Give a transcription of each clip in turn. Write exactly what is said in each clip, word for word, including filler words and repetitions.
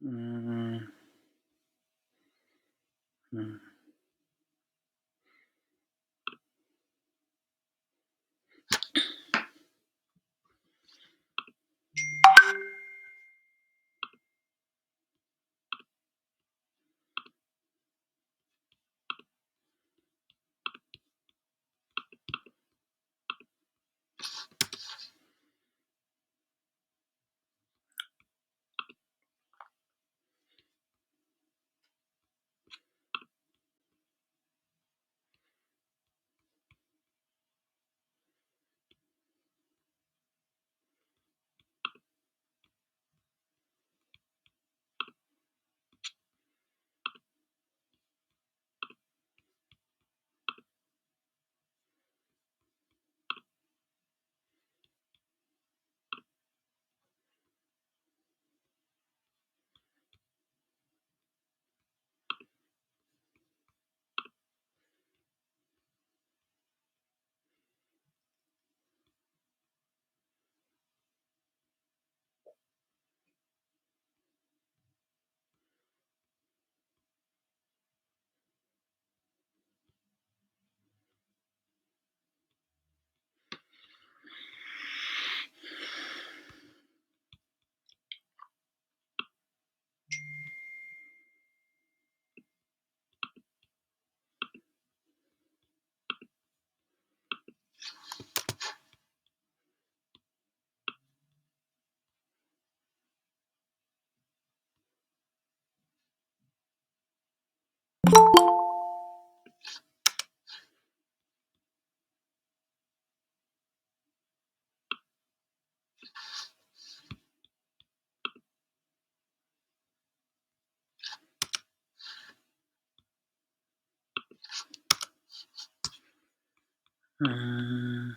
ཨུམ། ཨུམ། ཨུམ།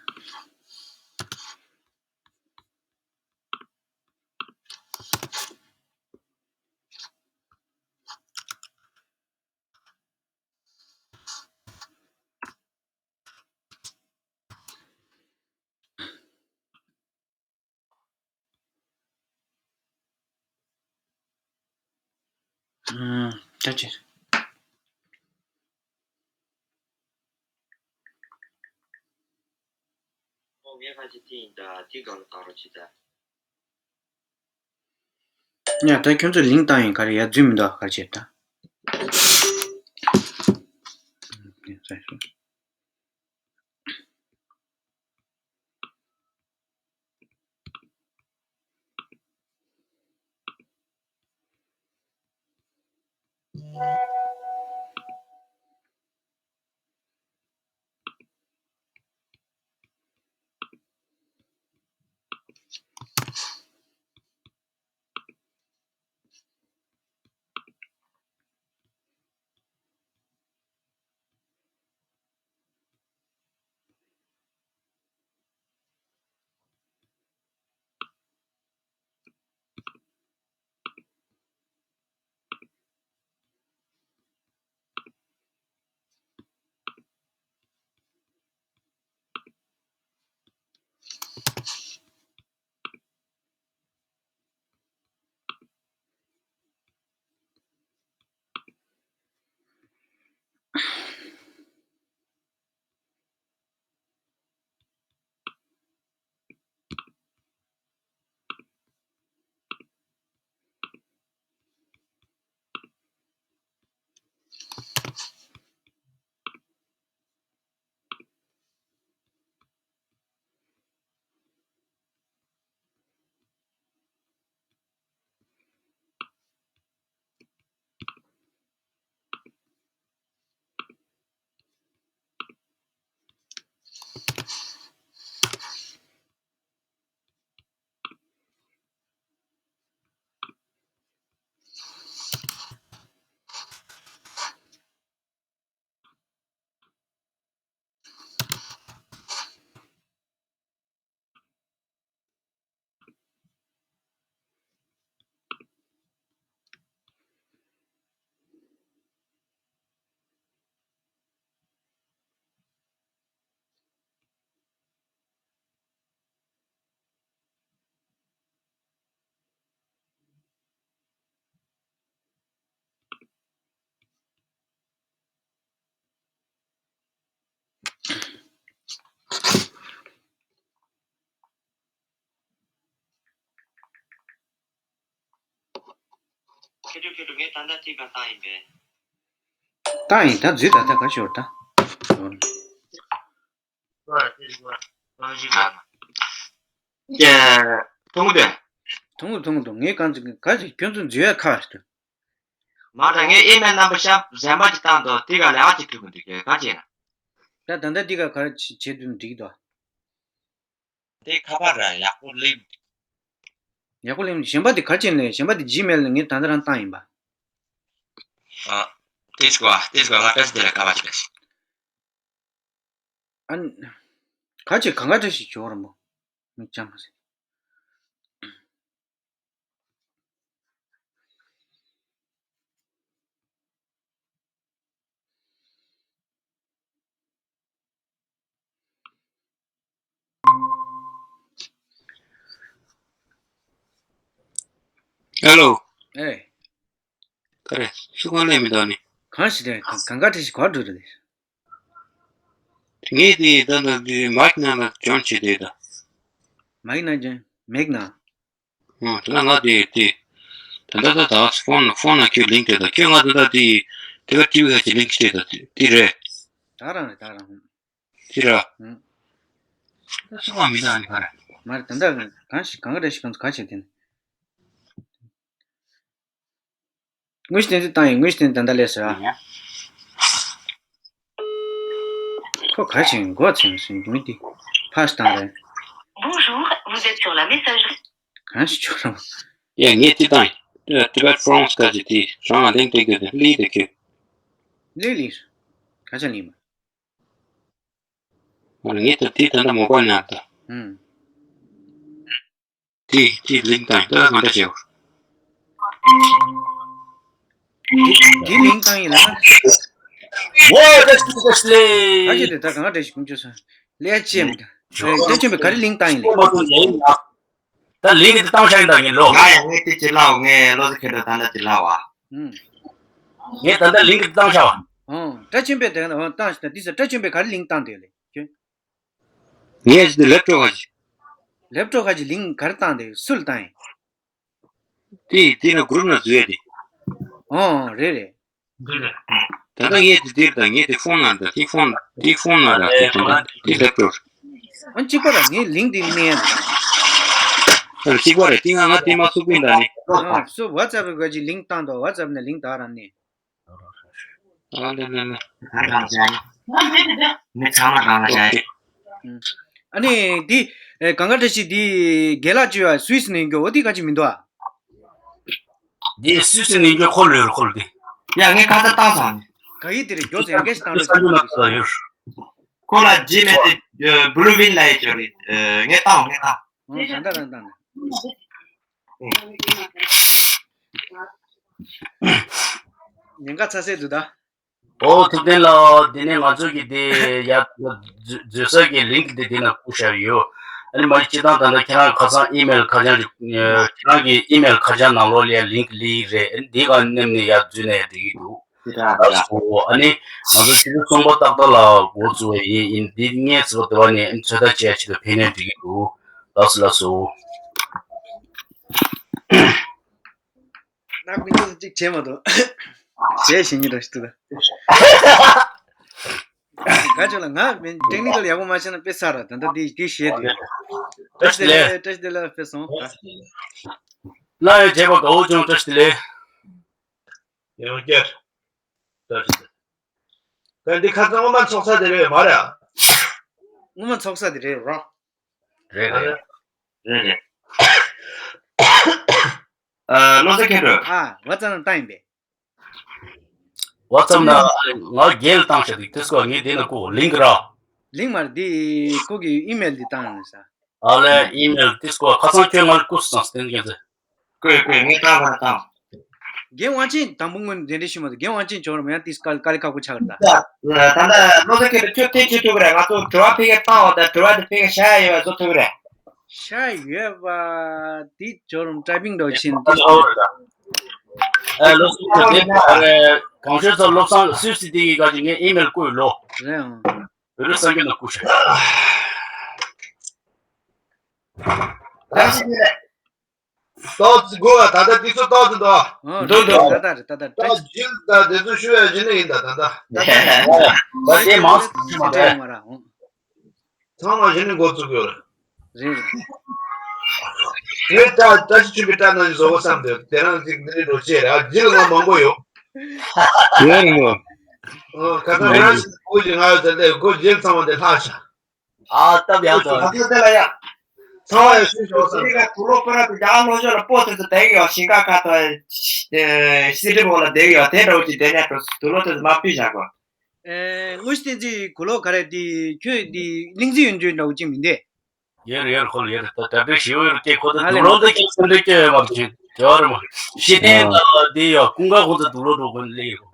ཨུམ། ད་ཅི། ཨོ་ངས་ཁ་ཅིག་དེ་ཡིན་ད་དེ་སྒང་ལ་བཏང་རོགས་བྱེད་ད། ཡ་ད་ཁྱོད་ཚོ་ལིང་བཏང་ཡིན་ག་རེ་ཡ་རྫུན་མི་འདུག་ག་རེ་བྱེད་ད། ཁྱོད་ཁྱོད་ངས་ད་ལྟ་ཅིག་ག་བཏང་ཡིན་པས། བཏང་ཡིན་ད་འཛུལ་ད་ད་ག་ཞོར་ད། ཀྱེ། ཐུང་ངུ་དེ། ཐུང་ངུ་ཐུང་ངུ་ཐུང་ངས་གང་ཅིག་ག་ཅིག་ཁྱོད་ཚོ་འཛུལ་ཡ་ཁ་ཞིག་ཏུ། མ་ད་ངས་ཨི་མེལ་རྣམ་པ་ཤ་གཞན་པ་ཅིག་བཏང་འདུག་དེ་ག་ལས་ཨ་ཅིག་ཐུག་གི་འདུག་གས་ག་ཅེ་ན། ད་ད་ལྟ་འདི་ག་ག་རེ་བྱེད་དུ་འགྲིག་འདུག་དེ་ཁ་པར་ར་ཡག་པོ་ལེབ། ཡག་པོ་ལེབ་གཞན་པ་དེ་ག་ཅེ་ནས་གཞན་པ་དེ་ཇི་མེལ་ལ་ངས་ད་ལྟ་རང་བཏང་ཡིན་པ། ཨ། དེ་ཅིག་བ་དེ་ཅིག་བ་ང་བཀྲ་ཤིས་བདེ་ལེགས་ཁ་པར་ཅིག་ལ་ཞིག་ཨ་ནི། ག་ཅེ་གང་ག་བཀྲ་ཤིས་ཇོ་ར་མོ། མི་ཅང་མ་ཟེར། ཧེ་ལོ། ཨེ། ག་རེ། སུ་གང་ལས་མི་འདུག་ནི། གང་ཞིག་རེད་གང་ག་བཀྲ་ཤིས་ག་འགྲོ་རེད། ངས་དེ་ད་ལྟ་དེ་མག་ནང་ལ་འཇོན་བྱེད་དེ་ད། མག་ནང་འཇོན་མེག་ནང་། ཨོ་ད་ལྟ་ང་དེ་དེ། ད་ལྟ་ད་ད་ཕོན་ཕོན་ལ་ཁྱོད་ལིང་དེ་ད་ཁྱོད་ང་ད་ལྟ་དེ་དེ་ག་ཊི་ཝི་ཁ་ཅིག་ལིང་བྱེད་ད་དེ་རེད། ད་རང་རེད་ད་རང་། དེ་ར། ཨང་། ད་སུ་གང་མི་ད་ཨ་ནི་ག་རེ། མ་རེད་ད་ལྟ་གང་ཞིག་གང་ག་རེ་ཞིག་གང་ཚོ་ག་བྱེད་དེ་ནི། དངོས་གཞི་བསྟན་འཛིན་བཏང་ཡིན་དངོས་གཞི་བསྟན་འཛིན་ད་ལྟ་ལས་ཟེར་ཨ། ཁོ་ག་ཆེན་མགོ་ཚེམ་སུན་དུང་དེ་ཕར་བཏང་རེད། Bonjour, vous êtes sur la messagerie. གང་ཞིག་ཆོག་རམ། ཡ་ངས་དེ་བཏང་ཡིན། Tibet France ག་ཅིག་དེ་རང་ལ་ལིང་སྤྲད་རྒྱུ་དེ་ལི་དེ་ཁྱོད། ལི་ལི། ག་ཆ་ལི་མ། ང་ངས་ད་དེ་ད་ལྟ་མོ་པ་ཉར་ད། ཨུམ། དེ་དེ་ལིང་བཏང་ཡིན་ད་གང་འདྲ་བྱེད། དེ་དེ་ལིང་བཏང་ཡིན་ལ། ཝོ་ད་ཤི་ད་ཤི་ལེ། ད་ཅི་དེ་ད་གང་འདྲ་ཞིག་ཀུན་སྤྱོད་ས། ལས་ཅེམ་ད། ལས་ཅེམ་པའི་ག་རེ་ལིང་བཏང་ཡིན་ལེ། ཁོ་མ་ཐུག་ཡིན་ན། ད་ལིང་གི་བཏང་ཤག་ཡིན་ད་ངས་ལོ། ང་ཡང་ངས་དེ་ཅི་ལའོ་ངས་ལོ་ཟེར་ཁྱེད་ད་ད་ལྟ་ཅི་ལའོ་ཨ། ཨུམ། ངས་ད་ལྟ་ལིང་གི་བཏང་ཤག་བ། ཨོ། བཀྲ་ཆེན་པས་དེ་ག་ན་ཨོ་བཏང་ཤག་ད་འདི་ཟེར་བཀྲ་ཆེན་པས་ག་རེ་ལིང་བཏང་དེ་ལེ་ཁྱོད། ངས་ཅི་དེ་ལེབ་ཊོབ་ག་ཅི། ལེབ་ཊོབ་ག་ཅི་ལིང་ག་རེ་བཏང་དེ་སུ་ལ་བཏང་ཡིན། དེ་དེ་ན་གུ་རུབ་ན་འཛུལ་ཡ་དེ། ཨོ་རེད་རེད། ད་ལྟ་ངས་དེ་དེར་དང་ངས་དེ་ཕོན་ནང་དང་དེ་ཕོན་དེ་ཕོན་ནང་ར་དེ་དང་དེ་ལེབ་ཊོབ། ཨ་གཅིག་པ་ར་ངས་ལིང་དེ་གནས་ཡ་དང་། ཨ་གཅིག་པ་ར་དེ་ང་ང་དེ་མ་ཚུགས་པིན་ད་ནི། ཨ་སུ་ཝ་ཙེབ་ག་ཅི་ལིང་བཏང་དོ་ཝ་ཙེབ་ནས་ལིང་ད་ར་ནི། ཨ་ལེ་ལེ་ལེ། མི་ཚང་མ་རང་ལ་བྱ་ཡི། ཨ་ནི་འདི་གང་ག་བཀྲ་ཤིས་འདི་རྒན་ལགས་ཅིག་ཡོད་སུད་སི་ནས་ཡོང་རྒྱུ་འོ་འདི་ག་ཅིག་མི་འདུག་ཨ། འདི་སུད་སི་ནས་ཡོང་རྒྱུ་ཁོ་ལོས་རུ་ཁོ་ལ་འདི། ཡ་ངས་ཁ་ཚ་བཏང་སོང་ནི། ག་ཡི་དེ་རེད་མགྱོགས་ཚེ་ཡང་སྐད་ཞིག་བཏང་འགྲོ་ས་ཡོད་ས་ཡོད། ཁོ་ལ་ཇི་མེད་དེ་བུ་ལུ་ཝིན་ལ་ཡི་ཅོ་རེད། ངས་བཏང་ངས་བཏང་། ཨོ་ད་ལྟ་རང་བཏང་ནས། ཉེན་ཁ་ཚ་སེ་འདུག་ད། ཨོ་ཐུབ་བསྟན་ལགས། དེ་ནས་ང་ཚོ་གི་དེ་ཡ་འཛུལ་ས་གི་ལིང་གི་དེ་དེ་ན་བཀུག་བཞག་ཡོད། ཨ་ནི་མ་གཅིག་དང་ད་ལྟ་ཁྱེད་རང་ཁ་སང་ཨི་མེལ་ཁ་བྱང་ཁྱེད་རང་གི་ཨི་མེལ་ཁ་བྱང་ནང་ལོགས་ལ་ཡ་ལིང་གི་ལི་རེད། ཨ་ནི་དེ་ག་མནན་ནས་ཡ་འཛུལ་ནས་ཡ་འགྲིག་གི་འདུག་ལགས་སོ། ཨ་ནི་ང་ཚོ་ཆུ་ཚོད་གསུམ་པ་ཏག་ཏག་ལ་འགོ་བཙུགས་པ་ཡིན། ཡིན་འདི་ངས་ཟེར་བ་དེ་བ་ནས་ཨ་ནི་ཚོད་ལྟ་བྱས་ཆེད་དུ་ཕེབས་ནས་འགྲིག་གི་འདུག་ལགས་སོ་ལགས་སོ། ནག་མི་འདུག་གཅིག་བྱས་མ་འདུག་བྱས་ཤེས་ཉིན་ར་ཞིག་འདུག་ད། ག་ཅོ་ལ་ང་མིན་ཊེག་ནི་ཀལ་ཡག་པོ་མ་བྱས་ན་དཔེ་ཚར་ར་ད་ལྟ་འདི་འདི་བཤད་དུས། བཀྲ་ཤིས་བདེ་ལེགས། བཀྲ་ཤིས་བདེ་ལེགས་དཔེ་སོང་ད། ལ་ཡོད་བྱས་པ་དགའ་བོ་བྱུང་བཀྲ་ཤིས་བདེ་ལེགས། ཡང་བསྐྱར། བཀྲ་ཤིས་བདེ་ལེགས། ད་འདི་ཁ་སང་སྔོན་མ་ཚོགས་ས་དེ་རེད་མ་རེད་ཨ། སྔོན་མ་ཚོགས་ས་དེ་རེད་རོ། རེད་རེད། རེད་རེད། ཨ་བློ་བཟང་མཁྱེན་གྲོལ། ཨ་ཝ་ཙམ་ནང་བཏང་ཡིན་པས། ཝ་ཙམ་ན་ང་རྒན་ལ་བཏང་བྱ་དེ་དེ་སྐོར་ངས་དེ་ན་བཀུག་ལིང་གི་ར། ལིང་མར་འདི་ཁོ་གི་ཨི་མེལ་འདི་བཏང་ཡིན་ས། ཨ་ལས་ཨི་མེལ་དེ་སྐོར་ཁ་སང་ཁྱོད་ང་ལ་བཀུག་སོང་བསྟན་མཁན་ཚོས། ཀོས་ཀོས་ངས་བཏང་བ་བཏང་། རྒན་དབང་ཆེན་དང་པོ་སྔོན་འདི་འདྲ་ཞུ་མ་ཐུབ། རྒན་དབང་ཆེན་ཇོ་ར་མོ་ཡང་ཏིས་དཀའ་དཀའ་ལས་ཁག་པོ་ཆགས་རེད་ད། ད་ད་ལྟ་བློ་བཟང་མཁྱེན་གྲོལ་ཁྱོད་ཐེངས་གཅིག་ཐུག་གི་རེད། ང་ཚོ་དྲི་བ་ཕ་གིར་བཏང་བ་དང་དྲི་བ་དེ་ཕ་གིར་བྱ་ཡ་ཡོད་པ་བཟོ་ཐུབ་ཀྱི་རེད། བྱ་ཡ་ཡོད་པ་དེ་ཇོ་ར་མོ་ཊའི་པིང་འདྲ་བོ་བྱས་ནས་ཏིས། ཨ་བློ་བཟང་མཁྱེན་གྲོལ་དེ་གང་ཤོད་ཚོ་བློ་བཟང་སུད་སི་དེ་གི་ག་ཅིག་ངས་ཨི་མེལ་བཀོད་ལོ། རེད་ཨང་། བོད་རིགས་སངས་རྒྱས་ན་སྐུ་ཞབས། ད་ཞིག་ནས། ཏོག་ཙི་དགོས་པ། ད་ལྟ་དུས་ཚོད་ཏོག་ཙི་འདུག་འདུག་འདུག་ད་ལྟ་རེད། ད་ལྟ་ད་བཀྲ་ཤིས། ད་དེ་ཚོ་ཞུ་ཡ་ཞུ་ནི་ཡིན། ད་ད་ད་ད་ད་དེ་མང་སུ་ཞུ་མ་ད་ཡོང་མ་ར། ཚང་མ་ཞུ་ནི་འགོ་བཙུགས་ཡོད་རེད། རེད་རེད། ངས་ད་བཀྲ་ཤིས་ཆོས་འཕེལ་བཀྲ་ན་ཞིག་བཟོ་གོ་བསམ་འདུག་དེ་རང་ཅིག་འདི་འདྲའི་འགྲོ་ཆེ་རེད། ཨ་རྗེས་ལ་ང་མང་པོ་ཡོད། ཡོད་རེད་ཡོད། ཁ་སང་རང་ཞིག་སྒོ་ཞིག་ང་ཡོད་ཟེར་ཏེ་སྒོ་རྗེས་ཚང་མ་འདི་ལྷག་ཤག་ཨ་སྟབས་ཡག་ཏུ། ད་ལྟ་དེ་ལ་ཡ། ཚང་མ་ཡ་ཤུལ་ཞོག་ས། དེ་ག་དུག་ལོག་པ་ར་དུ་རྒྱ་ལོ་ཞོ་ལ་པོ་དེ་ཚོ་བསྡད་ཡོད། ཞིང་ཁ་ཁ་ཐོ་སི་ཏི་བོ་ལ་བསྡད་ཡོད། དེ་འདྲ་བོ་ཅིག་བསྡད་ཉག་ཏུ་དུག་ལོག་དེ་ཚོ་མ་ཕུད་བཞག་གོ། ཨེ་དངོས་གཞི་བསྟན་འཛིན་གུ་ལོག་ག་རེ་དེ་ཁྱོད་དེ་གླིང་རྩེ་ཡོད་འཇོན་འདྲ་བོ་ཅིག་མིན་ཏེ། ཡོད་རེད་ཡོད་རེད། ཁོ་ལ་ཡོད་རེད། ད་གྲ་སྒྲིག་ཞེ་པོ་ཡོད་རེད། ཁོ་ད་ང་ལས་དུག་ལོག་འདི་ཁྱེད་སེམས་ཁྲལ་སྐྱོན་ཡོད་མ་རེད། ཁྱེད་དེ་བ་རེད་མ། ཤེས་ལྡན་ད་དེ་ཡོད་ཀུན་དགའ་ཁོང་ཚོ་དུག་ལོག་འགྲོ་དགོས་ལས་ཡོད།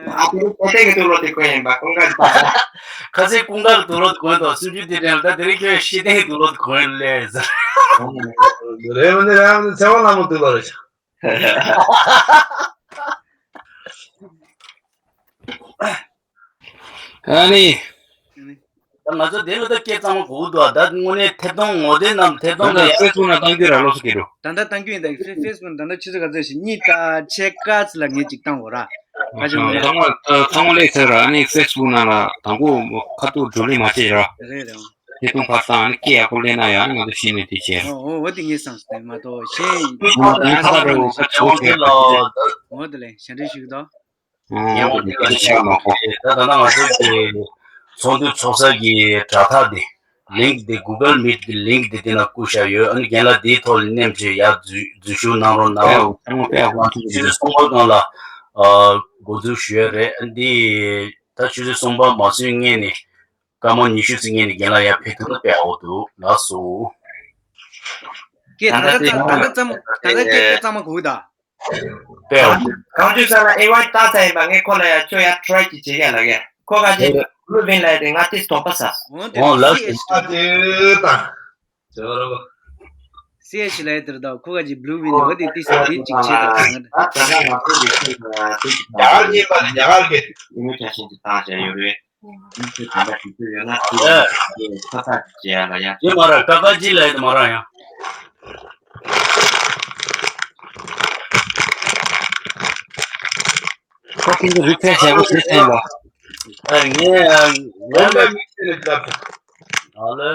ཨ་ཏི་ལོ་ཏེ་གི་དུག་ལོག་དེ་གོན་ཡིན་པ་ཀུན་དགའ་གི་པ། ཁ་སང་ཀུན་དགའ་གི་དུག་ལོག་དེ་གོན་དང་སུམ་ཅུ་དེ་དྲན་ལ་ད་དེ་རིང་ཁྱོད་ཤེས་ལྡན་གི་དུག་ལོག་དེ་གོན་ལས་ཟེར། རེད་མི་འདུག་རེད་མི་འདུག་ཚེ་དབང་ལྷ་མོ་དུག་ལོག་རེད། ཨ་ནི། ད་ང་ཚོ་དེ་ལ་ད་སྐད་གཙང་མ་གོ་གི་འདུག་ད་དངོས་གནས་ཐད་གཏོང་ངོ་དེབ་རྣམས་ཐད་གཏོང་ད་ལ་ཡ། ཕེ་སི་བུག་ནང་བཏང་རྒྱུ་ར་ལོ་སུ་སྐད་འགྲོ། ད་ལྟ་བཏང་རྒྱུ་ཡིན། ད་ཕེ་ཕེ་སི་བུག་ནང་ད་ལྟ་ཆུ་ཚོད་ག་ཚོད་ཞིག་གཉིས་ད་ཕྱེད་ཀ་ཙམ་ལ་ངས་ཅིག་བཏང་བ་ར། ཁ་ཆེ་མ་རེད། ཚང་མ་ཚང་མ་ལས་ཚེ་ར་ཨ་ནི་ཕེ་སི་བུག་ནང་ལ་དང་པོ་ཁ་ཐུག་བགྲོ་གླེང་མ་བྱེད་ར། རེད་རེད། ཐད་གཏོང་ཕར་བཏང་ཨ་ནི་སྐད་ཡག་པོ་སླེབས་ན་ཡང་ང་ཚོ་ཤེས་ནས་དེ་བྱས་ར། ཨོ་ཨོ་འོ་དེ་ངས་བསམ་སོང་། དེ་མ་གཏོགས་གཞན་ཁོ་ད་ནི་ཁ་ཐག་རེད། འོ་ཁ་ཆེ་བོ་དེ་ལ། འོ་དེ་ལས་ཞབས་འདྲེན་ཞུ་གི་འདུག་ཨོ་ཡང་དེ་ཆགས་མ་གོ། ད་ད་ལྟ་ང་ཚོ་གི་ཚོགས་འདུ་ཚོགས་ས་གི་དྲ་ཐག་དེ་ལིང་ཀི་དེ་Google Meet་གི་ལིང་ཀི་དེ་དེ་ན་བསྐུར་བཞག་ཡོད། ཨ་ནི་རྒན་ལགས་དེའི་ཐོག་ལ་མནན་བྱས་ཡར་འཛུལ་འཛུལ་ཞུགས་གནང་རོགས་གནང་། ཨོ་ཚང་མ་དཔེ་ཡག་པོ་ཆུ་ཚོད་གསུམ་པ་སྒང་ལ་ཨ་འགོ་འཛུགས་ཞུ་ཡ་རེད། ཨ་ནི་དེ་ད་ཆུ་ཚོད་གསུམ་པ་མ་སོན་སྔོན་ནས་སྐར་མ་ཉི་ཤུ་ཙམ་སྔོན་ནས་རྒན་ལགས་ཡར་ཕེབས་ཐུབ་ན་དཔེ་ཡག་པོ་འདུག་ལགས་སོ། སྐད་ད་ལྟ་ད་ལྟ་ཙམ་ད་ལྟ་སྐད་ད་ལྟ་ཙམ་མ་གོ་གི་ད། དཔེ་ཡག་པོ་འདུག་གང་ཅི་ས་ལ་ཨེ་ཝའི་ལྟ་ས་ཡིན་པ། ངས་ཁོ་ལ་ཡ་ཁྱོད་ཡ་ཊི་རའི་ཅིག་བྱེད་ཡ་ལ་ངས་ཁོ་ག་ཅིག་ལུ་བིན་ལ་ཡ་དེ་ང་ཏིས་དོགས་པ་ཟ། འོང་དེ་ཨོ་ལགས་སི་ཨེཆ་ཨ་དེ་དང་། ཟེར་བ་རོ། སི་ཨེཆ་ལ་ཡ་དེར་ད་ཁོ་ག་ཅིག་བླུ་བིན་འོ་དེ་ཏིས་དེ་ཅིག་བྱེད་ད་ང་། ད་ད་ལྟ་ང་ཚོ་གི་ཁྱོད་ལ་ཏིས་ཅིག་རྒྱ་གར་གྱི་པ་ནི་རྒྱ་གར་གྱི་ཡིན་ནོ་ཆ་ཤིན་ཏུ་བཏང་བྱས་ཡོད་རེད། ཁྱོད་ད་ལྟ་དུས་ཚོད་ཡོད་ན་ཁྱོད་ཁ་ཚ་ཅིག་བྱེད་ཡ་ལ་ཡ། དེ་མ་ར་ཀ་ཀ་ཅི་ལ་ཡ་དེ་མ་ར་ཡ། ཁོ་ཀིན་དུ་རི་ཕེ་ཤ་གོ་ཤེས་ཐན་པ། ཨ་ངས་ཨ་ངས་ལ་མི་ཤེས་ལ་ཅི་ལབ་ཨ་ལེ།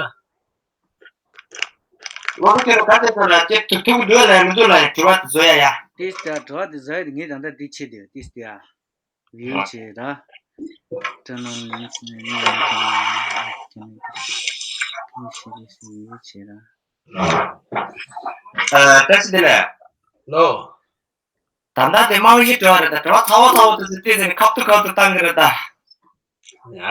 ལོ་ཁ་ཁེ་རོ་ཁ་ཏེ་ཁོ་ལ་ཅེ་ཐུག་ཐུག་འདུག་ལ་མི་འདུག་ལ་དྲི་བ་དེ་བཟོ་ཡ་ཡ། དེ་ལྟར་དྲི་བ་དེ་བཟོ་ཡ་དེ་ངས་ད་ལྟ་དེ་བྱེད་དེ་དེ་ལྟ་ཡ། ཡིན་བྱེད་ར། ཀྲ་ནང་ཡིན་ཟེར་ནས་ཡིན་ཟེར་ནས་ཡིན་ཟེར་ནས་ཡིན་བྱེད་ར། ཨ་བཀྲ་ཤིས་བདེ་ལེགས། ལོ། ད་ལྟ་དེ་རྨང་གཞི་དྲི་བ་རེད་ད། དྲི་བ་ཚ་བོ་ཚ་བོ་དེ་ཚོ་བལྟས་ཟེར་ནས་ཁ་ཐུག་ཁ་ཐུག་བཏང་གི་རེད་ད། ཡ།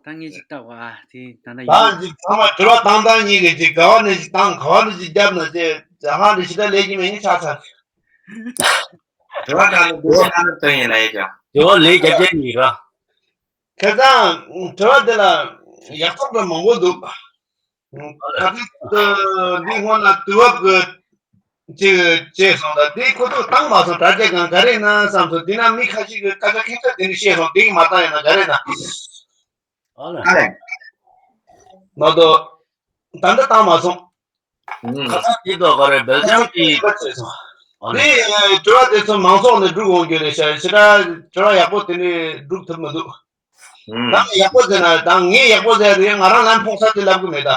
ད་ངས་ཅིག་བལྟ་བ་དེ་ད་ལྟ་ད་ཡིན། ཅིག་ཚང་མ་དྲི་བ་བཏང་བཏང་གཉིས་ཀྱི་ཅིག་ག་བ་ནས་ཅིག་བཏང་ག་བ་ནས་ཅིག་བརྒྱབ་ན་ཅེ་ཇ་ཧང་དེ་ཞི་ད་ལས་ཀྱི་མེད་ནི་ཆགས་ཚར། དྲི་བ་གང་ལ་འདུག་ས་གང་ལ་སྟོན་ཡིན་ལ་ཡོད་ཀྱང་། དྲི་བ་ལས་རྒྱབ་རྒྱབ་ཡིན་ར། ཁ་སང་དྲི་བ་དེ་ལ་ཡག་ཐོག་ཏུ་མང་པོ་འདུག་ད་ལྟ་འདི་སྔོན་ལ་དུས་བབ་ཀྱི་ཅིག་བྱས་སོང་ད། དེ་ཁོ་ཚོ་བཏང་མ་སོང་། དྲ་རྒྱ་སྒང་ག་རེ་ན་བསམ་སོང་། དེ་ན་མི་ཁ་ཤས་ཀྱིས་སྐད་ཆ་ཁྱད་མཚར་དེ་འདྲ་བཤད་སོང་། དེ་གི་མ་བཏང་ཡོད་ན་ག་རེ་ན། ཨ་ལེ། མ་གཏོགས་ད་ལྟ་བཏང་མ་སོང་། ཁ་སང་དེ་དོ་ག་རེ་སྦེལ་ཇམ་གྱི་བྱས་སོང་། ཨ་ལེ། དེ་དྲི་བ་དེ་ཚོ་མང་ཚོགས་ནས་སྒྲུག་འོང་རྒྱུ་རེད་ཤག་ཞེ་དྲག་དྲི་བ་ཡག་པོ་དེ་འདྲ་སྒྲུག་ཐུབ་མི་འདུག་ད་ཡག་པོ་ཟེར་ན་ད་ངས་ཡག་པོ་ཟེར་ཡ་དེ་ཡང་ང་རང་ལམ་ཕོག་ས་དེ་ལབ་གི་མེད་ད།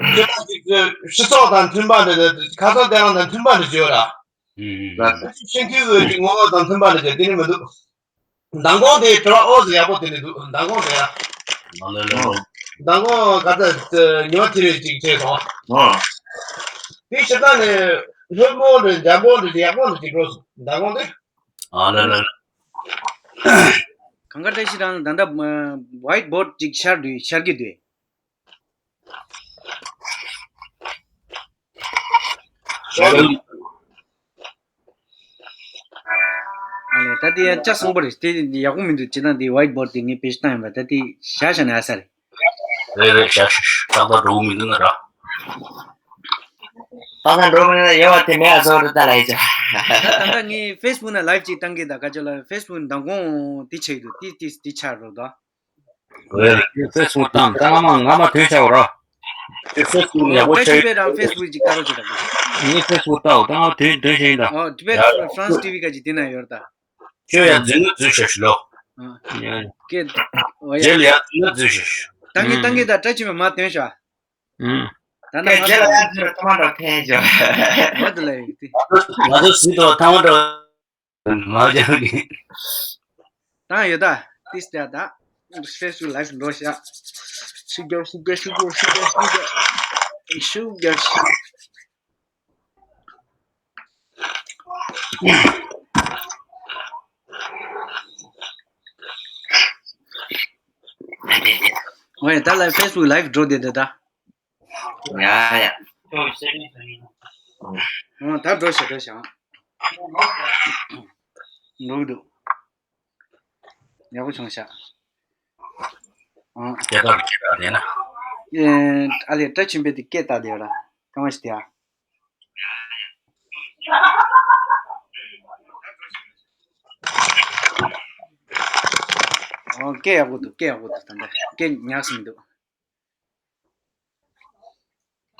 ཁྱེད་རང་ཅིག་སྤྱི་ཚོགས་དང་མཐུན་པ་འདྲ་ཁ་སང་དེ་རང་དང་མཐུན་པ་འདྲ་བརྗོད་ར། ཨུམ། སྤྱི་འཐུས་ཀྱི་ངོ་བོ་དང་མཐུན་པ་འདྲ་བརྗོད་དེ་ནི་མི་འདུག་མདང་དགོང་དེ་དྲི་བ་ཨོ་ཟེར་ཡག་པོ་དེ་ནི་འདུག་མདང་དགོང་དེ་ཡ། ཨ་ལེ་ལེ། མདང་དགོང་ག་ཚ་ཉི་མ་ཐི་རེ་ཅིག་བྱས་སོང་། ཨ། དེ་ཞེ་དྲག་ནས་ལྷོད་མོ་རེད། འཇམ་པོ་རེད། ཡག་པོ་རེད་ཅིག་འགྲོ་སོང་མདང་དགོང་དེ། ཨ་ལེ་ལེ། གང་ག་བཀྲ་ཤིས་རང་ད་ལྟ་ཝའིཊ་བོར་ཌི་ཅིག་ཤར་དུས་ཤར་གྱི་འདུག་ཨ་ལེ་ད་དེ་ཡང་ལྕགས་སྲང་པོ་རེད། དེ་ཡག་པོ་མི་འདུག་ཅི་ད་དེ་ཝའིཊ་བོར་ཌི་དེ་ངས་བེད་སྤྱོད་བཏང་ཡིན་པ། ད་དེ་བཞག་བཞག་ན་ཡག་ས་རེད། རེད་རེད། བཞག་བཞག་ཏག་ཏག་འགྲོ་གི་མི་འདུག་ན་ར། ད་ང་འགྲོ་མི་ན་ཡོད་པ་དེ་མེད་ཨ་ཟོ་རུ་ད་ལ་ཡི་ཅག་ད་ལྟ་ངས་ཕེ་སི་བུག་ན་ལའིབ་ཅིག་བཏང་གི་ད་ཁ་ཅོ་ལ་ཕེ་སི་བུག་མདང་དགོང་དེ་ཆགས་འདུག་དེ་དེ་དེ་ཆགས་རོགས་ད། ཝེ་རེད། ཕེ་སི་བུག་བཏང་། ད་ང་མ་ང་མ་དོན་བྱ་བ་ར། ཕེ་སི་བུག་ཡག་པོ་ད་ཆགས་ཡོད། ཊི་བེཊ་རང་ཕེ་སི་བུག་ཅིག་ལྟ་རོགས་བྱེད་དང་། ངས་ཕེ་སི་བུག་ལྟའོ། ད་ང་དོན་དོན་བྱེད་ཡིན་ད། ཨོ་ཊི་བེཊ་ཕ་རན་སི་ཊི་ཝི་ག་ཅིག་དེ་ན་ཡོད་ད། ཁྱོད་ཡ་འཛུལ་ན་འཛུལ་ཤོག་ཤི་ལོ། ཨ། ཡ། ཀེ། ཨོ་ཡ། རྗེས་ལ་ཡ་འཛུལ་ན་འཛུལ་ཤོག་ཤི། ད་ངས་ད་ངས་ད་བཀྲ་ཆེན་པོ་མ་དོན་ཤོག་ཨུམ། ད་ན་ང་རྗེས་ལ་ཡ་འཛུལ་ན་ཐ་མ་འགྲོ་ཐན་ཤོག་ཨོ་དེ་ལ་ཡོད་དེ། ང་ཚོ་ང་ཚོ་སྲིད་དོ་ཐ་མ་འགྲོ། མ་རྒྱག་གི། ད་ཡོད་ད། ཏིས་ཏ་ད། ཕེ་སི་བུག་ལའིབ་འགྲོ་ཤག་ཤུགས་རྒྱབ་ཤུགས་རྒྱབ་ཤུགས་རྒྱབ་ཤུགས་རྒྱབ་ཤུགས་རྒྱབ་ཤུགས་རྒྱབ་ཤུགས། ཝེ་ད་ལ་ཕེ་སི་བུག་ལའིབ་འགྲོ་དེ་དེ་ད། ཡ་ཡ། ཨོ་ད་འགྲོ་ཤག་འགྲོ་ཤག་འགྲོ་གི་འདུག་ཡག་པོ་བྱུང་ཤག་ཨང་། སྐད་བཏང་སྐད་བཏང་ནས་ན། ཨེ་ཨ་ལས་བཀྲ་ཆེན་པོ་དེ་སྐད་བཏང་དེ་ཡོད་ར། སྐར་མ་ཞིག་དེ་ཨ། ཨོ་སྐད་ཡག་པོ་འདུག་སྐད་ཡག་པོ་འདུག་ད་ལྟ་སྐད་ཉག་ཟིན་འདུག་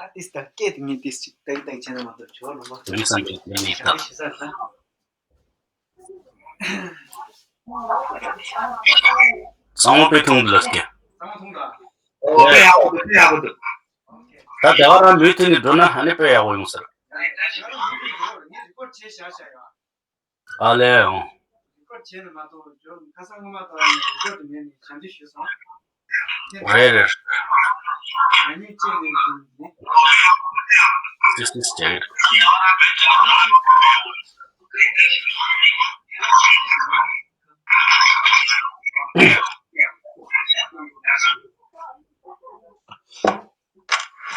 ཨ་ཏིས་ད་སྐད་དེ་ངས་ཏིས་ཅིག་ཏག་ཏག་བྱས་ན་མ་གཏོགས་ཇོ་ལོ་མ། དེ་ཙམ་གྱིས་ལས་མེད་ད། ཞེ་ས་ད། ཚང་མ་དཔེ་ཐུང་འདུག་ལ་སྐད། ཚང་མ་ཐུང་ད། ཨོ་དཔེ་ཡག་པོ་འདུག་དཔེ་ཡག་པོ་འདུག་ད་དེ་བ་རང་མུ་མཐུད་ནས་འགྲོ་ན་ཨ་ནི་དཔེ་ཡག་པོ་ཡོང་ས་རེད། ངས་རི་ཀོཌ་བྱས་བཞག་བཞག་ཡ། ཨ་ལས་འོང་། རི་ཀོཌ་བྱས་ནས་མ་གཏོགས་ཇོ་ཁ་སང་སྔོན་མ་ལྟ་བ་ནས་རི་ཀོཌ་མེད་ནས་ཞབས་འདྲི་ཞུས་སོང་། རེད་རེད། ང་གཉིས་བཅས་ནས་ཡིན་ནི། This is Jade.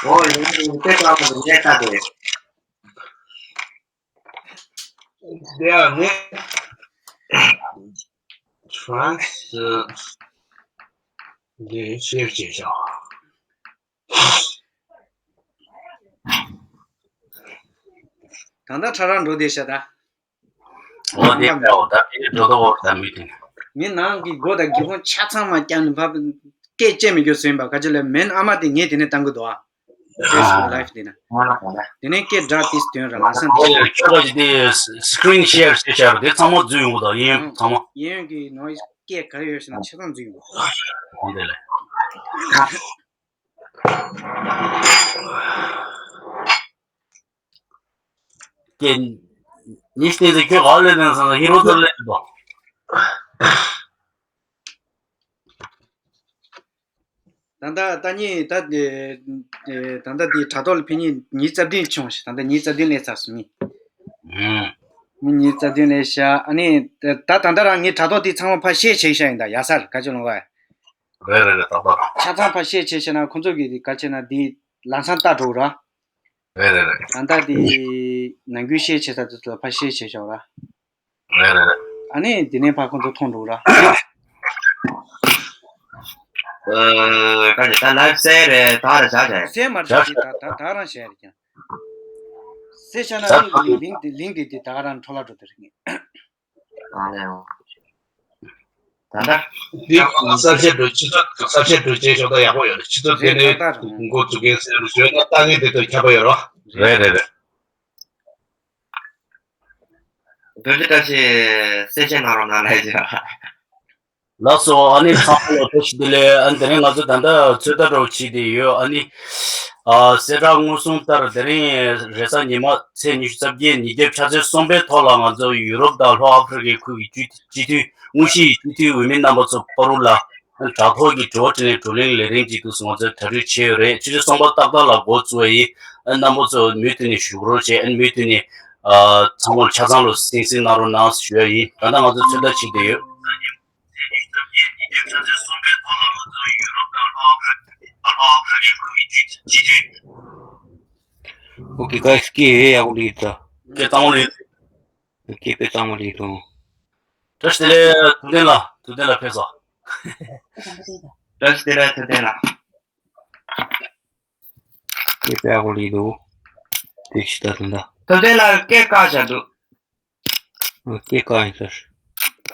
ཨོ་ཡིན་ཡིན་དེ་ཀ་མ་ངས་ལྟ་དེ། དེ་ཡང་ནི་ཧྥ་རན་སི་འདི་ཤེར་བྱས་ཤག་ད་ལྟ་ཁྲ་རག་འགྲོ་བསྡད་ཤག་ད། འོ་དེ་འདྲ་འོ་ད་དེ་འགྲོ་ད་འོ་ད་མི་དེ། མི་ནང་གི་སྒོ་དང་སྒེའུ་ཁུང་ཆ་ཚང་མ་བརྐྱངས་ནས་ཕབ། སྐད་ཅིག་མི་རྒྱུ་ཟིན་པ་ག་ཅི་ལས་མེན་ཨ་མ་དེ་ངས་དེ་ནས་བཏང་གི་འདུག་ཨ། ཕེ་སི་བུག་ལའིབ་དེ་ན། དེ་ནས་སྐད་སྒྲ་དེ་སྟོན་ར་ལང་སང་དེ། ཁྱོད་ཀྱི་དེ་སི་ཀི་རིན་ཤེར་བྱས་བྱས་ར་དེ་ཚང་མ་འཛུལ་ཡོང་གི་འདུག་གཡས་གཡོན་ཚང་མ། གཡས་གཡོན་གྱི་ནོ་ཡིས་སྐད་ག་རེ་ཡོད་ཟེར་ན་ཆ་ཚང་འཛུལ་ཡོང་གི་འདུག་འོ་དེ་ལས། ཀྱེ། ཉིས་བརྟན་ཟེར་ཁྱོད་ག་ལས་ལེན་སོང་ན་ཧི་རོ་ཚོ་ལས་འདུག་ད་ལྟ་ད་ནི་ད་ད་ལྟ་དེ་དྲ་ཐོག་ལ་ཕེབས་ནི་ཉིས་རྩ་བདུན་བྱུང་ཞིག་ད་ལྟ་ཉིས་རྩ་བདུན་ལས་ཚར་སོང་ནི། ཨུམ། མི་ཉིས་རྩ་བདུན་ལས་ཤ་ཨ་ནི་ད་ད་ལྟ་རང་ངའི་དྲ་ཐོག་དེ་ཚང་མ་ཕར་ཤེར་བྱས་ཤ་ཡིན་ད་ཡ་སར་ག་ཅི་ལོང་བ། རེད་རེད་རེད་ད་ལྟ། ཆ་ཚང་ཕར་ཤེར་བྱས་ཤ་ན་ཁོང་ཚོ་གི་ག་ཅི་ན་དེ་ལམ་སང་ལྟ་འགྲོ་ར། རེད་རེད་རེད། ད་ལྟ་དེ་ནང་ཁུལ་ཤེར་བྱེད་ས་དེ་ཚོ་ཕར་ཤེར་བྱེད་ཤོག་ར། རེད་རེད་རེད། ཨ་ནི་དེ་ནས་ཕར་ཁོང་ཚོ་མཐོང་འགྲོ་ར། ཨ་ག་རེ་ད་ལའིབ་གསལ་རེད་ད་ར་བཞག་བཞག་གསལ་མ་རེད་ད་ད་ད་རང་བཤད་རེད་ཀྱང་། གསལ་བྱས་ན་ལིང་ལིང་དེ་ལིང་དེ་དེ་ད་ག་རང་འཕྲོ་བརླག་འགྲོ་དེ་རེད་ངས། ཨ་ལས་འོ། ད་ལྟ། འདི་གསར་བཤད་འགྲོ་ཆུ་ཚོད་གསར་བཤད་འགྲོ་བྱེད་ཆོག་ད་ཡག་པོ་ཡོད་རེད་ཆུ་ཚོད་དེ་ནས་འགོ་འཛུགས་མཁན་ཟེར་བརྗོད་ན་ལྟ་ངན་དེ་ཚོ་ཁྱབ་པ་ཡོད་རོ། རེད་རེད་རེད། རྡོ་རྗེ་བཀྲ་ཤིས་གསལ་བཤད་གནང་རོགས་གནང་ལ་ཡ། ལགས་སོ་ཨ་ནི་ཚང་མ་ལ་བཀྲ་ཤིས་བདེ་ལེགས། ཨ་ནི་དེ་རིང་ང་ཚོ་ད་ལྟ་ཚོད་ལྟ་འདྲ་བོ་བྱེད་བསྡད་ཡོད། ཨ་ནི་ཨ་གསལ་བསྒྲགས་སྔོན་སོང་ལྟར་དེ་རིང་རེས་གཟའ་ཉི་མ་ཚེས་ཉི་ཤུ་རྩ་བརྒྱད་ཉིས་བརྒྱ་ཆ་ཚོད་གསུམ་པའི་ཐོག་ལ་ང་ཚོ་ཡུ་རོབ་དང་ལྷོ་ཨ་ཧྥེ་རི་ཁའི་ཁུལ་གྱི་སྤྱི་སྤྱི་འཐུས་དངོས་གཞིའི་སྤྱི་འཐུས་འོས་མི་རྣམ་པ་ཚོ་བར་དུ་ལ་དྲ་ཐོག་གི་དྲི་བ་དྲིས་ལན་བགྲོ་གླེང་ལས་རིམ་གྱི་དུས་སུ་ང་ཚོས་གྲ་སྒྲིག་བྱས་ཡོད་རེད། ཆུ་ཚོད་གསུམ་པ་ཏག་ཏག་ལ་འགོ་བཙུགས་པ་ཡིན། ཨ་རྣམ་པ་ཚོ་མུ་མཐུད་ནས་བཞུགས་རོགས་བྱས། ཨ་མུ་མཐུད་ནས་ཨ་ཚང་མ་ཆ་ཚང་ལ་གསན་གཟིགས་གནང་རོགས་གནང་ཞུ་ཡ་ཡིན། ད་ལྟ་ང་ཚོ་ཚོད་ལྟ་བྱེད་བསྡད་ཡོད། ཨོ་ཀེ་ག་སྐད་ཡག་པོ་ལི་ད། སྐད་གཙང་མ་ལི། སྐད་དཔེ་གཙང་མ་ལི་དང་། བཀྲ་ཤིས་བདེ་ལེགས་ཐུབ་བསྟན་ལགས། ཐུབ་བསྟན་ལགས་ཕེབས་སོང་། བཀྲ་ཤིས་བདེ་ལེགས་ཐུབ་བསྟན་ལགས། སྐད་དཔེ་ཡག་པོ་ལི་འདུག་དེ་ཤི་ད་དུང་ད། ཐུབ་བསྟན་ལགས་སྐད་བཀག་བཞག་འདུག་ཨོ་སྐད་བཀག་ཡིན་ཟེར།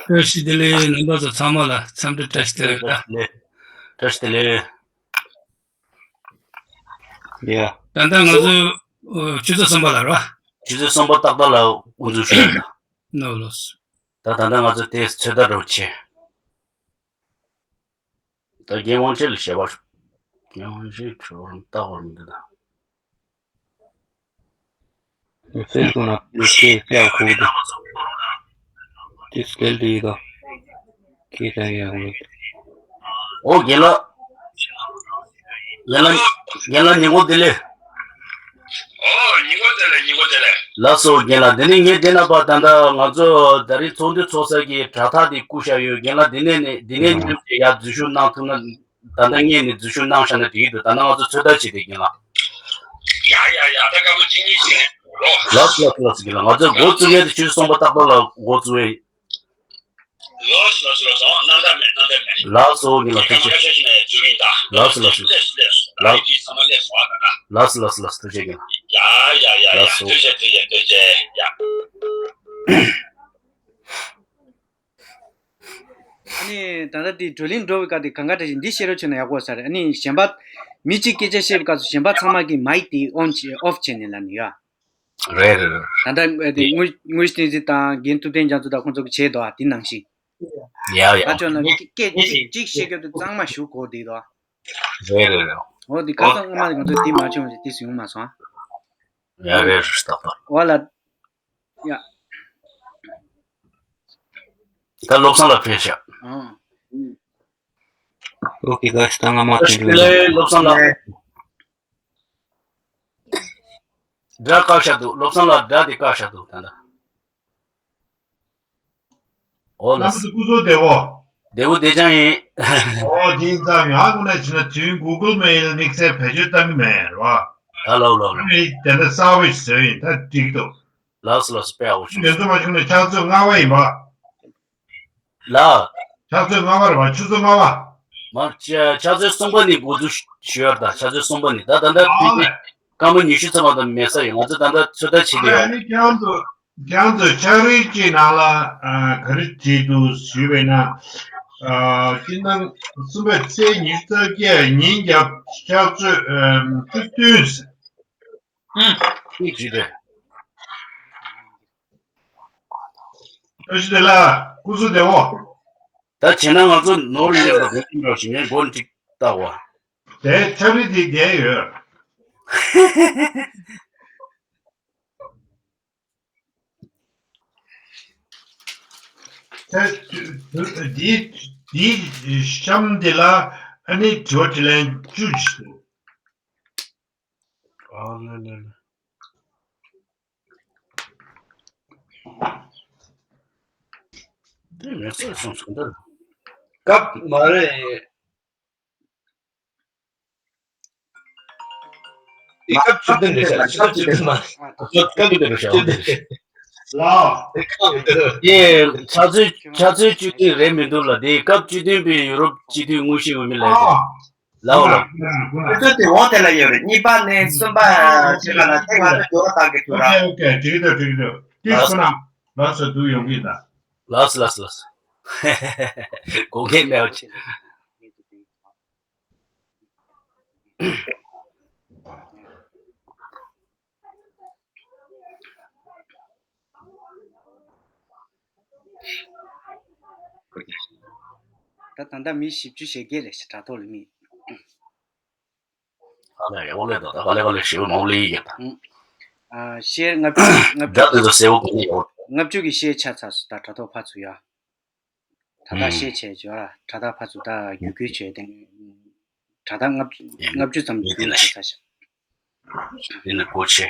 བཀྲ་ཤིས་བདེ་ལེགས་རྣམ་པ་ཚོ་ཚང་མ་ལ་འཚམས་འདྲི་བཀྲ་ཤིས་བདེ་ལེགས་ད། ལེགས། བཀྲ་ཤིས་བདེ་ལེགས། ཡ། ད་ལྟ་ང་ཚོ་ཨོ་ཆུ་ཚོད་གསུམ་པ་ལ་རེད་བ། ཆུ་ཚོད་གསུམ་པ་ཏག་ཏག་ལ་དབུ་འཛུགས་ཞུ་ཡ་ད། ནོ་ལོས། ད་ད་ལྟ་ང་ཚོ་དེ་ཚོད་ལྟ་འདྲ་བོ་བྱས། ད་རྒན་དབང་ཆེན་ལ་ཞལ་པར་ཞུ། རྒན་དབང་ཆེན་ཁྲི་བར་ལྟ་བར་མི་འདུག་ད། Facebook ནང་དེ་སྐད་བཤད་དགོས་འདུག་དེ་སྐད་དེ་ཡིན་ད། ཁྱེད་ཀྱང་ཡག་མོད། ཨོ་རྒན་ལགས། རྒན་ལགས། རྒན་ལགས་ཉིན་གུང་བདེ་ལེགས། ཨོ་ཉིན་གུང་བདེ་ལེགས། ཉིན་གུང་བདེ་ལེགས། ལགས་སོ་རྒན་ལགས། དེ་ནས་ངས་བལྟས་ན་པ་ད་ལྟ་ང་ཚོ་ད་རེས་ཚོགས་འདུ་ཚོགས་ས་གི་དྲ་ཐག་དེ་བསྐུར་བཞག་ཡོད། རྒན་ལགས་འདི་ནས་ནས་འདི་ནས་མཉམ་གྱི་ཡར་འཛུལ་ཞུགས་གནང་ཐུབ་ན། ད་ལྟ་ངས་ནས་འཛུལ་ཞུགས་གནང་བཞག་ན་འགྲིག་གི་འདུག་ད་ལྟ་ང་ཚོ་ཚོད་ལྟ་བྱེད་དེ་རྒན་ལགས། ཡ་ཡ་ཡ། ད་སྐར་མ་གཅིག་གཉིས་ཤིག་རོ། ལགས་ལགས་ལགས་རྒན་ལགས། ང་ཚོ་འགོ་བཙུགས་ཡས་དེ་ཆུ་ཚོད་གསུམ་པ་ཏག་ཏག་ལ་འགོ་བཙུགས་ཡས། ལགས་ལགས་ལགས། སོང་གནང་ད་མེད་གནང་ད་མེད། ལགས་སོ་རྒན་ལགས་ཐུགས་རྗེ་ཆེ། ལགས་སོ་ལགས་སོ། ལགས་ལགས་ལགས་སོ་ལགས་སོ་ལགས་སོ། ཐུགས་རྗེ་ཆེ་རྒན་ལགས། ཡ་ཡ་ཡ་ཡ། ལགས་སོ། ཐུགས་རྗེ་ཆེ། ཐུགས་རྗེ་ཆེ། ཐུགས་རྗེ་ཆེ། ཡ། ཨ་ནི་ད་ལྟ་འདི་བགྲོ་གླེང་འགྲོ་བའི་སྐབས་དེ་གང་ག་འདྲ་ཞིག་འདི་བཤད་རོགས་བྱས་ན་ཡག་པོ་ས་རེད། ཨ་ནི་གཞན་པ་མི་གཅིག་སྐད་ཆ་བཤད་པའི་སྐབས་སུ་གཞན་པ་ཚང་མ་གི་མའིག་དེ་ཨོན་བྱས་ཨོཕ་བྱས་ནས་ལབ་ནས་ཡོད། རེད་རེད་རེད། ད་ལྟ་དེ་དངོས་དངོས་བསྟན་འཛིན་དང་རྒན་ཐུབ་བསྟན་རྒྱ་མཚོ་དང་ཁོང་ཚོ་གི་བྱས་འདུག་ཨ། དེ་ནང་བཞིན། ཡ་ཡ། ད་ཅོ་ན་སྐད་ཅིག་ཅིག་བཤད་སྐབས་དུ་གཙང་མ་ཞུ་དགོས་དེ་འདུག་ཨ། རེད་རེད་རེད། འོ་དེ་ཁ་སང་སྔོན་མ་ང་ཚོ་དེ་མ་བྱུང་བ་དེ་སུ་ཡོང་མ་སོང་ཨ། ཡ་རེད་རེད། ད་པར། འོ་ལ། ཡ། ད་བློ་བཟང་ལགས་ཕེབས་ཤག་ཨང་། ཨོ་ཁེ་གྷའེ་སི། ད་ང་མ་ཐོན་རྒྱུ་ལས་བློ་བཟང་ལགས། སྒྲ་བཀག་བཞག་འདུག་བློ་བཟང་ལགས་སྒྲ་དེ་བཀག་བཞག་འདུག་ད་ལྟ། ཨོ་ལགས། རྣམ་པ་ཚོ་སྐུ་གཟུགས་བདེ་པོ། བདེ་པོ་བདེ་ཅང་ཡིན། ཨོ་དེ་ཙང་ང་ཁོ་ན་ཕྱིན་ན་དུས་Google Mail དམིགས་བསལ་བེད་སྤྱོད་བཏང་གི་མེད་རེད་བ། ཨ་ལོ་ལོ་ལོ། ཨ་ནི་དེ་འདྲ་གསར་པ་ཞིག་བཟོས་ཡིན། ད་འགྲིག་འདུག་ལགས་སོ་ལགས་སོ། དཔེ་ཨ་བོ་ཞིག་དེ་ཚོ་མ་བྱུང་ན་ཕྱག་ཚོད་ལྔ་པ་ཡིན་པ། ལགས། ཕྱག་ཚོད་ལྔ་པ་རེད་པ། ཆུ་ཚོད་ལྔ་པ། མ་ཕྱ་ཕྱག་ཚོད་གསུམ་པ་ནས་འགོ་འཛུགས་ཞུ་ཡ་རེད། ད་ཕྱག་ཚོད་གསུམ་པ་ནས་ད་ད་ལྟ་ཨ་དུས་ཚོད་ལས། སྐར་མ་ཉི་ཤུ་ཙམ་མ་གཏོགས་མེད་ས་ཡོད། ང་ཚོ་ད་ལྟ་ཚོད་ལྟ་བྱེད་ཀྱི་ཨ་ཡོད། ནི་ཁྱེད་རང་ཚོ་ཁྱེད་རང་ཚོ་ཕྱག་རིས་ཀྱི་ནང་ལ་ཨ་ག་རེ་བྲིས་འདུག་ཞུས་པས་ན། ཨ་སྤྱི་ཟླ་གསུམ་པའི་ཚེས་ཉི་ཤུ་རྩ་བརྒྱད་ཉིན་རྒྱབ་ཕྱག་ཚོད་ཨ་བཅུ་བདུན་ཟེར། ཨུ། ཅི་རེད། བཀྲ་ཤིས་བདེ་ལེགས། སྐུ་གཟུགས་བདེ་པོ། ད་བྱས་ན་ང་ཚོ་ནོར་ཡོད་པ་དེ་འདྲ་ཞིག་ངས་མགོ་ནས་ཅིག་བཏགས་པ། དེ་ཆབ་རི་དེ་བསྡད་ཡོད། ད་དུ་དུ་དེའི་དེའི་གཤམ་དེ་ལ་ཨ་ནི་དྲི་བ་དྲིས་ལན་བཅུ་ཅིག་འདུག་ཨ་ལེ་ལེ་ལེ། དེ་མེད་ཚོད་སོང་སོང་ད། སྐབས་མ་རེད། འདི་སྐབས་བཅུ་བདུན་རེད་ཤག་སྐབས་བཅུ་བདུན་མ། སྐབས་བཅུ་བདུན་རེད་ཤག་བཅུ་བདུན་རེད། ལགས། འདི་སྐབས་བཅུ་བདུན། དེ་ཕྱག་ཚོད་ཕྱག་ཚོད་བཅུ་བདུན་རེད་མི་འདུག་ལ། དེ་སྐབས་བཅུ་བདུན་པའི་ཡུ་རོབ་སྤྱི་འཐུས་དངོས་གཞི་འོས་མི་ལགས། ཨ། ལའོ་ལའོ། དེ་ཚོ་དེ་འོག་དེ་ལ་ཡོད་རེད། གཉིས་པ་ནས་གསུམ་པ་ཕྱེད་ཀ་ལ་དེ་ང་ཚོ་འགྱུར་བ་གཏང་གི་འདུག་ར། ཨོ་ཁེ་ཨོ་ཁེ། འགྲིག་འདུག་འགྲིག་འདུག་དེ་ཁོ་ན་ང་ཚོ་འདུག་ཡོང་གི་ད། ལགས་ལགས་ལགས། དགོངས་འགལ་མེད་པ་བྱེད། ད་ད་ལྟ་མི་བཞི་བཅུ་ཞེ་བརྒྱད་རེད་ཤག་དྲ་ཐོག་ལ་མི། ཨ་ལས་ཡག་པོ་ལས་ད་ད་ག་ལེ་ག་ལེ་ཞེ་པོ་མང་པོ་ལས་ཡིན་ད། ཨ་ཤེར་ལྔ་བཅུ་ལྔ་བཅུ་དགྲ་དེ་ཚོ་གསལ་པོ་གོ་ནི་ཡོད། ལྔ་བཅུ་གི་ཤེར་ཆགས་ཚར་སོང་། ད་དྲ་ཐོག་ཕར་ཚུར་ཡ། དྲ་ཐག་ཤེར་བྱས་བྱས་ར། དྲ་ཐག་ཕར་ཚུར་ད་བརྒྱུད་སྐུལ་བྱས་ཏེ། དྲ་ཐག་ལྔ་བཅུ་ལྔ་བཅུ་ཙམ་བརྒྱུད་བྱས་ཚར་ཤག་དེ་ནི་སྒོ་ཕྱེ།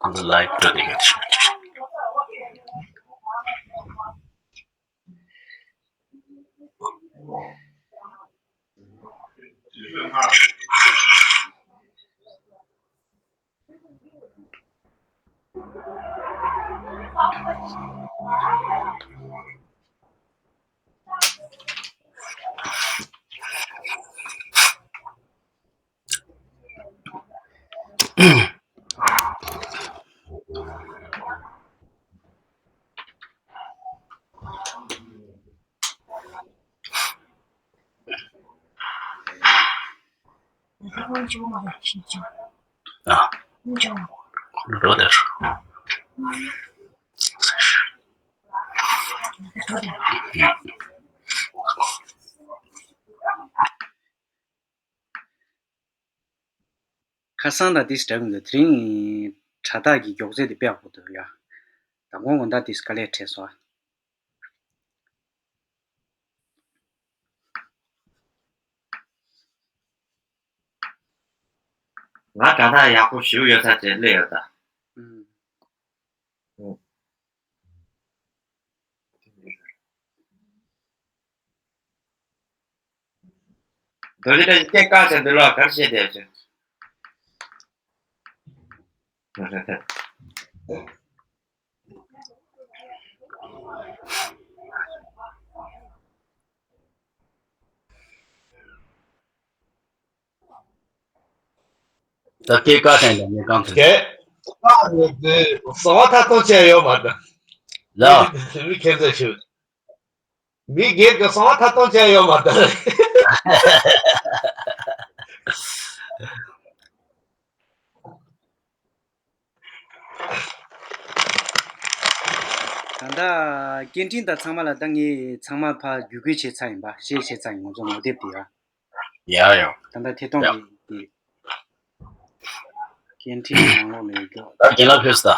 ཁོང་ཚོ་ལའིབ་འགྲོ་བསྡད་ཡོད། ཨ། འགྲོ་དེར། ཁ་སང་དང་དེ་འདྲ་མི་འདུག་དེ་རིང་དྲ་ཐག་གི་མགྱོགས་ཚད་དེ་དཔེ་ཡག་པོ་འདུག་ཡ། མདང་དགོང་དགོང་དག་དེ་དཀའ་ལས་འཕྲད་སོང་ཨ། ང་དྲ་ཐག་ཡག་པོ་ཞིག་ཡོད་ས་བྱས་སླེབས་ཡོད་ད། ཨུམ། ཨུམ། རྡོ་རྗེ་བཀྲ་ཤིས་སྐད་བཀག་བྱས་འདུག་ལ་གར་བཤད་བསྡད་བྱུང་། ད་སྐད་བཀག་ཐེངས་དང་ཉེ་གང་ཐེངས། སྐད་བཀག་ནས་དེ་གསང་བ་མཐའ་སྟོངས་བྱས་ཡོད་མ་རེད། ལ། མི་ཁྱད་མཚར་ཞིག་མི་སྒེར་གྱི་གསང་བ་མཐའ་སྟོངས་བྱས་ཡོད་མ་རེད། ད་ལྟ་སྐད་འཕྲིན་དང་ཚང་མ་ལ་ད་ངས་ཚང་མ་ཕར་བརྒྱུད་སྐུལ་བྱས་ཚར་ཡིན་པ་བཤད་བྱས་ཚར་ཡིན་ང་ཚོ་ངོ་དེབ་དེ་ཡ། ཡ་ཡ། ད་ལྟ་ཐད་གཏོང་ཡ། གི་དེ། སྐད་འཕྲིན་ནང་ལོགས་ལ་ཡོད་རྒྱུ། ད་རྒན་ལགས་ཕེབས་སོང་ད།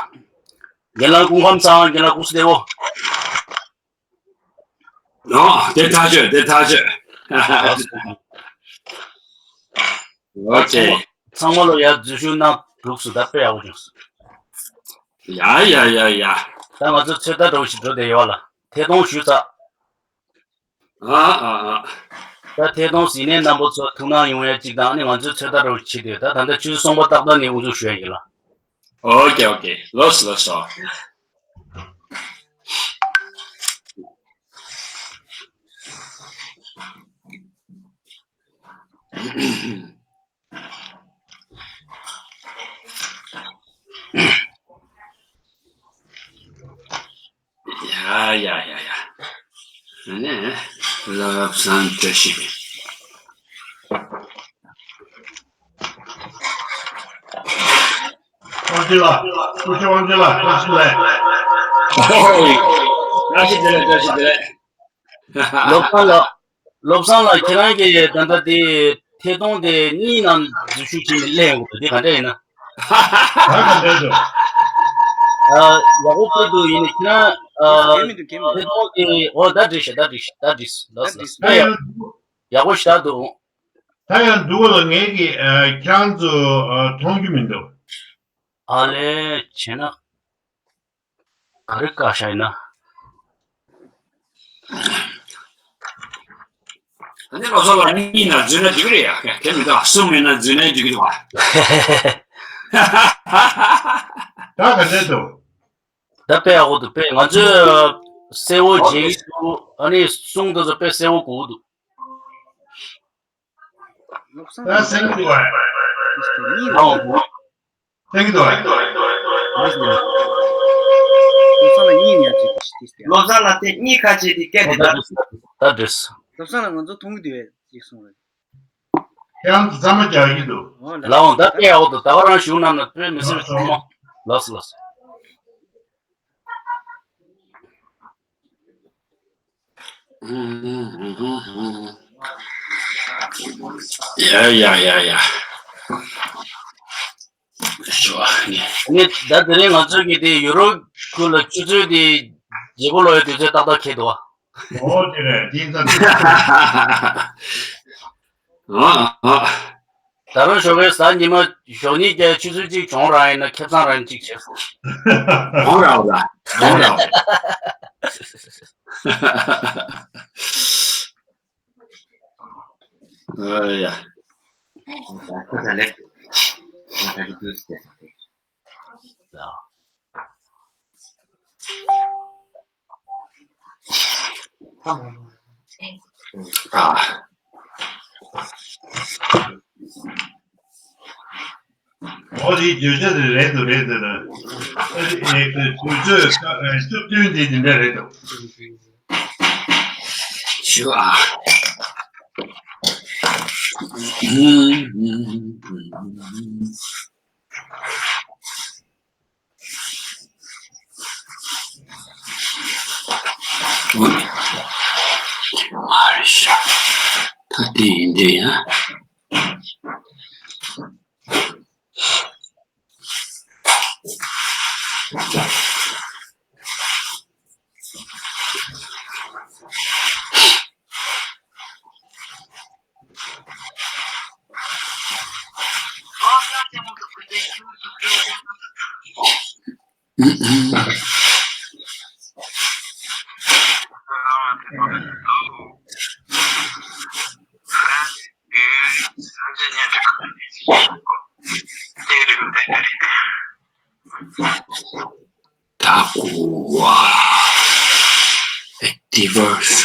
རྒན་ལགས་སྐུ་ཁམས་བཟང་། རྒན་ལགས་སྐུ་གཟུགས་བདེ་པོ། ཨོ་དེ་ཐག་ཆོད་དེ་ཐག་ཆོད། ཨོ་ཁེ། ཚང་མ་ལོ་ཡར་འཛུལ་ཞུགས་གནང་འདུག་སུ་ད་དཔེ་ཡག་པོ་བྱུང་སོང་། ཡ་ཡ་ཡ་ཡ། ད་ང་ཚོ་ཚོད་ལྟ་འདྲ་བོ་ཞིག་འགྲོ་བསྡད་ཡོད་ལ་ཐད་གཏོང་ཞུས་ཚར། ཨ་ཨ་ཨ། ད་ཐད་གཏོང་ཟིན་ནས་རྣམ་པ་ཚོ་ཐུགས་སྣང་ཡོང་ཡ་གཅིག་དང་ཨ་ནི་ང་ཚོའི་ཚོད་ལྟ་འདྲ་བོ་ཞིག་བྱེད་དུས་ད་ད་ལྟ་ཆུ་ཚོད་གསུམ་པ་ཏག་ཏག་ནས་དབུ་འཛུགས་ཞུ་ཡ་ཡིན་ལ། ཨོ་ཀེ་ཨོ་ཀེ་ལོས་ལོས་སོ། ཡ་ཡ་ཡ་ཡ། ཨ་ནི་བློ་བཟང་བཀྲ་ཤིས། དབང་ཆེན་ལགས། སྐུ་ཞབས་དབང་ཆེན་ལགས་བཀྲ་ཤིས་བདེ་ལེགས། ཨོ་ཡ། བཀྲ་ཤིས་བདེ་ལེགས་བཀྲ་ཤིས་བདེ་ལེགས། བློ་བཟང་ལགས། བློ་བཟང་ལགས་ཁྱེད་རང་གིས་ད་ལྟ་དེ་ཐད་གཏོང་དེ་གཉིས་ནང་འཛུལ་ཞུགས་བྱས་ནས་སླེབས་ཡོང་གི་འདུག་དེ་ག་འདྲ་ཡིན་ན། ད་ག་འདྲ་འདུག་ཨ། ཡག་པོ་ཕུལ་འདུག་ཡིན་ནའི་ཁྱེད་རང་ཨ། གལ་མི་འདུག་གལ་མི་འདུག་ཐད་གཏོང་དེ་ཨོ་ད་འགྲིག་ཤག་ད་འགྲིག་ཤག་ད་འགྲིག་སོང་། ལགས་སོ་ལགས་སོ། ད་ཡག་ཡག་པོ་ཞེ་དྲག་འདུག་ད་ཡང་འདུག་ལ་ངས་ཀྱི་ཨ། ཁྱེད་རང་ཚོ་ཨ། མཐོང་རྒྱུ་མི་འདུག་ཨ་ལས་བྱས་ན། ག་རེ་བཀག་བཞག་ཡིན་ན། ཨ་ནི་ལོ་ཚོ་ལ་གཉིས་ན་འཛུལ་ན་འགྲིག་གི་རེད་ཡ། དེ་མི་འདུག་གསུམ་མིན་ན་འཛུལ་ན་འགྲིག་གི་འདུག་བ། ད་ག་འདྲ་འདུག་ད་དཔེ་ཡག་པོ་འདུག་དཔེ་ང་ཚོས་གསལ་བོ་མཇལ་གྱི་འདུག་ཨ་ནི་གསུང་དེ་ཚོ་དཔེ་གསལ་བོ་གོ་གི་འདུག་བློ་བཟང་ད་སེང་གེ་འདུག་བ། ཏིས་ཏི་གཉིས་ལ། ཨོ། སེང་གེ་འདུག་བ། ཏིས་ཏི། བློ་བཟང་ལ་གཉིས་ཉར་གྱི་ཏིས་ཏི། བློ་བཟང་ལ་དེ་གཉིས་ཁ་ཕྱེ་དེ་སྐད་དེ་ད། ད་འགྲིག་སོང་། བློ་བཟང་ལ་ང་ཚོ་མཐོང་གི་འདུག་བས་ཅིག་གསུངས་རེད། ཁྱེད་རང་ཚོ་ཚང་མ་རྒྱག་གི་འདུག་ཨོ་ལ། ལའོ་ད་སྐད་ཡག་པོ་འདུག་ད་ག་རང་ཞུ་གནང་ན་དཔེ་མི་སྲིད་པའི་ཐོག་མ། ལགས་སོ་ལགས་སོ། ཡ་ཡ་ཡ་ཡ། ཞུ་བ་ནི། ནི་ད་དེ་རིང་ང་ཚོའི་གི་དེ་ཡུ་རོབ་ཁུལ་ལ་ཆུ་ཚོད་དེ་བརྗེ་པོ་ལོག་ཡའི་དུས་ཚོད་ཏག་ཏག་འཁེལ་འདུག་བ། ཨོ་དེ་རེད་དེ་ད། ཨ་ཨ། ད་རུང་ཞོགས་པའི་གཟའ་ཉི་མ་ཞོགས་ཉིན་བརྒྱད་ཆུ་ཚོད་གཅིག་གྱོང་རག་ཡིན་ན་ཁེ་བཟང་རག་ཡིན་གཅིག་བྱས་སོང་། གྱོང་རག་པ་ལ་གྱོང་རག་པ། ཨ་ཡ། ཨ། ཨོ་དེ་བརྗོད་བྱ་དེ་རེད་འདུག་རེད་འདུག་ཨ་ནི་དུས་ཚོད་ཨ་བཅུ་བདུན་དེ་དེ་འདྲ་རེད་འདུག་ཞུ་ཨ། མ་རེད་ཤག་ད་དེ་ཡིན་དེ་ཡ། Takuwa. Active.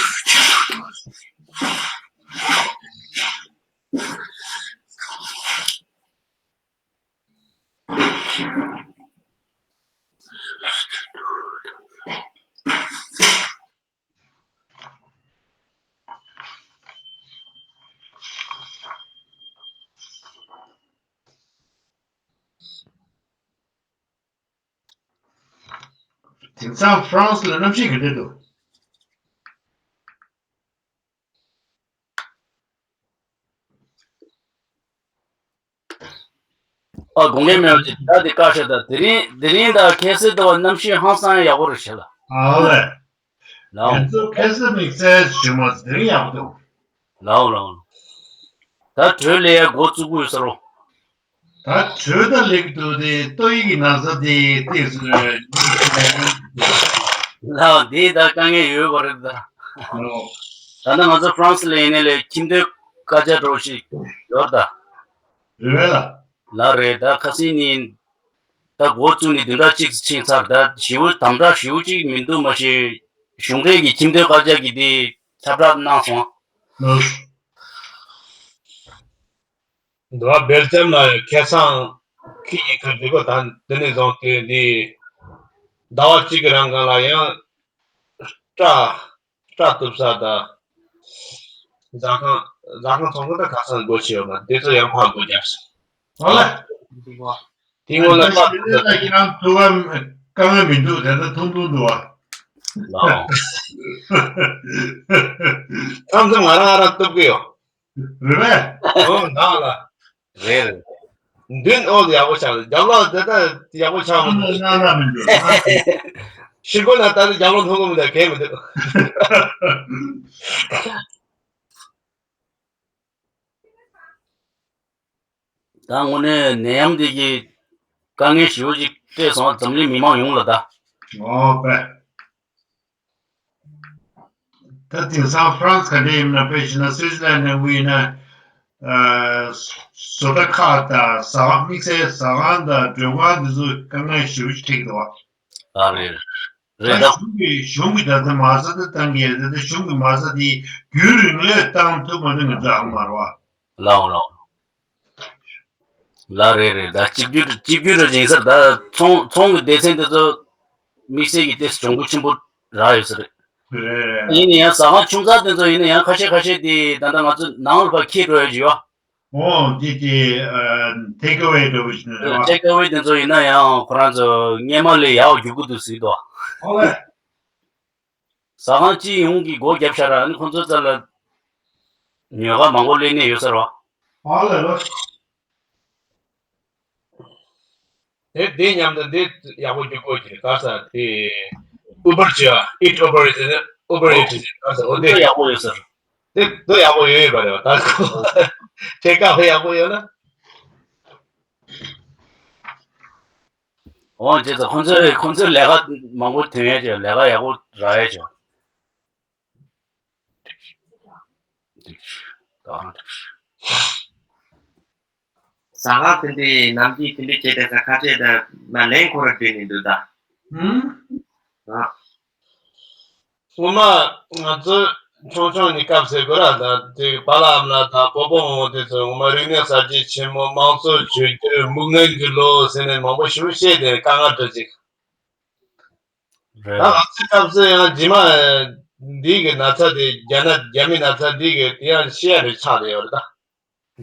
དེང་སང་ཧྥ་རན་སི་ལ་གནམ་གཤིས་ག་འདྲ་འདུག་ཨ། དགོངས་འགལ་མེད་པ་ཅིག་ད་དེ་བཀའ་ཤག་ད་དེ་རིང་དེ་རིང་ད་ཁ་སང་དུ་བ་གནམ་གཤིས་ཧང་སང་ཡག་པོ་རེད་ཤག་ལ། ཨ་ལེ། ལའོ། ང་ཚོ་ཁ་སང་དམིགས་བསལ་ཞུ་མ་དེ་རིང་ཡག་པོ་འདུག་ལའོ་ལའོ། ད་གྲོས་ལས་ཡ་འགོ་བཙུགས་དགོས་ས་རོ། ད་གྲོས་ད་ལེགས་འདུག་དེ་ཏོག་དབྱིབས་ཀྱི་ན་ཚ་དེ་ཏོག་ཙམ་ལའོ་དེ་ད་དཀའ་ངལ་ཡོད་པ་རེད་ད། ལའོ། ད་ནི་ང་ཚོ་ཧྥ་རན་སི་ལ་ཡིན་ནའི་ལས་ཁྱིམ་སྡོད་བཀའ་རྒྱ་འདྲ་བོ་ཞིག་ཡོད་ད། རེད་ལ། ལ་རེད་ད་ཁ་སང་ནི། ད་འགོ་བཙུགས་ནས་བདུན་ཕྲག་གཅིག་ཕྱིན་ཚར་ད་ཞེ་པོ་དམ་དྲག་ཞེ་པོ་གཅིག་མི་འདུག་མ་གཞི། གཞུང་འབྲེལ་གྱི་ཁྱིམ་སྡོད་བཀའ་རྒྱ་གི་དེ་ཁྱབ་བསྒྲགས་གནང་སོང་། འདི་བ་སྦེལ་ཇམ་ལ་ཁ་སང་ཁི་ཡི་ཁ་འདི་གོ་ད་འདི་ནས་བཟུང་སྟེ་འདི་ཟླ་བ་གཅིག་གི་རིང་གང་ལ་ཡང་སྐྲ་སྐྲ་གཏུབ་ས་དང་ཟ་ཁང་ཟ་ཁང་ཚོང་ཁང་ད་ཁ་སང་སྒོ་ཕྱེ་ཡོད་མ་འདི་ཚོ་ཡང་ཕར་སྒོ་རྒྱབ་སོང་། ཨོ་ལེ། དེ་སྔོན་ལ་ད་ཕར་ཤི་ལེ་ལ་ཁྱེད་རང་ཐུག་ག་དཀའ་ངལ་མི་འདུག་དེ་ད་ཐུང་ཐུང་འདུག་བ། ལའོ། མཚམས་མཚམས་ང་རང་ང་རང་གཏུབ་གི་ཡོད། རེད་པས། ཨོ་ནང་ལ། རེད་རེད། མདུན་ཨོ་ཡག་པོ་ཆགས་རྒྱབ་ལོགས་དེ་ད་ཡག་པོ་ཆགས་མི་འདུག་ན་ན་མི་འདུག་ཤི་གོ་ན་ད་རྒྱབ་ལོགས་མཐོང་གི་མི་འདུག་གས་མི་འདུག་ད་དངོས་གནས་ནད་ཡམས་འདི་གི་དཀའ་ངལ་ཞེ་པོ་ཅིག་སྤྲད་སོང་འཛམ་གླིང་མི་མང་ཡོངས་ལ་ད། ཨོ་པས། ད་དེང་སང་ཧྥ་རན་སི་ག་འདྲ་ཡིན་ན་དཔེ་བྱས་ན་སུའི་ཙི་ལན་ནས་དབུས་ན་བཟོ་གྲྭ་ཁག་དང་ཟ་ཁང་དམིགས་བསལ་ཟ་ཁང་དང་མགྲོན་ཁང་འདི་ཚོ་དཀའ་ངལ་ཞེ་པོ་ཅིག་འཕྲད་ཀྱི་འདུག་བ། ཨ་རེད། རེད་ད། གཞུང་གི་གཞུང་གི་ད་ལྟ་མ་རྩ་དེ་བཏང་གི་ཡོད་ད་ལྟ་གཞུང་གི་མ་རྩ་དེ་རྒྱུན་རིང་ལོས་བཏང་ཐུབ་མ་ཐུབ་ང་ཚོ་ཧ་གོ་མ་རེད་བ། ལའོ་ལའོ། ལ་རེད་རེད་ད་གཅིག་གྱུར་གཅིག་གྱུར་རེད་ཡིན་ས་རེད་ད་ཚོང་ཚོང་གི་སྡེ་ཚན་དེ་ཚོ་དམིགས་བསལ་གྱི་ཏེ་གྱོང་པོ་ཆེན་པོ་རག་ཡོད་ས་རེད། རེད་རེད། ཡིན་ན་ཡང་ཟ་ཁང་ཆུང་ཙག་དེ་ཚོ་ཡིན་ན་ཡང་ཁ་ཤས་ཁ་ཤས་དེ་ད་ལྟ་ང་ཚོ་ནང་ལ་ཕར་འཁྱེར་འགྲོ་ཡ་ཅིག་ཡོད། ཨོ་དེ་དེ་ཨ་ཐེག་ཨ་ཝེ་འདྲ་བོ་ཞིག་རེད་བ། ཐེག་ཨ་ཝེ་དེ་ཚོ་ཡིན་ན་ཡང་ཁོ་རང་ཚོ་སྔས་མ་ལས་ཡག་པ་རྒྱུག་གི་འདུག་ཟེར་འདུག་ཨོ་ལེ། ཟ་ཁང་སྤྱི་ཡོངས་ཀྱིས་སྒོ་བརྒྱབ་ཤག་ར་ཨ་ནི་ཁོང་ཚོའི་རྩ་ལ་ཉོ་ཁང་མང་པོ་སླེབས་ནས་ཡོད་ས་རེད་བ། ཨ་ལ་ལ། དེ་དེ་མཉམ་དུ་འདི་ཡག་པོ་རྒྱུག་དགོས་ཀྱི་ག་ས་དེ་ཨུ་བར་བྱས་ཨིཊ་ཨུ་བར་ཨིཊ་ཨུ་བར་ཨིཊ་ག་ས་འོ་དེ་ཡག་པོ་ཡོད་ས་རེད། དེ་དེ་ཡག་པོ་ཡོད་ཡོད་པ་རེད་བ་ད་ཁོ་ཁྱེད་ཀ་བ་ཡག་པོ་ཡོད་ན། འོང་བྱས་ཙང་ཁོང་ཚོས་ཁོང་ཚོས་ལས་ཀ་མང་པོ་ཐོན་ཡས་བྱས་ལས་ཀ་ཡག་པོ་རག་ཡས་བྱས། ཟ་ཁང་དེ་འདྲའི་ནམ་རྒྱུན་དེ་འདྲའི་བྱས་ཏེ་ས་ཁ་ཆེ་ད་མ་ལེན་ཁོ་ར་བསྡད་ནས་འདུག་ད། ཧུམ། ཨ། སྔོན་མ་ང་ཚོ་ཆུང་ཆུང་ནས་སྐབས་ཟེར་དགོས་ར་ད་དེ་པཱ་ལགས་ཨ་མ་ལགས་དང་སྤོ་བོ་རྨོ་མོ་དེ་ཚོས་ངོ་མ་རིག་གནས་གསར་བརྗེ་ཆེན་མོ་དམངས་གཙོ་བཅོས་བསྒྱུར་མི་ངན་གྱི་ལོ་ཟེར་ནས་མང་པོ་ཞིག་བཤད་དེ་དཀའ་ངལ་འཕྲད་ཅིག་རེད། ད་ང་ཚོའི་སྐབས་སུ་ཡང་རྗེས་མ་འདི་གི་ན་ཚ་དེ་རྒྱ་ནད་རྒྱ་མི་ན་ཚ་འདི་གི་དེ་ཡང་ཤི་ཡ་རེ་ཆགས་བསྡད་ཡོད་རེད་ད།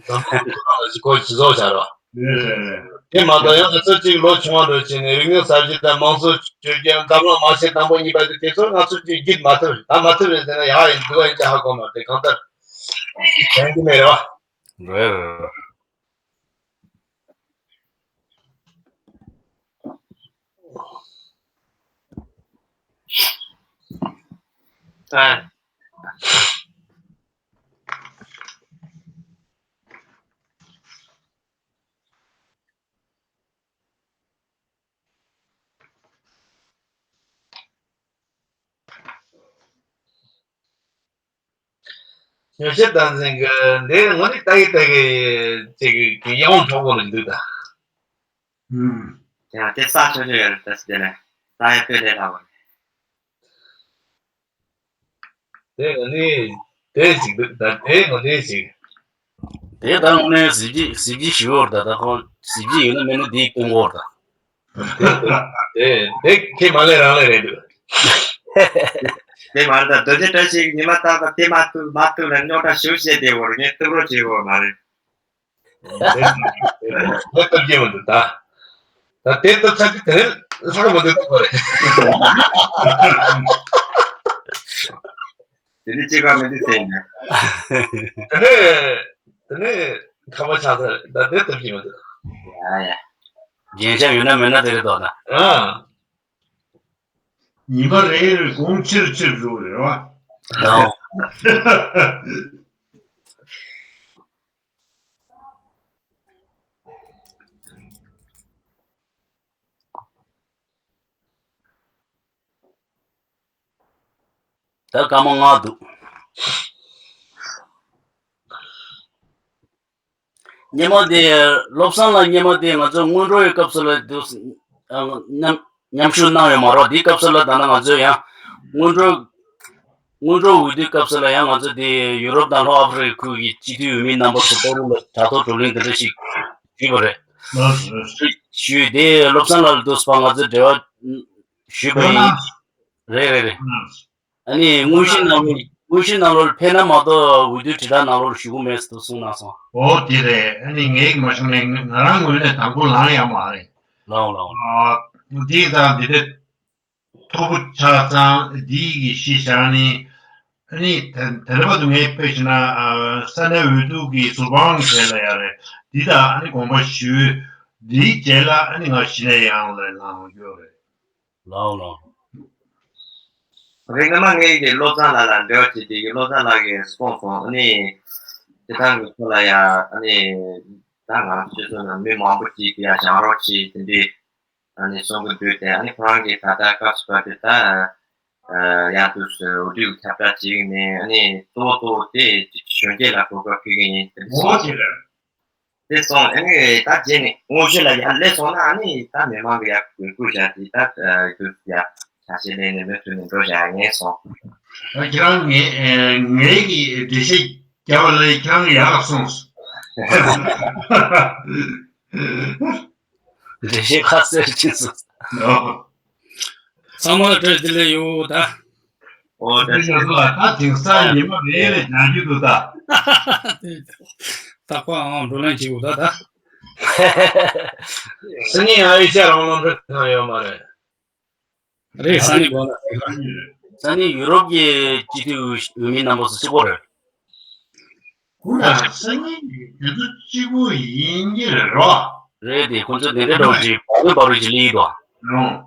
འཛམ་གླིང་ཁོ་ཐག་ལ་ཞིག་ཁོ་ཞིག་བཟོ་བྱ་རོགས། རེད་རེད་རེད། དེ་མ་གཏོགས་ཡང་ང་ཚོ་གཅིག་ལོ་ཆུང་བ་འགྲོ་བྱས་ནས་རིག་གནས་གསར་བརྗེ་དང་དམངས་གཙོ་བཅོས་བསྒྱུར་འཛམ་གླིང་མ་ཤེས་དང་པོ་གཉིས་པ་དེ་དེ་ཚོ་ང་ཚོ་གཅིག་བརྒྱུད་མ་ཐུབ་རེད། ད་མ་ཐུབ་རེད་ཟེར་ན་ཡག་ཡིན་འདུག་ཡིན་ཅི་ཧ་གོ་མ་རེད། གང་ལྟར་དྲན་གྱི་མེད་རེད་བ། རེད་རེད་རེད། ཨ། ཉོ་ཆ་བཏང་ཟིན་གི་འདི་ངོ་ནི་ལྟ་གི་ལྟ་གི་ཅིག་གི་ཡང་འཕྲོག་གོ་ལ་འདུག་ད། ཨུམ། ཡང་དེ་ས་ཆོད་ཆོད་ཡོད་རེད། ད་སི་དེ་ནས་ད་ཡང་དཔེ་དེ་ལྷག་པ་རེད། དེ་ངོ་ནི་དེ་ཅིག་འདུག་ད། དེ་ངོ་དེ་ཅིག་དེ་ད་དངོས་གནས་གཟི་བརྗིད་གཟི་བརྗིད་ཞུ་འོར་ད། ད་ཁོ་གཟི་བརྗིད་ཡོད་ན་མེད་ན་དེའི་སྟོན་གོ་ད། དེ་དེ་དེ་ཁྱེད་མ་ལས་རང་ལས་རེད་འདུག་དེ་མ་རེད་ད། རྡོ་རྗེ་བཀྲ་ཤིས་ཉི་མ་རྟག་པར་དེ་མ་ཐུབ་མ་ཐུབ་ལ་རྙོག་དྲ་ཞུ་བཤད་དེ་བོར་ངས་སྟོབས་རོགས་བྱེད་དགོས་མ་རེད། དེ་སྟོབས་རྒྱས་མི་འདུག་ད། ད་དེ་སྟོབས་ཆག་གི་དེ་ལྷག་མི་འདུག་ད་གོ་རེད། དེ་ནི་ཅི་ག་མི་འདུག་ཟེར་ནས། དེ་ནས་དེ་ནས་ཁ་པ་ཆག་ས་རེད། ད་དེ་སྟོབས་རྒྱས་མི་འདུག་ཡ་ཡ། རྒྱན་ཆ་ཡོད་ན་མེད་ན་དེ་རེད་དོ་ད། ཨ། ཉི་མ་རེ་རེ་གོང་ཆེར་ཆེར་འགྲོ་གི་རེད་བ། ལའོ། ད་སྐར་མ་ལྔ་འདུག་སྔོན་མ་དེ་བློ་བཟང་ལགས་སྔོན་མ་དེ་ང་ཚོ་སྔོན་འགྲོའི་སྐབས་སུ་ལ་དུ་མཉམ་མཉམ་ཞུགས་གནང་ཡོད་མ་རེད། དེའི་སྐབས་སུ་ལ་ད་ནང་ང་ཚོས་ཡང་སྔོན་འགྲོ་སྔོན་འགྲོ་འོས་བསྡུའི་སྐབས་སུ་ལ་ཡང་ང་ཚོ་དེ་ཡུ་རོབ་དང་ལྷོ་ཨ་ཧྥེ་རི་ཁུལ་གྱི་སྤྱི་འཐུས་འོས་མི་རྣམ་པ་ཚོ་ལྟ་བུ་ལ་དྲ་ཐོག་བགྲོ་གླེང་དེ་འདྲ་ཞིག་ཞུས་པ་རེད། ཞུས་དེ་བློ་བཟང་ལགས་ལ་དུ་སྤ་ང་ཚོས་འབྲེལ་བ་ཞུས་པ་ཡིན། རེད་རེད་རེད། ཨ་ནི་དངོས་གཞི་ནང་ལོགས་དངོས་གཞི་ནང་ལོགས་ཕེབས་ན་མ་གཏོགས་འོས་བསྡུ་དྲིལ་བསྒྲགས་ནང་ལོགས་ཞུ་གི་མེད་ཟེར་དུ་གསུངས་གནང་སོང་། ཨོ་དེ་རེད། ཨ་ནི་ངས་མ་བྱུང་ནས་ང་རང་ངོས་ནས་དང་པོ་ལངས་ཡ་མ་རེད། ལའོ་ལའོ། ཨ་འདི་དང་འདི་འདྲ་མཐོ་པོ་ཆགས་ཙང་འདི་གི་གཞི་བཞག་ནི། ཨ་ནི་དེ་དེ་རེད་པ་དུ་ངས་དཔེ་བྱས་ན་ཨ་ས་གནས་འོས་བསྡུ་གི་ཟུར་དཔང་བྱས་ལ་ཡ་རེད། འདི་དང་ཨ་ནི་དགོངས་པ་ཞུས། འདིའི་རྗེས་ལ་ཨ་ནི་ང་གཞི་ནས་ཡང་ལ་ལངས་ཡོད་རེད། ལའོ་ལའོ། རིང་མ་ངས་ཀྱི་བློ་བཟང་ལགས་ལ་འབྲེལ་བ་བྱེད་དེ་གི་བློ་བཟང་ལགས་ཀྱིས་གསུངས་སོང་། ཨ་ནི་སྤྱི་བཏང་གི་ཁོ་ལ་ཡ་ཨ་ནི་ད་ང་ཚོ་ཚོ་ནང་མི་མང་པོ་ཅིག་གི་ཡ་བཞེངས་རོགས་བྱེད་དེ་འདྲའི་ཨ་ནི་གསུང་གི་འདུག་དེ་ཨ་ནི་ཁོ་རང་གིས་ད་ལྟ་སྐབས་སུ་བབས་ཏེ་ད་ཡང་དུས་སུ་འོས་བསྡུ་གི་ཁྱབ་བསྒྲགས་བྱེད་ནས་ཨ་ནི་གཙོ་བོ་གཙོ་བོ་དེ་གཞོན་སྐྱེས་ལ་གོ་སྐབས་ཕུལ་གི་ཡིན་དེ་འདྲ་གསུངས་སོང་། དེ་སོང་ཨ་ནི་ད་རྗེས་ནས་དངོས་གཞི་ལ་ཡར་སླེབས་སོང་ན་ཨ་ནི་ད་མི་མང་གི་ཡར་གུས་བཀུར་བྱ་དེ་ད་དུས་ཡར་ཆ་ཤས་ལེན་ནས་མུ་མཐུད་ནས་འགྲོ་བྱ་ངས་སོང་། ད་ཁྱེད་རང་ངས་ངས་ཀྱི་འགྲེལ་བཤད་རྒྱབ་ལས་ཁྱེད་རང་ཡག་ལ་སོང་། འགྲེལ་བཤད་ཁ་གསལ་ཕྱིན་སོང་། ཚང་མ་ལ་བཀྲ་ཤིས་བདེ་ལེགས་ཡོད་ད། ཨོ་ད་ཤེས་སོང་ལ། ད་དེང་སང་ཉི་མ་རེ་རེ་སྦྱང་རྒྱུ་འདུག་ད། ད་ཁོ་ཨང་བགྲོ་གླེང་བྱེད་དགོས་ད་ད། སང་ཉིན་ཨ་ཡེ་ཤ་རང་ལོ་འདྲ་ཐང་ཡོད་མ་རེད། རེད་སང་ཉིན་དགོངས་ལ། སང་ཉིན་ཡུ་རོབ་ཀྱི་སྤྱི་འཐུས་འོས་མི་རྣམ་པ་ཚོ་གཅིག་པོ་རེད། ཁོ་ན་སང་ཉིན་དེ་ཚོ་གཅིག་པོ་ཡིན་གྱི་རེད་རོ། རེད་དེ་ཁོ་ཚོ་དེ་འདྲ་འདྲ་བོ་ཅིག་བག་ལེབ་བག་ལེབ་ཅིག་སླེབས་ཡོད་དོ། རོང་།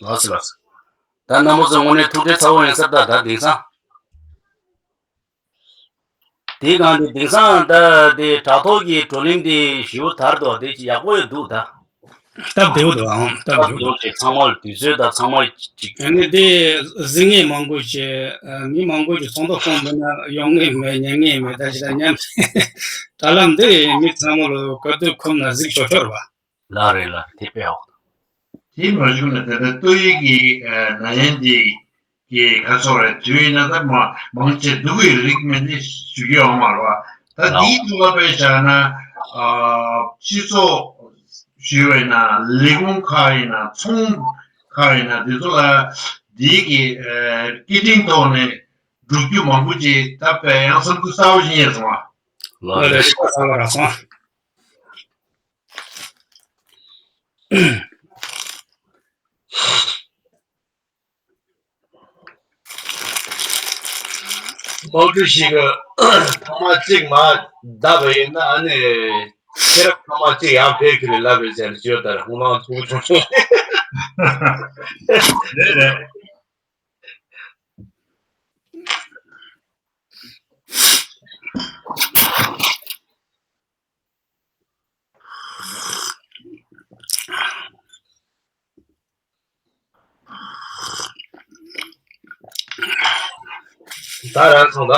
ལགས་སོ་ལགས་སོ། ད་རྣམ་པ་ཚོ་དངོས་གནས་ཐུགས་རྗེ་ཚ་བོ་ཡིན་ས་ད་ད་དེང་སང་། དེའི་སྒང་དེ་དེང་སང་ད་དེ་དྲ་ཐོག་གི་བགྲོ་གླེང་དེ་ཞེ་པོ་དར་དོ་དེ་ཅིག་ཡག་པོ་ཡོད་འདུག་ད། སྟབས་བདེ་བོ་འདུག་ཨང་སྟབས་བདེ་བོ་འདུག་ཅིག་ཚང་མ་དུས་ཚོད་དང་ཚང་མ་ཅིག་ཨ་ནི་དེ་གཟིགས་མཁན་མང་པོ་ཞིག་ཨ་མི་མང་པོ་ཞིག་ཚོགས་འདུ་ཁོང་འདི་ན་ཡོང་ངེས་མེད་ཉན་ངེས་མེད་ད་ཅི་ད་མཉམ་དྲ་ལམ་འདི་མི་ཚང་མ་ལ་ག་དུས་ཁོམ་ན་གཟིགས་ཆོག་ཆོག་རེད་བ། ལགས་རེད་ལགས་དེ་དཔེ་ཡག་པོ་འདུག་དེ་མ་བྱུང་ན་ད་ལྟ་ཏོག་དབྱིབས་ཀྱི་ནད་ཡམས་འདི་གི་ག་ཚོད་རེད་དུས་ཡིན་ན་ད་མ་མང་ཆེ་སྡུག་གི་རིགས་མིན་ཏེ་ཞུ་རྒྱུ་ཡོད་མ་རེད་བ། ད་འདིའི་ཐོག་ལ་དཔེ་བཞག་ན་སྤྱི་ཚོགས་ཞུས་པ་ཡིན་ན་ལས་ཁུངས་ཁག་ཡིན་ན་ཚོང་ཁག་ཡིན་ན་འདི་ཚོ་ལ་འདི་གི་སྐད་འཕྲིན་ཐོག་ནས་སྒྲུབ་རྒྱུ་མང་པོ་ཅིག་ད་དཔེ་ཡང་བསམ་ཚུལ་གསར་པ་ཞིག་རྙེད་སོང་བ། ལགས་རེད། ཤ་ཚ་བ་ར་སོང་། དམག་གྲུ་ཞིག་གི་ཐེངས་མ་གཅིག་མར་བརྡབས་པ་ཡིན་ན། ཨ་ནི་ཁྱེད་རང་ཐེངས་མ་གཅིག་ཡར་འཕེལ་གི་རེད་ལབ་རེད་ཟེར་ནས་བརྗོད་དར་ཧུང་ལང་ཚུགས་བྱུང་། རེད་རེད། ད་རང་ཚོ་ད།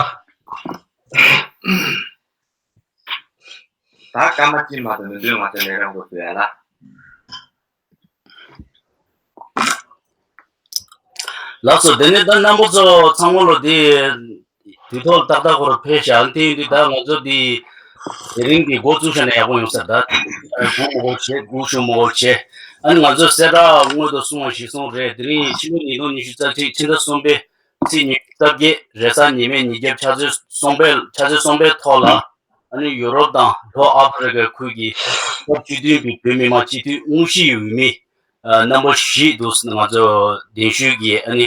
ད་སྐར་མ་གཅིག་མ་གཏོགས་མི་འདུག་ང་ཚོ་ལས་རང་འགོ་ཚུགས་ཡ་ལ། ལགས་སོ། དེ་ནས་ད་རྣམ་པ་ཚོ་ཚང་མ་ལོ་དེ་དུས་ཐོག་ཏག་ཏག་སྐོར་ཕེབས་ཤག་དེ་ཡིན་དུས་ད་ང་ཚོ་དེ་དེ་རིང་གི་འགོ་བཙུགས་ཤག་ན་ཡག་པོ་ཡོང་ས་རེད། ད་གུ་མོ་གོ་བྱེད། གུ་ཤུ་མོ་གོ་བྱེད། ཨ་ནི་ང་ཚོ་གསལ་བསྒྲགས་སྔོན་དུ་སོང་བ་ཞིག་སོང་རེད། དེ་རིང་ཕྱི་ལོ་ཉིས་སྟོང་ཉི་ཤུ་རྩ་གཅིག་ཕྱི་ཟླ་གསུམ་པའི་ཚེས་ཉི་ཤུ་རྩ་བརྒྱད་རེས་གཟའ་ཉི་མའི་ཉིན་རྒྱབ་ཆུ་ཚོད་གསུམ་པའི་ཆུ་ཚོད་གསུམ་པའི་ཐོག་ལ། ཨ་ནི་ཡུ་རོབ་དང་ལྷོ་ཨ་ཧྥེ་རི་ཁའི་ཁུལ་གྱི་སྐབས་བཅུ་བདུན་པའི་བོད་མི་མང་སྤྱི་འཐུས་དངོས་གཞིའི་འོས་མི་ཨ་རྣམ་པ་བཞི་འདུག་ང་ཚོ་གདན་ཞུས་ཀྱིས་ཨ་ནི་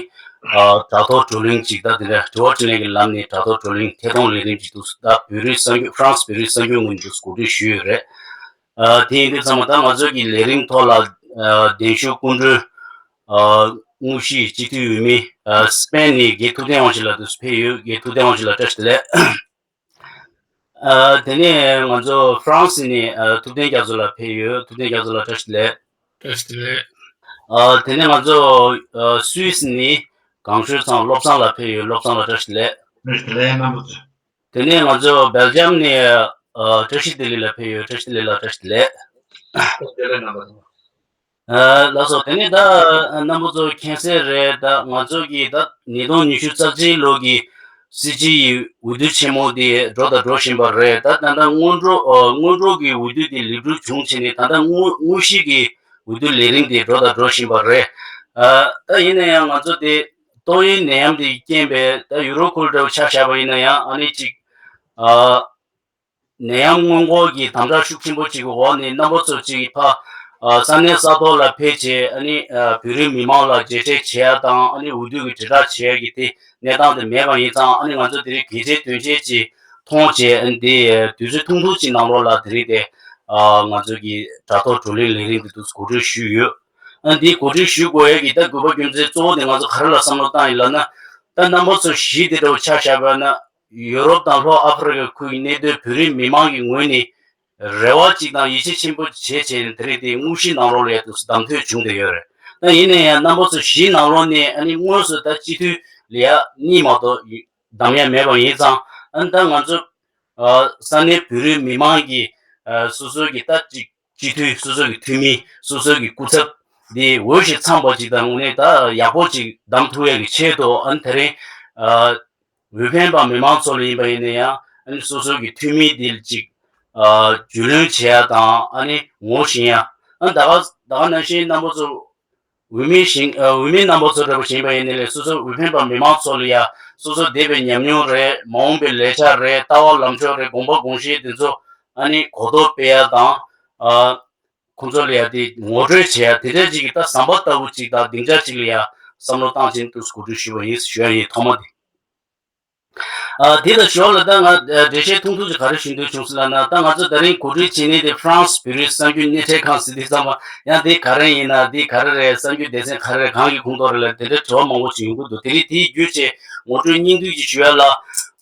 ཨ་དྲ་ཐོག་བགྲོ་གླེང་ཅིག་ད་དེ་འདྲ་དྲི་བ་དྲིས་ལན་གྱི་ལམ་ནས་དྲ་ཐོག་བགྲོ་གླེང་ཐད་གཏོང་ལས་རིམ་ཅིག་འདུག་ད་བོད་རིགས་གསར་འགོད། ཧྥ་རན་སི་བོད་རིགས་གསར་འགོད་ངོས་ནས་འདུག་གོ་སྒྲིག་ཞུས་ཡོད་རེད། ཨ་དེ་ཡིན་དུས་ཚང་མ་ད་ང་ཚོ་གི་ལས་རིམ་ཐོག་ལ་ཨ་གདན་ཞུ་སྐུ་མགྲོན་ཨ་དངོས་གཞིའི་སྤྱི་འཐུས་འོས་མི་ཨ་སི་པེན་ནས་རྒན་ཐུབ་བསྟན་དབང་ཕྱུག་ལགས་འདུག་ཕེབས་ཡོད། རྒན་ཐུབ་བསྟན་དབང་ཕྱུག་ལགས་བཀྲ་ཤིས་བདེ་ལེགས། ཨ་དེ་ནས་ང་ཚོ་ཧྥ་རན་སི་ནས་ཨ་ཐུབ་བསྟན་རྒྱ་མཚོ་ལགས་ཕེབས་ཡོད། ཐུབ་བསྟན་རྒྱ་མཚོ་ལགས་བཀྲ་ཤིས་བདེ་ལེགས། བཀྲ་ཤིས་བདེ་ལེགས། ཨ་དེ་ནས་ང་ཚོ་ཨ་སུད་སི་ནས་གངས་ཤུར་ཚང་བློ་བཟང་ལགས་ཕེབས་ཡོད། བློ་བཟང་ལགས་བཀྲ་ཤིས་བདེ་ལེགས། བཀྲ་ཤིས་བདེ་ལེགས་རྣམ་པ་ཚོ། དེ་ནས་ང་ཚོ་སྦེལ་ཇམ་ནས་ཨ་བཀྲ་ཤིས་བདེ་ལེགས་ལགས་ཕེབས་ཡོད། བཀྲ་ཤིས་བདེ་ལེགས་ལགས་བཀྲ་ཤིས་བདེ་ལེགས། བཀྲ་ཤིས་བདེ་ལེགས་རྣམ་པ་ཚོ། ཨ་ལགས་སོ། དེ་ནས་ད་རྣམ་པ་ཚོ་མཁྱེན་གསལ་རེད། ད་ང་ཚོ་གིས་ད་ཉིས་སྟོང་ཉི་ཤུ་རྩ་གཅིག་ལོ་གི་སྲིད་སྤྱི་ཡི་འོས་བསྡུ་ཆེན་མོ་དེ་འགྲོ་དང་འགྲོ་བཞིན་པ་རེད། ད་ད་ལྟ་སྔོན་འགྲོ་ཨ་སྔོན་འགྲོ་གི་འོས་བསྡུ་དེ་ལེགས་གྲུབ་བྱུང་བྱས་ནས་ད་ལྟ་དངོས་དངོས་གཞི་གི་འོས་བསྡུ་ལས་རིམ་དེ་འགྲོ་དང་འགྲོ་བཞིན་པ་རེད། ཨ་ད་ཡིན་ན་ཡང་ང་ཚོ་དེ་ཏོག་དབྱིབས་ནད་ཡམས་དེ་རྐྱེན་པས་ད་ཡུ་རོབ་ཁུལ་འདྲ་བོ་ཆ་བཞག་པ་ཡིན་ན་ཡང་ཨ་ནི་ཅིག་ཨ། ནད་ཡམས་སྔོན་འགོག་གི་དམ་དྲག་ཤུགས་ཆེན་པོ་ཅིག་གི་འོག་ནས་རྣམ་པ་ཚོ་ཅིག་ཕ་ཨ་ས་གནས་ས་ཐོག་ལ་ཕེབས་བྱས་ཨ་ནི་ཨ་བོད་རིགས་མི་མང་ལ་མཇལ་འཕྲད་བྱེད་ཡ་དང་ཨ་ནི་འོས་བསྡུ་གི་དྲིལ་བསྒྲགས་བྱེད་ཡ་གི་དེ་གནས་སྟངས་དེ་མེད་པ་ཡིན་ཙང་། ཨ་ནི་ང་ཚོ་དེ་རིང་གལ་ཆེ་དོན་ཆེ་ཅིག་མཐོང་བྱས་ཨ་ནི་དེ་དུས་ཚོད་ཐུང་ཐུང་ཅིག་ནང་ལོགས་ལ་དེ་རིང་དེ་ཨ་ང་ཚོ་གི་དྲ་ཐོག་བགྲོ་གླེང་ལས་རིམ་དེ་འདུག་གོ་སྒྲིག་ཞུས་ཡོད། ཨ་ནི་དེ་གོ་སྒྲིག་ཞུ་དགོས་ཡ་གི་ད་དགོས་པ་རྒྱུ་མཚན་གཙོ་བོ་དེ་ང་ཚོ་ག་རེ་ལ་བསམ་བློ་བཏང་ཡིན་ལབ་ན། ད་རྣམ་པ་ཚོ་གཞིས་དེ་འདྲ་བོ་ཆ་བཞག་པ་ན། ཡུ་རོབ་དང་ལྷོ་ཨ་ཧྥེ་རི་ཁ་ཁུལ་གྱི་གནས་སྡོད་བོད་རིགས་མི་མང་གི་ངོས་ནས་རེ་བ་གཅིག་དང་ཡིད་ཆེས་ཆེན་པོ་བྱེད་བྱས་ནས་དེ་རིང་དེ་དངོས་གཞིའི་ནང་ལོགས་ལ་ཡ་དུ་བདམས་ཐོན་བྱུང་བསྡད་ཡོད་རེད། ད་ཡིན་ན་ཡང་རྣམ་པ་ཚོ་གཞིས་ནང་ལོགས་ནས་ཨ་ནི་དངོས་སུ་ད་སྤྱི་འཐུས་ལ་ཡ་གཉིས་མ་གཏོགས་བདམས་ཡ་མེད་པ་ཡིན་ཙང་། ཨ་ནི་ད་ང་ཚོ་ཨ་ས་གནས་བོད་རིགས་མི་མང་གི་ཨ་སོ་སོ་གི་ད་ཅིག་སྤྱི་འཐུས། སོ་སོ་གི་འཐུས་མི། སོ་སོ་གི་སྐུ་ཚབ་འདི་འོས་ཤིང་འཚམས་པ་ཅིག་དང་དངོས་གནས་ད་ཡག་པོ་ཅིག་བདམས་ཐུབ་ཡ་གི་ཆེད་དུ། ཨ་ནི་དེ་རིང་ཨ་འོས་འཕེན་པ་མི་མང་ཚོ་ལ་ཡིན་པ་ཡིན་ན་ཡང་། ཨ་ནི་སོ་སོ་གི་འཐུས་མི་འདི་ལ་ཅིག་ཨ་རྒྱུས་ལོན་བྱེད་ཡ་དང་ཨ་ནི་ངོ་ཤེས་ཡ། ཨ་ནི་ད་ག་ད་ག་ནང་བཞིན་རྣམ་པ་ཚོ་འོས་མི་ཞིག་ཨ་འོས་མི་རྣམ་པ་ཚོ་འདྲ་པོ་ཞིག་ཡིན་པ་ཡིན་ན་ལས། སོ་སོ་འོས་འཕེན་པ་མི་མང་ཚོ་ལ་ཡ་སོ་སོ་འདས་པའི་ཉམས་མྱོང་རེད། མ་འོངས་པའི་ལས་འཆར་རེད། ལྟ་བ་ལངས་ཕྱོགས་རེད། དགོངས་པ་དགོངས་གཞི་དེ་ཚོ་ཨ་ནི་གོ་རྟོགས་སྤེལ་ཡ་དང་། ཨ་ཁོང་ཚོ་ལ་ཡ་དེ་ངོ་སྤྲོད་བྱེད་ཡ་དེ་འདྲ་ཅིག་གི་ད་ཟམ་པ་ལྟ་བུ་ཅིག་དང་སྡིངས་ཆ་ཅིག་ལ་ཡ་བསམ་བློ་བཏང་བྱས་ནས་འདུག་གོ་སྒྲིག་ཞུས་པ་ཡིན་ཞུ་ཡ་ཡིན། ཐོག་མ་དེ། ཨ་དེ་དང་ཞོར་ལ་ད་ང་ཨ་འགྲེལ་བཤད་ཐུང་ཐུང་ཅིག་ག་རེ་ཞུ་འདོད་བྱུང་ཟེར་ལབ་ན། ད་ང་ཚོ་དེ་རིང་གོ་སྒྲིག་བྱེད་མཁན་དེ་ཧྥ་རན་སི་བོད་རིགས་གསར་འགྱུར་སྣེ་ཁྲིད་ཁང་ཟེར་དུས་ཙམ་པ་ཡང་དེ་ག་རེ་ཡིན་ན། དེ་ག་རེ་རེད། གསར་འགྱུར་སྡེ་ཚན་ག་རེ་རེད། གང་གི་ཁོངས་གཏོགས་རེད་ལབ་དེ་འདྲའི་དྲི་བ་མང་པོ་ཅིག་ཡོང་གི་འདུག་དེ་རིང་དེའི་བརྒྱུད་བྱས་ངོ་སྤྲོད་སྙིང་བསྡུས་ཅིག་ཞུ་ཡ་ལ།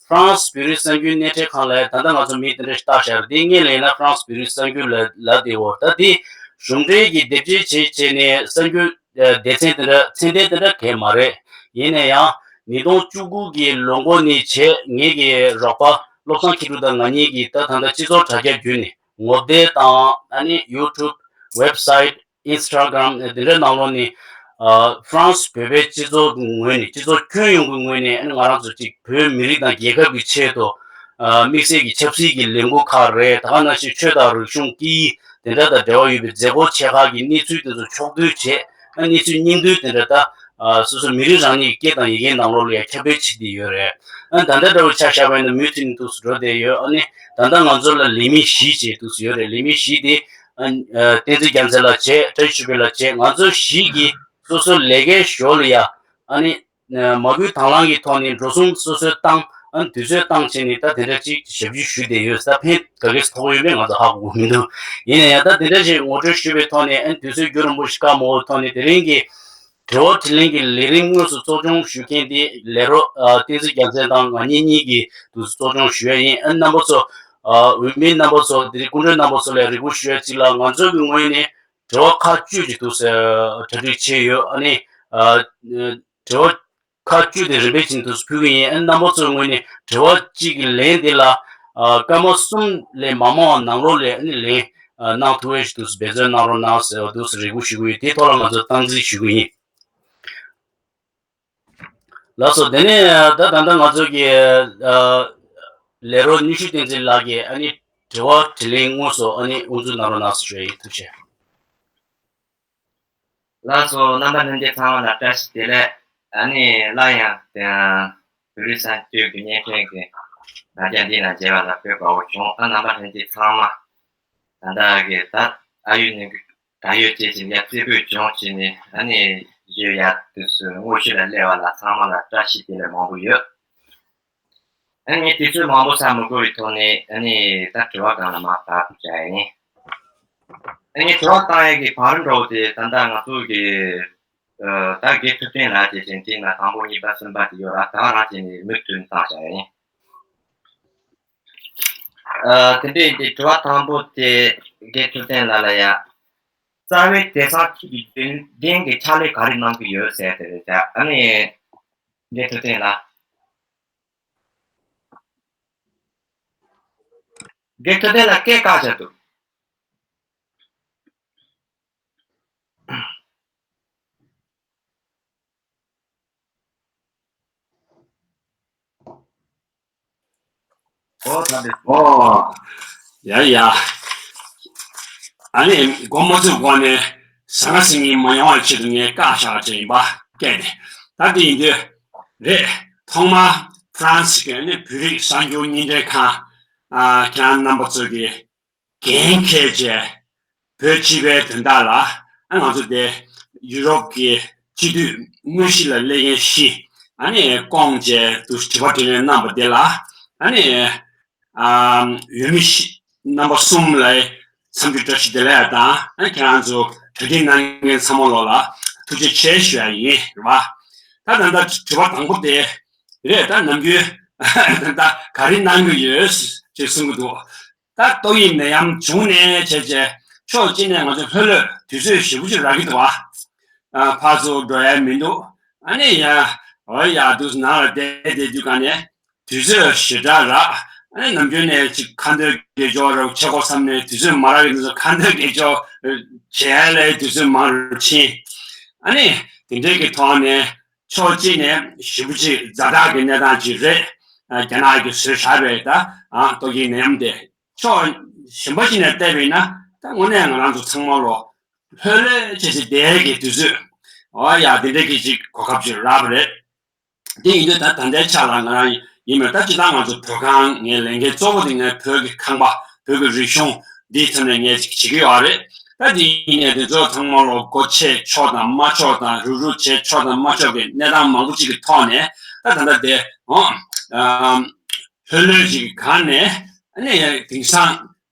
ཧྥ་རན་སི་བོད་རིགས་གསར་འགྱུར་སྣེ་ཁྲིད་ཁང་ལ་ད་ལྟ་ང་ཚོ་མི་དེ་འདྲ་ཞིག་བཏགས་བཞག་རེད། དེ་སྔོན་ལ་ཡིན་ན་ཧྥ་རན་སི་བོད་རིགས་གསར་འགྱུར་ལབ་ལབ་བསྡད་ཡོད་རེད། ད་དེ་གཞུང་འབྲེལ་གྱི་དེབ་སྐྱེལ་བྱས་བྱས་ནས་གསར་འགྱུར་ཨ་སྡེ་ཚན་དེ་འདྲ་ཚད་ལྡན་དེ་འདྲ་གང་ཡང་མ་རེད། ཡིན་ན་ཡང་ཉིས་སྟོང་བཅུ་དགུ་གི་ལོ་འགོ་ནས་བྱས་ངེད་ཀྱི་རོགས་པ་བློ་བཟང་མཁས་གྲུབ་དང་ང་གཉིས་ཀྱིས་ད་ད་ལྟ་སྤྱི་ཚོགས་དྲ་རྒྱ་བརྒྱུད་ནས་ངོ་དེབ་དང་ཨ་ནི་ཡུ་ཊུབ། ཝེབ་སའིཊ། ཨིན་སི་ཊ་གྷ་རམ་དེ་འདྲའི་ནང་ལོགས་ནས་ཨ་ཧྥ་རན་སི་བོད་པའི་སྤྱི་ཚོགས་ངོས་ནས། སྤྱི་ཚོགས་ཁྱོན་ཡོངས་ཀྱི་ངོས་ནས་ཨ་ནི་ང་རང་ཚོ་གཅིག་བོད་མི་རིགས་དང་རྒྱལ་ཁབ་ཀྱི་ཆེད་དུ་ཨ་དམིགས་བསལ་གྱི་ཆབ་སྲིད་ཀྱི་ལས་འགུལ་ཁག་རེད། ད་ག་ནང་བཞིན་ཆོས་དང་རིག་གཞུང་། སྐད་ཡིག་དེ་འདྲ་དང་འབྲེལ་བ་ཡོད་པའི་མཛད་སྒོ་ཆེ་ཁག་གི་གནས་ཚུལ་དེ་ཚོ་ཕྱོགས་བསྡུས་བྱས། ཨ་གནས་ཚུལ་སྙིང་བསྡུས་དེ་འདྲ་ད་ ཨ་སོ་སོ་མི་རིགས་རང་ཉིད་ཀྱི་སྐད་དང་ཡི་གེའི་ནང་ལོགས་ལ་ཡང་ཁྱབ་སྤེལ་བྱེད་བསྡད་ཡོད་རེད། ཨ་ད་ལྟ་འདྲ་བོ་ཆ་བཞག་པ་ཡིན་ན་མུ་མཐུད་ནས་འདུག་སེ་འགྲོ་བསྡད་ཡོད། ཨ་ནི་ད་ལྟ་ང་ཚོ་ལ་ལས་མི་བཞི་ཅིག་འདུག་སེ་ཡོད་རེད། ལས་མི་བཞི་དེ་ཨ་བསྟན་འཛིན་རྒྱལ་མཚན་ལགས་བྱས། བཀྲ་ཤིས་ཆོས་འཕེལ་ལགས་བྱས། ང་ཚོ་བཞི་གིས་སོ་སོ་ལས་ཀའི་ཞོར་ལ་ཡ་ཨ་ནི་མ་བསྐུལ་དང་བླངས་ཀྱི་ཐོག་ནས་འགྲོ་སོང་སོ་སོས་བཏང་། ཨ་ནི་དུས་ཚོད་བཏང་བྱས་ནས་ད་དེ་འདྲ་ཅིག་ཞབས་ཕྱི་ཞུས་བསྡད་ཡོད། ད་ཕན་ག་གེ་ཐོགས་ཡོད་མེད་ང་ཚོ་ཧ་གོ་གི་མི་འདུག་ཡིན་ན་ཡང་ད་དེ་འདྲ་ཞིག་ངོ་སྤྲོད་ཞུས་པའི་ཐོག་ནས། ཨ་ནི་དུས་ཚོད་རྒྱུན་རིང་པོ་ཞིག་བཀག་མ་དགོས་པའི་ཐོག་ནས་དེ་རིང་གི་དྲི་བ་དྲིས་ལན་གྱི་ལས་རིམ་དངོས་སུ་གཙོ་སྐྱོང་ཞུ་མཁན་དེ་ལས་རོགས་ཨ་བསྟན་འཛིན་རྒྱལ་མཚན་དང་ང་གཉིས་གཉིས་ཀྱིས་དུ་གཙོ་སྐྱོང་ཞུ་ཡ་ཡིན། ཨ་ནི་རྣམ་པ་ཚོ་ཨ་འོས་མི་རྣམ་པ་ཚོ། དེ་རིང་སྐུ་མགྲོན་རྣམ་པ་ཚོ་ལ་རེ་སྐུལ་ཞུ་ཡ་གཅིག་ལ། ང་ཚོ་གི་ངོས་ནས་དྲི་བ་ཁག་བཅུ་ཅིག་འདུག་སེ་གྲ་སྒྲིག་བྱས་ཡོད། ཨ་ནི་ཨ་དྲི་བ་ཁག་བཅུ་དེ་རིམ་པས་བྱས་ནས་འདུག་སེ་ཕུལ་གི་ཡིན། ཨ་ནི་རྣམ་པ་ཚོའི་ངོས་ནས་དྲི་བ་གཅིག་གི་ལན་དེ་ལ་ཨ་སྐར་མ་གསུམ་ལས་མ་མང་བ་ནང་ལོགས་ལ་ཨ་ནི་ལན་ཨ་གནང་ཐུབ་པ་ཞིག་འདུག་སེ་འབད་བརྩོན་གནང་རོགས་གནང་ཟེར་བ་འདུག་སེ་རེ་སྐུལ་ཞུ་གི་ཡོད། དེའི་ཐོག་ལ་ང་ཚོ་སྟངས་འཛིན་ཞུ་གི་ཡིན། ལགས་སོ། དེ་ནས་ད་ད་ལྟ་ང་ཚོ་གི་ཨ་ལས་རོགས་ནུས་ཤུགས་བསྟན་འཛིན་ལགས་ཀྱིས་ཨ་ནི་དྲི་བ་དྲིས་ལན་དངོས་སུ་ཨ་ནི་དབུ་འཛུགས་གནང་རོགས་གནང་ཟེར་ཞུ་ཡ་ཡིན། ཐུགས་རྗེ་ཆེ། ལགས་སོ། རྣམ་པ་ལྷན་རྒྱས་ཚང་མ་ལ་བཀྲ་ཤིས་བདེ་ལེགས། ཨ་ནི་སླར་ཡང་དེ་བོད་རིགས་གསར་གཏོད་ཀྱི་བརྙན་འཕྲིན་གྱི་ལ་རྒྱ་འདི་ན་མཇལ་བ་ལ་དཔེ་དགའ་བོ་བྱུང་། ཨ་རྣམ་པ་ལྷན་རྒྱས་ཚང་མ་ད་ལྟ་གི་ད་ཨ་ཡུལ་ནས་ད་ཡོད་ཅེས་ཀྱི་ཡ་རྩེ་ཕུད་སྦྱོང་བྱས་ནས། ཨ་ནི་ཡོད་ཡ་དུས་སུ་དངོས་ཤུལ་ལ་སླེབས་པ་ལ་ཚང་མ་ལ་བཀྲ་ཤིས་བདེ་ལེགས་མང་པོ་ཡོད། ཨ་ནི་དུས་ཚོད་མང་པོ་ཟ་མི་དགོས་པའི་ཐོག་ནས། ཨ་ནི་ད་དྲི་བ་སྒང་ལ་མར་བལྟ་དགོས་ཀྱི་ཡིན། ཨ་ནི་དྲི་བ་བཏང་ཡས་ཀྱི་བར་འགྲོ་དེ་ད་ལྟ་ང་ཚོ་གི་ཨ་ད་དགེ་ཐུབ་བསྟན་ལགས་ཀྱི་དྲན་རྟེན་ལ་དང་པོ་གཉིས་པ་གསུམ་པ་དེ་ཡོད་ར། ད་རང་བྱས་ནས་མུ་མཐུད་བཏང་བྱ་ཡིན། ཨ་དེ་འདྲའི་དེ་དྲི་བ་དང་པོ་དེ་དགེ་ཐུབ་བསྟན་ལགས་ལ་ཡ། རྩ་བའི་དེང་སང་ཁྱེད་ཀྱི་རྒྱུན་ལྡན་གྱི་ཕྱག་ལས་ག་རེ་གནང་གི་ཡོད་ཟེར་དེ་རེད་ད། ཨ་ནི་དགེ་ཐུབ་བསྟན་ལགས། དགེ་ཐུབ་བསྟན་ལགས་སྐད་བཀག་བྱས་འདུག་ཨོ་ད་འདི། ཨོ། ཡ་ཡ། ཨ་ནི་མགོ་མ་ཚོས་གོང་ནས་ཟང་ངེ་ཟིང་ངེ་མ་ཡོང་བའི་ཆེད་དུ་ངས་བཀག་བཞག་བྱས་ཡིན་པ། སྐད་དེ། ད་འདི་ཡིན་དུས་རེད། ཐོག་མར་ཧྥ་རན་སི་གི་ནི་བོད་རིགས་གསར་འགྱུར་བརྙན་འཕྲིན་ཁང་། ཨ་ཁྱེད་རང་རྣམ་པ་ཚོ་གིས་འགན་འཁྱེར་བྱས། བོད་སྤྱི་པའི་དོན་དག་ལ། ཨ་ང་ཚོ་དེ་ཡུ་རོབ་ཀྱི་སྤྱི་འཐུས་དངོས་གཞི་ལ་སླེབས་མཁན་བཞི། ཨ་ནི་བསྐོངས་བྱས་དུ་དྲི་བ་དྲིས་ལན་གནང་བ་དེ་ལ། ཨ་ནི་ཨ་འོས་མི་བཞི། རྣམ་པ་གསུམ་ལ་འཚམས་འདྲི་བཀྲ་ཤིས་བདེ་ལེགས་དང་། ཨ་ཁྱེད་རང་ཚོ་གྲ་སྒྲིག་གནང་མཁན་ཚང་མ་ལོག་ལ་ཐུགས་རྗེ་ཆེ་ཞུ་ཡ་ཡིན། རེད་བ། ད་ད་ལྟ་དྲི་བ་དང་པོ་དེ་རེད། ད་ནམ་རྒྱུན་ད་ལྟ་ག་རེ་གནང་གི་ཡོད་ཅེས་གསུང་གི་འདུག་ད་ཏོག་དབྱིབས་ནད་ཡམས་བྱུང་ནས་བྱས་བྱས་ཕྱོགས་གཅིག་ནས་ང་ཚོ་ལྷོད་ལྷོད་དུས་ཚོད་ཞེ་པོ་ཅིག་རག་གི་འདུག་བ། ཨ་ཕར་ཚུར་འགྲོ་ཡ་མི་འདུག་ཨ་ནི་ཡ་འོ་ཡ་འདུག་ནང་ལ་བསྡད་བསྡད་དུས་ག་ནས་དུས་ཚོད་ཞེ་དྲག་རག་ཨ་ནི་ནམ་རྒྱུན་ནས་ཅིག་ཁ་འདོན་དགེ་སྦྱོར་རོགས་བྱེད་དགོས་བསམ་ནས་དུས་ཚོད་མ་རག་གི་འདུག་ཁ་འདོན་དགེ་སྦྱོར་བྱས་ལས་དུས་ཚོད་མང་རུ་ཕྱིན། ཨ་ནི་དེ་འདྲའི་གི་ཐོག་ནས། ཕྱོགས་གཅིག་ནས་ཞེ་པོ་ཅིག་ཛ་དྲག་གི་གནས་སྟངས་ཅིག་རེད། ཨ་རྒྱ་ནག་གིས་བཟོས་བཞག་པའི་ད་ཨ་ཏོག་དབྱིབས་ནད་ཡམས་དེ། ཕྱོགས་གཞན་པ་ཅིག་ནས་བལྟས་པ་ཡིན་ན་ད་དངོས་གནས་ང་རང་ཚོ་ཚང་མ་ལོ་ལྷོད་ལྷོད་བྱས་བྱས་བསྡད་ཀྱི་དུས་ཚོད། ཨོ་ཡ་དེ་འདྲ་གི་ཅིག་གོ་སྐབས་ཅིག་རག་པ་རེད། དེ་ཡིན་དུས་ད་ད་ལྟའི་ཆ་ལ་ང་རང་ཡིན་མིན་ད་སྤྱིར་བཏང་ང་ཚོ་བོད་ཁང་ངའི་ལས་འགན་གཙོ་བོ་དེ་ངའི་བོད་ཀྱི་ཁང་པ་བོད་ཀྱི་རིག་གཞུང་འདིའི་ཐོག་ནས་ངས་ཅིག་བྱེད་ཀྱི་ཡོད་རེད། ད་དེ་ཡིན་ནའི་དེ་ཚོ་ཚང་མ་ལོ་སྒོ་ཕྱེ་ཆོག་དང་མ་ཆོག་དང་རུག་རུག་བྱེད་ཆོག་དང་མ་ཆོག་གི་གནས་སྟངས་མང་པོ་ཅིག་གི་ཐོག་ནས་ད་ད་ལྟ་དེ་ཨོ་ཨམ་ལྷོད་ལྷོད་ཅིག་གི་སྒང་ནས་ཨ་ནི་དེང་སང་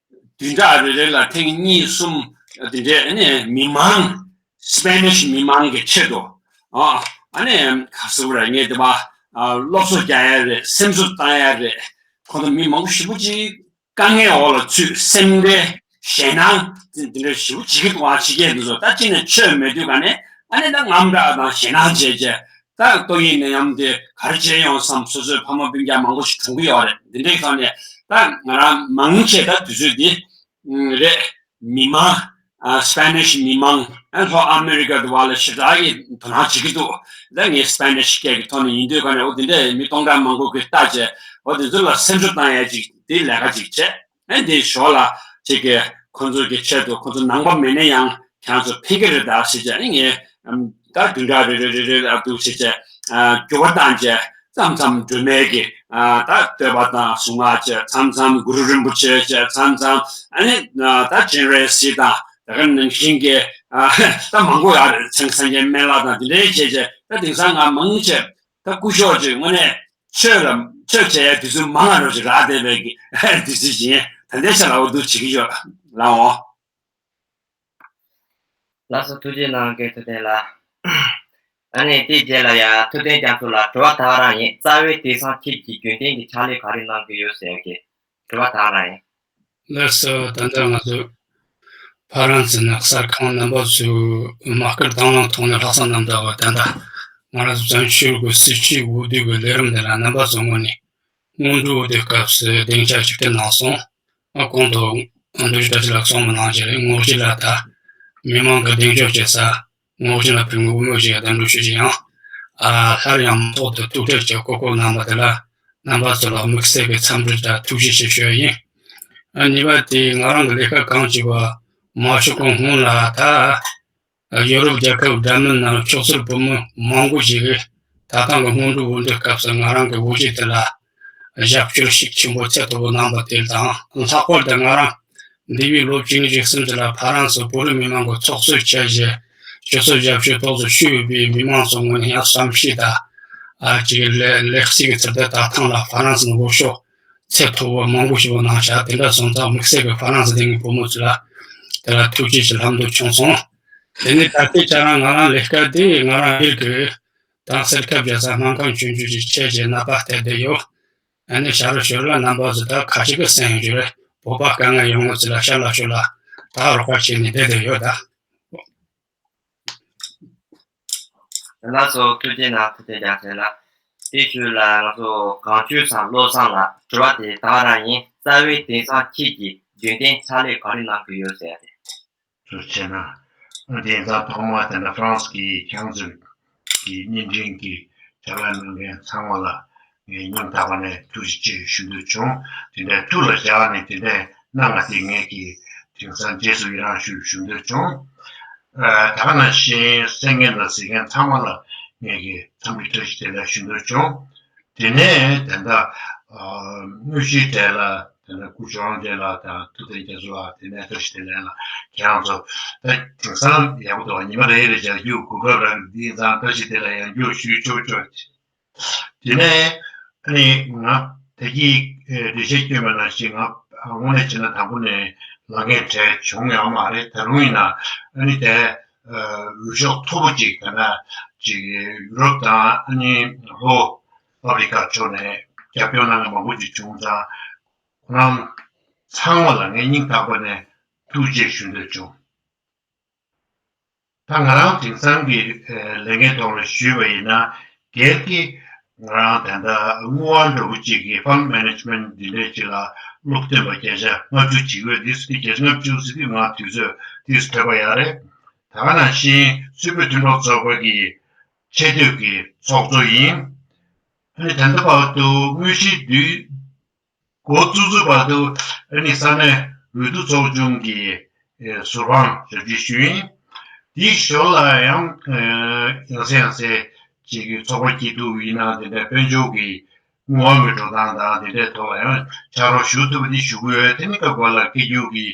བདུན་ཕྲག་རེ་རེ་ལ་ཐེངས་གཉིས་གསུམ་དེ་འདྲའི་ཨ་ནི་མི་མང་སི་པེ་ནིཤ་མི་མང་གི་ཆེད་དུ་ཨ་ཨ་ནི་ག་ཟེར་དགོས་རེད། ངས་དེ་བ་ཨ་སློབ་གསོ་རྒྱག་ཡ་རེད། སེམས་གསོ་བཏང་ཡ་རེད། ཁོང་ཚོ་མི་མང་པོ་ཞེ་པོ་ཅིག་དཀའ་ངལ་འོག་ལ་ཚུད། སེམས་ཁྲལ་ཞེད་སྣང་དེ་འདྲ་ཞེ་པོ་བྱེད་ཀྱི་འདུག་ཨ་ཕྱི་རྒྱལ་འདི་ཚོ་ད་གཅིག་ནས་ཆོས་མེད་དུས་ག་ནས་ཨ་ནི་ད་དངངས་སྐྲག་དང་ཞེད་སྣང་བྱས་བྱས་ད་ཏོག་དབྱིབས་ནད་ཡམས་དེ་ག་རེ་བྱས་ཡོང་བསམ། སོ་སོའི་ཕ་མ་སྤུན་ཀྱག་མང་པོ་ཞིག་གྲོངས་ཀྱི་ཡོད་རེད། འདི་འདྲའི་ཐོག་ནས་ད་ང་རང་མང་ཆེ་ད་དུས་ཚོད་འདི་རེད། མི་མང་ཨ་སི་པེ་ནིཤ་མི་མང་ཨ་ལྷོ་ཨ་མེ་རི་ཀ་དུ་བ་ལ་ཞེ་དྲག་གི་དོ་སྣང་བྱེད་ཀྱི་འདུག་ད་ངས་སི་པེ་ནིཤ་སྐད་ཀྱི་ཐོག་ནས་ཡིན་དུས་ག་ནས་འོ་དེ་འདྲས་མི་སྟོང་ཕྲག་མང་པོ་གིས་ལྟ་བྱས་འོ་དེ་ཚོ་ལ་སེམས་གསོ་བཏང་ཡ་ཅིག་དེ་ལས་ཀ་ཅིག་བྱས། ཨ་འདི་ཞོར་ལ་ཅིག་གི་ཁོང་ཚོ་གི་ཆེད་དུ་ཁོང་ཚོ་ནང་པ་མེད་ན་ཡང་ཁྱེད་ཚོ་ཕན་གྱི་རེད་ད་ཟེར་བྱས་ཨ་ངས་ཨམ་ ད་བདུན་ཕྲག་རེ་རེ་རེ་རེ་ཨ་འདུག་བྱས་བྱས་ཨ་འགྱུར་བ་བཏང་བྱས་མཚམས་མཚམས་སྒྲོལ་མའི་གི་ཨ་ད་བསྟོད་པ་དང་གཟུངས་སྔགས་བྱས་མཚམས་མཚམས་གུ་རུ་རིན་པོ་ཆེ་བྱས་མཚམས་མཚམས་ཨ་ནི་ཨ་ད་སྤྱན་རས་གཟིགས་དང་ད་ག་ནང་བཞིན་གྱི་ཨ་ད་མང་པོ་ཡོད་རེད། སངས་སངས་རྒྱས་སྨན་བླ་དང་དེ་འདྲའི་བྱས་བྱས་ད་དེང་སང་ང་མང་ཆེ་ད་སྐུ་ཞབས་ཀྱི་དངོས་གནས་ཆོས་ལ་ཆོས་བྱས་ཡ་དུས་ཚོད་མང་ང་རོགས་ཅིག་རག་བསྡད་པའི་གི་དུས་ཚོད་ཅིག་ཡིན། ད་ལྟའི་ཆ་ལ་འོ་འདུག་བྱེད་ཀྱི་ཡོད་ལགས་འོ། ལགས་སོ། ཐུགས་རྗེ་གནང་། རྒན་ཐུབ་བསྟན་ལགས། ཨ་ནི་དེའི་རྗེས་ལ་ཡང་ཐུབ་བསྟན་རྒྱ་མཚོ་ལགས་དྲི་བ་ད་ག་རང་ཡིན། རྩ་བའི་དེང་སང་ཁྱེད་ཀྱིས་རྒྱུན་ལྡན་གྱི་ཕྱག་ལས་ག་རེ་གནང་གི་ཡོད་ཟེར་གྱི་དྲི་བ་ད་ག་རང་ཡིན། ལགས་སོ། ད་ལྟ་ང་ཚོ་ཕ་རན་སི་ནས་གསར་ཁང་རྣམ་པ་ཚོས་མ་སྐུལ་དང་བླངས་ཐོག་ནས་ལྷག་བསམ་རྣམ་དག་གིས་ད་ལྟ་ང་རང་ཚོ་བཙན་བྱོལ་གྱི་སྲིད་སྤྱིའི་འོས་བསྡུ་གི་ལས་རིམ་འདི་ལ་རྣམ་པ་ཚོ་ངོས་ནས་སྔོན་འགྲོའི་འོས་བསྡུའི་སྐབས་སུ་སྡིངས་ཆ་ཞིག་བསྐྲུན་གནང་སོང་། ཨ་གོང་དུ་ཨ་འདུ་བྱེད་བཀྲ་ཤིས་ལགས་གསུངས་པ་ནང་བཞིན་རེད། ངོ་རྒོལ་ལ་ད་མི་མང་གི་གདེང་འཇོག་བྱེད་ས་ངོ་རྒོལ་ལ་ཕུལ་བའི་འོས་མི་ཞིག་གདན་འདྲེན་ཞུ་རྒྱུ་ཡིན། ཨ་སླར་ཡང་མ་ཐོག་ཏུ་ཐུགས་ཁྲལ་གྱི་སྐུ་འཁོར་གནང་བ་དེ་ལ་རྣམ་པ་ཚོ་ལ་དམིགས་བསལ་གྱི་འཚམས་འདྲི་དང་ཐུགས་རྗེ་ཆེ་ཞུ་ཡ་ཡིན། ཨ་གཉིས་པ་དེ་ང་རང་གི་ལས་ཀ་གང་བྱེད་པ་མ་ཞུ་གོང་སྔོན་ལ་ད། ཡོ་རོབ་རྒྱལ་ཁབ་འདྲ་མིན་ནང་ཕྱོགས་སུ་བོད་མི་མང་པོ་ཞིག་གིས་ད་ཐེངས་ཀྱི་སྔོན་འགྲོའི་འོས་བསྡུའི་སྐབས་སུ་ང་རང་གི་འོས་གཞི་དེ་ལ་རྒྱབ་སྐྱོར་ཤུགས་ཆེན་པོ་ཚད་མཐོ་པོ་གནང་བ་དེ་དང་། ལྷག་པར་དུ་ང་རང་འདས་པའི་ལོ་བཅུ་གཉིས་ཙམ་ཞིག་ལ་ཕ་རན་སི་བོད་རིགས་མི་མང་གི་ཚོགས་གཙོ་བྱས་རྗེས་སྤྱི་ཚོགས་ཞབས་ཞུ་ཏོག་ཙམ་ཞུས་ཡོད་པའི་མི་མང་ཚོ་ངོས་ནས་ཡང་བསམ་ཤེས་དང་ཨ་ཅིག་ལེགས་སྐྱེས་ཀྱི་ཚུལ་དུ་ད་ཐེངས་ལ་ཕ་རན་སི་ནས་འོས་ཤོག་ཚད་མཐོ་པོ་མང་པོ་ཞིག་གནང་བཞག་དེ་འདྲ་སོང་ཙང་དམིགས་བསལ་གྱི་ཕ་རན་སི་སྡོད་མཁན་བོད་མི་ཚོ་ལ་དེ་ལ་ཐུགས་རྗེ་ཆེ་ལྷག་འདོད་བྱུང་སོང་། དེ་ནས་ད་ལྟའི་ཆ་ལ་ང་རང་ལས་ཀ་དེ་ང་རང་སྒེར་གྱི་དང་སེལ་ཁབ་རྒྱག་ས་སྨན་ཁང་ཆུང་ཆུང་ཞིག་ཕྱེ་རྗེས་ནད་པ་བསྟེན་བསྡད་ཡོད། ཨ་ནི་ཕྱག་རོགས་ཞུ་ལ་རྣམ་པ་ཚོ་ད་ཁ་ཤས་ཀྱིས་གསན་ཡོང་རྒྱུ་རེད། བོད་པ་དཀའ་ངལ་ཡོང་མཁན་ཚོ་ལ་ཕྱག་ལ་ཞུ་ལ་ད་རོགས་པ་བྱས་ནས་བསྡད་བསྡད་ཡོད་ད། ལགས་སོ། ཐུགས་རྗེ་གནང་། ཐུབ་བསྟན་རྒྱ་མཚོ་ལགས། དེ་ཞུས་ལ་ང་ཚོ་གངས་ཆུ་ཚང་བློ་བཟང་ལགས་དྲི་བ་དེ་ད་ག་རང་ཡིན། རྩ་བའི་དེང་སང་ཁྱེད་ཀྱིས་རྒྱུན་ལྡན་ཕྱག་ལས་ག་རེ་གནང་གི་ཡོད་ཟེར་ཡ་དེ། ཚུལ་བྱས་ན། དེང་སང་ཐོག་མར་དེ་འདྲ་ཧྥ་རན་སི་གི་ཁྱེད་ཚོའི་གི་བརྙན་འཕྲིན་གྱི་དྲ་བ་གནང་མཁན་ཚང་མ་ལ་ངས་སྙིང་ཐག་པ་ནས་ཐུགས་རྗེ་ཆེ་ཞུ་འདོད་བྱུང་། དེ་འདྲའི་ཐུགས་ལ་བཞག་ནས་དེ་འདྲའི་གནང་བ་དེ་ངས་ཀྱིས་དེང་སང་རྗེས་སུ་ཡི་རང་ཞུ་ཞུ་འདོད་བྱུང་། ཨ་ད་ག་ནང་བཞིན་གསན་མཁན་དང་གཟིགས་མཁན་ཚང་མ་ལ་ངས་ཀྱིས་འཚམས་འདྲི་བཀྲ་ཤིས་བདེ་ལེགས་ཞུ་འདོད་བྱུང་། དེ་ནས་ད་ལྟ་ཨ་དངོས་གཞིའི་གྲས་ལ་དེ་ནས་སྐུ་ཞབས་དབང་ཆེན་ལགས་དང་ཐུབ་བསྟན་རྒྱ་མཚོ་ལགས་དེ་ནས་བཀྲ་ཤིས་བདེ་ལེགས་ལགས་ཁྱེད་རང་ཚོ་ད་དེང་སང་ཡག་པོ་འདུག་ཉི་མ་རེ་རེ་བཞག་རྒྱུ་གོ་སྐབས་རག་འདི་ཙང་བཀྲ་ཤིས་བདེ་ལེགས་ཡང་བསྐྱར་ཞུ་ཆོག་ཆོག་དེ་ནས་ཨ་ནི་ང་ད་གིན་འགྲེལ་བཤད་བསྐྱོན་པ་ནང་བཞིན་ང་དངོས་གནས་བྱས་ན་དང་པོ་ནས་ལངས་མཁན་གྲས་བྱུང་ཡོད་མ་རེད། ད་རུང་ཡིན་ན་ཨ་ནི་དེ་འོས་ཤོག་མཐོ་པོ་ཅིག་ད་ལྟ་ཅིག་ཡུ་རོབ་དང་ཨ་ནི་ལྷོ་ཨ་ཕི་རི་ཀ་ཕྱོགས་ནས་རྒྱབ་སྐྱོར་གནང་མཁན་མང་པོ་ཅིག་བྱུང་ཙང་ཁོ་རང་ཚང་མ་ལ་ངས་སྙིང་ཐག་པ་ནས་ཐུགས་རྗེ་ཆེ་ཞུ་འདོད་བྱུང་། ད་ང་རང་དེང་སང་གི་ལས་འགན་ཐོག་ནས་ཞུས་པ་ཡིན་ན་སྒེར་གྱི་ང་རང་ད་ལྟ་དངུལ་བ་འདྲ་བོ་ཅིག་གི་ཕན་མེ་ནེ་ཇི་མེན་ཊི་འདི་འདྲས་ཅིག་ལ་སློབ་སྟོན་པ་བརྒྱ་ཆ་ལྔ་བཅུ་བྱེད་ཀྱི་ཡོད། འདི་སུ་དེ་བརྒྱ་ཆ་ལྔ་བཅུ་ཟེར་དུས་ང་དུས་ཚོད་ཏིས་ཐོས་པ་ཡག་རེད། ད་ག་ནང་བཞིན་སུད་བོད་མཐུན་གྲོགས་ཚོགས་པ་གི་ཆེས་མཐོའི་གི་ཚོགས་གཙོ་ཡིན། ཨ་ནི་ད་ལྟ་བར་དུ་དངོས་གཞིའི་དུས་འགོ་བཙུགས་ཚུན་བར་དུ་ཨ་ནི་ས་གནས་འོས་བསྡུ་ཚོགས་ཆུང་གི་ཟུར་དཔང་ཞབས་ཕྱི་ཞུས་ཡིན། དེའི་ཞོར་ལ་ཡང་ཡང་སེ་ཡང་སེ་ཅིག་གི་ཚོགས་པ་སྐྱིད་སྡུག་ཡིན་ན་དེ་འདྲ་དཔལ་འབྱོར་གྱི་དངུལ་བ་གི་འགྲོ་སྟངས་དང་དེ་འདྲའི་ཐོག་ལ་ཡང་ཕྱག་རོགས་ཞུ་ཐུབ་པ་དེ་ཞུ་གི་ཡོད། དེ་ནི་སྐབས་འགའ་ལ་སྐད་སྒྱུར་གྱི་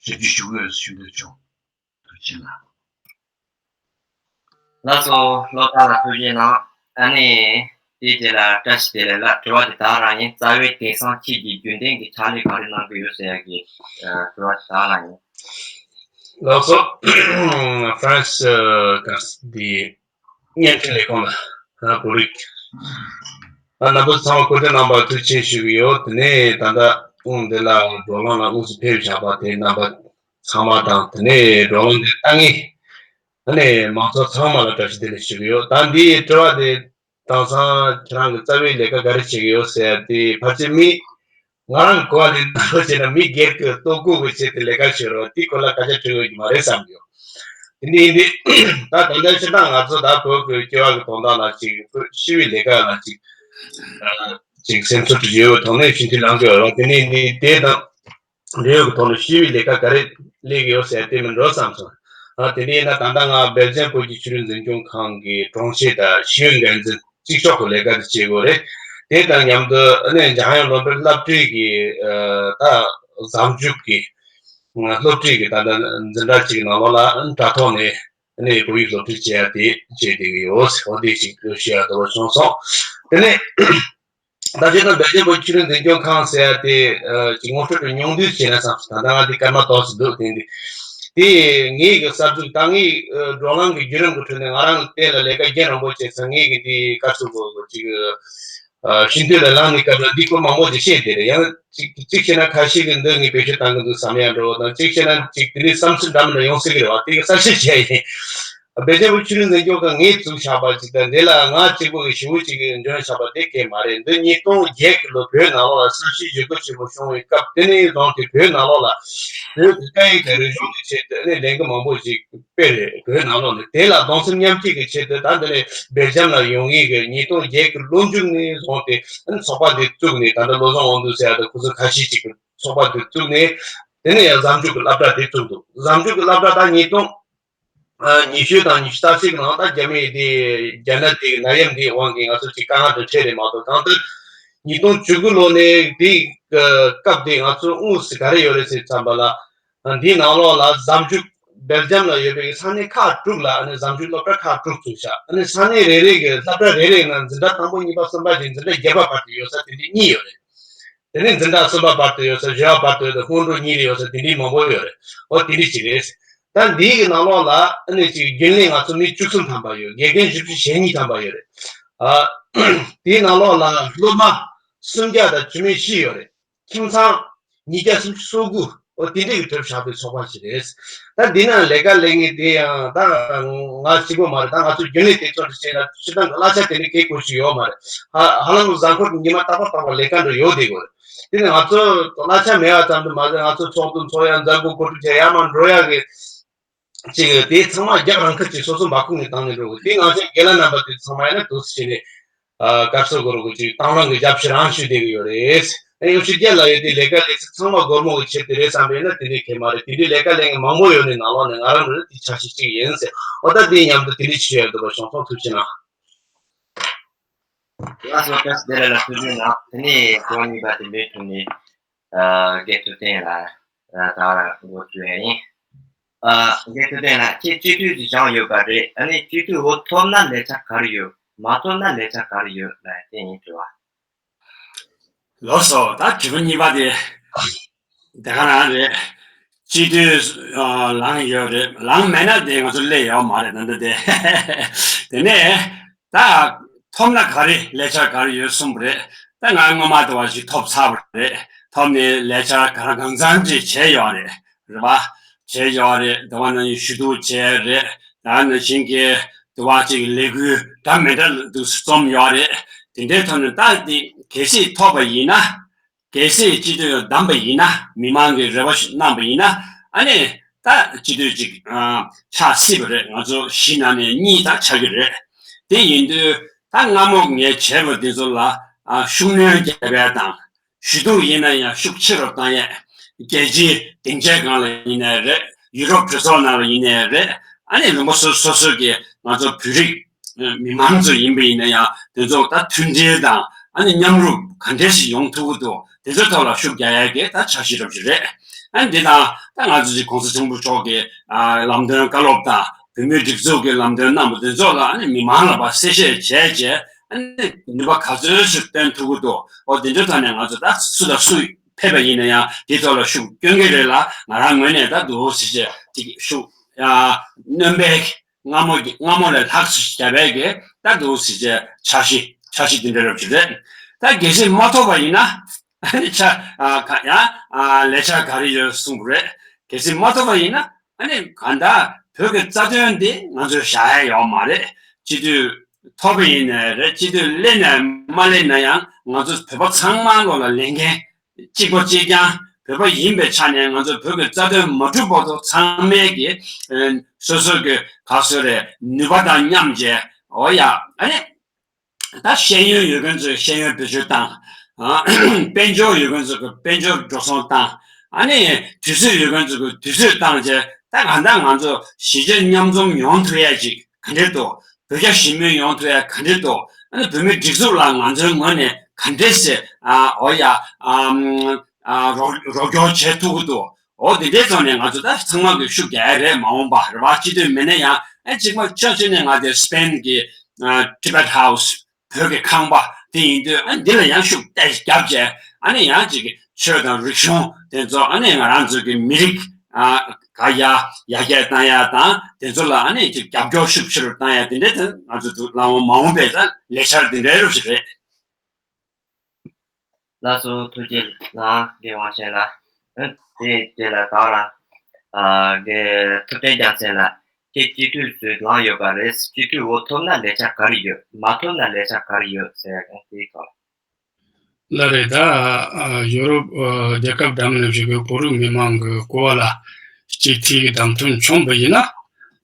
ཞབས་ཕྱི་ཞུ་གི་ཡོད་ཞུ་འདོད་བྱུང་། ཐུགས་རྗེ་གནང་། ལགས་སོ། བློ་བཟང་ལགས་ཐུགས་རྗེ་གནང་། ཨ་ནི་དེའི་རྗེས་ལ་བཀྲ་ཤིས་བདེ་ལེགས་ལགས་དྲི་བ་དེ་ད་ག་རང་ཡིན། རྩ་བའི་དེང་སང་ཁྱེད་ཀྱིས་རྒྱུན་ལྡན་གྱི་ཕྱག་ལས་ག་རེ་གནང་གི་ཡོད་ཟེར་ཡ་གི་དྲི་བ་དེ་ད་ག་རང་ཡིན། ལགས་སོ། ཧྥ་རན་སི་ག་འདི་བརྙན་འཕྲིན་ལས་ཁུངས་ལ་བོད་རིགས་ཨ་རྣམ་པ་ཚང་མ་སྐུ་མཁྱེན་གནང་བར་ཐུགས་རྗེ་ཆེ་ཞུ་གི་ཡོད། དེ་ནས་ད་ལྟ་དབུང་འདི་ལ་བགྲོ་གླེང་ལ་དངོས་སུ་ཕེབས་བཞག་པ་དེ་རྣམ་པ་ཚང་མ་དང་དེ་ནས་བགྲོ་གླེང་འདི་ལྟ་མཁན་ཨ་ནི་མང་ཚོགས་ཚང་མ་ལ་བཀྲ་ཤིས་བདེ་ལེགས་ཞུ་གི་ཡོད། ད་འདིའི་དྲི་བ་དེ་དེང་སང་ཁྱེད་རང་གི་རྩ་བའི་ལས་ཀ་ག་རེ་བྱེད་ཀྱི་ཡོད་ཟེར་ཡ་དེ་ཕལ་ཆེར་མི་ང་རང་གོ་བ་ལེན་ན་བྱས་ན་མི་སྒེར་གྱི་ལྟོ་གོས་ཀྱི་ཆེད་དུ་ལས་ཀ་བྱེད་རོགས་དེ་ཁོ་ལ་སྐད་ཆ་དྲི་འོས་ཀྱི་མ་རེད་བསམ་གྱི་ཡོད། དེ་འདི་ཡིན་དུས་ད་ད་ལྟ་སྤྱིར་བཏང་ང་ཚོ་ད་བོད་ཀྱི་སྐྱེ་བ་གི་དོན་དག་ལ་ཅིག་ཤི་བའི་ལས་ཀ་ལ་ཅིག་ཅིག་སེམས་ཚོར་དུ་ཡོད་པའི་ཐོག་ནས་ཕྱིན་ཐུན་ལང་གི་ཡོད་རོགས། དེ་ནས་ནི་དེ་དང་འབྲེལ་ཡོད་ཀྱི་ཐོག་ནས་ཤི་བའི་ལས་ཀ་ག་རེ་ལས་ཀྱི་ཡོད་ཟེར་དེ་མིན་འགྲོ་བསམ་སོང་། ཨ་དེ་ནས་ན་ད་ལྟ་ང་སྦེལ་ཇམ་བོད་ཀྱི་ཆོས་རིག་འཛིན་སྐྱོང་ཁང་གི་དྲུང་ཆེ་དང་ཤེས་ཡོན་འགན་འཛིན་གཅིག་ལྕོགས་ཀྱི་ལས་ཀ་དེ་བྱེད་དགོས་རེད། དེ་དང་མཉམ་དུ་ཨ་ནི་འཇམ་དབྱངས་སློབ་གྲྭའི་སློབ་གྲྭའི་གི་ཨ་ད་གཟའ་མཇུག་གི་སློབ་ཁྲིད་ཀྱི་ད་ལྟ་འཛིན་གྲྭ་གཅིག་ནང་ལོགས་ལ་དྲ་ཐོག་ནས་ཨ་ནི་བོད་ཡིག་སློབ་ཁྲིད་བྱེད་ཡ་དེ་བྱེད་བསྡད་ཀྱི་ཡོད། འོ་དེ་ཞིག་ཞུ་ཡ་འདོད་པ་བྱུང་སོང་། དེ་ནས་ད་ཆ་ད་སྦེལ་ཇམ་བོད་ཀྱི་ཆོས་རིག་འཛིན་སྐྱོང་ཁང་ཟེར་ཡ་དེ་ཨ་ཅིག་ངོ་སྤྲོད་དུ་ཉུང་བསྡུས་བྱས་ན་བསམ་སོང་། ད་ལྟ་ང་དེ་སྐར་མ་ཏོག་ཙམ་འདུག་དེ་འདི་དེ་ངའི་གི་གསར་འཛུགས་ད་ངའི་ཨ་བགྲོ་གླེང་གི་བརྒྱུད་རིམ་གྱི་ཁྲོད་ནས་ང་རང་གཏན་ལ་ལས་ཀ་རྒྱུན་རིང་པོ་བྱས་ཚར། ངའི་གི་འདི་བཀའ་ཟུར་གོ་གོ་ཅིག་ཨ་ཤིན་ཏུ་ལ་ལངས་ནས་སྐབས་ལ་འདི་སྐོར་མང་པོ་ཅིག་བཤད་བསྡད་རེད། ཡང་ཅིག་ཅིག་བྱས་ན་ཁ་ཤས་ཀྱིས་འདི་ངས་བེད་སྤྱོད་བཏང་གི་འདུག་བསམ་ཡ་འགྲོ་བ་དང་། ཅིག་བྱས་ན་ཅིག་དེ་འདྲའི་བསམ་ཚུལ་འདྲ་མི་འདྲ་ཡོང་སྲིད་ཀྱི་རེད་བ། དེ་གི་གསལ་བཤད་བྱས་ཡིན། སྦེལ་ཇམ་བོད་ཀྱི་ཆོས་རིག་འཛིན་སྐྱོང་ཁང་ངས་བཙུགས་བཞག་པ་ཅིག་དང་། འདི་ལ་ང་གཅིག་པོ་གི་ཞེ་པོ་ཅིག་གི་འཇོན་བཞག་པ་དེ་གས་མ་རེད། འདི་ཉིས་སྟོང་བརྒྱད་ཀྱི་ལོ་བོད་ནང་ལོགས་ལ་གསར་བརྗེ་ཞེ་པོ་ཆེན་པོ་བྱུང་བའི་སྐབས་དེ་ནས་བཟུང་སྟེ་བོད་ནང་ལོགས་ལ་བོད་ཀྱི་སྐད་ཡིག་དང་རིག་གཞུང་གི་ཆེད་དུ་ཨ་ནི་ལས་འགུལ་མང་པོ་ཅིག་སྤེལ་རེད། བོད་ནང་ལོགས་ནས། དེ་ལ་གདུང་སེམས་མཉམ་སྐྱེད་ཀྱི་ཆེད་དུ་ད་འདི་ནས་སྦེལ་ཇམ་ལ་ཡོང་མཁན་གྱི་ཉིས་སྟོང་བརྒྱད་ཀྱི་ལོ་མཇུག་ནས་བཟུང་སྟེ་ཨ་ནི་ཚོགས་པ་འདི་བཙུགས་ནས། ད་ལྟ་བློ་བཟང་དབང་འདུས་ཟེར་ཡ་དང་ཁོ་ཚོ་ཁ་ཤས་ཅིག་གིས་ཚོགས་པ་འདི་བཙུགས་ནས། དེ་ནས་ཡང་གཟའ་མཇུག་གི་སློབ་གྲྭ་དེ་བཙུགས་འདུག་གཟའ་མཇུག་གི་སློབ་གྲྭ་ད་ཉིས་སྟོང་ཨ་ཉི་ཤུ་དང་ཉི་ཤུ་རྩ་གཅིག་ནང་ད་རྒྱ་མིའི་དེ་རྒྱ་ནག་དེ་ནད་ཡམས་དེའི་དབང་གིས་ང་ཚོ་ཅིག་དཀའ་ངལ་དེ་འཕྲད་རེད་མ་གཏོགས། གང་ལྟར་ཉིས་སྟོང་བཅུ་དགུ་ལོ་ནས་དེའི་སྐབས་དེ་ང་ཚོ་དངོས་སུ་ག་རེ་ཡོད་རེད་ཟེར་བསམ་པ་ལ། འདིའི་ནང་ལོགས་ལ་གཟའ་མཇུག་སྦེལ་ཇམ་ལ་ཡོད་པའི་ས་གནས་ཁག་དྲུག་ལ་ཨ་ནི་གཟའ་མཇུག་སློབ་གྲྭ་ཁག་དྲུག་བཙུགས་ཤག་ཨ་ནི་ས་གནས་རེ་རེ་གི་སློབ་གྲྭ་རེ་རེའི་ནང་འཛིན་གྲྭ་དང་པོ་གཉིས་པ་གསུམ་པ་བཞིན་འཛིན་གྲྭ་བརྒྱད་པ་བར་དུ་ཡོད་ས་དེ་འདྲའི་གཉིས་ཡོད་རེད། དེ་ནས་འཛིན་གྲྭ་གསུམ་པ་བར་དུ་ཡོད་ས། བཞི་པ་བར་དུ་ཡོད་ས། སྔོན་འགྲོ་གཉིས་རེ་ཡོད་ས་དེ་འདྲའི་མང་པོ་ཡོད་རེད། འོ་དེ་འདྲའི་ཞིག་རེད། ད་འདིའི་གི་ནང་ལོགས་ལ་ཨ་ནི་ཅིག་རྒྱུན་ལས་ང་ཚོ་མི་བཅུ་གསུམ་ཐམ་པ་ཡོད། དགེ་རྒན་བཞི་བཅུ་ཞེ་གཉིས་ཐམ་པ་ཡོད་རེད། ཨ་དེའི་ནང་ལོགས་ལ་སློབ་མ་སུམ་བརྒྱ་དང་བཅུ་མེད་བཞི་ཡོད་རེད། ཁྱིམ་ཚང་ཉིས་བརྒྱ་སུམ་ཅུ་སོ་དགུ། འོ་དེ་འདྲའི་གི་གྲུབ་བཞག་པའི་ཚོགས་པ་ཞིག་རེད། ད་འདི་ན་ལས་ཀ་ལས་ངན་དེ་ཡང་ད་ང་གཅིག་པོ་མ་རེད། ད་ང་ཚོ་རྒྱུན་ལས་དེ་ཚོ་འདྲ་བྱས་ན་སྤྱིར་བཏང་གི་གླ་ཆ་དེ་འདྲའི་གལ་དགོས་ཤིག་ཡོད་མ་རེད། ཧ་ཧ་ལམ་གཟའ་འཁོར་ཉི་མ་རྟག་པ་རྟག་པ་ལས་ཀ་འདྲ་ཡོད་བསྡད་དགོས་རེད། དེ་ནས་ང་ཚོ་གླ་ཆ་མེད་པ་ཙམ་དུ་མ་ཟད། ང་ཚོ་ཚོགས་འདུ་འཚོགས་ཡ། མཛད་སྒོ་གོ་སྒྲིག་བྱས་ཡར་མར་འགྲོ་ཡ་གི་ཅིག་དེ་ཚང་མ་རྒྱག་རང་ཁ་ཅིག་སོ་སོ་འབག་ཁུག་ནས་བཏང་ནས་འགྲོ་དགོས། དེ་ང་ཚོའི་རྒན་ལགས་རྣམ་པ་དེ་ཚང་མ་ཡིན་ན་འདུག་སེ་བྱས་ནས་ཨ་དཀར་ཟས་གོ་རུ་གོ་ཅིག་བཏང་བླང་གི་རྒྱབ་ཕྱི་རང་ཞུས་བསྡད་ཀྱི་ཡོད་རེད། ཨ་ཡོ་ཤི་རྒྱལ་ལ་ཡོད་དེ་ལས་ཀ་ལས་ཚིག་ཚང་མ་སྒོར་མོ་གི་ཆེད་དུ་རེད་བསམ་པས་ན་དེ་འདྲའི་གལ་མ་རེད། དེ་འདྲའི་ལས་ཀ་ལས་མཁན་མང་པོ་ཡོད་ནི་ནང་ལོགས་ནས་ང་རང་རེད། དེ་ཆ་ཤས་གཅིག་ཡིན་ཟེར། འོ་ད་དེ་མཉམ་དུ་དེ་འདྲའི་ཆེ་ཡོད་འདུག་པ། བྱུང་སོང་། ཐུགས་རྗེ་གནང་། ལགས་སོ། བཀྲ་ཤིས་བདེ་ལེགས་ལ་ཐུགས་རྗེ་གནང་། དེ་ནས་ཁོང་གཉིས་པ་དེ་འདྲའི་ཐོག་ནས་ཨ་དགེ་ཐུབ་བསྟན་ལ་ཨ་ད་བར་འགོ་བཙུགས་ཡ་ཡིན། ཨ་དགེ་ཐུབ་བསྟན་ལགས། ཁྱེད་སྤྱི་འཐུས་ཀྱི་བཞེངས་ཡོད་པ་རེད། ཨ་ནི་སྤྱི་འཐུས་འོག་ཐོབ་ན་ལས་འཆར་ག་རེ་ཡོད། མ་ཐོབ་ན་ལས་འཆར་ག་རེ་ཡོད་ལ་དེ་ཡིན་དྲི་བ། ལགས་སོ། ད་དྲི་བ་གཉིས་པ་དེ་དེ་ག་རང་རེད། སྤྱི་འཐུས་ཨ་ལངས་ཡོད་རེད། ལངས་མེད་ན་དེ་ང་ཚོ་སླེབས་ཡོད་མ་རེད། ད་ལྟ་དེ་དེ་ནས་ད་ཐོབ་ན་ག་རེ། ལས་འཆར་ག་རེ་ཡོད་གསུངས་པ་རེད། ད་ང་སྔོན་མ་དེ་བ་ཞིག་ཐོབ་ཚར་བ་རེད། ཐོབ་ནས་ལས་འཆར་ག་རེ་གང་འཚམ་ཅིག་བྱས་ཡོད་རེད། རེད་པ། བྱས་ཡོད་རེད། དེ་བ་ནང་བཞིན་ཞུ་གཏུག་བྱས་རེད། ད་ནང་བཞིན་གྱི་དེ་བ་ཅིག་ལས་འགུལ་འདྲ་མི་འདྲ་འདུག་སེ་རྩོམ་ཡོད་རེད། དེ་འདྲའི་ཐོག་ནས་ད་དེ་གལ་སྲིད་ཐོབ་པ་ཡིན་ན། གལ་སྲིད་སྤྱི་འཐུས་བདམས་པ་ཡིན་ན། མི་མང་གིས་རེ་བ་ཞིག་གནང་པ་ཡིན་ན། ཨ་ནི་ད་སྤྱི་འཐུས་ཅིག་ཨ་ཆགས་སྲིད་པ་རེད། ང་ཚོ་བཞི་ནང་ནས་གཉིས་ད་ཆགས་ཀྱི་རེད། དེ་ཡིན་དུས་ད་སྔ་མོ་ངས་བྱས་པ་འདི་ཚོ་ལ་ཨ་ཤུགས་སྣོན་རྒྱག་པ་དང་། ཞུ་གཏུག་ཡིན་ན་ཡང་ཤུགས་ཆེ་རུ་བཏང་ཡས། རྒྱལ་སྤྱིའི་སྡིངས་ཆའི་སྒང་ལ་ཡིན་ནའི་རེད། ཡུ་རོབ་གྲོས་ཚོགས་ནང་ལ་ཡིན་ནའི་རེད། ཨ་ནི་ལུང་པ་སོ་སོ་སོ་གི་ང་ཚོ་བོད་རིགས་མི་མང་ཚོ་ཡིན་པ་ཡིན་ན་ཡང་དེ་ཚོ་ད་མཐུན་སྒྲིལ་དང་ཨ་ནི་མཉམ་རུབ་ག་འདྲས་ཞིག་ཡོང་ཐུབ་ཀྱི་འདུག་དེ་ཚོའི་ཐོག་ལ་ཤུགས་རྒྱག་ཡ་གི་ད་འཆར་གཞི་རབ་ཞིག་རེད། ཨ་ནི་འདི་དང་ད་ང་ཚོ་ཅིག་གོང་ས་སྐྱབས་མགོན་མཆོག་གི་ཨ་ལམ་སྟོན་བཀའ་སློབ་དང་བོད་མིའི་སྒྲིག་འཛུགས་ཀྱི་ལམ་སྟོན་གནང་བ་དེ་ཚོ་ལ་ཨ་ནི་མི་མང་ལ་ཕར་གསལ་བཤད་བྱས་རྗེས། ཨ་ནི་ནུས་པ་ག་ཚོད་ཞིག་བཏོན་ཐུབ་ཀྱི་འདུག་འོ་དེ་འདྲའི་ཐོག་ནས་ང་ཚོ་ད་སུ་དང་སུ་ཕེབས་པ་ཡིན་ན་ཡང་དེའི་ཐོག་ལ་ཤུགས་སྐྱོན་གྱི་རེད་ལ། ང་རང་ངོས་ནས་ད་འདུག་ཟེར་བྱས་ཅིག་ཤུགས་ཨ་སྣོན་པའི་སྔ་མོ་གི་སྔ་མོ་ལས་ལྷག་ཙམ་བརྒྱབ་པའི་གི་ད་འདུག་ཟེར་བྱས་འཆར་གཞི་འཆར་གཞི་དེ་འདྲ་རབ་ཅིག་རེད། ད་གལ་སྲིད་མ་ཐོབ་པ་ཡིན་ན་ཨ་ནི་ཆ་ཨ་ག་ཡང་ཨ་ལས་འཆར་ག་རེ་ཡོད་གསུངས་པ་རེད། གལ་སྲིད་མ་ཐོབ་པ་ཡིན་ན་ཨ་ནི་གང་ལྟར་བོད་ཀྱི་རྩ་དོན་འདི་ང་ཚོས་བཞག་ཡ་ཡོད་མ་རེད། སྤྱི་འཐུས་ཐོབ་པ་ཡིན་ནའི་རེད། སྤྱི་འཐུས་སླེབས་ནའི་མ་སླེབས་ན་ཡང་ང་ཚོ་བོད་པ་ཚང་མ་ལོག་ལ་ལས་འགན་གཅིག་པ་གཅིག་རྐྱང་བོད་པ་ཡིན་པའི་ཆ་ནས་ང་ཚོ་བོད་ཀྱི་རྩ་དོན་མ་འགྲུབ་བར་དུ་ཚང་མས་ཀྱི་ཨ་སོ་སོ་གི་ག་ཟེར་རེད། ནུས་པ་དང་མཉམ་བྱས། འོ་ཡ། ཨ་ནི་ད་ཤེས་ཡོན་ཡོད་མཁན་ཚོས་ཤེས་ཡོན་བེད་སྤྱོད་བཏང་། ཨ་དཔལ་འབྱོར་ཡོད་མཁན་ཚོས་དཔལ་འབྱོར་འགྲོ་སོང་བཏང་། ཨ་ནི་དུས་ཚོད་ཡོད་མཁན་ཚོས་དུས་ཚོད་བཏང་བྱས། ད་གང་ལྟར་ང་ཚོ་གཞིས་བྱེས་མཉམ་འཛོམས་ཡོང་ཐུབ་ཡ་ཅིག་ག་འདྲས་འདུག་བོད་རྒྱ་ཞི་མོལ་ཡོང་ཐུབ་ཡ་ག་འདྲས་འདུག་ཨ་ནི་བོད་མིའི་སྒྲིག་འཛུགས་ལ་ང་ཚོའི་ངོས་ནས་ག་འདྲས་སེ་ཨ་འོ་ཡ་ཨམ་ཨ་རོགས་རོགས་སྐྱོར་བྱེད་ཐུབ་ཀྱི་འདུག་འོ་དེ་འདྲའི་ཐོག་ནས་ང་ཚོ་ད་ཚང་མ་གི་ཤུགས་རྒྱག་ཡ་རེད། མ་འོངས་པ་རེ་བ་ཅི་འདོད་མེད་ན་ཡང་ཨ་གཅིག་མ་ཆ་ཆུ་ནས་ང་དེ་སི་པེན་གི་ཨ་Tibet House བོད་ཀྱི་ཁང་པ་དེ་ཡིན་དུས་ཨ་འདི་ལ་ཡང་ཤུགས་ཏོག་ཙམ་བརྒྱབ་བྱས་ཨ་ནི་ཡང་ཅིག་ཆོས་དང་རིག་གཞུང་དེ་ཚོ་ཨ་ནི་ང་རང་ཚོ་གི་མི་རིགས་ཨ་ག་ཡ་ཡར་རྒྱས་བཏང་ཡ་དང་དེ་ཚོ་ལ་ཨ་ནི་ཅིག་རྒྱབ་སྐྱོར་ཤུགས་ཆེ་རུ་བཏང་ཡ་དེ་འདྲའི་དེ་ང་ཚོ་འདུག་ལ་འོང་མ་འོངས་པའི་ད་ལས་འཆར་དེ་འདྲའི་རུ་ཞིག་རེད། ལགས་སོ། ཐུགས་རྗེ་ལགས་དགེ་བང་ཆེན་ལགས། ཨ་དེའི་རྗེས་ལ་ད་རང་ཨ་དགེ་ཐུབ་བསྟན་རྒྱལ་མཚན་ལགས་ཀྱིས་སྤྱི་འཐུས་སུ་ལངས་ཡོད་པ་རེད། སྤྱི་འཐུས་འོས་ཐོབ་ན་ལས་འཆར་ག་རེ་ཡོད། མ་ཐོབ་ན་ལས་འཆར་ག་རེ་ཡོད་ཟེར་ཡ་གང་དེའི་ཐོག་ལ་རེད། ད་ཨ་ཡོ་རོབ་ཨ་རྒྱལ་ཁབ་འདྲ་མིན་ཞིག་གི་བོད་རིགས་མི་མང་གི་གོ་བ་ལ་སྤྱི་འཐུས་ཀྱི་བདམས་ཐོན་བྱུང་བ་ཡིན་ན་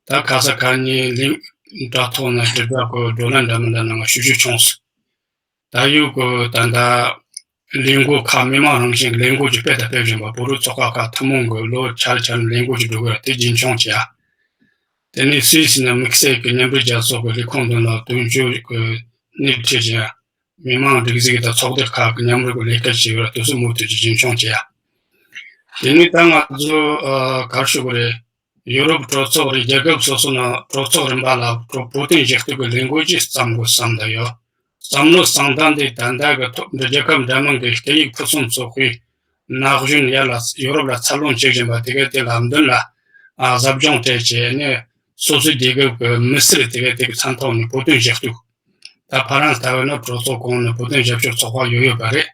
ད་ཁ་ས་ཁ་ཉིན་ལིང་དྲ་ཐོག་ན་དྲིལ་བསྒྲགས་གི་བགྲོ་གླེང་འདྲ་མིན་འདྲ་ནང་ཞུ་རྒྱུ་བྱུང་སོང་། ད་ཡོད་གི་ད་ལྟ་ལས་འགུལ་ཁག་མི་མང་རང་བཞིན་གྱི་ལས་འགུལ་གྱི་སྤེལ་དང་སྤེལ་བཞིན་པ་བོད་རིགས་ཚོགས་ཁག་ཁག་ཐུན་མོང་གི་ལོ་ཆར་ཆར་ནས་ལས་འགུལ་གྱི་འགྲོ་གི་ཡོད་དེ་རྒྱུན་འཁྱོངས་བྱས། དེ་ནས་སུད་སི་ནས་དམིགས་བསལ་གྱི་མཉམ་འབྲེལ་རྒྱལ་ཚོགས་ཀྱི་ལས་ཁུངས་མདུན་ལ་དོན་གཅོད་ཀྱི་སྣེ་ཁྲིད་བྱས། མི་མང་སྒྲིག་འཛུགས་དང་ཚོགས་སྡེ་ཁག་གི་མཉམ་རུབ་ཀྱི་ལས་ཀ་བྱེད་པར་དུས་ཚོད་མུ་མཐུད་ཀྱིས་རྒྱུན་འཁྱོངས་བྱས། དེ་ནས་ད་ང་ཚོ་ཨ་ག་རེ་ཞུ་དགོས་རེད། ཡུ་རོབ་གྲོས་ཚོགས་རེད། རྒྱལ་ཁབ་སོ་སོ་ནང་གྲོས་ཚོགས་རིམ་པ་ལ་བོད་དོན་ཞུ་གཏུག་གི་ལས་འགུལ་ཅིག་བརྩམ་དགོས་བསམ་བསྡད་ཡོད། བསམ་བློ་བཟང་ཐང་དེ་ད་ལྟ་གི་ཐོག་འདི་རྒྱལ་ཁབ་འདྲ་མིན་གྱི་སྐད་ཡིག་ཕུན་སུམ་ཚོགས་པའི་ན་གཞོན་ཡར་ལ་ཡུ་རོབ་ལ་འཚར་ལོངས་བྱེད་བཞིན་པ་དེ་གའི་དེ་ལ་མདུན་ལ་ཨ་ཟབ་སྦྱོང་སྤྲད་བྱས་ནས་སོ་སོའི་རྒྱལ་ཁབ་ཀྱི་མི་སེར་དེ་གའི་དེ་གི་མཚན་ཐོག་ནས་བོད་དོན་ཞུ་གཏུག་ད་ཕ་རན་སི་ལྟ་བུ་ན་གྲོས་ཚོགས་གོང་ནས་བོད་དོན་རྒྱབ་སྐྱོར་ཚོགས་པ་ཡོད་ཡོད་པ་རེད།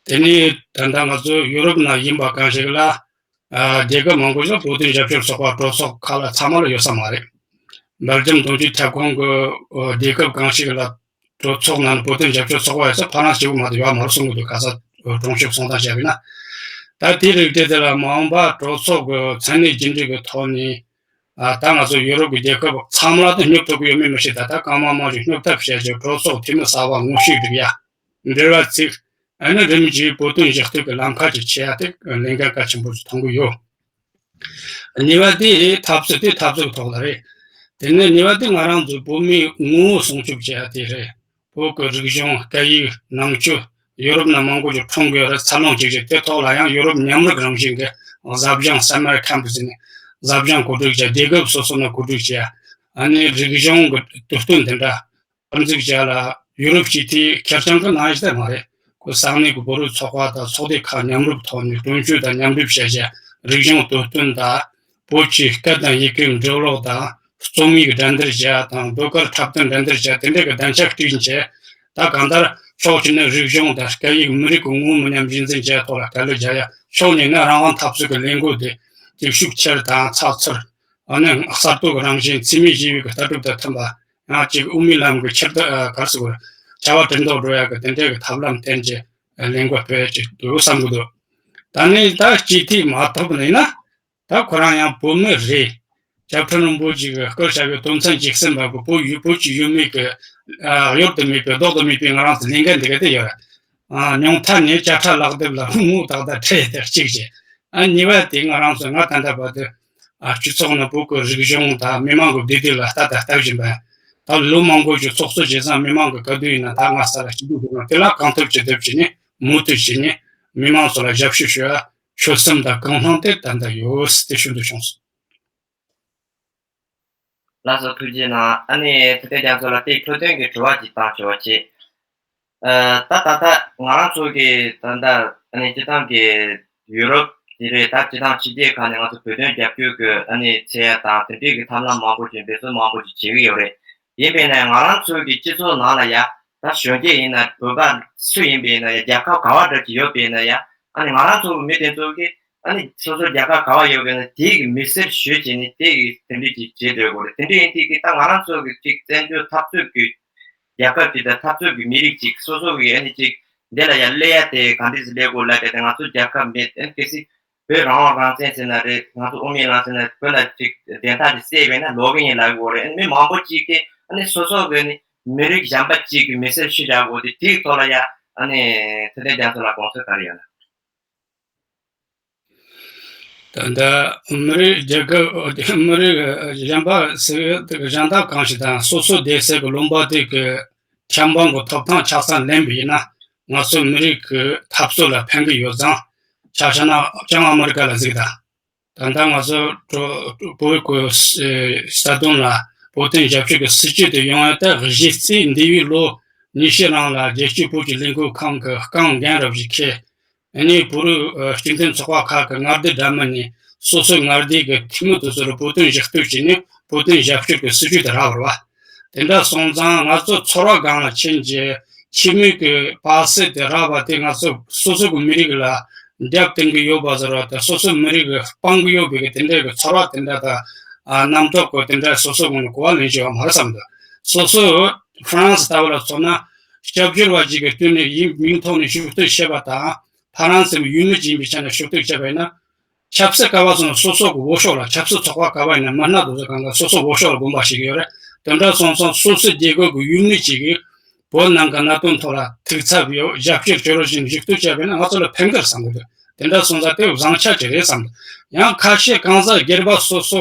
དེ་ནས་ད་ལྟ་ང་ཚོ་ཡུ་རོབ་ནང་ཡིན་པ་གང་ཞིག་ལ། ཨ་རྒྱལ་ཁབ་མང་པོ་ཞིག་ལ་བོད་དོན་རྒྱབ་སྐྱོར་ཚོགས་པ་གྲོས་ཚོགས་ཁག་ལ་ཚང་མ་ལ་ཡོད་ས་མ་རེད། སྦེལ་ཇམ་དོན་གཅོད་ཁྱབ་ཁོངས་ཀྱི་ཨ་རྒྱལ་ཁབ་གང་ཞིག་ལ་གྲོས་ཚོགས་ནང་བོད་དོན་རྒྱབ་སྐྱོར་ཚོགས་པ་ཡོད་ས་ཕ་རན་སི་གཅིག་པུ་མ་གཏོགས་ཡོད་མ་རེད་གསུང་གི་འདུག་ག་ས་གྲོང་གསེབ་གསུང་སྟངས་བྱས་པ་ཡིན་ན། ད་དེའི་རིགས་དེ་དེ་ལ་མ་འོངས་པ་གྲོས་ཚོགས་ཀྱི་མཚན་གནས་རྒྱུན་སྒྲིག་གི་ཐོག་ནས་ཨ་ད་ང་ཚོ་ཡུ་རོབ་ཀྱི་རྒྱལ་ཁབ་ཚང་མ་ལ་ད་སྙོབ་ཐུབ་ཀྱི་ཡོད་མེད་མི་ཤེས། ད་ད་གང་མང་མང་ཞིག་སྙོབ་ཐབས་བྱས་ཀྱི་གྲོས་ཚོགས་འཐུས་མི་གསར་པ་ངོ་ཤེས་སྒྲིག་ཡ། འབྲེལ་བ་བཙུགས། ཨ་ནི་རིམ་གྱིས་བོད་དོན་ཞུ་གཏུག་གི་ལམ་ཁ་ཅིག་ཕྱེ་ཡ་དེ་ལས་འགན་གལ་ཆེན་པོ་ཞིག་མཐོང་གི་ཡོད། གཉིས་པ་དེ་འཐབ་རྩོད་དེ་འཐབ་རྩོད་ཀྱི་ཐོག་ལ་རེད། དེ་ནས་གཉིས་པ་དེ་ང་རང་ཚོའི་བོད་མིའི་ངོ་བོ་སྲུང་སྐྱོབ་བྱེད་ཡ་དེ་རེད། བོད་ཀྱི་རིག་གཞུང་སྐད་ཡིག་ནང་ཆོས་ཡོ་རོབ་ནང་མང་པོ་ཞིག་འཁྲུངས་ཡོད་རེད། འཚར་ལོངས་བྱེད་བཞིན་དེ་ཐོག་ལ་ཡང་ཡོ་རོབ་མཉམ་རུབ་རང་བཞིན་གྱི་ཟབ་སྦྱོང་སམ་མར་ཁེམ་ཟེར་ནས་ཟབ་སྦྱོང་གོ་སྒྲིག་བྱས། རྒྱལ་ཁབ་སོ་སོ་ནས་གོ་སྒྲིག་བྱས། ཨ་ནི་རིག་གཞུང་གི་དུས་སྟོན་དེ་འདྲ། དམ་ཚིག་བྱ་ལ་ཡུ་རོབ་སྤྱི་འཐུས་ཁེར་རྐྱང་གི་ནང་ཞིག་ད་མ་རེད། ཁོ་ས་གནས་ཀྱི་བོད་རིགས་ཚོགས་པ་དང་ཚོགས་སྡེ་ཁག་མཉམ་རུབ་ཐོག་ནས་གྲོས་ཆོད་དང་མཉམ་རུབ་བྱས་བྱས་རིག་གཞུང་དུས་སྟོན་དང་བོད་ཀྱི་སྐད་དང་ཡི་གེའི་འབྲི་ཀློག་དང་རྩོམ་ཡིག་འགྲན་བསྡུར་བྱས་དང་ཟློས་གར་འཁྲབ་སྟོན་འགྲན་བསྡུར་བྱས་དེ་འདྲ་གི་གདན་ཆ་བསྐྲུན་བྱས། ད་གང་ལྟར་ཕྱོགས་གཅིག་ནས་རིག་གཞུང་དང་སྐད་ཡིག་མི་རིགས་ཀྱི་ངོ་བོ་མི་ཉམས་རྒྱུན་འཛིན་བྱས་ཐོག་ལ་སྐད་ལས་རྒྱག་ཡ། ཕྱོགས་གཉིས་ནས་རང་དབང་འཐབ་རྩོད་ཀྱི་ལས་འགུལ་དེ་ཅིག་ཤུགས་ཆེར་དང་ཚགས་ཚུད། ཨ་ནི་གསར་གཏོད་ཀྱི་རང་བཞིན་འཚེ་མེད་ཞི་བའི་གི་ལྟ་གྲུབ་དང་མཐུན་པ། ཡང་གཅིག་དབུ་མའི་ལམ་གྱི་ཕྱིར་ལྟ་ཨ་ག་རེ་ཟེར་དགོས་རེད། བྱ་བ་གྲུབ་ཐོབ་འགྲོ་ཡག་གི་དེ་འདྲའི་གི་ཐབས་ལམ་བསྟེན་བྱས་ལས་འགུལ་སྤེལ་ཅིག་འདུག་བསམ་གྱི་འདུག་ད་ནི་ད་སྤྱི་འཐུས་མ་ཐོབ་ནས་ན་ད་ཁོ་རང་ཡང་བོད་མི་རེད། སྐྱབས་མགོན་རིན་པོ་ཆེ་གི་བསྐུར་བྱ་བའི་དོན་ཚན་བཅུ་གསུམ་པ་གི་བོད་ཡུལ་བོད་ཀྱི་ཡུལ་མི་གི་ཨ་གཡོར་དུ་མེད་པའི་ལྡོག་ཏུ་མེད་པའི་ང་རང་ཚོ་ལས་འགན་འདི་ག་དེ་ཡོད་རེད། ཨ་ཉུང་མཐའ་ནས་བཅད་ཁྲ་ལག་དེབ་ལ་ངོ་ཏག་ཏག་ཁྲིད་དེ་གཅིག་བྱས། ཨ་གཉིས་པ་དེ་ང་རང་ཚོ་ང་ད་ལྟ་བར་དུ་ཨ་སྤྱི་ཚོགས་ནང་བོད་ཀྱི་རིག་གཞུང་དང་མི་མང་གི་བདེ་སྡུག་ལ་ལྟ་དང་ལྟ་བཞིན་པ། ད་ལོ་མང་པོ་ཞིག་ཚོགས་གཙོ་བྱས་ཙང་མི་མང་གི་དཀའ་སྡུག་ཡིན་ན་ད་ང་ས་ལ་སྐྱིད་སྡུག་འདུག་ན་དེ་ལ་གང་ཐུབ་ཅི་ཐུབ་བྱས་ནས་མུ་མཐུད་བྱས་ནས་མི་མང་ཚོ་ལ་ཞབས་ཞུ་ཞུ་ཡ་ཆོད་སེམས་དང་གང་ལྷང་དེ་ད་ལྟ་ཡོད་དེ་ཞུ་འདོད་བྱུང་སོང་། ལགས་སོ། ཐུགས་རྗེ་གནང་། ཨ་ནི་ཐུབ་བསྟན་རྒྱ་མཚོ་ལགས་དེའི་འཕྲོས་དོན་གྱི་དྲི་བ་ཅིག་བཏང་ཆོག་པ་བྱེད། ཨ་ད་ད་ལྟ་ང་རང་ཚོ་གི་ད་ལྟ་ཨ་ནི་སྤྱི་བཏང་གི་ཡུ་རོབ་དེ་རེད། ད་སྤྱི་བཏང་ཕྱི་རྒྱལ་ཁག་ནས་ང་ཚོ་བོད་དོན་རྒྱབ་སྐྱོར་གྱི་ཨ་ནི་འཚོལ་ཡ་དང་དེ་འདྲའི་གི་ཐབས་ལམ་མང་པོ་ཅིག་འབད་བརྩོན་མང་པོ་ཅིག་བྱེད་ཀྱི་ཡོད་རེད། ཡིན་པས་ན་ང་རང་ཚོ་གི་སྤྱི་ཚོགས་ནང་ལ་ཡ་ད་གཞོན་སྐྱེས་ཡིན་ན་བོད་པ་སུ་ཡིན་པ་ཡིན་ན་ཡ་རྒྱལ་ཁབ་ག་བ་འདྲ་ཅིག་ཡོད་པ་ཡིན་ན་ཡ་ཨ་ནི་ང་རང་ཚོ་གི་མི་དེ་ཚོ་གི་ཨ་ནི་སོ་སོ་རྒྱལ་ཁབ་ག་བ་ཡོད་པ་ཡིན་ན་དེའི་གི་མི་སེར་ཞུས་བྱས་ནས་དེ་གི་དེ་འདྲ་ཅིག་བྱེད་འདོད་དགོས་རེད། དེ་འདྲ་ཡིན་དུས་གི་ད་ང་རང་ཚོ་གི་ཅིག་བཙན་བྱོལ་འཐབ་རྩོད་ཀྱི་རྒྱལ་ཁབ་ཅིག་དང་འཐབ་རྩོད་ཀྱི་མི་རིགས་ཅིག་སོ་སོ་གི་ཨ་ནི་ཅིག་འདི་ལ་ཡ་སླེབས་ཡ་དེ་ག་འདྲ་ཞིག་སླེབས་དགོས་ལབ་དེ་ང་ཚོ་རྒྱལ་ཁབ་མེད། ཨ་ནི་གལ་སྲིད་བོད་རང་དབང་རང་བཙན་ཟེར་ན་རེད། ང་ཚོ་དབུ་མའི་ལམ་ཟེར་ན་བོད་ལ་ཅིག་བདེན་མཐའ་ཅིག་གསལ་བས་ན་ལོག་གི་ཡིན་ལབ་དགོས་རེད། ཨ་ནི་མི་མང་པོ་ཅིག་གིས་ཨ་ནི་སོ་སོ་གི་ཨ་ནི་མི་རིགས་གཞན་པ་ཅིག་གི་མི་སེར་ཞུ་བྱ་དགོས་དེ་དེའི་ཐོག་ལ་ཡ་ཨ་ནི་ཐུབ་བསྟན་རྒྱ་མཚོ་ལ་དགོངས་ཚུལ་ག་རེ་ཡོད་ན། ད་ལྟ་མི་རིགས་རྒྱལ་ཁབ་མི་རིགས་གཞན་པ་ཟེར་གཞན་དག་གང་ཞིག་དང་སོ་སོ་བསྡད་སའི་གི་ལུང་པ་དེ་གི་ཁྱབ་འབངས་གི་ཐོབ་ཐང་ཆ་ཚང་ལེན་པ་ཡིན་ན། ང་ཚོ་མི་རིགས་གི་འཐབ་རྩོད་ལ་ཕན་གི་ཡོད་ཙང་། ཆ་བཞག་ན་བྱང་ཨ་མི་རི་ཀ་ལ་གཟིགས་དང་། ད་ལྟ་ང་ཚོ་བོད་ཀྱི་རྩ་དོན་ལ་བོད་དོན་རྒྱབ་སྐྱོར་གྱི་སྲིད་བྱུས་དེ་ཡོང་ཡ་ད་གཞི་རྩའི་འདས་པའི་ལོ་ཉི་ཤུ་རིང་ལ་རྒྱལ་སྤྱིའི་བོད་ཀྱི་ལས་འགུལ་ཁང་གི་རྐང་འགན་རུ་བཞེས་མཁན། ཨ་ནི་བོད་རིགས་སྤྱི་མཐུན་ཚོགས་པ་ཁག་གི་མངའ་སྡེ་འདྲ་མིན་ནས་སོ་སོའི་མངའ་སྡེ་གི་འཐུས་མི་དེ་ཚོར་བོད་དོན་ཞུ་གཏུག་བྱས་ནས་བོད་དོན་རྒྱབ་སྐྱོར་གྱི་སྲིད་བྱུས་དེ་རག་པ་རེད་བ། དེ་འདྲ་སོང་ཙང་ང་ཚོ་ཚོར་བ་སྒང་ལ་ཕྱིན་རྗེས་ཕྱི་མི་གི་པ་སེ་དེ་རག་པ་དེ་ང་ཚོ་སོ་སོ་གི་མི་རིགས་ལ་རྒྱབ་བརྟེན་གི་ཡོད་པ་ཟེར་བ་དང་སོ་སོ་མི་རིགས་གི་སྤང་གི་ཡོད་པའི་གི་དེ་འདྲའི་གི་ཚོར་བ་དེ་འདྲ་དང་། ཨ་རྣམ་རྟོག་གི་དེ་འདྲ་སོ་སོ་ངོས་ནས་གོ་བ་ལེན་བཞིན་ཡོད་མ་རེད་བསམ་འདུག་སོ་སོ་ཧྥ་རན་སི་ལྟ་བུ་ལ་མཚོན་ན་སྐྱབས་བཅོལ་བ་ཅིག་གི་སྟེང་ནས་ཡིན་མིང་ཐོག་ནས་ཞུ་གཏུག་བྱས་པ་དང་། ཧྥ་རན་སི་ཡུལ་མི་ཅིག་ཡིན་པའི་ཆ་ནས་ཞུ་གཏུག་བྱས་པ་ཡིན་ན། ཆབ་སྲིད་སྐབས་སོང་སོ་སོ་གི་འོས་ཤོག་ལ་ཆབ་སྲིད་ཚོགས་པ་ག་བ་ཡིན་ན་མི་སྣ་དེ་ཚོ་གང་ག་སོ་སོ་འོས་ཤོག་ལ་དགོངས་པ་བཞེས་ཀྱི་ཡོད་རེད། དེ་འདྲ་སོང་ཙང་སོ་སོའི་རྒྱལ་ཁབ་ཀྱི་ཡུལ་མི་ཅིག་གིས་བོད་ནང་གི་གནད་དོན་ཐོག་ལ་ཐུགས་འཚབ་ཡོད། རྒྱབ་སྐྱོར་བྱེད་རོགས་ཞེས་ཞུ་གཏུག་བྱས་པ་ཡིན་ན་ང་ཚོ་ལ་ཕན་གི་རེད་བསམ་གི་འདུག་དེ་འདྲ་སོང་ཙང་དེ་བཟང་ཆ་ཅིག་རེད་བསམ་འདུག་ཡང་ཁ་ཤས་གང་ཟག་སྒེར་པ་སོ་སོ་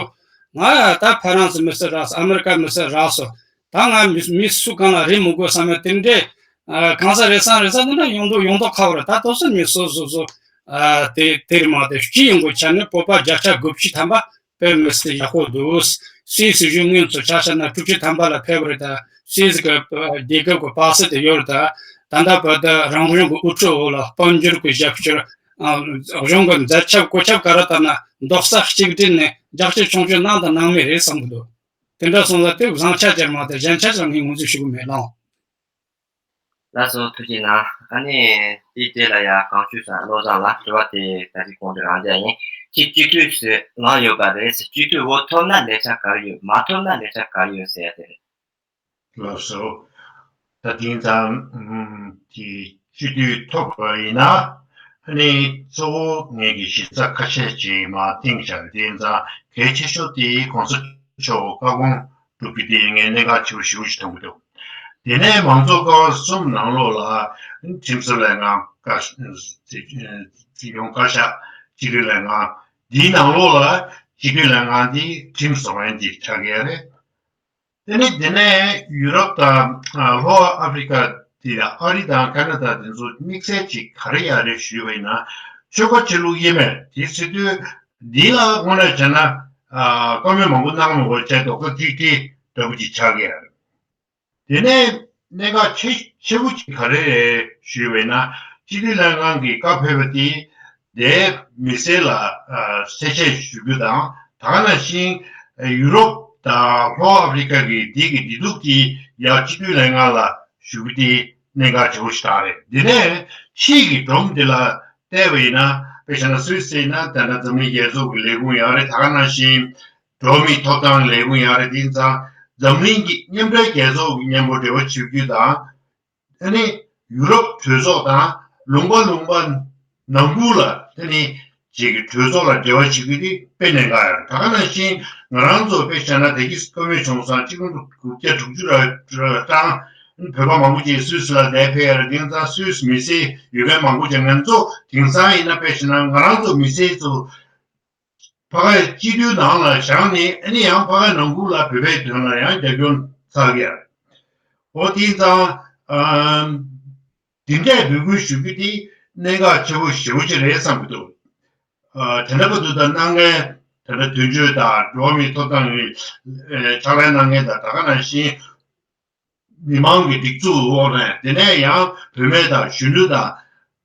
ང་ད་ཧྥ་རན་སི་མི་སེར་རག་སོང་། ཨ་མི་རི་ཀ་མི་སེར་རག་སོང་། ད་ང་མི་མི་སུ་གང་ལ་རེ་མི་དགོས་བསམ་ཡ་དེ་འདྲའི་ཨ་གང་ཟག་རེ་ཟུང་རེ་ཟུང་དེ་འདྲ་ཡོང་མདོག་ཡོང་མདོག་ཁ་པོ་རེད། ད་དེ་ཚོ་མི་སོ་སོ་སོ་ཨ་དེ་དེར་མ་དེ་སྤྱི་ཡོངས་ཀྱི་ཆ་ནས་བོད་པ་བརྒྱ་ཆ་དགུ་བཅུ་ཐམ་པ་དཔེ་མི་སྲིད་ཡག་པོ་འདུག་སུད་སི་གཞུང་ངོས་ཚོ་ཆ་བཞག་ན་དྲུག་ཅུ་ཐམ་པ་ལ་ཕེབས་པ་རེད། ད་སུད་སི་གི་རྒྱལ་ཁབ་ཀྱི་པ་སེ་དེ་ཡོད་རེད། ད་ད་ལྟ་བར་དུ་རང་གཞུང་གི་དབུ་ཁྲིད་འོག་ལ་དཔལ་འབྱོར་གྱི་རྒྱབ་སྐྱོར་ཨ་གཞུང་གི་མཛད་ཁྱབ་གོ་ཁྱབ་ག་རེ་ལྟར་ན་རྡོག་རྩ་གཅིག་སྒྲིལ་ནས་རྒྱབ་སྐྱོར་མཆོང་སྐྱོད་གནང་དང་གནང་མུས་རེད་བསམ་གྱི་འདུག་དེ་འདྲ་སོང་ཙང་དེ་བཟང་ཆ་ཅན་མ་གཏོགས་གཞན་ཆ་ཅན་ངས་ངོས་འཛིན་ཞུ་གི་མེད་ལགས། ལགས་སོ་ཐུགས་རྗེ་གནང་། ཨ་ནི་དེའི་རྗེས་ལ་ཡང་གངས་ཆུ་ས་བློ་བཟང་ལགས་དྲི་བ་དེ་ད་ཅི་གོང་དུ་རང་འཇགས་ཡིན། ཁྱེད་སྤྱི་འཐུས་སུ་ལངས་ཡོད་པ་རེད། སྤྱི་འཐུས་འོས་ཐོབ་ན་ལས་འཆར་ག་རེ་ཡོད། མ་ཐོབ་ན་ལས་འཆར་ག་རེ་ཡོད་ཟེར་ཡ་དེ་རེད། ལགས་སོ། ད་དེང་སང་གི་སྤྱི་འཐུས་ཐོབ་པ་ཡིན་ན་ཨ་ནི་གཙོ་བོ་ངེད་ཀྱི་གཞི་རྩ་ཁ་ཤས་ཅིག་མར་བཏིང་བཞག་དེང་སང་གལ་ཆེ་ཤོས་དེ་གོང་ས་མཆོག་བཀའ་དགོངས་སྒྲུབ་རྒྱུ་དེ་ངས་གནད་འགག་ཆེ་བོ་ཞེ་པོ་ཞིག་མཐོང་གི་འདུག་དེ་ནས་མང་གཙོ་ཀ་བ་གསུམ་ནང་ལོགས་ལ་ཁྲིམས་བཟོ་ལས་ཁང་བཀའ་སྲིད་སྐྱོང་བཀའ་ཤག་སྤྱི་འཐུས་ལས་ཁང་འདིའི་ནང་ལོགས་ལ་སྤྱི་འཐུས་ལས་ཁང་འདི་ཁྲིམས་བཟོ་མཁན་འདི་ཆགས་ཀྱི་རེད། དེ་ནས་དེ་ནས་ཡུ་རོབ་དང་ལྷོ་ཨ་ཧྥེ་རི་ཁ་དེ་ཡང་ཨ་རི་དང་ཁ་ན་ཌ་དེ་ཚོ་དམིགས་བསལ་ཅིག་ག་རེ་ཡག་རེད་ཞུས་པ་ཡིན་ན་ཆོལ་ཁ་ཆོས་ལུགས་དབྱེ་མེད་དེ་ཟེར་དུས་འདི་ལ་དངོས་གནས་བྱས་ན་བཀའ་མོལ་མང་པོ་གནང་མ་དགོས་བྱས་རྡོག་རྩ་གཅིག་སྒྲིལ་འདྲ་པོ་ཅིག་ཆགས་ཀྱི་ཡོད་རེད། དེ་ནས་གནད་འགག་ཆེ་ཆེ་བོ་ཅིག་ག་རེ་རེད་ཞུས་པ་ཡིན་ན་སྤྱི་འཐུས་ལྷན་ཁང་གི་བཀའ་ཕེབས་པ་དེ་དེའི་མི་སེར་ལ་གསལ་བཤད་ཞུ་རྒྱུ་དང་ད་ག་ནང་བཞིན་ཡུ་རོབ་དང་ལྷོ་ཨ་ཧྥེ་རི་ཁ་གི་འདི་གི་བདེ་སྡུག་དེ་ཡང་སྤྱི་འཐུས་ལྷན་ཁང་ལ་ཞུ་རྒྱུ་དེ་གནད་འགག་ཆེ་བོ་ཞིག་རེད། འདི་ནས་ཕྱིས་ཀྱི་སྒྲོམ་འདི་ལ་བལྟས་པ་ཡིན་ན་དཔེ་བཞག་ན་སུད་སི་ཡིན་ན་ད་ལྟ་འཛམ་གླིང་རྒྱལ་ཚོགས་ཀྱི་ལས་ཁུངས་ཡང་རེད། ད་ག་ནང་བཞིན་འགྲོ་བ་མིའི་ཐོབ་ཐང་ལས་ཁུངས་ཡང་རེད། དེ་ཙང་འཛམ་གླིང་གི་མཉམ་འབྲེལ་རྒྱལ་ཚོགས་ཀྱི་མཉམ་པོ་འབྲེལ་བ་བྱེད་རྒྱུ་དང་། ཨ་ནི་ཡུ་རོབ་གྲོས་ཚོགས་དང་ལུང་པ་ལུང་པ་ནང་ཁུལ་ལ་ཨ་ནི་ཅིག་གི་གྲོས་ཚོགས་ལ་འབྲེལ་བ་བྱེད་རྒྱུ་དེ་དཔེ་གནད་འགག་ཡོད་རེད། ད་ག་ནང་བཞིན་ང་རང་ཚོ་དཔེ་བཞག་ན་དེ་གི་ཀོ་མི་ཆུང་སང་གཅིག་སྟོང་དགུ་བརྒྱ་དྲུག་ཅུ་ར་གྲངས་བོད་པ་མང་པོ་ཅིག་སུད་སི་ལ་བསྡད་ཕེབས་ཡ་རེད། དེང་སང་སུད་སི་མི་སེར་ཡོད་མཁན་མང་པོ་ཅིག་ང་ཚོ་དེང་སང་ཡིན་ན་དཔེ་བཞག་ན་ང་རང་ཚོ་མི་སེར་ཚོ་ཕ་གིའི་སྤྱི་འཐུས་ནང་ལ་བཞག་ནས་ཨ་ནི་ཡང་ཕ་གིའི་ནང་ཁུལ་ལ་བོད་པའི་དོན་ལ་ཡང་རྒྱབ་སྐྱོར་ཚར་གི་ཡ། འོ་དེ་ཙང་ཨམ། དེ་འདྲའི་འབོད་སྐུལ་ཞུ་རྒྱུ་དེ་གནད་འགག་ཆེ་བོ་ཞེ་པོ་ཅིག་རེད་བསམ་གྱི་འདུག་ཨ། དེ་འདྲ་བ་འདུག་ད་གནང་མཁན་དེ་འདྲ་དོན་གཅོད་དང་འགྲོ་བ་མིའི་ཐོབ་ཐང་གི་ཕྱག་ལས་གནང་མཁན་དང་ད་ག་ནང་བཞིན། མི་མང་གི་སྒྲིག་འཛུགས་འོག་ནས་དེ་ནས་ཡང་བུད་མེད་དང་གཞོན་ནུ་དང་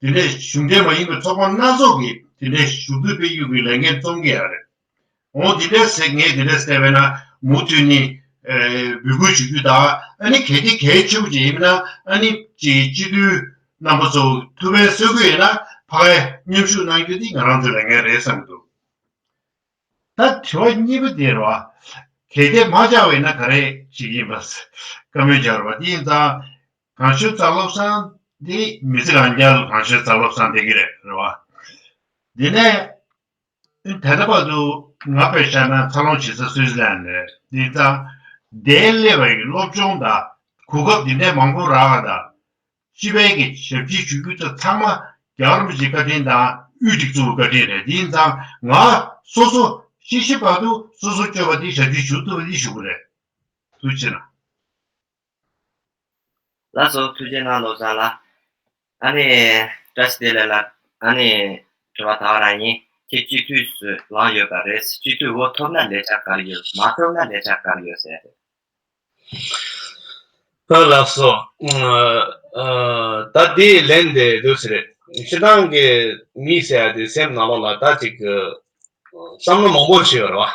དེ་ནས་གཞུང་འབྲེལ་མ་ཡིན་པའི་ཚོགས་པ་སྣ་ཚོགས་ཀྱིས་དེ་འདྲའི་ཞུ་གཏུག་སྤེལ་རྒྱུ་གི་ལས་འགན་རྩོམ་གྱི་ཡོད་རེད། འོ་དེ་འདྲ་ཟེར་ངས་དེ་འདྲ་ཟེར་བས་ན་མུ་མཐུད་ནས་འབོད་སྐུལ་ཞུ་རྒྱུ་དང་ཨ་ནི་གལ་ཏེ་གལ་ཆེ་བོ་ཅིག་ཡིན་ན་ཨ་ནི་ཅིག་སྤྱི་འཐུས་རྣམ་པ་ཚོ་ཐུགས་ཕན་གསོས་ཀྱི་ཡོད་ན་ཕ་གིར་མཉམ་ཞུགས་གནང་རྒྱུ་དེ་ང་རང་ཚོའི་ལས་འགན་རེད་བསམ་གྱི་འདུག་ད་དྲི་བ་གཉིས་པ་དེ་རེད་བ། གལ་ཏེ་མ་བཅར་བ་ཡིན་ན་ག་རེ་བྱེད་ཀྱི་ཡིན་པ། བཀའ་མོལ་བྱ་རེད་བ། དེ་ཡིན་ཙང་། གངས་ཤུར་རྩ་སློབ་ཚང་དེ་མི་ཚེ་རང་རྐྱང་ལ་གངས་ཤུར་རྩ་སློབ་ཚང་བསྡད་ཀྱི་རེད་རེད་བ། དེ་ནས་ད་ལྟ་བར་དུ་ང་དཔེ་བཞག་ན་འཚར་ལོངས་བྱེད་ས་སུད་སི་ལན་རེད། དེ་ཡིན་ཙང་འདིར་སླེབས་པའི་སློབ་སྦྱོང་དང་གོ་སྐབས་འདི་འདྲའི་མང་པོ་རག་པ་དང་། སྤྱི་པའི་གི་ཞབས་ཕྱི་ཞུ་རྒྱུ་དེ་ཚང་མ་རྒྱལ་བ་རིན་པོ་ཆེའི་བཀའ་དྲིན་དང་དབུས་སྒྲིག་འཛུགས་ཀྱི་བཀའ་དྲིན་རེད། དེ་ཡིན་ཙང་ང་ སོ་སོ་ཤི་ཤི་བར་དུ་སོ་སོ་སྐྱོབ་པ་འདི་ཞབས་ཕྱི་ཞུ་ཐུབ་པ་འདི་ཞུ་གི་རེད། ཐུགས་རྗེ་གནང་། ལགས་སོ། ཐུགས་རྗེ་གནང་། བློ་བཟང་ལགས། ཨ་ནི་བཀྲ་ཤིས་བདེ་ལེགས་ལགས། ཨ་ནི་དྲི་བ་ད་ག་རང་ཡིན། ཁྱེད་སྤྱི་འཐུས་སུ་ལངས་ཡོད་པ་རེད། སྤྱི་འཐུས་འོས་ཐོབ་ན་ལས་འཆར་ག་རེ་ཡོད། མ་ཐོབ་ན་ལས་འཆར་ག་རེ་ཡོད་ཟེར་རེད། ཨ་ལགས་སོ། ཨ་ཨ་ད་དེའི་ལན་དེ་འདུག་ཟེར་རེད། སྤྱིར་བཏང་གི་མི་ཟེར་ཡ་དེ་སེམས་ནང་ལོགས་ལ་ད་ཅིག་གི་བསམ་བློ་མང་པོ་ཞིག་ཡོད་རེད་བ།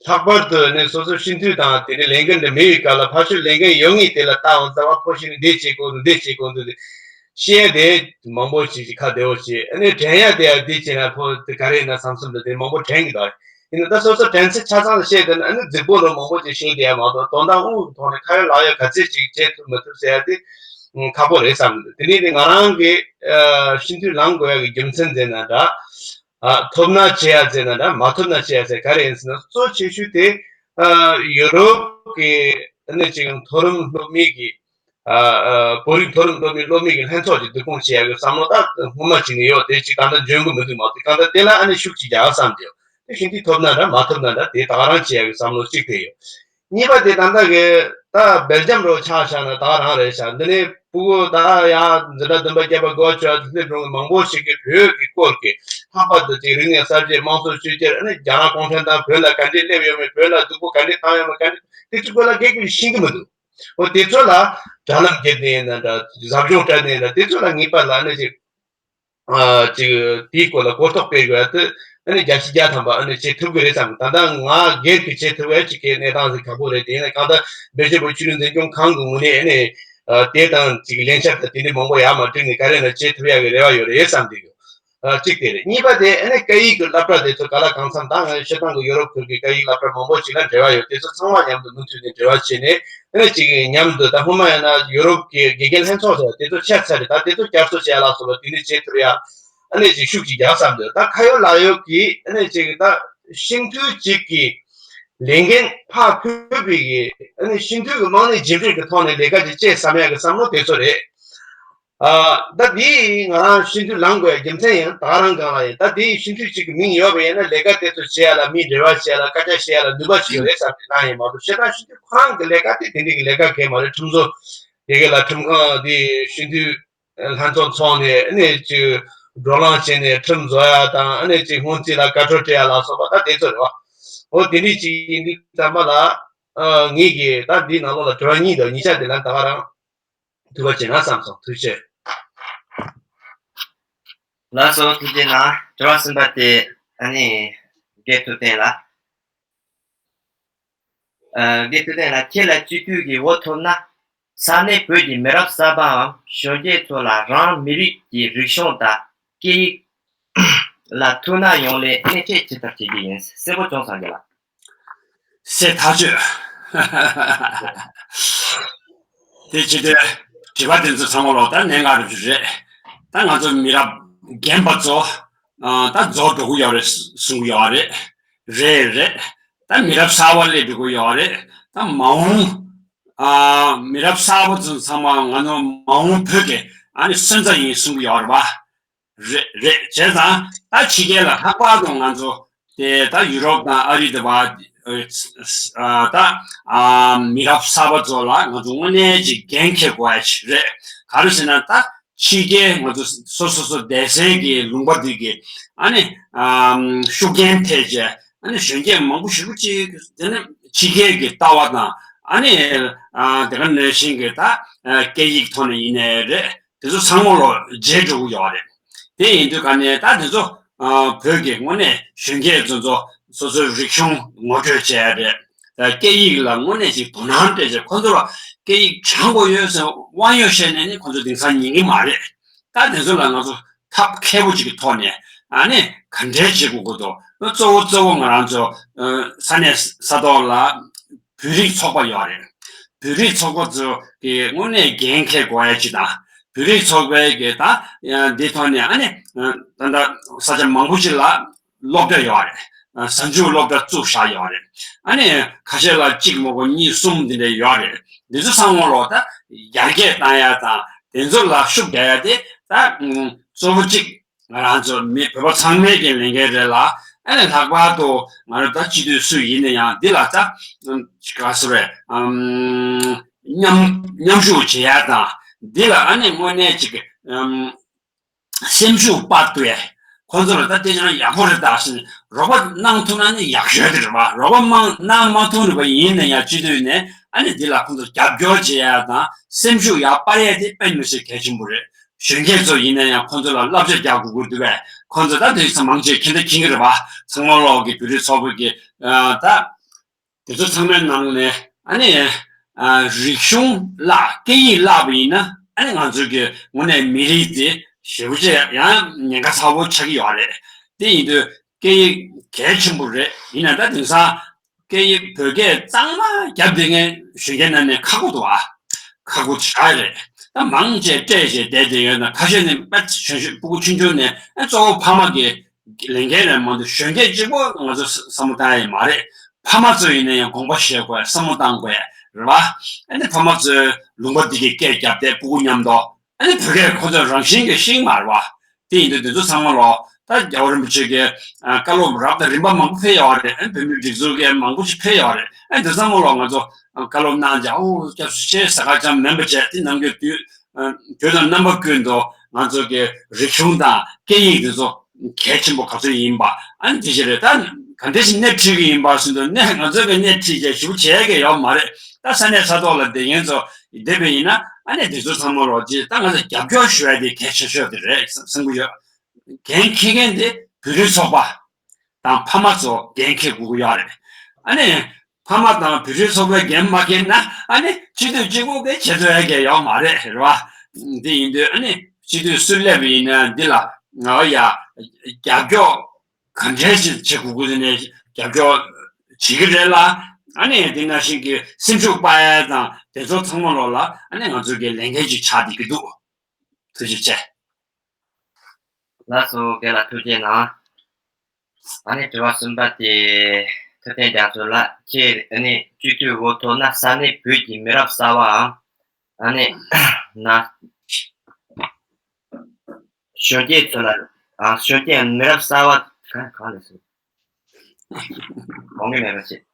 ལྷག་པར་དུ་ནི་སོ་སོ་སྤྱི་འཐུས་དང་དེ་འདྲའི་ལས་འགན་དེ་མེད་པའི་སྐབས་ལ་ཕར་ཕྱོགས་ལས་འགན་ཡོད་ངེས་དེ་ལ་ལྟ་འོང་ཙམ་པ་ཕོ་ཤི་ནི་འདི་བྱེད་དགོས་འདུག་འདི་བྱེད་དགོས་འདུག་བཤད་དེ་མང་པོ་ཞིག་ཅིག་ཁ་བདེ་བོ་བྱེད། ཨ་ནི་དྲན་ཡ་དེ་ཡ་འདི་བྱེད་ན་ཕོ་དེ་ག་རེ་ཡིན་ན་བསམ་བསམ་དུ་དེ་མང་པོ་དྲན་གི་འདུག་ཡིན་ན་ད་སོ་སོ་དྲན་ཚད་ཆ་ཚང་ལ་བཤད་དེ་ན་ཨ་ནི་རྫིག་པོ་ལ་མང་པོ་ཅིག་བཤད་དེ་ཡ་མ་གཏོགས་དོན་དག་དབུ་གི་ཐོག་ནས་ཁ་ཡོད་ལག་ཡོད་ག་ཚད་ཅིག་བྱེད་ཐུབ་མི་ཐུབ་ཟེར་ཡ་དེ་ཁག་པོ་རེད་བསམ་གི་འདུག་དེ་ནས་ནི་ང་རང་གི་ཨ་སྤྱི་འཐུས་ལངས་དགོས་ཡ་གི་རྒྱུ་མཚན་ཟེར་ན་འདྲ། ཨ་ཐོབ་ན་བྱེད་ཡ་ཟེར་ན་འདྲ་མ་ཐོབ་ན་བྱེད་ཡ་ཟེར་ག་རེ་ཡིན་ཟེར་ན་གཙོ་ཆེ་ཤོས་དེ་ཨ་ཡུ་རོབ་ཀྱི་ཨ་ནི་ཅིག་མཐོ་རིམ་སློབ་མའི་གི་ཨ་ཨ་བོད་རིགས་མཐོ་རིམ་སློབ་མའི་སློབ་མའི་གི་ལྷན་ཚོགས་ཀྱི་བསྡུ་སྐོང་བྱེད་ཡ་གི་བསམ་བློ་ད་སྔོན་མ་ཅིག་ནས་ཡོད། དེ་ཅིག་གང་ལྟར་འཇོན་གི་མི་འདུག་མ་གཏོགས་གང་ལྟར་དེ་ལ་ཨ་ནི་ཤུགས་ཅིག་རྒྱག་བསམ་གྱི་ཡོད། དེ་བཞིན་དེ་ཐོབ་ན་འདྲ་མ་ཐོབ་ན་འདྲ་དེ་ད་ག་རང་བྱེད་ཡ་གི་བསམ་བློ་གཅིག་དེ་ཡོད། གཉིས་པ་དེ་ད་ལྟ་གི་ད་སྦེལ་ཇམ་རོ་ཆ་བཞག་ན་ད་རང་རེད་ཤག་འདི་ནས་ཕྲུ་གུ་ད་ཡང་འཛིན་གྲྭ་བདུན་པ་བརྒྱད་པ་དགུ་པ་བཅུ་པ་དེ་ཚོའི་སྒང་གི་མང་པོ་ཞིག་གིས་བོད་ཀྱི་སྐོར་གྱི་ལྷག་པར་དུ་དེ་རིག་གནས་གསར་བརྗེ་དམངས་གཙོ་བཅོས་བསྒྱུར་ཨ་ནི་རྒྱ་ནག་གུང་ཁྲན་ཏང་བོད་ལ་ག་འདྲས་སླེབས་ཡོད་མེད་བོད་ལ་སྡུག་པོ་ག་འདྲས་བཏང་ཡོད་མེད་ག་འདྲས་དེ་ཚོའི་སྐོར་ལ་སྐད་སྐྱེལ་ཤེས་ཀྱི་མི་འདུག་འོ་དེ་ཚོ་ལ་དྲ་ལམ་བརྒྱུད་ནས་ཡིན་ན་འདྲ་ཟབ་སྦྱོང་སྤྲད་ནས་ཡིན་ན་དེ་ཚོ་ལ་ངེས་པར་ལ་ཨ་ནི་ཅིག་ཨ་ཅིག་དེའི་སྐོར་ལ་གོ་རྟོགས་སྤེལ་དགོས་ཡ་དེ་ཨ་ནི་བརྒྱ་ཆ་བརྒྱ་ཐམ་པ་ཨ་ནི་བྱེད་ཐུབ་ཀྱི་རེད་བསམ། ད་ལྟ་ང་སྒེར་གྱི་བྱེད་ཐུབ་ཡ་ཅིག་གི་གནས་སྟངས་ཟིག་ཁག་པོ་རེད། དེ་ཡིན་ན་གང་ལྟར་སྦེལ་ཇམ་བོད་ཆོས་ལུགས་འཛིན་སྐྱོང་ཁང་གི་ངོས་ནས་ཨ་ནི་ཨ་དེ་དང་ཅིག་ལས་འཆར་དང་དེ་འདྲའི་མང་པོ་ཡར་མར་བསྒྲིགས་ནས་ག་རེ་ན་བྱེད་ཐུབ་ཡ་གི་རེ་བ་ཡོད་རེད་བསམ་གྱི་ཡོད། ཨ་གཅིག་དེ་རེད། གཉིས་པ་དེ་ཨ་ནི་སྐད་ཡིག་གི་སློབ་གྲྭ་དེ་ཚོ་ག་ལ་གང་འཚམ་ད་ང་བཤད་སྟངས་ཀྱི་ཡོ་རོབ་ཁུལ་གྱི་སྐད་ཡིག་སློབ་གྲྭ་མང་པོ་ཞིག་ལ་འབྲེལ་བ་ཡོད། དེ་ཚོ་ཚང་མ་མཉམ་དུ་མུ་མཐུད་ནས་འབྲེལ་བ་བྱས་ནས། ཨ་ནི་གཅིག་མཉམ་དུ་ད་སྔོན་མ་ཡིན་ན་ཡུ་རོབ་ཀྱི་དགེ་རྒན་ལྷན་ཚོགས་ཟེར་དེ་ཚོ་ཆད་ཚར་རེད། ད་དེ་ཚོ་བསྐྱར་གསོ་བྱེད་ཡ་ལ་སོགས་པ་དེ་འདྲ་བྱེད་ཐུབ་ཡ་ཨ་ནི་ཅིག་ཤུགས་ཅིག་རྒྱག་བསམ་འདུག་ད་ཁ་ཡོད་ལག་ཡོད་ཀྱིས་ཨ་ནི་ཅིག་ད་སྤྱི་འཐུས་གཅིག་གི་ལས་འགན་ཕར་ཕུད་པའི་གི་ཨ་ནི་སྤྱི་འཐུས་ཀྱི་རྨང་གནས་རྒྱུན་སྤེལ་གྱི་ཐོག་ནས་ལས་ཀ་ཅིག་བྱེད་བསམ་ཡ་གི་བསམ་བློ་དེ་ཚོ་རེད། ཨ་ད་དེ་ང་རང་སྤྱི་འཐུས་ལངས་དགོས་ཡ་རྒྱུ་མཚན་ཡང་ད་རང་སྒང་ལ་ཡིན། ད་དེ་སྤྱི་འཐུས་གཅིག་གི་མིང་ཡོད་པ་ཡིན་ན་ལས་ཀ་དེ་ཚོ་བྱེད་ཡ་ལ་མི་འབྲེལ་བ་བྱེད་ཡ་ལ་སྐད་ཆ་བཤད་ཡ་ལ་ནུས་པ་ཞིག་ཡོད་རེད་བསམ་པའི་སྣང་ཡིན་མ་གཏོགས་བཤད་སྟངས་སྤྱི་འཐུས་ཁོ་རང་གི་ལས་ཀ་དེ་དེ་འདྲའི་གི་ལས་ཀ་གང་མ་རེད། ཁྲིམས་བཟོ་དེ་ག་ལ་ཁྲིམས་ཁང་དེ་སྤྱི་འཐུས་ལྷན་ཚོགས་འཚོགས་ནས་ཨ་ནི་ཅིག་བགྲོ་གླེང་བྱས་ནས་ཁྲིམས་བཟོ་ཡ་དང་ཨ་ནི་ཅིག་སྔོན་རྩིས་ལ་བཀའ་འཁྲོལ་སྤྲད་ཡ་ལ་སོགས་པ་ད་དེ་ཚོ་རེད་བ། འོ་དེ་འདྲའི་ཅིག་ཡིན་དུས་ཙམ་པ་ལ་ཨ་ངེད་ཀྱིས་ད་འདིའི་ནང་ལོགས་ལ་དྲི་བ་གཉིས་དང་ཉིན་ཞག་འདི་ལ་ད་ག་རང་དུས་བ་བྱེད་ན་བསམ་སོང་། ཐུགས་རྗེ་ཆེ། ལགས་སོ། ཐུགས་རྗེ་གནང་། དྲི་བ་གསུམ་པ་དེ་ཨ་ནི་དགེ་ཐུབ་བསྟན་ལགས། ཨ་དགེ་ཐུབ་བསྟན་ལགས། ཁྱེད་ལ་སྤྱི་འཐུས་ཀྱི་འོས་ཐོབ་ན། ས་གནས་བོད་ཀྱི་མི་རབས་གསར་པའམ་གཞོན་སྐྱེས་ཚོ་ལ་རང་མི་རིགས་ཀྱི་རིག་གཞུང་དང་སྐད་ཡིག་ལ་ཐུགས་སྣང་ཡོང་སླད་སྣེ་ཁྲིད་ཇི་ལྟར་བྱེད་ཀྱི་ཡིན། གསལ་པོ་བྱུང་སོང་རྒན་ལགས། གསལ་ཐག་ཆོད། དེ་བྱེད་དུས་དྲི་བ་དེ་ཚོ་ཚང་མ་ལོག་ད་གནད་འགག་རེད་རེད། ད་ང་ཚོ་མི་རབས་རྒན་པ་ཚོ་ཨ་ད་རྫོགས་འགྲོ་གི་ཡོད་རེད་གསུང་གི་ཡོད་རེད། རེད་རེད། ད་མི་རབས་གསར་པ་སླེབས་འགྲོ་གི་ཡོད་རེད། ད་མ་འོངས་ཨ་མི་རབས་གསར་པ་ཚོ་ཚང་མ་ང་ཚོ་མ་འོངས་བོད་ཀྱི་ཨ་ནི་སོན་རྩ་ཡིན་གསུང་གི་ཡོད་རེད་པ། རེད་རེད། བྱས་ཙང་ད་ཕྱི་རྒྱལ་ལ་ལྷག་པར་དུ་ང་ཚོ་དེ་ད་ཡུ་རོབ་དང་ཨ་རི་དེ་བ་ཨ་ད་ཨ་མི་རབས་གསར་པ་ཚོ་ལ་ང་ཚོ་དངོས་གནས་ཅིག་འགན་འཁྱེར་དགོས་ཡ་ཅིག་རེད། ག་རེ་ཟེར་ན་ད་ཕྱི་རྒྱལ་ང་ཚོ་སོ་སོ་སོ་བསྡད་སའི་གི་ལུང་པ་འདི་གི་ཨ་ནི་ཨ་ཤུགས་རྐྱེན་ཐེབས་བྱས་ཨ་ནི་གཞོན་སྐྱེས་མང་པོ་ཞེ་པོ་ཅིག་དེ་ནི་ཕྱི་རྒྱལ་གྱི་ལྟ་བ་དང་ཨ་ནི་ཨ་དེ་ག་ནང་བཞིན་གྱི་ད་ཨ་སྐད་ཡིག་ཐོག་ནས་ཡིན་ནའི་རེད། དེ་ཚོ་ཚང་མ་ལོ་བརྗེད་འགྲོ་གི་ཡོད་རེད། དེ་ཡིན་དུས་ག་ནས་ད་དེ་ཚོ་ཨ་བོད་ཀྱི་དངོས་གནས་གཞོན་སྐྱེས་ཚོ་ཚོ་སོ་སོའི་རིག་གཞུང་ངོ་སྤྲོད་བྱས་རེད། ད་སྐད་ཡིག་ལ་དངོས་གནས་ཅིག་དོ་སྣང་སྤྲད་བྱས་ཁོ་ཚོ་ལ་སྐད་ཡིག་སྦྱང་དགོས་ཡོད་ཟེར་དབང་ཡོད་བཤད་ནས་ནི་ཁོ་ཚོ་དེང་སང་ཉན་གི་མ་རེད། ད་དེ་ཚོ་ལ་ང་ཚོ་ཐབས་མཁས་པོ་ཅིག་གི་ཐོག་ནས་ཨ་ནི་ག་འདྲས་བྱེད་དགོས་ཀྱི་འདུག་གཙོ་བོ་གཙོ་བོ་ང་རང་ཚོ་ཨ་ས་གནས་ས་ཐོག་ལ་བོད་རིགས་ཚོགས་པ་ཡོད་རེད། བོད་རིགས་ཚོགས་པ་ཚོ་གི་དངོས་གནས་འགན་འཁྱེར་དགོས་ཡ་ཅིག་དང་། བོད་རིགས་ཚོགས་པའི་གི་ད་འདི་ཐོག་ནས་ཨ་ནི་ད་ལྟ་ས་ཆ་མང་པོ་ཅིག་ལ་སློབ་གྲྭ་ཡོད་རེད། གཟའ་མཇུག་སློབ་གྲྭ་བཙུགས་བཞག་ཡོད་རེད། ཨ་ནི་ཁ་ཤས་ལ་གཅིག་མ་གཏོགས་གཉིས་གསུམ་འདི་འདྲ་ཡོད་རེད། འདི་ཚོ་ཚང་མ་ལོ་ད་ཡར་རྒྱས་བཏང་ཡ་དང་དེ་ཚོ་ལ་ཤུགས་རྒྱག་ཡ་དེ་ད་གཙོ་བོ་གཅིག་ང་རང་ཚོ་མི་བོད་པ་ཚང་མའི་གི་ལས་འགན་རེད་ལ། ཨ་ནི་ལྷག་པར་དུ་ང་རང་ད་སྤྱི་འཐུས་སུ་ཡིན་ན་ཡང་འདི་ལ་ད་ག་སོ་རེད། ཨམ། མཉམ་མཉམ་ཞུགས་བྱེད་ཡ་དང་འདི་ལ་ཨ་ནི་དངོས་གནས་ཅིག་ཨམ། སེམས་ཤུགས་སྤར་ཐུབ་ཡ། ཁོང་ཚོ་ལ་ད་དེ་ཅང་ཡག་པོ་རེད་ད་ཟེར་ནས་རོགས་པ་གནང་ཐུབ་ན་ནི་ཡག་ཤོས་དེ་རེད་བ། རོགས་པ་མང་གནང་མ་ཐུབ་རེད་བ། ཡིན་ན་ཡང་སྤྱི་འཐུས་ནས་ཨ་ནི་འདི་ལ་ཁོང་ཚོ་རྒྱབ་སྐྱོར་བྱེད་ཡ་དང་སེམས་ཤུགས་ཡར་སྤར་ཡ་དེ་དཔེ་མི་སྲིད་གལ་ཆེན་པོ་རེད། གཞོན་སྐྱེས་ཚོ་ཡིན་ན་ཡང་ཁོང་ཚོ་ལ་བསླབ་བྱ་རྒྱག་དགོས་ཀྱི་འདུག་བས། ཁོང་ཚོ་ད་དེ་ཚོ་མང་ཆེ་མཁྱེན་ད་མཁྱེན་གྱི་རེད་བ། ཚང་མ་ལོག་གི་བོད་རིགས་ཚོགས་པ་གི་ཨ་ད། དེ་ཚོ་ཚང་མའི་ནང་ནས་ཨ་ནི་ཨ་རིག་གཞུང་བརླག་སྐད་ཡིག་བརླག་པ་ཡིན་ན་ཨ་ནི་ང་ཚོ་གི་དངོས་གནས་མི་རིགས་དེ་ཞེ་པོ་ཅིག་ཡང་ཉེན་ཁ་ཚ་བོ་ཆགས་ཀྱི་ཡོད་རེད། དེ་ཡིན་དུས་སྐད་ཡིག་གལ་ཆེན་པོ་རེད། ཡིན་ན་ད་དེང་སང་སྐད་ཡིག་བོད་སྐད་གཙང་མ་རྒྱབ་བསྡད་མཁན་གཞོན་སྐྱེས་ནང་ནས་ཁག་པོ་འདུག་ཨ། ཁག་པོ་ཆགས་རེད། ད་མང་ཆེ་སྤྲད་བྱས་བསྡད་བསྡད་ཡོད་ན་ཁ་ཤས་ནི་དཔེ་གཞོན་གཞོན་སྤུ་གུ་ཆུང་ཆུང་ནས་ཨ་གཙོ་བོ་ཕ་མ་གི་ལས་འགན་རེད་མ་གཏོགས་གཞོན་སྐྱེས་གཅིག་པོ་ང་ཚོ་བསམ་བློ་བཏང་ཡ་མ་རེད། ཕ་མ་ཚོ་ཡིན་ན་ཡང་དགོངས་པ་བཞེས་དགོས་བསམ་བློ་བཏང་དགོས་རེད་བ། ཨ་ནི་ཕ་མ་ཚོས་ལུང་པ་འདི་གའི་སྐད་རྒྱབ་བསྡད་སྤུ་གུ་མཉམ་དུ་ཨ་ནི་བོད་སྐད་ཁོ་ཚོ་རང་བཞིན་གྱིས་ཤེས་ཀྱི་མ་རེད་བ། དེ་ཡིན་དུས་འདི་ཚོ་ཚང་མ་ལོ་ད་རྒྱལ་བ་རིན་པོ་ཆེ་གི་ཨ་བཀའ་སློབ་རབ་དང་རིམ་པ་མང་པོ་ཕེབས་ཡོད་རེད། ཨ་ནི་བོད་མིའི་སྒྲིག་འཛུགས་ཀྱི་མང་པོ་ཞིག་ཕེབས་ཡོད་རེད། ཨ་ནི་འདི་ཚང་མ་ལོ་ང་ཚོ་བཀའ་སློབ་གནང་བྱས་ཨོ་སྐྱབས་སུ་མཆི་ཟེར་ཁ་ཅང་མིན་པ་བྱས་དེ་ནང་གི་དུས། དུས་དང་རྣམ་པ་ཀུན་ཏུ་ང་ཚོ་གི་རིག་གཞུང་དང་སྐད་ཡིག་འདི་ཚོ་གལ་ཆེན་པོ་ག་ཚོད་ཡིན་པ་ཨ་ནི་དེ་ཞིག་རེད། ད་ག་འདྲ་ཞིག་སྣེ་ཁྲིད་ཀྱི་ཡིན་པ་ཟེར་དུས་ནས་ང་ཚོ་གི་སྣེ་ཁྲིད་བྱས་ཞུ་བྱེད་ཀྱི་ཡོད་མ་རེད། ད་ས་གནས་ས་ཐོག་ལ་བསྡད་མཁན་ཚོ་བསྡད་པ་ཡིན་ན་ཨ་ནི་དེ་ཚོ་ཚང་མ་ལོག་ཅིག་ད་ང་ཚོ་རྒྱབ་སྐྱོར་ཞུ་ཡ་དེ་གལ་ཆེ་ཤོས་དེ་རེད་བསམ་གྱི་ཡོད། འགན་འཁྱེར་མཁན་དེ་བོད་རིགས་ཚོགས་པ་དང་ཕ་མ་ཚོ་འགན་འཁྱེར་དགོས་ཀྱི་ཡོད་རེད། ཨ་ནི་ཕ་མ་དང་བོད་རིགས་ཚོགས་པའི་འགན་མ་འཁྱེར་ན་ཨ་ནི་སྤྱི་འཐུས་གཅིག་པོ་གིས་བྱེད་ཐུབ་ཡ་གི་ཡོད་མ་རེད་རེད་བ། འདི་ཡིན་དུས་ཨ་ནི་སྤྱི་འཐུས་སུ་སླེབས་པ་ཡིན་ན་འདི་ལ་ང་ཡ་རྒྱབ་སྐྱོར་ག་འདྲས་ཞིག་བྱེད་དགོས་ཀྱི་ནས་རྒྱབ་སྐྱོར་བྱེད་ཀྱི་རེད་ལ། ཨ་ནི་འདི་ནང་བཞིན་གྱི་སེམས་ཤུགས་སྤར་ཡ་དང་དེ་ཚོ་ཚང་མ་ལོག་ལ་ཨ་ནི་ང་ཚོ་གི་ལས་འགན་ཅིག་ཆགས་བསྡད་ཀྱི་འདུག་ཐུགས་རྗེ་ཆེ། ལགས་སོ། རྒན་ལགས་ཐུགས་རྗེ་གནང་། ཨ་ནི་དྲི་བ་གསུམ་པ་དེ་ཐུབ་བསྟན་རྒྱ་མཚོ་ལགས་ཁྱེད་ཨ་ནི་སྤྱི་འཐུས་འོས་ཐོབ་ན་ས་གནས་བོད་ཀྱི་མི་རབས་གསར་བའམ་ཨ་ནི་ན་གཞོན་སྐྱེས་ཚོ་ལ་ཨ་གཞོན་སྐྱེས་མི་རབས་གསར་བ་གང་གང་ལས་སོ། དགོངས་ངེས་མེད་པ་བྱེད།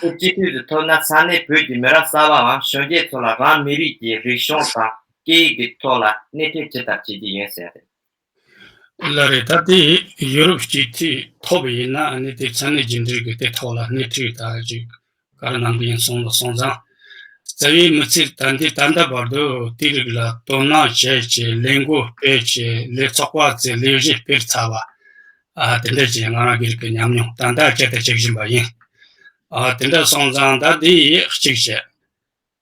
སྤྱི་འཐུས་སུ་ཐོབ་ན་ས་གནས་བོད་ཀྱི་མི་རབས་གསར་པའམ་གཞོན་སྐྱེས་ཚོ་ལ་རང་མི་རིགས་ཀྱི་རིག་གཞུང་དང་སྐད་ཡིག་གི་ཐོག་ལ་སྣེ་ཁྲིད་ཇི་ལྟར་བྱེད་ཀྱི་ཡིན་ཟེར་ཏེ། ལགས་རེད། ད་དེ་ཡུ་རོབ་སྤྱི་འཐུས་ཐོབ་པ་ཡིན་ན་ཨ་ནི་དེ་ས་གནས་རྒྱུན་འབྲེལ་གྱི་དེ་ཐོག་ལ་སྣེ་ཁྲིད་ད་ཅིག་བཀའ་གནང་གི་ཡིན་སོང་ལ་སོང་ཙང་། རྩ་བའི་མི་ཚེ་ད་ལྟའི་ད་ལྟ་བར་དུ་དེའི་རིགས་ལ་དོ་སྣང་བྱས་བྱས་ལས་འགུལ་སྤེལ་བྱས་ལས་ཚོགས་པ་བཙུགས་ལས་གཞི་སྤེལ་ཚར་བ། ཨ་དེ་འདྲ་ཅིག་ང་རང་གི་རིགས་ཀྱི་ཉམས་མྱོང་ད་ལྟ་བྱས་ཏེ་བྱེད་བཞིན་པ་ཡིན། ཨ་དེ་འདྲ་སོང་ཙང་ད་འདི་ཡིས་གཅིག་བྱས།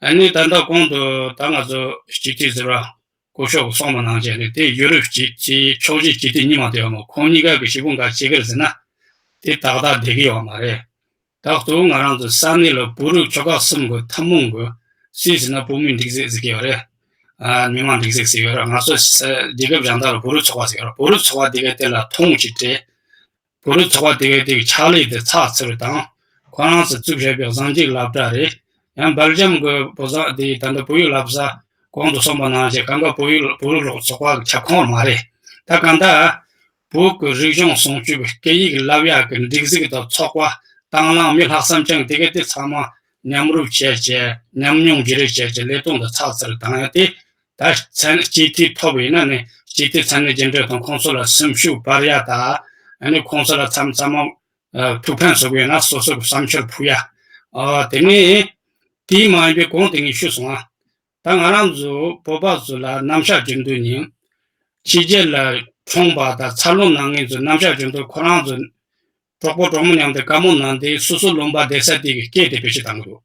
ཨ་ནི་ད་ལྟ་གོང་དུ་ད་ང་ཚོ་སྤྱི་འཐུས་ཟུར་པ་སྐུ་ཞབས་ཀྱིས་གསུངས་པ་ནང་བཞིན་རེད་དེ། ཡུ་རོབ་སྤྱི་འཐུས་ཕྱོགས་བཞི་སྤྱི་འཐུས་གཉིས་མ་གཏོགས་ཡོད་མ། ཁོང་གཉིས་ཀ་གི་བྱེད་སྒོ་འགའ་བྱེད་ཀྱི་རེད་ཟེར་ན་དེ་ཏག་ཏག་བསྡད་ཀྱི་ཡོད་མ་རེད། ད་གཙོ་བོ་ང་རང་ཚོ་ས་གནས་ལ་བོད་རིགས་ཆོལ་ཁ་གསུམ་གྱི་ཐུན་མོང་གི་སུད་ཟེར་ན་བོད་མིའི་སྒྲིག་འཛུགས་ཟེར་གྱི་ཡོད་རེད། ཨ་མི་དམངས་སྒྲིག་འཛུགས་ཟེར་ཡོད་རེད། ང་ཚོ་ས་རྒྱལ་ཁབ་གཞན་དག་ལ་བོད་རིགས་ཚོགས་པ་ཟེར་ཡོད་རེད། བོད་རིགས་ཚོགས་པ་དེ་གའི་དེ་ལ་ཐོང་ཅིག་སྤྲད། བོད་རིགས་ཚོགས་པ་དེ་གའི་དེ་གི་ཕྱག་ལས་དེ་ཚགས་ཚུད་རེད་དང་། ཁོ་རང་ཚོ་བཙུགས་བཞག་པའི་གཟའ་མཇུག་སློབ་གྲྭ་རེད། ཡང་སྦེལ་ཇམ་གྱི་བོད་ས་དེ་ད་ལྟ་བོད་ཡིག་སློབ་ས་གོང་དུ་སོང་པ་ནང་བཞིན་གང་ག་བོད་ཡིག་བོད་རིགས་སློབ་ཚོགས་པ་གི་ཁྱབ་ཁོངས་མ་རེད། ད་གང་ལྟར། བོད་ཀྱི་རིག་གཞུང་སྲུང་སྐྱོབ་སྐད་ཡིག་བསླབ་ཡག་གི་སྒྲིག་འཛུགས་དང་ཚོགས་པ་དང་བླངས་མི་ལྷག་བསམ་ཅན་དེ་ག་དེ་ཚང་མ་མཉམ་རུབ་བྱས་བྱས་ཉམས་མྱོང་བརྗེ་རེས་བྱས་བྱས་ལས་དོན་དུ་ཚགས་ཚུད་བཏང་ཡ་དེ་ད་མཚན་སྤྱི་འཐུས་ཐོབ་ཡིན་ན་ནི་སྤྱི་འཐུས་མཚན་གནས་རྒྱུན་འབྲེལ་དང་ཁོང་ཚོ་ལ་སེམས་ཤུགས་སྤར་ཡ་ད་ཨ་ནི་ཁོང་ཚོ་ལ་མཚམས་མཚམས་ཐུགས་ཕན་གསོས་ཡོད་ན་སོ་སོ་གི་བསམ་འཆར་ཕུལ་ཡ། དེ་ནས་དེའི་མ་ཡིན་པའི་གོང་དེ་ངས་ཞུས་སོང་ཨ། ད་ང་རང་ཚོ་བོད་པ་ཚོ་ལ་རྣམ་གཞག་བརྗོད་འདོད་ཡིན། ཕྱི་རྒྱལ་ལ་འཁྲུངས་པ་དང་འཚར་ལོངས་གནང་མཁན་ཚོ་རྣམ་གཞག་བརྗོད་འདོད་ཁོ་རང་ཚོ་གྲོགས་པོ་གྲོགས་མོ་མཉམ་དུ་བཀའ་མོལ་གནང་སྟེ་སོ་སོ་ལུང་པ་བསྡད་ས་དེ་གི་སྐད་དེ་བེད་སྤྱོད་གཏང་གི་འདུག་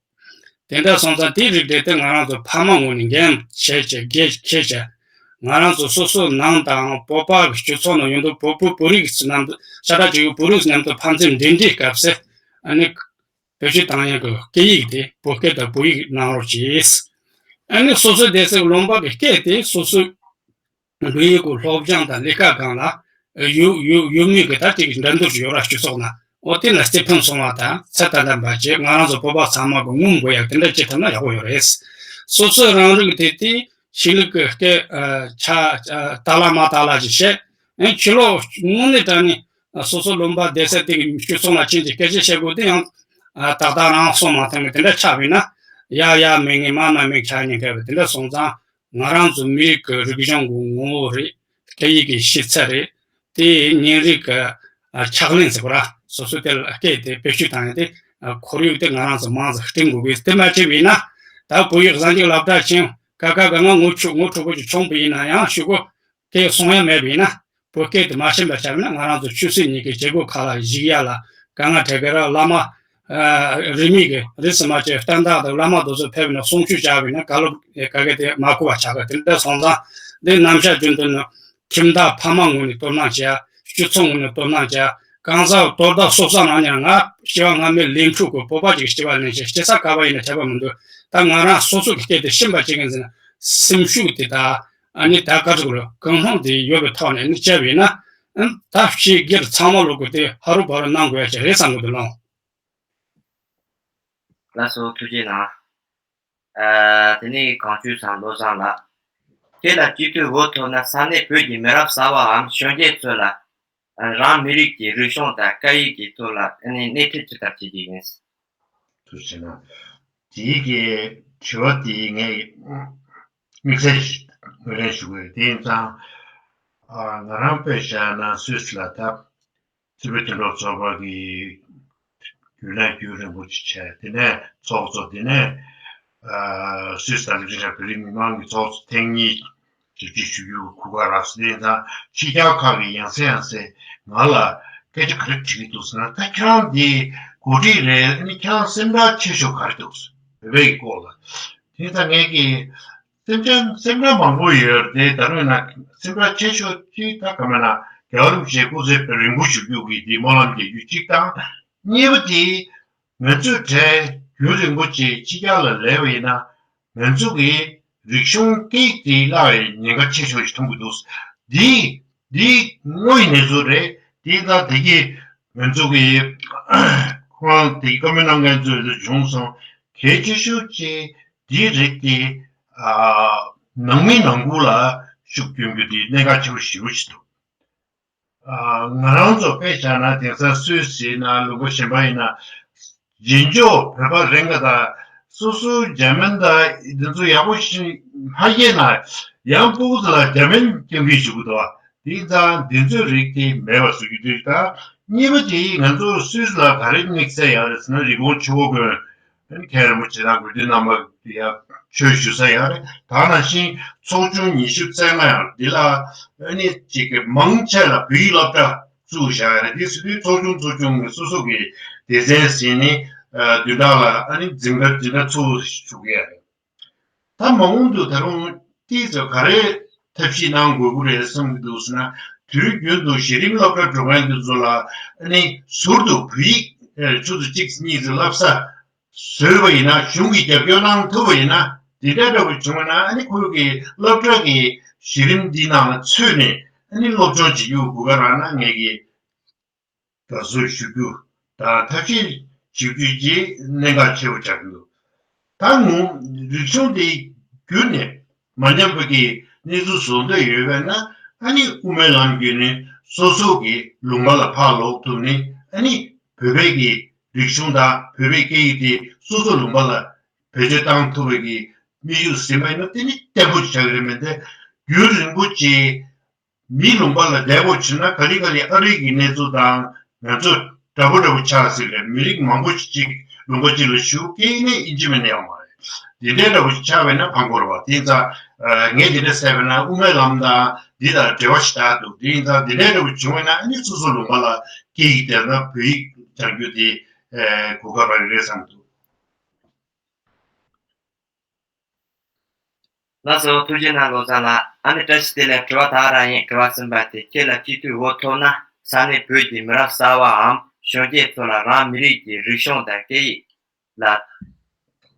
དེ་འདྲ་སོང་ཙང་དེའི་རིགས་དེ་དེ་ང་རང་ཚོ་ཕ་མ་ངོས་ནས་འགན་བྱས་བྱས་འགན་འཁྱེར་བྱས། ང་རང་ཚོ་སོ་སོའི་ནང་དང་བོད་པ་གི་སྤྱི་ཚོགས་ནང་ཡོད་འདུག་བོད་བོད་བོད་རིགས་ཚོ་རྣམས་ཤ་ཁྲག་གཅིག་པའི་བོད་རིགས་ཚོ་མཉམ་དུ་ཕན་ཚུན་འབྲེལ་འདྲིས་སྐབས་སུ་ཨ་ནི། བེད་སྤྱོད་བཏང་ཡག་གི་སྐད་ཡིག་དེ་བོད་སྐད་དང་བོད་ཡིག་གནང་རོགས་གྱིས། ཨ་ནི་སོ་སོའི་བསྡད་སའི་ལུང་པ་གི་སྐད་དེ་སོ་སོའི་བོད་ཡིག་གི་སློབ་སྦྱོང་དང་ལས་ཀ་སྒང་ལ་ཡོད་ཡོད་ཡོད་མུས་ཀྱི་ད་ཅིག་འགྲན་བསྡུར་ཞིག་ཡོད་ར་སྤྱི་ཚོགས་ནང་། འོ་དེ་ལ་རྩི་ཕན་སོང་བ་དང་ཚད་ལྡན་པ་བྱས་ང་རང་ཚོ་བོད་པ་ཚང་མ་གི་ངོམ་དགོས་ཡག་དེ་འདྲ་བྱེད་ཐུབ་ན་ཡག་པོ་ཡོད་རེད། སོ་སོའི་རང་རིགས་དེ་དེ་ཆོས་ལུགས་ཀྱི་སྐད་ཆ་དག་ལ་མ་དག་ལ་ཞིག་བཤད། ཨ་ནི་ཕྱི་ལོགས་དངོས་གནས་དྲང་ནས། སོ་སོ་ལུང་པ་བསྡད་ས་དེ་གི་སྤྱི་ཚོགས་ལ་ཕྱིན་ཏེ་སྐད་ཆ་བཤད་དགོས་དེ་ཡང་ཨ་ཏག་ཏག་རང་སོང་མ་ཐོན་གི་དེ་འདྲ་ཆགས་པ་ཡིན་ན། ཡ་ཡ་མི་ངན་མ་མ་མི་ཆགས་ཉེན་ཁ་བ་དེ་འདྲ་སོང་ཙང་། ང་རང་ཚོ་མི་རིགས་ཀྱི་རིག་གཞུང་གི་ངོ་བོ་རེད། སྐད་ཡིག་གི་ཤེས་ཚད་རེད། དེ་ཡིན་རིགས་ཀྱི་ཨ་ཕྱག་ལེན་ཟེར་བ་ར་སོ་སོ་དེ་ལ་སྐད་དེ་བེད་སྤྱོད་བཏང་ཡ་དེ་ཨ་ཁོར་ཡུག་དེ་ང་རང་ཚོ་མང་ཙམ་བསྐྲུན་དགོས་གི། དེ་མ་བྱས་པ་ཡིན་ན་ད་བོད་ཡིག་གཟའ་མཇུག་སློབ་གྲྭ་ཕྱིན་ཀ་ཁ་ག་ང་ངོ་ཆུ་ངོ་དྲུག་པོ་ཅིག་བྱུང་པ་ཡིན་ན་ཡང་ཤོག་གུ་སྐད་གསུང་ཡ་མེད་པ་ཡིན་ན། བོད་སྐད་དེ་མ་ཤེས་པ་ཆགས་ན་ང་རང་ཚོ་ཆོས་སྲིད་གཉིས་ཀྱི་བྱེད་སྒོ་ཁག་ལ་གཞིགས་ཡ་ལ་དཀའ་ངལ་འཕྲད་ཀྱི་ར། བླ་མ་ཨ་རིས་མེད་ཀྱི་རིས་སུ་མ་ཆད་བསྟན་བདག་དང་བླ་མ་དེ་ཚོ་ཕེབས་ནས་གསུང་ཆོས་བྱ་བ་ཡིན་ན་ག་ལོ་ག་གེ་དེ་མ་གོ་བ་ཆགས་ཀྱི། དེ་འདྲ་སོང་ཙང་འདི་ནམ་ཞག་རྒྱུན་དུ་ནི་ཁྱིམ་བདག་ཕ་མ་ངོས་ནས་དོ་སྣང་བྱ། སྤྱི་ཚོགས་ངོས་ནས་དོ་སྣང་བྱ། གང་ཟག་དོ་བདག་སོ་སོ་རང་ཉིད་ང་སྐྱེ་བ་སྔ་མའི་ལས་འཕྲོ་གི་བོད་པ་ཅིག་སྐྱེ་བ་ལེན་ཞིང་སྐྱེ་ས་ག་བ་ཡིན་ན་ཁྱད་པར་མི་འདུག་ད་ང་རང་སོ་སོ་གི་སྐད་དེ་ཤེས་པ་ཅིག་ཡིན་ཟེར་ན་སེམས་ཤུགས་དེ་དང་། ཨ་ནི་ད་ག་ཚོད་རེད། གང་ལྷོང་དེ་ཡོད་པའི་ཐོག་ནས་ནི་བྱས་པ་ཡིན་ན། ཨ་ད་ཕྱི་སྒེར་ཚང་མ་ལོག་གི་དེ་ཧ་རུ་བ་རུ་གནང་དགོས་ཡ་ཅིག་རེད་བསམ་གི་འདུག་ལགས། ལགས་སོ། ཐུགས་རྗེ་གནང་། ཨ་དེ་ནས་གངས་ཅན་ཚང་བློ་བཟང་ལགས། ཁྱེད་ལ་སྤྱི་འཐུས་འོས་ཐོབ་ན་ས་གནས་བོད་ཀྱི་མི་རབས་གསར་བའམ་གཞོན་སྐྱེས་ཚོ་ལ་རང་མི་རིགས་ཀྱི་རིག་གཞུང་དང་སྐད་ཡིག་གི་ཐོག་ལ་ཨ་ནི་སྣེ་ཁྲིད་ཅི་ལྟར་བྱེད་ཀྱི་ཡིན། ཐུགས་རྗེ་གནང་། དེའི་གི་དྲི་བ་དེ་ངས་དམིགས་བསལ་ཞིག་ངོས་ལེན་ཞུ་དགོས། དེ་ཡིན་ཙང་ཨ་ང་རང་དཔེ་བཞག་ན་སུད་སི་ལ་ད་སྤྱི་པའི་དོན་གྲུབ་ཚོགས་པ་གི་རྒྱུན་ལས་རྒྱུན་རིང་པོ་ཅིག་བྱས། དེ་ནས་ཚོགས་གཙོ། དེ་ནས་ཨ་སུད་སི་དང་ལི་ཁྲི་ཤ་བོད་རིགས་མི་མང་གི་ཚོགས་གཙོ་ཐེངས་གཉིས་ཞབས་ཕྱི་ཞུ་རྒྱུ་གོ་སྐབས་རག་སོང་། དེ་ཡིན་ཙང་ཕྱི་རྒྱལ་ཁག་གི་ཡང་སེ་ཡང་སེ་ང་ལ་སྐད་ཆ་ག་རེ་དྲིས་ཀྱི་འདུག་ཟེར་ན། ད་ཁྱེད་རང་འདི་འགོ་ཁྲིད་རེད། ཨ་ནི་ཁྱེད་རང་སེམས་ཁྲལ་ཆེ་ཤོས་ག་རེ་འདུག་ཟེར། བོད་པའི་སྐོར་ལ། དེ་ཡིན་ཙང་ངས་ཀྱི་སེམས་ཅན་སེམས་ཁྲལ་མང་པོ་ཡོད་རེད། ད་རུང་ཡིན་ན་སེམས་ཁྲལ་ཆེ་ཤོས་གཅིག་ད་ག་མེད་ན་རྒྱལ་བ་རིན་པོ་ཆེ་སྐུ་ཚེ་རིང་པོ་བཞུགས་རྒྱུ་གི་འདི་སྨོན་ལམ་རྒྱག་རྒྱུ་གཅིག་དང་། གཉིས་པ་དེ་ང་ཚོས་གྲས་རྒྱུན་རིང་པོ་ཅིག་ཕྱི་རྒྱལ་ལ་སླེབས་པ་ཡིན་ན་ང་ཚོ་གི་རིག་གཞུང་སྐད་ཡིག་དེ་བརླག་པའི་ཉེན་ཁ་ཆེ་ཤོས་ཤིག་མཐོང་གི་འདུག་འདི་འདི་དངོས་ཡོད་གནས་ཚུལ་རེད། དེ་ད་དེ་གི་ང་ཚོ་གི་ཁོང་དེ་བཀའ་མོལ་གནང་མཁན་ཚོས་བྱུང་སོང་། གལ་ཆེ་ཤོས་ཅིག་དེའི་རིགས་དེ་ཨ་ནང་མི་ནང་ཁུལ་ལ་ཤུགས་སྐྱོན་རྒྱུ་དེ་གནད་འགག་ཆེ་བོ་ཞེ་པོ་ཞིག་འདུག་ཨ་ང་རང་ཚོ་དཔེ་བཞག་ན་དེང་སང་སུད་སི་ཡིན་ན་ལུང་པ་གཞན་པ་ཡིན་ན་རྗེས་འཇུག་བོད་པ་རེད་འགའ་དང་སོ་སོའི་འཇར་མན་དང་འདི་ཚོ་ཡག་པོ་ཞིག་མ་ཤེས་ན་ཡང་ཕྲུ་གུ་ཚོ་ལ་འཇར་མན་སྐྱོན་གྱི་ཞུ་གི་འདུག་དེ་ཡིན་ཙང་འདི་ཚོའི་རིགས་དེ་མེད་པ་བཟོ་རྒྱུ་དེ་དང་། གཉིས་པ་དེ་ང་ཚོ་སུད་སི་ལ་ག་རེ་དམིགས་བསལ་ཡག་རེད་ཟེར་ན་རི་ཀོན་ཆུ་བོ་དགོན། ཨ་ནི་མཁན་རིན་པོ་ཆེ་དང་དགེ་འདུན་རྣམ་པ་ཡ་ཆོས་ཞུ་ས་ཡག་རེད། ད་ནང་བཞིན་ཚོགས་ཆུང་ཉི་ཤུ་རྩ་ལྔ་ཡང་འདི་ལ་ཨ་ནི་གཅིག་གི་མང་ཆེ་ལ་བོད་ཡིག་སློབ་གྲྭ་བཙུགས་བཞག་ཡག་རེད། དེ་སྲིད་དུས་ཚོགས་ཆུང་ཚོགས་ཆུང་གི་སོ་སོ་གི་སྡེ་ཚན་ཟིན་ནས་བདུན་ཕྲག་ལ་ཨ་ནི་འཛིན་གྲྭ་འཛིན་གྲྭ་ཚུགས་ཞུ་གི་ཡག་རེད། ད་མ་འོངས་དུ་ད་རུང་ཏིས་ག་རེ་ཐབས་ཤེས་གནང་དགོས་ཀྱི་རེད་བསམ་གྱི་འདུག་ཟེར་ན། དུས་རྒྱུན་དུ་གཞི་རིམ་སློབ་གྲྭ་འགྲོ་མཁན་དེ་ཚོ་ལ་ཨ་ནི་ཟུར་དུ་བོད་ཡིག་ཆུ་ཚོད་གཅིག་གཉིས་ཙམ་བསླབ་ས་བཟོས་པ་ཡིན་ན། གཞུང་གིས་རྒྱབ་སྐྱོར་གནང་ཐུབ་པ་ཡིན་ན། དེ་འདྲ་འདྲ་པོ་བྱུང་བ་ན་ཨ་ནི་ཁོ་གི་སློབ་གྲྭ་གི་གཞི་རིམ་འདིའི་ནང་ལ་ཚུད་ནས་ཨ་ནི་སློབ་སྦྱོང་བྱེད་རྒྱུ་གོ་སྐབས་རག་ན་ངས་ཀྱི་དགའ་བསུ་ཞུ་རྒྱུ་དང་ཐབས་ཤེས་བྱེད་རྒྱུ་བཅས་གནད་འགག་ཆེ་བོ་ཆགས་ཀྱི་འདུག་ད་ངོ་རིག་གཞུང་དེ་བརྒྱུད་ནས་མ་ཉམས་པ་གི་གནས་ཚུལ་བཟོ་འདོད་ཡོད་པས་ན། ཨ་ནི་དབུ་མའི་ལམ་བརྒྱུད་ནས་སོ་སོ་གི་ལུང་པ་ལ་ཕར་ལོག་ཐུབ་ནས། ཨ་ནི་བོད་པའི་གི་རིག་གཞུང་དང་བོད་པའི་སྐད་ཡིག་དེ་སོ་སོ་ལུང་པ་ལ་བེད་སྤྱོད་བཏང་ཐུབ་པའི་གི་དམིགས་ཡུལ་ཟིན་པ་ཡིན་ན། དེ་ནི་བརྟན་པོ་ཆགས་ཀྱི་རེད། མིན་ཏེ་རྒྱུན་རིང་པོ་ཅིག་མི་ལུང་པ་ལ་བསྡད་དགོས་བྱུང་ན། ག་ལེ་ག་ལེ་ཨ་རི་གི་གནས་ཚུལ་དང་ང་ཚོ་འདྲ་པོ་འདྲ་པོ་ཆགས་སྲིད་རེད། མི་རིགས་མང་པོ་ཞིག་ལུང་པ་གཅིག་ལ་བཞུགས། སྐད་ཡིག་ནི་ཨིན་ཇི་མིན་ན་ཡོད་མ་རེད། འདི་འདྲའི་འདྲ་པོ་ཞིག་ཆགས་པས་ན་ཕངས་པོ་རེད་པ། དེ་ཡིན་ཙང་ངས་འདི་འདྲ་བཤད་པས་ན་དབུ་མའི་ལམ་དང་འདི་དང་འབྲེལ་བ་ཞིག་ཆགས་འདུག་དེ་ཡིན་ཙང་འདི་འདྲའི་འདྲ་པོ་བྱུང་བས་ན་ཨ་ནི་སོ་སོ་ལུང་པ་ལ་སྐད་ཡིག་དེ་ན་བོད་ཡིག་སྦྱང་རྒྱུ་དེ་གོ་སྐབས་རག་གི་རེད་བསམ་འདུག་ལགས་སོ། ཐུགས་རྗེ་གནང་། བློ་བཟང་ལགས། ཨ་ནི་བཀྲ་ཤིས་བདེ་ལེགས། དྲི་བ་ད་རང་ཡིན། དྲི་བ་གསུམ་པ་དེ། ཁྱེད་ལ་སྤྱི་འཐུས་འོས་ཐོབ་ན་ས་གནས་བོད་ཀྱི་མི་རབས་གསར་བའམ་གཞོན་སྐྱེས་ཚོ་ལ་རང་མི་རིགས་ཀྱི་རིག་གཞུང་དང་སྐད་ཡིག་ལ་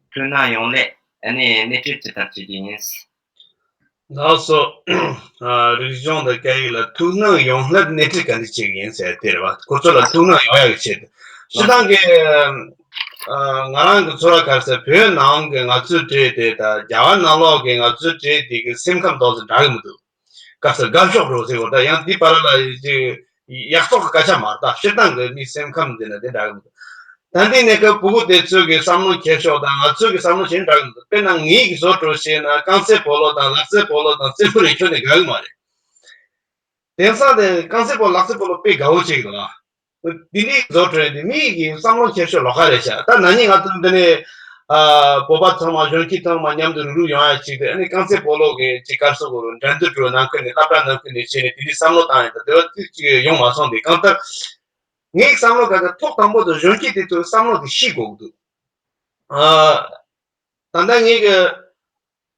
ཐུགས་སྣང་ཡོང་སླད་ཨ་ནི་སྣེ་ཁྲིད་ཇི་ལྟར་བྱེད་ཀྱི་ཡིན། ལགས་སོ། ཨ་རིག་གཞུང་དང་སྐད་ཡིག་ལ་ཐུགས་སྣང་ཡོང་སླད་སྣེ་ཁྲིད་ག་འདྲ་བྱེད་ཀྱི་ཡིན་ཟེར་དེ་རེད་བ། ཁོ་ཚོ་ལ་ཐུགས་སྣང་ཡོང་ཡག་གི་ཆེད་དུ། སྤྱིར་བཏང་གི་ཨ་ང་རང་གི་ཚོར་བ་ག་རེ་ཟེར། བོད་ནང་གི་ང་ཚོའི་འབྲེལ་དེ་དང་རྒྱ་གར་ནང་ལོགས་ཀྱི་ང་ཚོའི་འབྲེལ་དེ་གི་སེམས་ཁམས་ཏོག་ཙམ་འདྲ་གི་མི་འདུག་སྐབས་སུ་དགའ་ཕྱོགས་རོགས་ཟེར་བ་དང་། ཡང་འདི་བར་ལ་ཅིག་ ཡག་བཙོག་གི་སྐད་ཆ་མ་རེད། ད་སྤྱིར་བཏང་གི་མི་སེམས་ཁམས་འདི་ན་དེ་འདྲ་གི་མི་འདུག་ད་འདི་ནས་ཀ་ཕྲུ་གུ་དེ་ཚོ་གི་བསམ་བློ་འཁྱེར་ཕྱོགས་དང་ང་ཚོ་གི་བསམ་བློ་གཞན་འདྲ་གི་མི་འདུག་དཔེར་ན་ངེད་ཀྱི་བཟོ་འདྲ་བྱས་ན་རྐང་རྩེད་སྤོ་ལོ་དང་ལག་རྩེད་སྤོ་ལོ་དང་རྩེད་མོ་རེ་ཁྱོན་ནས་དགའ་གི་མ་རེད། དེང་སང་དེ་རྐང་རྩེད་སྤོ་ལག་རྩེད་སྤོ་ལོ་དཔེ་དགའ་བོ་བྱེད་ཀྱི་འདུག་ཨ། དེ་འདྲའི་བཟོ་འདྲ་དེ་མི་ཡི་གི་བསམ་བློ་འཁྱེར་ཕྱོགས་ལོགས་ཀ་རེད་ཤག་ད་ན་ནིང་ང་ཚོ་འདི་ནས་ཨ་བོད་པ་ཚང་མ་གཞོན་སྐྱེས་ཚང་མ་མཉམ་དུ་རུག་རུག་ཡོང་ཡ་ཅིག་དེ་ཨ་ནི་རྐང་རྩེད་སྤོ་ལོ་གི་ཅིག་སྐར་སོ་གོ་འགྲན་བསྡུར་འགྲོ་ནང་ཁུལ་ནས་སློབ་གྲྭ་ནང་ཁུལ་ནས་བྱས་ནས་དེ་འདྲའི་བསམ་བློ་བཏང་ཡ་ད་དེ་བ་ཅིག་ཅིག་ཡོང་མ་སོང་དེ་གང་ལྟར་ངའི་བསམ་བློ་ག་ཚོད་ཐོག་དང་པོ་དུ་གཞོན་སྐྱེས་དེ་ཚོའི་བསམ་བློ་དེ་ཤེས་དགོས་ཀྱི་འདུག་ཨ། ད་ལྟ་ངེད་ཀྱི་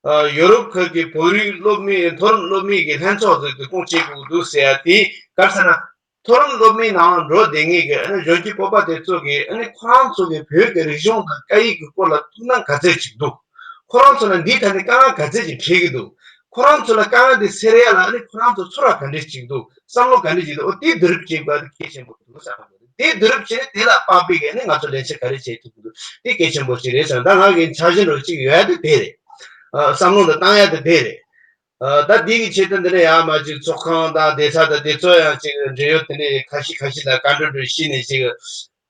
ཨ་ཡོ་རོབ་ཁུལ་གྱི་བོད་རིགས་སློབ་མའི་མཐོ་རིམ་སློབ་མའི་གི་ལྷན་ཚོགས་ཟིག་ཏུ་ཁོང་བྱེད་དགོས་འདུག་ཟེར་ཡ་དེ་ག་རེ་ཟེར་ན། མཐོ་རིམ་སློབ་མའི་ནང་འགྲོ་བསྡད་མཁན་གྱི་ཨ་ནི་གཞོན་སྐྱེས་བོད་པ་དེ་ཚོ་གིས་ཨ་ནི་ཁོ་རང་ཚོ་གི་བོད་ཀྱི་རིག་གཞུང་དང་སྐད་ཡིག་གི་སྐོར་ལ་ཐུགས་སྣང་ག་ཚད་ཅིག་འདུག་ཁོ་རང་ཚོ་ལ་འདིའི་ཐད་ནས་དཀའ་ངལ་ག་ཚད་ཅིག་འཕྲད་ཀྱི་འདུག་ཁོ་རང་ཚོ་ལ་དཀའ་ངལ་དེ་སེལ་ཡ་ལ་ཨ་ནི་ཁོ་རང་ཚོ་ཚོར་བ་ག་འདྲ་ཅིག་འདུག་བསམ་བློ་ག་འདྲ་ཅིག་འདུག་འོ་དེ་བསྡུ་རུབ་བྱེད་དགོས་པ་དེ་གལ་ཆེན་པོ་འདུག་བསམ་གྱི་འདུག་དེ་བསྡུ་རུབ་བྱས་ནས་དེ་ལ་དཔག་པའི་གི་ཨ་ནི་ང་ཚོ་ལས་འཆར་ག་རེ་བྱེད་ཐུབ་ཀྱི་འདུག་དེ་གལ་ཆེན་པོ་ཞིག་རེད་བསམ། ད་ང་གི་འཆར་གཞི་འདྲ་ཅིག་ཡོད་ཡ་དེ་དེ་རེད། ཨ། བསམ་བློ་འདི་བཏང་ཡ་དེ་དེ་རེད། ཨ། ད་འདི་གི་ཆེད་དུ་འདི་ནས་ཡར་མར་ཅིག་ཚོགས་ཁང་དང་བསྡད་ས་དང་དེ་ཚོ་ཡང་ཅིག་འབྲེལ་ཡོད་དེ་ནས་ཁ་ཤས་ཁ་ཤས་ལ་བཀའ་འགྲོ་འགྲོ་ཤེས་ནས་ཅིག་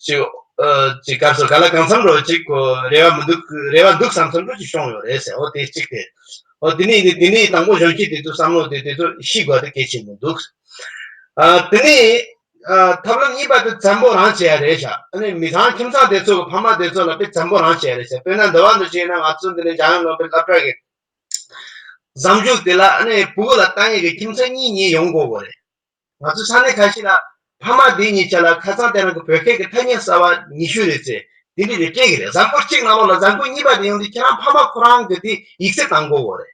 ཅིག་ཨ། ཅིག་སྐབས་སུ་ག་ལ་གང་འཚམ་འགྲོ་ཅིག་གོ་རེ་བ་མི་འདུག་རེ་བ་འདུག་བསམ་བསམ་འགྲོ་ཅིག་བྱུང་ཡོད་རེད་ཟེར། འོ་དེ་གཅིག་དེ། འོ་དེ་ནས་དེ་ནས་དང་པོ་གཞོན་སྐྱེས་དེ་ཚོ་བསམ་བློ་དེ་དེ་ཚོ་ཤེས་དགོས་དེ་གལ་ཆེན་པོ་འདུག་ཨ། དེ་ནས་ཨ། ཐབས་ལམ་གཉིས་པ་དེ་བཙན་པོ་རང་བྱེད་ཡ་རེད་ཤག་ཨ་ནི་མི་ཚང་ཁྱིམ་ཚང་དེ་ཚོ་གི་ཕ་མ་དེ་ཚོ་ལ་དཔེ་བཙན་པོ་རང་བྱེད་ཡ་རེད་ཤག་དཔེར་ན་འདི་བ་འདི་བྱས་ན་ང་ཚོ་འདི་ནས་འཇམ་དབྱངས་སློབ་དཔོན་སློབ་གྲྭ་གི་འཛམ་བཞུགས་དེ་ལ་ཨ་ནི་ཕྲུ་གུ་ལ་ལྟ་མཁན་གྱི་ཁྱིམ་ཚང་གཉིས་གཉིས་ཡོང་དགོས་དགོས་རེད། ང་ཚོ་ས་གནས་ཁ་ཤས་ལ་ཕ་མ་དེ་གཉིས་ཆ་ལ་ཁ་སང་དེ་རིང་གི་བོད་སྐད་ཀྱི་ཐ་སྙད་གསར་བ་ཉི་ཤུ་རེ་ཙམ་དེ་འདྲ་རེ་སྤྲད་ཀྱི་རེད། གཟའ་འཁོར་གཅིག་ནང་ལོགས་ལ་གཟའ་འཁོར་གཉིས་པ་དེ་ཡོང་དུས་ཁྱེད་རང་ཕ་མ་ཁོ་རང་གི་དེ་ཡིག་ཚད་བཏང་དགོས་དགོས་རེད།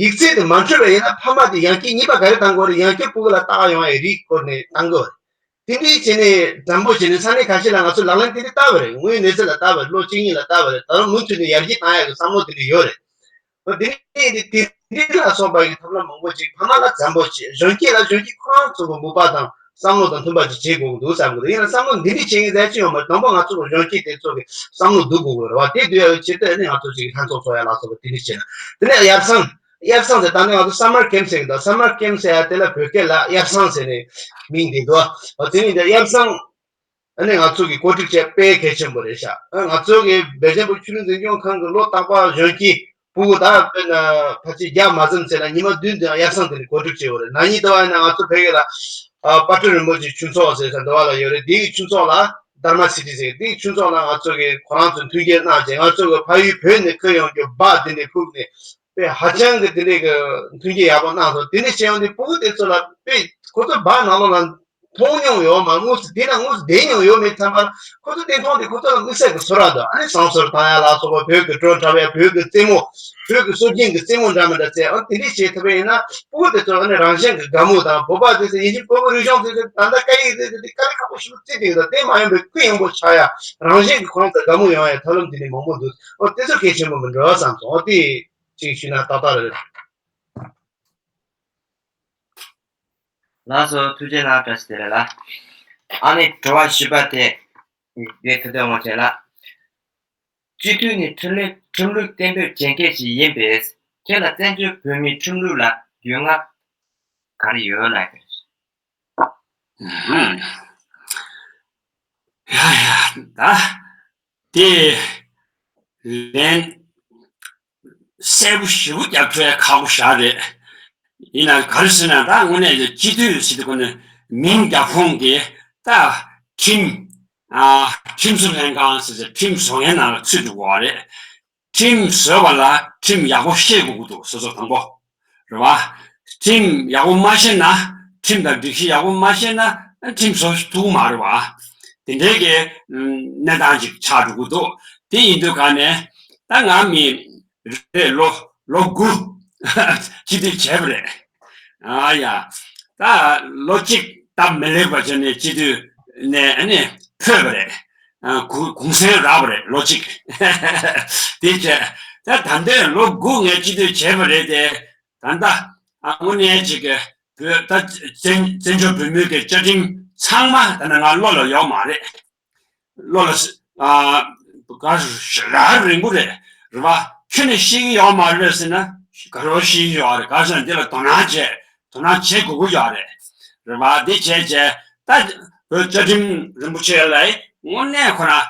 ཡིག་ཚད་དེ་མ་འཕྲོད་པ་ཡིན་ན་ཕ་མ་དེ་ཡང་བསྐྱར་གཉིས་པ་ག་རེ་བཏང་དགོས་རེད། ཡང་བསྐྱར་ཕྲུ་གུ་ལ་བལྟ་ག་ཡོང་ཡའི་རིགས་སྐོར་ནས་བཏང་དགོས་རེད། དེ་འདྲའི་བྱས་ནས་དྲང་པོ་བྱས་ནས་ས་གནས་ཁ་ཤས་ལ་ང་ཚོ་ལག་ལེན་དེ་འདྲ་བསྟར་བ་རེད། དངོས་ཡོད་གནས་ཚུལ་ལ་བསྟར་བ་རེད། ལོ་གཅིག་གཉིས་ལ་བསྟར་བ་རེད། ད་རུང་མུ་མཐུད་ནས་ཡར་རྒྱས་བཏང་ཡག་གི་བསམ་བློ་དེ་འདྲ་ཡོད་རེད། འོ་དེ་ནས་དེ་དེ་འདྲ་ལ་སོགས་པ་ཡི་ཐབས་ལམ་མང་པོ་ཅིག་ཕ་མ་ལ་བཙན་པོ་བྱེད། གཞོན་སྐྱེས་ལ་གཞོན་སྐྱེས་ཁོ་རང་ཚོ་གི་མོས་པ་དང་བསམ་བློ་དང་མཐུན་པ་ཅིག་བྱེད་དགོས་ཀྱི་འདུག་བསམ་གི་འདུག་ཡིན་ན་བསམ་བློ་འདི་འདྲ་བྱེད་མཁན་ཟེར་གྱི་ཡོད་མ་རེད། དང་པོ་ང་ཚོ་གི་གཞོན་སྐྱེས་དེ་ཚོ་གི་བསམ་བློ་བསྡུ་དགོས་ཀྱི་རེད་བ། དེ་བསྡུ་ཡག་གི་ཆེད་དུ་ནི་ང་ཚོ་ཅིག་ལྷན་ཚོགས་ཚོགས་ཡག་ལ་སོགས་པ་དེ་འདྲ་བྱེད་ན། དེ་ནས་ཡབ་ཚང་། ཡབ་ཚང་ཟེར་ད་ནི་ང་ཚོ་སམ་མར་ཀེམ་ཟེར་གི་འདུག་སམ་མར་ཀེམ་ཟེར་ཡ་དེ་ལ་བོད་སྐད་ལ་ཡབ་ཚང་ཟེར་ནས་མིང་འདི་འདུག་འོ་དེ་ནི་འདི་ཡབ་ཚང་ཨ་ནི་ང་ཚོ་གི་གོ་སྒྲིག་བྱས་དཔེ་གལ་ཆེན་པོ་རེད་ཤག་ཨ་ང་ཚོ་གི་སྦེལ་ཇམ་བོད་ཆོས་ལུགས་འཛིན་སྐྱོང་ཁང་གི་ལོ་རྟག་པར་གཞོན་སྐྱེས་ཕྲུ་གུ་ད་དཔེར་ན་ཕལ་ཆེར་བརྒྱ་མ་ཟིན་ཚེ་ན་ཉི་མ་བདུན་དུ་ཡབ་ཚང་དེ་ནས་གོ་སྒྲིག་བྱས་ཡོད་རེད། ན་ནིང་ཟླ་བ་ཡིན་ན་ང་ཚོ་ཕ་གི་ལ་ཨ་དཔལ་སྤྲུལ་རིན་པོ་ཆེ་ཆོས་ཚོགས་ཟེར་ས་འདི་བ་ལ་ཡོད་རེད། དེའི་ཆོས་ཚོགས་ལ་དྷརྨ་སི་ཊི་ཟེར་དེའི་ཆོས་ཚོགས་ལ་ང་ཚོ་གི་ཁོ་རང་ཚོ་མཐུན་རྐྱེན་གནང་བྱས་ང་ཚོ་གི་ཕ་ཡུལ་བོད་ནས་ཁྱེར་ཡོང་རྒྱུ་སྦག་དེ་འདྲ་ཕུབ་ནས། དཔེ་ཧ་ཅང་གི་དེ་འདྲའི་གི་མཐུན་རྐྱེན་ཡག་པོ་གནང་སོང་། དེ་འདྲ་བྱས་ཡོང་དུས་ཕྲུ་གུ་དེ་ཚོ་ལ་དཔེ་ཁོ་ཚོ་སྦག་ནང་ལོགས་ལ་མཐོང་མྱོང་ཡོད་མ་རེད། དངོས་སུ་དེ་ན་དངོས་སུ་བསྡད་མྱོང་ཡོད་མེད་ཐམས་ཅད་ཁོ་ཚོ་དེ་མཐོང་དུས་ཁོ་ཚོ་ལ་དམིགས་བསལ་གྱི་ཚོར་བ་འདུག་ཨ་ནི་བསང་གསོལ་བཏང་ཡ་ལ་སོགས་པ་བོད་ཀྱི་བྲོ་འཁྲབ་ཡ་བོད་ཀྱི་རྩེད་མོ་བོད་ཀྱི་སྲོལ་རྒྱུན་གྱི་རྩེད་མོ་འདྲ་མི་འདྲ་རྩེད། ཨ་དེ་འདྲ་བྱེད་ཐུབ་པ་ཡིན་ན་ཕྲུ་གུ་དེ་ཚོ་ཨ་ནི་རང་བཞིན་གྱི་དགའ་མོས་དང་བོད་པ་དེ་ཚོ་ཡིན་གཅིག་བོད་པའི་རིག་གཞུང་དེ་ཚོ་ད་ལྟ་སྐད་ཡིག་དེ་ཚོ་དེ་དཀའ་ལས་ཁག་པོ་ཞེ་པོ་བརྩི་བསྡད་ཡོད། ད་དེ་མ་ཡིན་པའི་ཁུལ་ཡངས་པོ་ཆགས་ཡ་རང་བཞིན་གྱི་ཁོ་རང་ཚོ་དགའ་མོས་ཡོང་ཡ་ཐབས་ལམ་དེ་འདྲ་མང་པོ་འདུག་ཨ་དེ་ཚོ་གལ་ཆེན་པོ་མི་འདྲ་བསམ་སོང་། ཨ་དེ། ཅིག་ཞུས་ན་ཏག་ཏག་རེད། ལགས་སོ། ཐུགས་རྗེ་གནང་། བཀྲ་ཤིས་བདེ་ལེགས་ལགས། ཨ་ནི་དྲི་བ་བཞི་པ་དེ་འདི་ཐུབ་བསྟན་དབང་ཆེན་ལགས། སྤྱི་འཐུས་ནི་ཁྲིམས་ལུགས་ཁྲིམས་ལུགས་གཏན་འབེབས་བྱེད་མཁན་ཞིག་ཡིན་པས་ཁྱེད་ལ་བཙན་བྱོལ་བོད་མིའི་ཁྲིམས་ལུགས་ལ་རྒྱུས་མངའ་ག་རེ་ཡོད་ལགས། ཧུམ། ཡ་ཡ་ད། དེ་ལན་གསལ་པོ་ཞེ་པོ་རྒྱབ་ཐུབ་ཡ་ཁག་པོ་ཞིག་རེད། ཡིན་ན་ག་རེ་ཟེར་ན་ད་དངོས་གནས་ཀྱི་སྤྱི་འཐུས་ཟེར་དུས་ཁོ་ནི་མིང་རྒྱབ་ཁུངས་དེ་ད་ཁྲིམས་ཨ་ཁྲིམས་བཟོ་ལྷན་ཁང་ཟེར་ཟེར་ཁྲིམས་བཟོ་མཁན་ནང་ལ་ཚུད་འགྲོ་དགོས་པ་རེད། ཁྲིམས་བཟོས་པ་ལ་ཁྲིམས་ཡག་པོ་ཤེས་དགོས་ཀྱི་འདུག་སོ་སོ་དང་པོ། རེད་བ། ཁྲིམས་ཡག་པོ་མ་ཤེས་ན་ཁྲིམས་དང་སྒྲིག་གཞི་ཡག་པོ་མ་ཤེས་ན་ཁྲིམས་བཟོ་ཐུབ་ཀྱི་མ་རེད་བ། དེ་འདྲའི་གི་གནས་སྟངས་ཅིག་ཆགས་འགྲོ་གི་འདུག་དེ་ཡིན་དུས་ག་ནས་ད་ང་མི་རེ་ལོ་ལོ་དགུ་སྤྱི་འཐུས་བྱས་པ་རེད། ཨ་ཡ། ད་ལོ་གཅིག་སྟབས་མི་ལེགས་པ་བྱས་ནས་སྤྱི་འཐུས་ནས་ཨ་ནི་འཕོས་པ་རེད། ཨ་གུང་གུང་སེང་རག་པ་རེད་ལོ་གཅིག་དེ་བྱས་ད་ད་ལྟའི་ལོ་དགུ་ངས་སྤྱི་འཐུས་བྱས་པ་རེད་དེ། ད་ལྟ་ཨ་དངོས་གནས་ཅིག་གི་བོད་ད་བཙན་བཙན་བྱོལ་བོད་མིའི་གི་བཅའ་ཁྲིམས་ཚང་མ་ད་ནི་ང་བློ་ལ་ཡོད་མ་རེད། བློ་ལ་ཨ་ག་ར་རིང་པོ་རེད། རེད་བ། ཁྱོན་ནས་ཤེས་ཀྱི་ཡོད་མ་རེད་ཟེར་ན་ག་རེ་ཤེས་ཀྱི་ཡོད་རེད། ག་རེ་ཟེར་ན་འདི་ལ་དོ་སྣང་བྱེད་དོ་སྣང་བྱེད་དགོས་ཀྱི་ཡོད་རེད། རེད་བ། འདི་བྱས་བྱས་ ད་བོད་བཅའ་ཁྲིམས་རིན་པོ་ཆེ་ལ་དངོས་གནས་ཁོ་རང་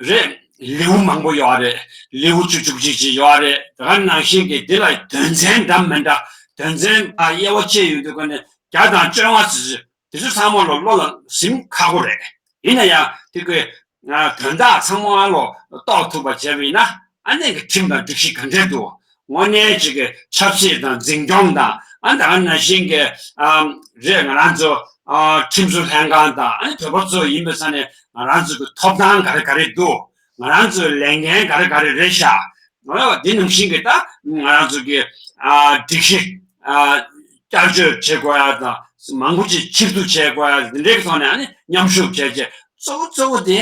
རེད། ལེའུ་མང་པོ་ཡོད་རེད། ལེའུ་བཅུ་བཅུ་གཅིག་ཅིག་ཡོད་རེད། དེ་ག་ནང་བཞིན་གྱི་འདི་ལ་དོན་ཚན་འདྲ་མི་འདྲ། དོན་ཚན་ཨ་དབྱེ་བ་ཕྱེ་ཡོང་དུས་ཀ་ནས་བརྒྱ་དང་བཅོ་ལྔ་ཙམ་ཅིག་དེ་ཚོ་ཚང་མ་ལོ་བློ་ལ་ཟིན་ཁག་པོ་རེད། ཡིན་ན་ཡང་དེ་ཀའི་དོན་དག་ཚང་མ་ལོ་རྟོགས་ཐུབ་པ་བྱས་པ་ཡིན་ན། ཨ་ནི་གི་ཁྲིམས་དང་སྒྲིག་གཞི་ག་འདྲས་འདུག་དངོས་གནས་ཅིག་གི་ཆབ་སྲིད་དང་འཛིན་སྐྱོང་དང་། ཨ་ད་ག་ནང་བཞིན་གྱི་ཨ་རེད། ང་རང་ཚོ་ཨ་ཁྲིམས་བཟོ་ལྷན་ཁང་དང་། ཨ་ནི་བོད་པ་ཚོ་ཡིན་པའི་ས་ནས་ང་རང་ཚོ་གི་ཐོབ་ཐང་ག་རེ་ག་རེ་འདུག་ང་རང་ཚོའི་ལས་འགན་ག་རེ་ག་རེ་རེད་ཤག་འོ་འདི་ནང་བཞིན་གྱི་ད་ང་རང་ཚོ་གི་ཨ་སྒྲིག་གཞི་ཨ་བསྐྱར་བཅོས་བྱེད་དགོས་ཡ་དང་། མང་པོ་ཅིག་ཕྱིར་བསྡུ་བྱེད་དགོས་ཡ། འདི་འདྲའི་ཐོག་ནས་ཨ་ནི་མཉམ་ཞུགས་བྱས་རྗེས་གཙོ་བོ་གཙོ་བོ་དེ་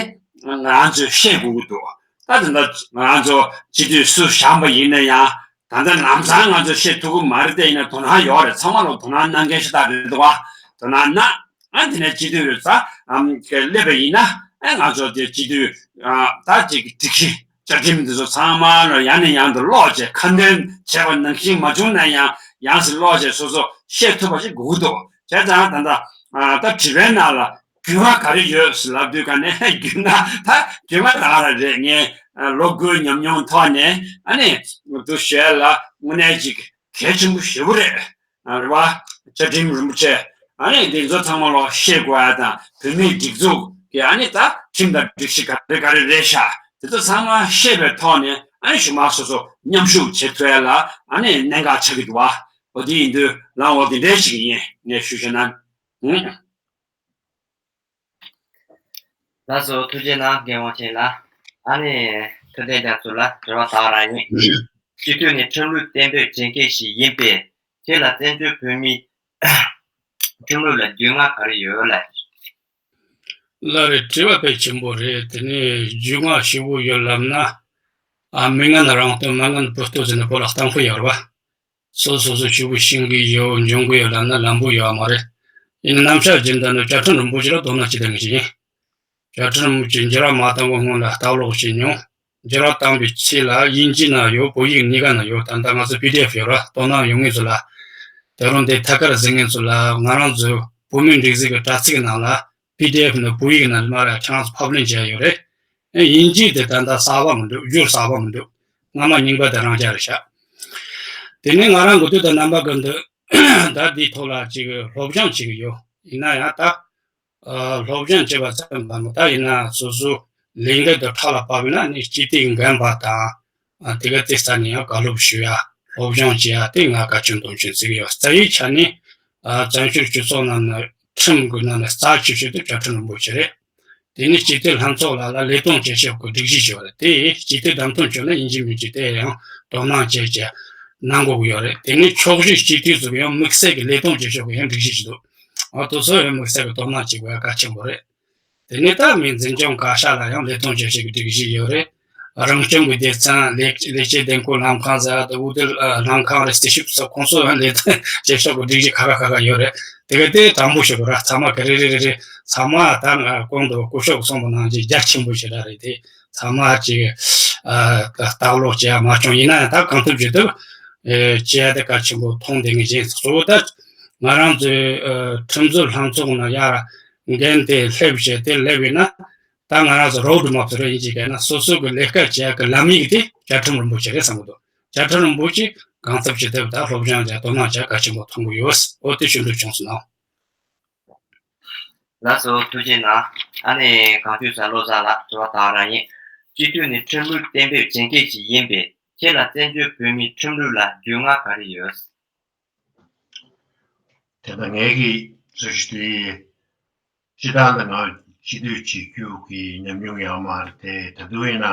ང་རང་ཚོས་ཤེས་དགོས་ཀྱི་འདུག་ད་དེ་འདྲ་ང་རང་ཚོ་སྤྱི་འཐུས་སུ་བཞེངས་པ་ཡིན་ན་ཡང་། ད་ལྟ་ལམ་སང་ང་ཚོས་ཤེས་ཐུབ་ཀྱི་མ་རེད་དེ། ཡིན་ན་དོ་སྣང་ཡོད་རེད། ཚང་མ་ལ་དོ་སྣང་གནང་མཁན་ཤ་སྟག་རེད་འདུག་བ། དོ་སྣང་གནང་། ཨ་དེ་ནས་སྤྱི་འཐུས་རེད་ས་ཨམ་སླེབས་པ་ཡིན་ན། ཨ་ང་ཚོ་དེ་སྤྱི་འཐུས་ཨ་ད་ཅིག་སྒྲིག་གཞི་བཅའ་ཁྲིམས་འདི་ཚོ་ཚང་མ་ལ་ཡང་ནས་ཡང་དུ་ཀློག་བྱས། ཁ་འདོན་བྱས་པ་ནང་བཞིན་མ་བྱུང་ན་ཡང་ཡང་སེ་ཀློག་བྱས་སོ་སོ་ཤེས་ཐུབ་པ་ཞིག་དགོས་ཀྱི་འདུག་བྱས་ཙང་ད་ལྟ་ཨ་ད་དྲི་བའི་ནང་ལ་རྒྱུས་མངའ་ག་རེ་ཡོད་ཟེར་ལབ་དུས་ཀ་ནས། རྒྱུས་མངའ་ད་རྒྱུས་མངའ་ད་ག་རང་རེད། ངས་ཨ་ལོ་དགུའི་ཉམས་མྱོང་ཐོག་ནས་ཨ་ནི་འདུ་ཤེས་ལ་དངོས་གནས་ཅིག་གལ་ཆེན་པོ་ཞེ་པོ་རེད། ཨ་རེད་བ། བཅའ་ཁྲིམས་རིན་པོ་ཆེ་ཨ་ནི་འདི་ཚོ་ཚང་མ་ལོ་ཤེས་དགོས་ཡ་དང་། བོད་མིའི་སྒྲིག་འཛུགས་ཀྱི་ཨ་ནི་ད་ཁྲིམས་དང་སྒྲིག་གཞི་ག་རེ་ག་རེ་རེད་ཤག་དེ་ཚོ་ཚང་མ་ཤེས་པའི་ཐོག་ནས་ཨ་ནི་གཞུག་མ་སོ་སོ་མཉམ་ཞུགས་བྱེད་ཐུབ་ཡ་ལ་ཨ་ནི་གནད་འགག་ཆགས་ཀྱི་འདུག་བ། འོ་དེ་ཡིན་དུས་ལམ་འོ་དེ་འདྲའི་ཞིག་ཡིན། ངས་ཞུ་ཤེས་ན། ཨང་། ལགས་སོ། ཐུགས་རྗེ་གནང་རྒན་དབང་ཆེན་ལགས། ཨ་ནི་ཐུབ་བསྟན་རྒྱ་མཚོ་ལ་དྲི་བ་དག་རང་ཡིན། སྤྱི་འཐུས་ནི་ཁྲིམས་ལུགས་གཏན་འབེབས་བྱེད་མཁན་ཞིག་ཡིན་པས། ཁྱེད་ལ་བཙན་བྱོལ་བོད་མིའི་ཁྲིམས་ལུགས་ལ་རྒྱུས་མངའ་ག་རེ་ཡོད་ལ། ལགས་རེད། དྲི་བ་དཔེ་ཆེན་པོ་རེད། དེ་ནས་རྒྱུས་མངའ་ཞེ་པོ་ཡོད་ལབ་ན། ཨ་མི་ངན་རང་སྟོན་མ་ངན་བུ་སྟོན་ཟེར་ནས་བོད་ལ་གཏམ་དཔེ་ཡོད་རེད་བ། སོ་སོ་སོ་ཞེ་པོ་ཤེས་ཀྱི་ཡོད། འཇོན་གྱི་ཡོད་ལབ་ན་ལམ་པོ་ཡོད་མ་རེད། ཡིན་ན་རྣམ་གཞག་རྒྱུན་ལྡན་ནི་བཅའ་ཁྲིམས་རིན་པོ་ཆེ་ལ་དོ་སྣང་བྱེད་མཁན་ཞིག་ཡིན། བཅའ་ཁྲིམས་རིན་པོ་ཆེ་འགྱུར་བ་མ་བཏང་བའི་སྔོན་ལ་ལྟ་ཀློག་བྱེད་མྱོང་། འགྱུར་བ་བཏང་པའི་ཆེད་ལ་དབྱིན་ཇི་ན་ཡོད། བོད་ཡིག་གཉིས་ཀ་ན་ཡོད། ད་ལྟ་ང་ཚོ་པི་ཌི་ཨེཕ་ཡོད་ར། དོ་སྣང་ཡོད་མཁན་ཚོ་ལ། དེ་རིང་འདི་ཐད་ཀར་གཟིགས་མཁན་ཚོ་ལ། ང་རང་ཚོའི་བོད་མིའི་སྒྲིག་འཛུགས་ཀྱི་དྲ་ཚིགས་ནང་ལ། པི་ཌི་ཨེཕ་ནི་བོད་ཡིག་ནང་མར་ཁྱེད་རང་ཚོ་ཕབ་ལེན་བྱས་ཡོད་རེད། ཨེ་དབྱིན་ཇི་དེ་ད་ལྟ་གསར་པ་མི་འདུག་སྒྱུར་གསར་པ་མི་འདུག་སྔ་མ་རྙིང་པ་དེ་རང་རྐྱང་རེད་ཤག་དེ་ནས་ང་རང་གི་དུས་དང་རྣམ་པ་ཀུན་ཏུ་ད་འདིའི་ཐོག་ལ་ཅིག་སློབ་སྦྱོང་བྱེད་ཀྱི་ཡོད། ཡིན་ན་ཡང་ད་ཨ་སློབ་སྦྱོང་བྱེད་པ་ཙམ་མ་ནོར། ད་ཡིན་ན་སོ་སོ་ལས་འགན་དུ་ཕྲག་ལ་བབས་ན་ནི་སྤྱི་འཐུས་འགན་པ་དང་། ཨ་དེ་ག་དེ་རྩ་ནས་ཡང་བཀའ་སློབ་ཞུ་ཡ། སློབ་སྦྱོང་བྱེད་ཡ་དེ་ང་གལ་ཆེན་དུ་བྱེད་ཟེར་གྱི་ཡོད། རྩ་བའི་ཆ་ནས་ཨ་བཙན་བྱོལ་སྤྱི་ཚོགས་ནང་ན་ཁྲིམས་ཀྱི་ནང་ནས་རྩ་ཆེ་ཤོས་དེ་བཅའ་ཁྲིམས་རིན་པོ་ཆེ་རེད། དེ་ནས་སྤྱི་འཐུས་ལྷན་ཚོགས་ལ་ལ་ལས་དོན་བྱེད་ཕྱོགས་ཀྱི་སྒྲིག་གཞི་ཞིག་ཡོད་རེད། དེ་སྤྱི་འཐུས་བདམས་ཐོན་བྱུང་ན་ཡིན་གཅིག་མིན་གཅིག་དེ་ཡང་དོ་སྣང་བྱེད་བྱེད་གནང་དགོས་ཀྱི་ཡོད་རེད། དེ་ནས་ཕྱོགས་བཞི་སྤྱི་འཐུས་ཚོ་གི་ཡང་དམིགས་བསལ་གྱི་ལས་དོན་བྱེད་ཕྱོགས་ཀྱི་ཡང་སྒྲིག་གཞི་ཞིག་འདུག་ཨ་དེ་ཚོ་ཡང་དམིགས་བསལ་གྱི་དོ་སྣང་བྱེད་དགོས་ཡ་གལ་ཆེན་པོ་རེད། དེ་ནས་ད་མི་འཛིན་སྐྱོང་བཀའ་ཤག་ལ་ཡང་ལས་དོན་བྱེད་ཕྱོགས་ཀྱི་སྒྲིག་གཞི་ཡོད་རེད། རང་སྐྱོང་གི་སྡེ་ཚན། ལས་ལས་བྱེད་བདེ་འཁོད་ལྷན་ཁང་ཟེར་ཡ་དང་། འོས་བསྡུ་ལྷན་ཁང་རེད། རྩིས་ཞིབ་སོགས་ཁོང་ཚོ་ཡང་ལས་དོན་བྱེད་ཕྱོགས་ཀྱི་སྒྲིག་གཞི་ཁག་ཁག་ཁག་ཁག་ཡོད་རེད། དེ་ག་དེ་དྲང་པོ་ཞུ་དགོས་ར། ཚང་མ་ག་རེ་རེ་རེ་རེ། ཚང་མ་ད་ང་གོང་དུ་སྐུ་ཞབས་གསུངས་པ་ནང་བཞིན་རྒྱ་ཆེན་པོ་ཞེ་དྲག་རེད་དེ། ཚང་མ་ཅིག་ཨ་ལྟ་ཀློག་བྱེད་ཡ་མ་བྱུང་། ཡིན་ན་ཡང་ད་གང་ཐུབ་ཅི་ཐུབ་ཨེ་བྱེད་ཡ་དེ་གལ་ཆེན་པོ་མཐོང་བསྡད་མཁན་ཅིག་གཙོ་བོ་ད་ང་རང་ཚོའི་ཨ་ཁྲིམས་བཟོ་ལྷན་ཚོགས་ནང་ཡར་འགན་དེ་སླེབས་བྱས། དེ་སླེབས་ཡིན་ན་ད་ང་རང་ཚོ་རོ་ཌི་མེབ་དེ་རེད། ཡིན་གཅིག་གལ་ན་སོ་སོ་གི་ལས་ཀ་བྱེད་ཡ་གི་ལམ་ཡིག་དེ་བཅའ་ཁྲིམས་རིན་པོ་ཆེ་རེད་བསམ་གི་འདུག་བཅའ་ཁྲིམས་རིན་པོ་ཆེ་གང་ཐུབ་ཅི་ཐུབ་ད་སློབ་སྦྱོང་བྱས། དོ་སྣང་བྱས། གལ་ཆེན་པོ་མཐོང་གི་ཡོད། འོ་དེ་ཞུ་འདོད་བྱུང་སོང་ན། ལགས་སོ། ཐུགས་རྗེ་གནང་། ཨ་ནི་གངས་ཅན་ས་བློ་བཟང་ལགས། དྲི་བ་དག་རང་ཡིན། སྤྱི་འཐུས་ནི་ཁྲིམས་ལུགས་གཏན་འབེབས་བྱེད་མཁན་ཞིག་ཡིན་པས། ཁྱེད་ལ་བཙན་བྱོལ་བོད་མིའི་ཁྲིམས་ལུགས་ལ་རྒྱུས་མངའ་ག་རེ་ཡོད། དེ་ལྟར་ངེད་ཀྱིས་ཟེར་ཞུ་དུས། སྤྱིར་བཏང་ད་ང་སྤྱི་འཐུས་བྱེད་རྒྱུ་གི་ཉམས་མྱོང་ཡང་མ་རེད་དེ། ད་དུང་ཡིན་ན་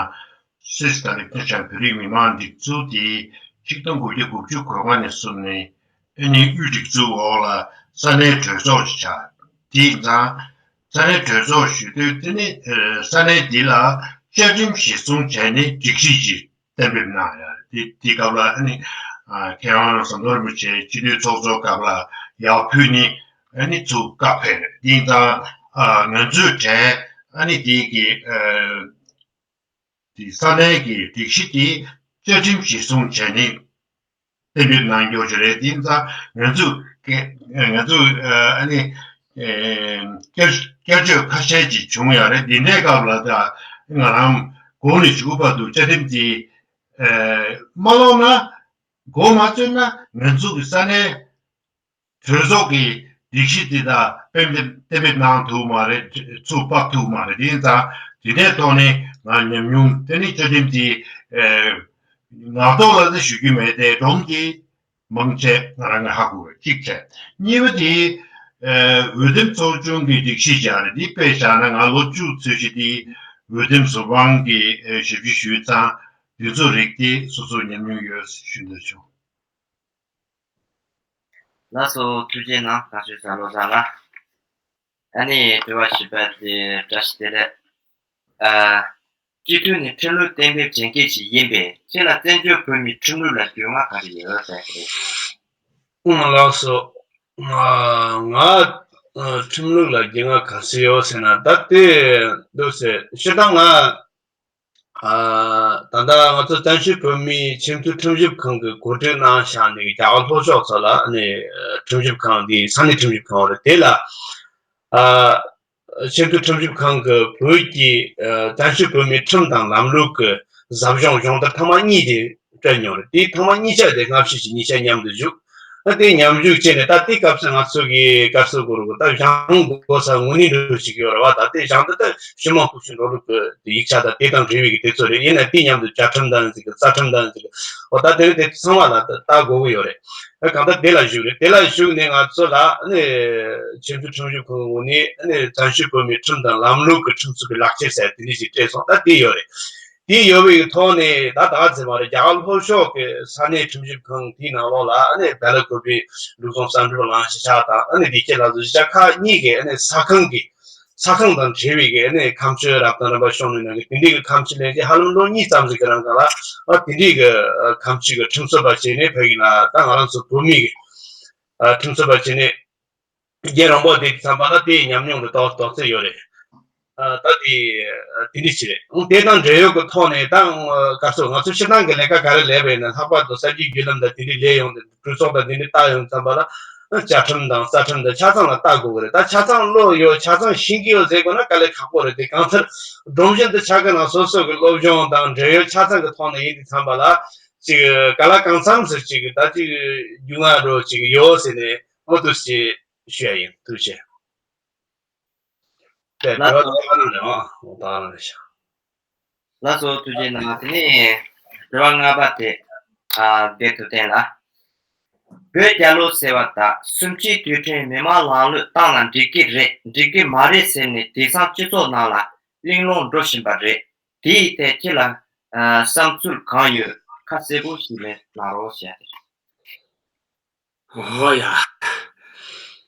སིས་ད་ལེགས་ཐེ་ཆང་བོད་རིགས་མི་མང་སྒྲིག་འཛུགས་དེ་ཆིག་སྟོང་དགུ་བརྒྱ་དགུ་བཅུ་གོ་ལྔ་ནས་བཟུང་ནས་ཨ་ནི་དབུས་སྒྲིག་འཛུགས་འོག་ལ་ས་གནས་གྲོས་ཚོགས་ཤིག་ཆགས། དེ་ཡིན་ཙང་ས་གནས་གྲོས་ཚོགས་ཞུ་དུས་དེ་ནི་ས་གནས་འདི་ལ་བཅའ་ཁྲིམས་གཞིར་བཟུང་བྱས་ནས་སྒྲིག་གཞི་ཅིག་གཏན་འབེབས་གནང་ཡོད་རེད། དེ་དེ་སྐབས་ལ་ཨ་ནི་མཁས་དབང་ཟམ་གདོང་རིན་པོ་ཆེ་སྤྱི་འཐུས་ཚོགས་གཙོ་སྐབས་ལ་ཡར་ཕུལ་ནས་ཨ་ནི་ཚུར་བཀའ་ཕེབས་རེད། དེ་ཡིན་ཙང་ང་ཚོའི་གྲས་ཨ་ནི་དེ་གི་དེ་ས་གནས་ཀྱི་སྒྲིག་གཞི་དེ་བཅའ་ཁྲིམས་གཞིར་བཟུང་བྱས་ནས་གཏན་འབེབས་གནང་རྒྱུ་ཞིག་རེད། དེ་ཡིན་ཙང་ང་ཚོས་ང་ཚོས་ཨ་ནི་ ཨེ། བསྐྱར་བསྐྱར་བཅོས་ཁ་ཤས་ཅིག་བྱུང་ཡོད་རེད། འདི་འདྲའི་སྐབས་ལ་ད་ང་རང་འགོ་ནས་མཇུག་བར་དུ་བཅའ་ཁྲིམས་དེ་ཨེ་མ་ཀློག་ན། འགོ་མ་བཙུགས་ན་ང་ཚོ་གི་ས་གནས་གྲོས་ཚོགས་ཀྱི་སྒྲིག་གཞི་འདི་དག་གཏན་འབེབས་གཏན་འབེབས་གནང་ཐུབ་མ་རེད། ཚུར་ཕབ་ཐུབ་མ་རེད། དེ་ཡིན་ཙང་དེ་འདྲའི་ཐོག་ནས་ང་ཉམས་མྱོང་དེ་ནི་བཅའ་ཁྲིམས་འདི་ཨེ་ངག་ཐོག་ལ་ཚེ་ཞུ་རྒྱུ་མེད་དེ་སྒྲོམ་གྱི་མང་ཆེ་ང་རང་གིས་ཧ་གོ་བ་གཅིག་བྱས། གཉིས་པ་དེ་ཨེ་འོས་འདེམས་ཚོགས་ཆུང་གི་སྒྲིག་གཞི་སྦྱར་རེད། འདི་དཔེ་བཞག་ན་ང་ལོ་བཅུ་ཚོད་ཅིག་དེ་འོས་འདེམས་བཟོ་དཔང་གི་ཨེ་ཞབས་ཕྱི་ཞུས་ཙང་དེ་ཚོ་རིགས་དེ་སོ་སོ་ཉམས་མྱོང་ཡོད་ཞུ་འདོད་བྱུང་། ལགས་སོ། ཐུགས་རྗེ་གནང་། བཀའ་ཤོད་ས་ལོ་ཟ་ལ། ཨ་ནི་དྲི་བ་བཞི་པ་དེ་བཀྲ་ཤིས་བདེ་ལེགས། ཨ། སྤྱི་འཐུས་ནི་ཁྲིམས་ལུགས་གཏན་འབེབས་བྱེད་མཁན་ཞིག་ཡིན་པས་ཁྱེད་ལ་བཙན་བྱོལ་བོད་མིའི་ཁྲིམས་ལུགས་ལ་རྒྱུས་མངའ་ག་རེ་ཡོད་ཟེར་གི་རེད། ཨང་། ལགས་སོ། ང་ང་ཨ་ཁྲིམས་ལུགས་ལ་རྒྱུས་མངའ་ག་ཚོད་ཡོད་ཟེར་ན། ད་ལྟའི་འདུག་ཟེར་སྤྱིར་བཏང་ང་ཨ་ད་ལྟ་ང་ཚོ་བཙན་བྱོལ་བོད་མིའི་ཆེས་མཐོའི་ཁྲིམས་ཞིབ་ཁང་གི་གོ་སྒྲིག་གནང་བཞག་ནས་རྒྱ་གར་ལྷོ་ཕྱོགས་ཚོ་ལ་ནི་ཁྲིམས་ཞིབ་ཁང་འདི་ས་གནས་ཁྲིམས་ཞིབ་ཁང་རེད། དེ་ལ་ཨ་ཆེས་མཐོའི་ཁྲིམས་ཞིབ་ཁང་གི་བོད་ཀྱི་ཨ་བཙན་བྱོལ་བོད་མིའི་ཁྲིམས་དང་ལམ་ལུགས་ཀྱི་ཟབ་སྦྱོང་སྦྱོང་བརྡར་ཐེངས་མ་གཉིས་དེ་སྤྲད་མྱོང་རེད། དེའི་ཐེངས་མ་གཉིས་ཆ་དེ་སྔ་ཕྱི་ཞིག་གཉིས་ཆ་མཉམ་དུ་བཞུགས། ད་དེ་མཉམ་ཞུགས་བྱས་ནས་ད་དེ་སྐབས་སུ་ང་ཚོ་གི་སྐབས་སུ་གོ་རུ་གོ་ད་བཞེངས་དགོས་ས་དངོས་གནས་འགྲོ་ཞིག་ཡོད་རེད་བ། ད་དེ་བཞེངས་ད་ད་ཤུལ་མ་ཁུག་ཤུལ་འགྲོ་ལུགས་ཀྱི་ཡིག་ཆ་ད་དེ་དང་འབྲེལ་བའི་གི་དེ་ཚོ་རེད། ཡིན་ན་དེ་མཉམ་དུ་བཅའ་ཁྲིམས་དང་ཟིག་གི་རྩ་ཁྲིམས་དང་ཟིག་གི་འོ་ད་དེ་རིང་དེ་ཚང་མ་ལ་ད་ལྟ་དགོས་ཀྱི་ཡོད་རེད། ད་གང་ལྟར་དེ་ལ་བཞུགས་རེད། དེ་ལ་བཞུགས་ནས་ང་ཚོ་ལ་ཨ་ནི་ཆེས་མཐོའི་ཁྲིམས་ཞིབ་ཁང་གི་ངོས་ནས་ཨ་ནི་བཙན་བྱོལ་བོད་མིའི་ཁྲིམས་དང་ལམ་ལུགས་ཀྱི་ཁྲིམས་སྲོལ་གྱི་ལག་ཁྱེར་ཟེར་དེ་འདྲ་ཞིག་སྤྲད་སོང་། ད་དེ་ཡོད་རེད། དེ་ཡོད་པའི་ཐོག་ནས་ད་ད་ག་ཚོད་མ་རེད། རྒྱ་གར་ལྷོ་ཕྱོགས་ཀྱི་ས་གནས་ཁྲིམས་ཞིབ་ཁང་དེའི་ནང་ལོགས་ལ་ཨ་ནི་བེ་ལ་ཀོ་པི་ལུགས་སྲོལ་གསར་འགྱུར་གླེང་གཞི་ཆགས་དང་ཨ་ནི་འདི་སྐད་ལ་བཟོ་གཞི་ཆགས་ཁག་གཉིས་ཀྱི་ཨ་ནི་ས་ཁང་གི་ས་ཁང་དང་འབྲེལ་བའི་གི་ཨ་ནི་ཁ་མཆུ་རབ་དང་རིམ་པ་ཤོང་ནས་ནང་གི་དེ་འདྲའི་གི་ཁ་མཆུ་ལེན་གྱི་ཧ་ལམ་ལོ་གཉིས་ཙམ་ཞིག་གི་རིང་ག་ལ་ཨ་དེ་འདྲའི་གི་ཁ་མཆུ་གི་ཁྲིམས་རྩོད་པ་བྱས་ནས་བོད་ཀྱི་ལ་ད་ང་རང་ཚོ་བོད་མི་གི་ཁྲིམས་རྩོད་པ་བྱས་ནས། རྒྱལ་རོང་པོ་དེ་བསམ་པ་ལ་དེའི་ཉམས་མྱོང་དེ་ཏོག་ཏོག་ཙེ་ཡོད་རེད། ཨ་ད་དེ་དེ་འདྲ་ཅིག་རེད། ཨང་། དེ་དང་འབྲེལ་ཡོད་ཀྱི་ཐོག་ནས་ད་སྐབས་སུ་ང་ཚོ་སྤྱིར་བཏང་གི་ལས་ཀ་ག་རེ་ལས་པ་ཡིན་ན་ལྷག་པར་དུ་གསར་འགྱུར་བརྒྱུད་ལམ་དང་དེ་འདྲའི་ལས་ཡོང་དུས་གྲོས་ཚོགས་དང་དེ་འདྲའི་ལྟ་ཡོང་བསམ་པ་ལ་བཅའ་ཁྲིམས་དང་རྩ་ཁྲིམས་དང་ཆ་ཚང་ལ་ལྟ་དགོས་ཀྱི་རེད། ད་ཆ་ཚང་ཀློག་ཡོད་ཆ་ཚང་ཤེས་ཀྱི་ཡོད་ཟེར་དགོས་ན་དཀའ་ལས་ཁག་པོ་རེད། དེ་གང་ལྟར་སྒྲོམ་གཞི་འདི་ཆགས་ཀྱི་ན་སོ་སོ་གི་སློབ་སྦྱོང་དང་འབྲེལ་ཡོད་ཆ་ཚང་གི་ཐོག་ནས་ཡིན་དུས་བསམ་པ་ལ་ཅིག་ག་ལ་གང་འཚམ་ཟེར་ཅིག་ད་ཅིག་རྒྱུས་མངའ་འགྲོ་ཅིག་ཡོད་ཟེར་ནས། འོ་འདུག་སེ་ཞུ་ཡ་ཡིན། ཐུགས་རྗེ་ཆེ། དེ་ལ་དྲི་བ་ད་ག་རང་རེད། འོ་ད་ག་རང་རེད་ཤག་ལགས་སོ། ཐུགས་རྗེ་གནང་། དེ་ནས་དྲི་བ་ལྔ་པ་དེ། ཨ་བདེ་ཐུབ་བསྟན་ལགས། བོད་རྒྱལ་ལོ་ཟེར་བ་དག་གསུམ་བཅུའི་དུས་དྲན་མི་མང་ལམ་ལུགས་བཏང་ན་འགྲིག་གི་རེད་འགྲིག་གི་མ་རེད་ཟེར་ནས་དེང་སང་སྤྱི་ཚོགས་ནང་ལ་གླེང་སློང་འགྲོ་བཞིན་པ་རེད། དེའི་ཐད་ཁྱེད་ལ་ཨ་བསམ་ཚུལ་གང་ཡོད་ཁ་གསལ་པོ་ཞིག་ལན་གནང་རོགས་ཞེས་དེ་རེད། ཨོ་ཡ།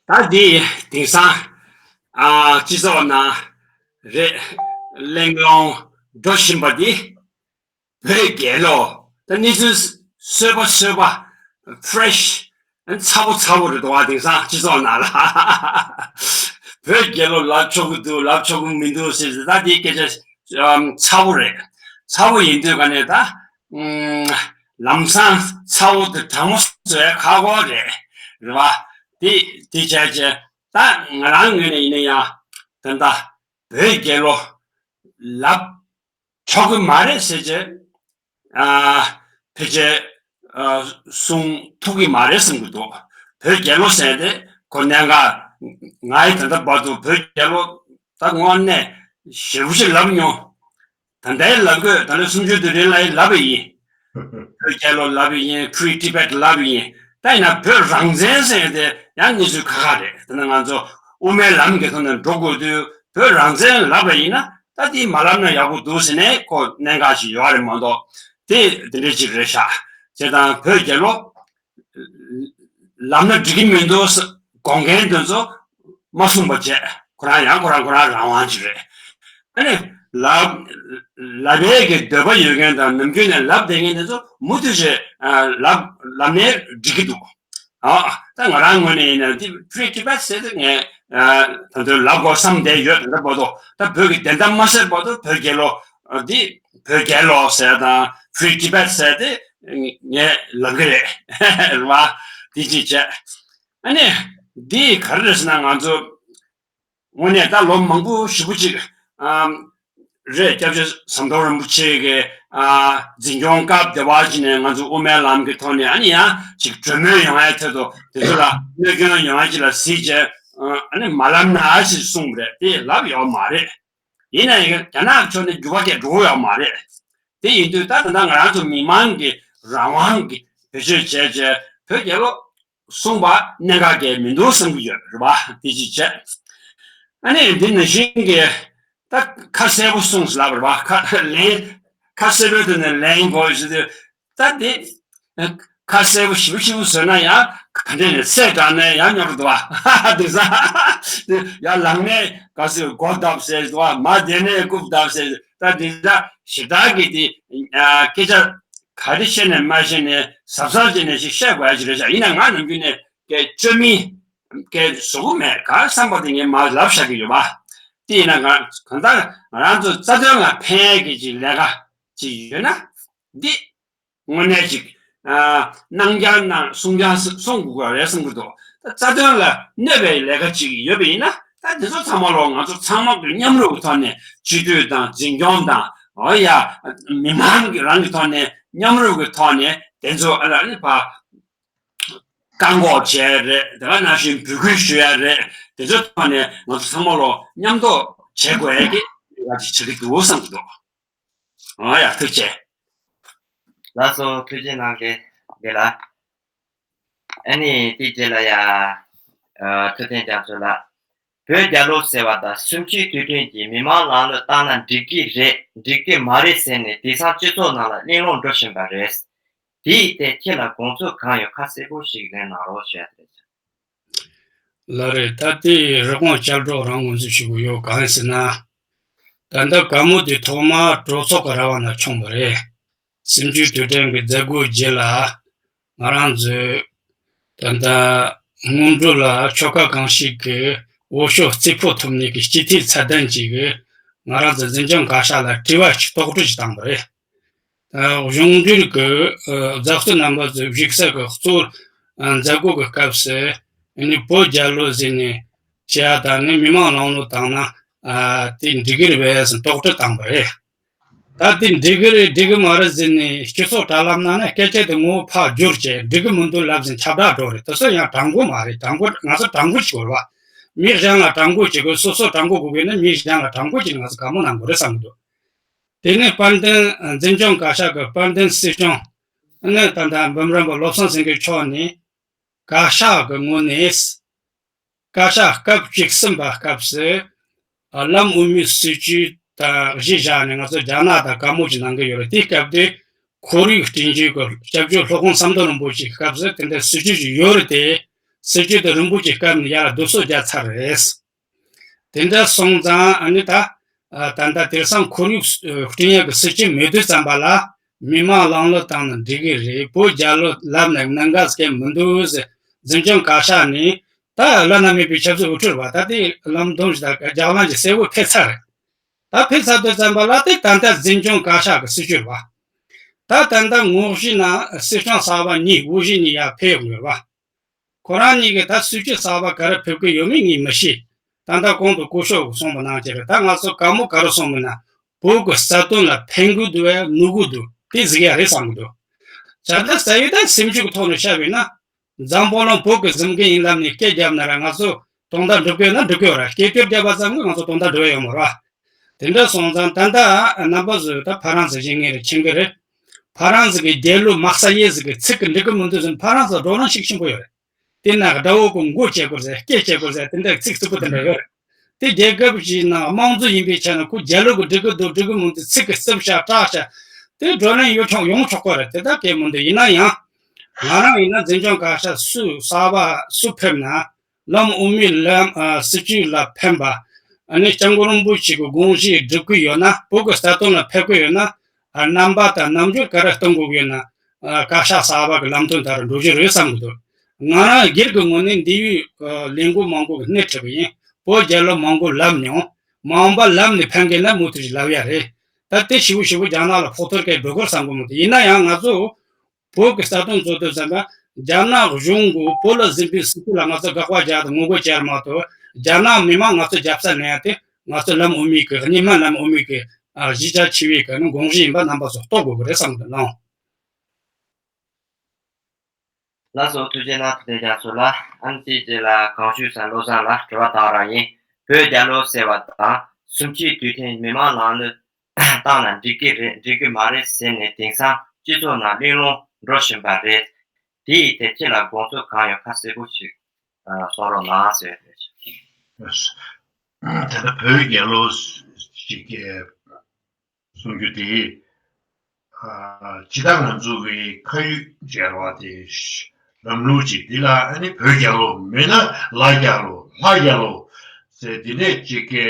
ད་འདི་དེང་སང་ཨ་སྤྱི་ཚོགས་ནང་རེད། གླེང་སློང་འགྲོ་བཞིན་པ་འདི་བོད་རྒྱལ་ལོ། ད་གནས་ཚུལ་གསར་པ་གསར་པ་fresh ཚ་པོ་ཚ་པོ་རེད་འདུག་བ། དེང་སང་སྤྱི་ཚོགས་ནང་ལ་བོད་རྒྱལ་ལོ་ལབ་ཆོག་གི་འདུག་ལབ་ཆོག་གི་མི་འདུག་ཟེར་ཟེར། ད་འདི་སྐད་ཆ་ཨམ་ཚ་པོ་རེད། ཚ་པོ་ཡིན་དུས་ག་ནས་ད་ཨམ་ལམ་སང་ཚ་པོ་དེ་གྲང་མོ་བཟོ་ཡ་ཁག་པོ་རེད། རེད་བ། དེ་དེ་བྱས་བྱས་ད་ང་རང་ངོས་ནས་ཡིན་ན་ཡང་ད་ལྟ་བོད་རྒྱལ་ལོ་ལབ་ཆོག་གི་མ་རེད་ཟེར་བྱས། ཨ་ཕལ་ཆེར་ཨ་གསུང་ཐུབ་ཀྱི་མ་རེད་བསམ་གྱི་འདུག་བོད་རྒྱལ་ལོ་ཟེར་དེ་ཁོ་གནད་འགག་ང་ཡི་ད་ལྟ་བར་དུ་བོད་རྒྱལ་ལོ་ད་དངོས་གནས་ཞེ་པོ་ཅིག་ལབ་མྱོང་། ད་ལྟའི་ལབ་དགོས། ད་ལོ་སུམ་ཅུ་དུས་དྲན་ལ་ཡི་ལབ་པ་ཡིན། བོད་རྒྱལ་ལོ་ལབ་པ་ཡིན། Free Tibet ལབ་པ་ཡིན། ད་ཡིན་ན་བོད་རང་བཙན་ཟེར་དེ་ཡང་གནས་ཚུལ་ཁག་ཁག་རེད། ད་ནི་ང་ཚོ་དབུ་མའི་ལམ་གྱི་ཐོག་ནས་འགྲོ་དགོས་དུས་བོད་རང་བཙན་ལབ་པ་ཡིན་ན། ད་དེ་མ་ལབ་ན་ཡག་པོ་འདུག་ཟེར་ནས་ཁོ་གནད་འགག་ཅིག་ཡོད་རེད་མ་གཏོགས། དེ་དེ་འདྲ་ཅིག་རེད་ཤག་བྱས་ཙང་བོད་རྒྱལ་ལོ་ལབ་ན་འགྲིག་གི་མི་འདུག་དགོངས་མཁན་དེ་ཚོ་མ་གསུངས་པ་བྱས། ཁོ་རང་ཡང་ཁོ་རང་ཁོ་རང་རང་དབང་ཅིག་རེད། ཨ་ནི་ལབ་ལབ་ཡས་ཀྱི་འདོད་པ་ཡོད་མཁན་དང་ནམ་རྒྱུན་ནས་ལབ་བསྡད་མཁན་དེ་ཚོ་མུ་མཐུད་བྱས་ལབ་ལབ་ནས་འགྲིག་གི་འདུག་ཨ་ད་ང་རང་ངོས་ནས་ཡིན་ན་འདི་Free Tibet ཟེར་དེ་ངས་ད་དུང་ལབ་དགོས་བསམ་བསྡད་ཡོད། ད་ལྟ་བར་དུ་ད་བོད་ཀྱི་བདེན་མཐའ་མ་གསལ་བར་དུ་བོད་རྒྱལ་ལོ་འདི་བོད་རྒྱལ་ལོ་ཟེར་དང་Free Tibet ཟེར་དེ་ངས་ལབ་གི་རེད། རེད་བ། འདི་ཅིག་བྱས། ཨ་ནི་འདི་ག་རེ་རེད་ཟེར་ན་ང་ཚོ་ དངོས་གནས་ད་ལོ་མང་པོ་ཞེ་པོ་ཅིག་ཨ་རེད། སྐྱབས་རྗེ་ཟམ་གདོང་རིན་པོ་ཆེ་གི་ཨ་འཛིན་སྐྱོང་སྐབས་དེ་བ་ཅིག་ནས་ང་ཚོ་དབུ་མའི་ལམ་གྱི་ཐོག་ནས་ཨ་ནི་ཡང་ཅིག་གྲོས་མོལ་ཡོང་ཡའི་ཐད་དུ་དེ་ཚོ་ལ་གནོད་སྐྱོན་ཡོང་ཡ་ཅིག་ལ་གཟིགས་བྱས་ཨ་ནི་མ་ལབ་ན་ཞེས་གསུངས་པ་རེད། དེ་ལབ་ཡོད་མ་རེད། ཡིན་ན་ཡང་རྒྱ་ནག་ཕྱོགས་ནས་འགྱུར་བ་གང་ཡང་འགྲོ་ཡོད་མ་རེད། དེ་ཡིན་དུས་ད་ད་ལྟ་ང་རང་ཚོ་མི་མང་གི་རང་དབང་གི་བེད་སྤྱོད་བྱས་བྱས་བོད་རྒྱལ་ལོ་གསུངས་པ་གནད་འགག་གང་ཡང་མི་འདུག་བསམ་གྱི་ཡོད་རེད་པ། དེ་ཅིག་བྱས། ཨ་ནི་འདི་ནང་བཞིན་གྱི་ད་ཁ་གསལ་པོ་གསུངས་ལབ་རེད་པ། ཁ་ལན་ཁ་གསལ་པོའི་ཐོག་ནས་ལན་དགོས་ཞུ་དུས་ད་འདི་ཁ་གསལ་པོ་ཞིབ་ཞིབ་བཟོས་ན་ཡང་ག་འདྲ་ནས་ཚད་དྲག་ནས་ཡང་ཉོབ་འདུག་པ། དེ་ས་ཡང་ལངས་ནས་ག་ཚོད་སྒོ་བརྡབ་ཟེར་འདུག་པ། མ་བསྡད་ནས་རྐུབ་བརྡབ་ཟེར། ད་འདི་འདྲ་ཞེ་དྲག་གི་དེ་སྐད་ཆ་ག་རེ་བཤད་ནས་མ་བཤད་ནས་གཟབ་གཟབ་བྱས་ནས་ཞིག་བཤད་དགོས་ཡ་ཅིག་རེད་ཤག་ཡིན་ན་ང་ནམ་རྒྱུན་ནས་སྐད་བཅོས་མིན་སྐད་བཟོ་གི་མེད། ག་བསམ་པ་དེ་ངས་མར་ལབ་བཞག་གི་ཡོད་པ། དེ་ཡིན་ན་གང་གང་ལྟར་ང་རང་ཚོ་རྩ་དོན་ལ་ཕན་ཡ་གི་ཅིག་ལས་ཀ་ཅིག་ཡོད་ན་འདི། དངོས་གནས་ཅིག་ཨ་གནང་རྐྱང་གནང་གསུང་རྐྱང་གསུང་དགོས་པ་རེད་བསམ་གྱི་འདུག་ད་རྩ་དོན་ལ་གནོད་པའི་ལས་ཀ་ཅིག་ཡོད་པ་ཡིན་ན་ད་འདི་ཚོ་ཚང་མ་ལོ་ང་ཚོ་ཚང་མ་གི་མཉམ་རུབ་ཀྱི་ཐོག་ནས་སྤྱི་འཐུས་དང་འཛིན་སྐྱོང་དང་འོ་ཡ་མི་མང་གི་རང་གི་ཐོག་ནས་མཉམ་རུབ་ཀྱི་ཐོག་ནས་དེ་ཚོ་ཨ་ལ་ནི་ཕ་བཀག་འགོག་བྱས་རེད། དེ་ག་ནང་བཞིན་འབོད་སྐུལ་ཞུ་ཡ་རེད། དེ་ཚོ་ཐོག་ནས་ང་ཚོ་ཚང་མ་ལོ་མཉམ་དུ་བྱེད་དགོས་ཡ་གི་ལས་ཀ་ཅིག་བྱེད་ཀྱི་འདུག་བསམ་གྱི་འདུག་ཨ་ཡ་ཐུགས་རྗེ་ཆེ། ལགས་སོ། ཐུགས་རྗེ་གནང་གི་འདི་ལ། ཨ་ནི་དེའི་རྗེས་ལ་ཡ། ཨ་ཐུབ་བསྟན་རྒྱ་མཚོ་ལགས། བོད་རྒྱལ་ལོ་ཟེར་བ་དང་གསུམ་བཅུའི་དུས་དྲན་གྱི་མི་མང་ལམ་ལུགས་བཏང་ན་འགྲིག་གི་རེད་འགྲིག་གི་མ་རེད་ཟེར་ནས་དེང་སང་སྤྱི་ཚོགས་ནང་ལ་གླེང་སློང་འགྲོ་བཞིན་པ་རེད། དེའི་ཐད་ཁྱེད་ལ་དགོངས་ཚུལ་གང་ཡོད་ཁ་གསལ་པོ་ཞིག་གླེང་གནང་རོགས་ཞུ་ཡ་དེ་རེད། ལགས་རེད། ད་ལྟའི་རི་ཀོན་ལྕགས་སྒྲོག་རང་ངོས་འཛིན་ཞུ་གི་ཡོད། གང་ཡིན་ཟེར་ན། ད་ལྟ་ག་མོ་དེ་ཐོག་མར་གྲོས་ཚོགས་ཀྱི་ར་བ་ན་བྱུང་བ་རེད། གསུམ་བཅུའི་དུས་དྲན་གྱི་མཛད་སྒོའི་རྗེས་ལ་ང་རང་ཚོས་ད་ལྟ་སྔོན་འགྲོ་ལ་ཆོལ་ཁ་གང་ཞིག་གི་འོས་ཤོག་རྩིས་ཕོག་ཐུབ་ནས་ཀྱི་སྤྱི་འཐུས་ཚད་ལྡན་ཅིག་གིས་ང་རང་ཚོ་འཛིན་སྐྱོང་བཀའ་ཤག་ལ་དྲི་བ་ཞིག་དོགས་འདྲི་ཞིག་བཏང་བ་རེད། ཨ་གཞུང་འབྲེལ་གྱི་ཨ་རྫབ་སྲོལ་རྣམ་པ་ཚོའི་གཞིགས་ས་གི་གཙོ་བོ་ཨ་མཛད་སྒོ་གི་སྐབས་སུ་ཨ་ནི་བོད་རྒྱལ་ལོ་ཟེར་ནས་བྱས་དང་ནི་མི་མང་ལམ་ལུགས་བཏང་ན་ཨ་དེ་འགྲིག་གི་རེད་པས་ཟེར་དོགས་འདྲི་བཏང་བ་རེད། ད་དེ་འགྲིག་གི་རེད་འགྲིག་གི་མ་རེད་ཟེར་ནས་སྤྱི་ཚོགས་དྲ་ལམ་ནང་ནས་སྐད་ཆ་དེ་ངོ་བོ་ཕར་བསྒྱུར་བྱས་འགྲིག་གི་མི་འདུག་ལབ་ཟིན་ཁྱབ་བསྒྲགས་འགྲོ་རེད། དེ་ཚོ་ཡང་དྲང་པོ་མ་རེད། དྲང་པོ་ང་ཚོ་དྲང་པོ་བྱེད་དགོས་རེད་བ། མི་གཞན་ལ་དྲང་པོ་བྱེད་དགོས། སོ་སོ་དྲང་པོ་དགོས་ཀྱི་ན་མི་གཞན་ལ་དྲང་པོ་བྱེད་ནས་ང་ཚོ་དགའ་མོ་གནང་དགོས་རེད་བསམ་གྱི་འདུག་དེ་ནས་དཔལ་ལྡན་འཛིན་སྐྱོང་བཀའ་ཤག་གི་དཔལ་ལྡན་སྲིད་སྐྱོང་ནི་ད་ལྟ་འབུམ་རམས་པ་བློ་བཟང་སེང་གེ་མཆོག་ནས་བཀའ་ཤག་གི་ངོས་ནས་བཀའ་ཤག་སྐབས་བཅུ་གསུམ་པ་སྐབས་སུ་བླམ་དབུ་མའི་སྲིད་བྱུས་དང་གཞི་བཞག་ནས་ང་ཚོ་རྒྱ་ནག་དང་བཀའ་མོལ་ཅིག་གནང་གི་ཡོད་རེད། དེའི་སྐབས་དེ་ཁོར་ཡུག་སྒྲིག་འཛུགས་ཀྱི་སྐྱབས་བཅོལ་སློབ་དཔོན་ཟམ་གདོང་རིན་པོ་ཆེའི་སྐབས་སུ་དེ་འདྲ་སྲིད་བྱུས་ཅིག་ཡོད་རེད་དེ་སྲིད་བྱུས་དེ་རིན་པོ་ཆེའི་སྐབས་ནས་ཡར་བསྡུ་གསོག་རྒྱག་ཚར་རེད། དེ་འདྲ་སོང་ཙང་ཨ་ནི་ད་ད་ལྟ་དེང་སང་ཁོར་ཡུག་བསྐྲུན་ཡག་གི་སྲིད་བྱུས་མེད་དུས་ཙམ་པ་ལ་མི་མང་ལམ་ལུགས་བཏང་ན་འགྲིག་གི་རེད། བོད་རྒྱལ་ལོ་ལབ་ནས་གནད་འགག་གང་མི་འདུག་ཟེར་འཛིན་སྐྱོང་བཀའ་ཤག་ནས་ད་བླ་ན་མེད་པའི་ཆབ་སྲིད་འུ་ཁྲིད་པ་ད་ལྟའི་བླམ་སྡོམ་ཞིག་དང་རྒྱག་ལམ་གྱི་གསལ་བོ་ཕེབས་ཚར་རེད། ད་ཕེབས་ཚར་དུས་ཙམ་པ་ལ་དེ་ད་ལྟ་འཛིན་སྐྱོང་བཀའ་ཤག་གི་སྲིད་བྱུས་རེད་བ། ད་ད་ལྟ་ངོ་བཞི་ན་སྲིད་སྐྱོང་གསར་པ་གཉིས་དབུ་བཞི་གཉིས་ཡར་ཕེབས་ཡོང་གི་རེད་བ། ཁོ་རང་གཉིས་ཀྱིས་ད་སྲིད་བྱུས་གསར་པ་ག་རེ་ཕེབས་ཀྱི་ཡོད་མེད་ངས་མི་ཤེས། ད་ལྟ་གོང་དུ་སྐུ་ཞབས་ཀྱིས་གསུངས་པ་ནང་བཞིན་རེད། ད་ང་ཚོ་བཀའ་མོལ་ག་རེ་གསུངས་མིན་ན་བོད་ཀྱི་རྩ་དོན་ལ་ཕན་གྱི་འདུག་བས་གནོད་ཀྱི་འདུག་དེ་གཟིགས་ཡ་རེད་བསམ་གྱི་འདུག་ད་ལྟ་ས་ཡོད་ད་སེམས་ཤུགས་ཀྱི་ཐོག་ནས་བཤད་པས་ན་འཛམ་བུ་གླིང་བོད་ཀྱི་གཟིམ་མཁན་ཡིན་ལབ་ནས་སྐད་བརྒྱབ་ན་ར་ང་ཚོ་དོན་དག་འགྲུབ་ཀྱི་ཡོད་ན་འགྲུབ་ཀྱི་ཡོད་ར། སྐད་ཅོར་བརྒྱབ་པ་ཙམ་གྱིས་ང་ཚོ་དོན་དག་འགྲུབ་ཡ་ཡོད་མ་རེད་བ། དེ་འདྲ་སོང་ཙང་ད་ལྟ་རྣམ་པ་ཚོས་ད་ཕ་རན་སི་ཞིག་ངེས་རེད་མཁྱེན་གྱི་རེད། ཕ་རན་སི་གི་རྒྱལ་གླུ་མར་ཤེ་ཡེ་ཟེར་གི་ཚིག་གི་འགྲིག་གི་མི་འདུག་ཟེར་ཕ་རན་སི་བགྲོ་གླེང་ཤུགས་ཆེན་པོ་ཡོད་རེད། དེ་ན་དགྲ་བོ་ཀུན་མགོ་བཅད་དགོས་ཟེར་སྐེ་བཅད་དགོས་ཟེར་དེ་འདྲ་ཚིག་རྩུབ་པོ་དེ་འདྲ་ཡོད་རེད། དེ་རྒྱལ་ཁབ་ཅིག་ནང་དམངས་གཙོ་ཡིན་པའི་ཆ་ནས་ཁོ་རྒྱལ་གླུ་གི་འགྲིག་གི་འདུག་འགྲིག་གི་མི་འདུག་ཚིག་གི་རྩུབ་བཤད་དྲག་བཤད་དེ་བགྲོ་གླེང་ཡོད་ཆོག་ཡོང་ཆོག་གི་རེད། དེ་ད་སྐད་མི་འདུག་ཡིན་ན་ཡང་ང་རང་ཡིན་ན་འཛིན་སྐྱོང་བཀའ་ཤག་སུ་གསར་པ་སུ་ཕེབས་ན། བླམ་དབུ་མའི་ལམ་ཨ་སྲིད་བྱུས་ལ་ཕན་པ། ཨ་ནི་སྐྱབས་མགོན་རིན་པོ་ཆེ་གི་དགོངས་གཞི་སྒྲུབ་ཀྱི་ཡོད་ན་བོད་ཀྱི་རྩ་དོན་ལ་ཕེབས་ཀྱི་ཡོད་ན་ཨ་རྣམ་པ་དང་རྣམ་འགྱུར་ག་རེ་སྟོན་དགོས་ཀྱི་ཡོད་ན་ཨ་བཀའ་ཤག་གསར་པ་གི་ལམ་སྟོན་ལྟར་འགྲོ་རྒྱུ་རེད་བསམ་གྱི་འདུག་ང་རང་སྒེར་གྱི་ངོས་ནས་འདི་ཡུལ་ཨ་ལས་འགུལ་མང་པོ་གི་སྣེ་ཁྲིད་པ་ཡིན། བོད་རྒྱལ་ལོ་མང་པོ་ལབ་མྱོང་། མ་འོངས་པ་ལབ་ནས་ཕན་གྱི་ན་མུ་མཐུད་ཅིག་ལབ་ཡ་རེད། ད་དེ་ཞིབ་པོ་ཞིབ་པོ་རྒྱ་ནག་ལ་ཕོག་ཐུག་སྐད་འགྲོ་དགོས་བསམ་གྱི་མི་འདུག་ཡིན་ན་ཡང་ང་ཚོ་བོད་ཀྱི་རྩ་དོན་རྩོད་དུས་ཙམ་པ་རྒྱ་ནག་གཞུང་གིས་བོད་ལ་འཛིན་པའི་སྲིད་བྱུས་ལ་ང་ཚོ་དགག་པ་རྒྱག་དང་ངོ་རྒོལ་བྱེད་ཡ་མ་གཏོགས་ རྒྱ་ནག་མི་མང་ང་ཚོ་རྒྱབ་ས་ནས་ཡང་དེ་ང་ཚོ་ལམ་དབུ་མའི་གི་གཉིས་སྨན་ལམ་དབུ་མའི་གི་ཨ་གཞི་རྒྱ་ཆེ་བའི་གི་ནི་དགོངས་གཞི་ཡིན་པ་རྣམ་པ་ཚོ་རྟོགས་དགོས་གི་རེད་བསམ་གི་འདུག་ལགས། ལགས་སོ། ཐུགས་རྗེ་གནང་། ཐུབ་བསྟན་རྒྱ་མཚོ་ལགས། ཨ་ནི་དེའི་རྗེས་ལ་གངས་ཤུད་ས་བློ་བཟང་ལགས་དྲི་བ་དང་རང་ཡིན། བོད་རྒྱལ་ལོ་ཟེར་བ་དང་གསུམ་བཅུའི་དུས་དྲན་མི་མང་ལམ་ལུགས་བཏང་ན་འགྲིག་གི་རེད་འགྲིག་གི་མ་རེད་ཟེར་ནས་དེང་སང་སྤྱི་ཚོགས་ནང་གླེང་སློང་འགྲོ་བཞིན་པ་རེད། དེའི་ཐད་ཁྱེད་ལ་དགོངས་ཚུལ་གང་ཡོད་ཁ་གསལ་པོ་ཞིག་གསུང་རོགས་གནང་ཟེར་རེད། དེ་ལྟ་བོད་རྒྱལ་ལོ་ཞིག་གསུང་རྒྱུ་དེ། ཨ། སྤྱི་བཏང་ང་ཚོ་གི་ཁ་ཡོད་འབྱོར་བ་དེ་ལམ་ལུགས་ཅིག་འདི་ལ་ཨ་ནི་བོད་རྒྱལ་ལོ་མེད་ན་ལ་རྒྱལ་ལོ་ལྷ་རྒྱལ་ལོ་ཟེར་འདི་འདྲས་ཅིག་གི་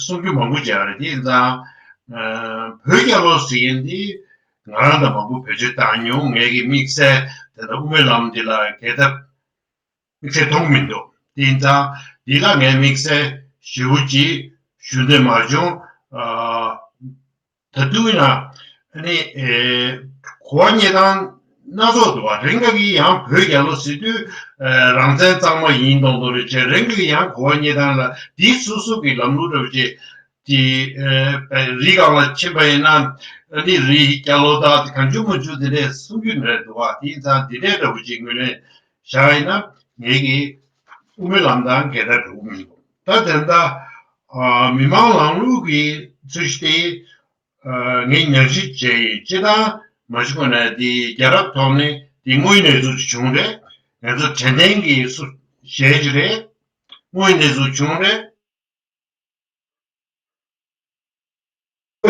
གསུང་རྒྱུ་མང་པོ་ཅིག་ཡོད་རེད། དེ་ཡིན་ཙང་ཨ། བོད་རྒྱལ་ལོ་ཟེར་མཁན་འདི་ང་རང་དང་མང་པོ་བེད་སྤྱོད་བཏང་མྱོང་། ངེད་ཀྱི་དམིགས་བསལ་དེ་འདྲ་དབུ་མའི་ལམ་འདི་ལ་གད་བདར་དམིགས་བསལ་མཐོང་མི་འདུག་དེ་ཡིན་ཙང་འདི་ལ་ངས་དམིགས་བསལ་ཞེ་པོ་ཅིག་ཞུ་འདོད་མ་བྱུང་། ཨ། ད་དུང་ཡིན་ན་ཨ་ནི་ཨེ། གོ་བ་རྙེད་སྟངས་སྣ་ཚོགས་འདུག་བ། རེ་འགའ་གིས་ཡང་བོད་རྒྱལ་ལོ་ཟེར་དུས་ཨེ། རང་བཙན་གཙང་མ་ཡིན་མདོག་མདོག་རེ་བྱས། རེ་འགའ་གིས་ཡང་གོ་བ་རྙེད་སྟངས་ལ་དེའི་སོ་སོ་གི་ལམ་ལུགས་འདྲ་བོ་ཅིག་དེ་ཨེ། རི་སྒང་ལ་ཕྱིན་པ་ཡིན་ན་ཨ་ནི་རི་རྒྱལ་ལོ་དང་དེ་གང་བྱུང་མང་བྱུང་དེ་འདྲས་གསུང་རྒྱུ་འདྲ་འདུག་བ། དེ་ཡིན་ཙང་དེ་འདྲས་འདྲ་བོ་ཅིག་ངོས་ནས་བཞག་ཡིན་ན་ངེད་ཀྱིས་དབུ་མའི་ལམ་དང་འགལ་ཟླ་འགྲོ་གི་མི་འདུག་ད་དེ་འདྲ་ཨ། མི་མང་ལམ་ལུགས་ཀྱི་ཚུལ་ཤིག་དེ་ཨ། ངས་ཉམས་ཞིབ་བྱས་ཡིན། སྤྱི་བཏང་མ་གཞི་ཁོ་ན་དེ་རྒྱལ་རབས་ཐོག་ནས་དེ་དངོས་ཡོད་གནས་ཚུལ་ཅིག་བྱུང་རེད། ང་ཚོ་དྲན་རྟེན་གྱི་སུ་གཞས་ཅིག་རེད། དངོས་ཡོད་གནས་ཚུལ་བྱུང་རེད།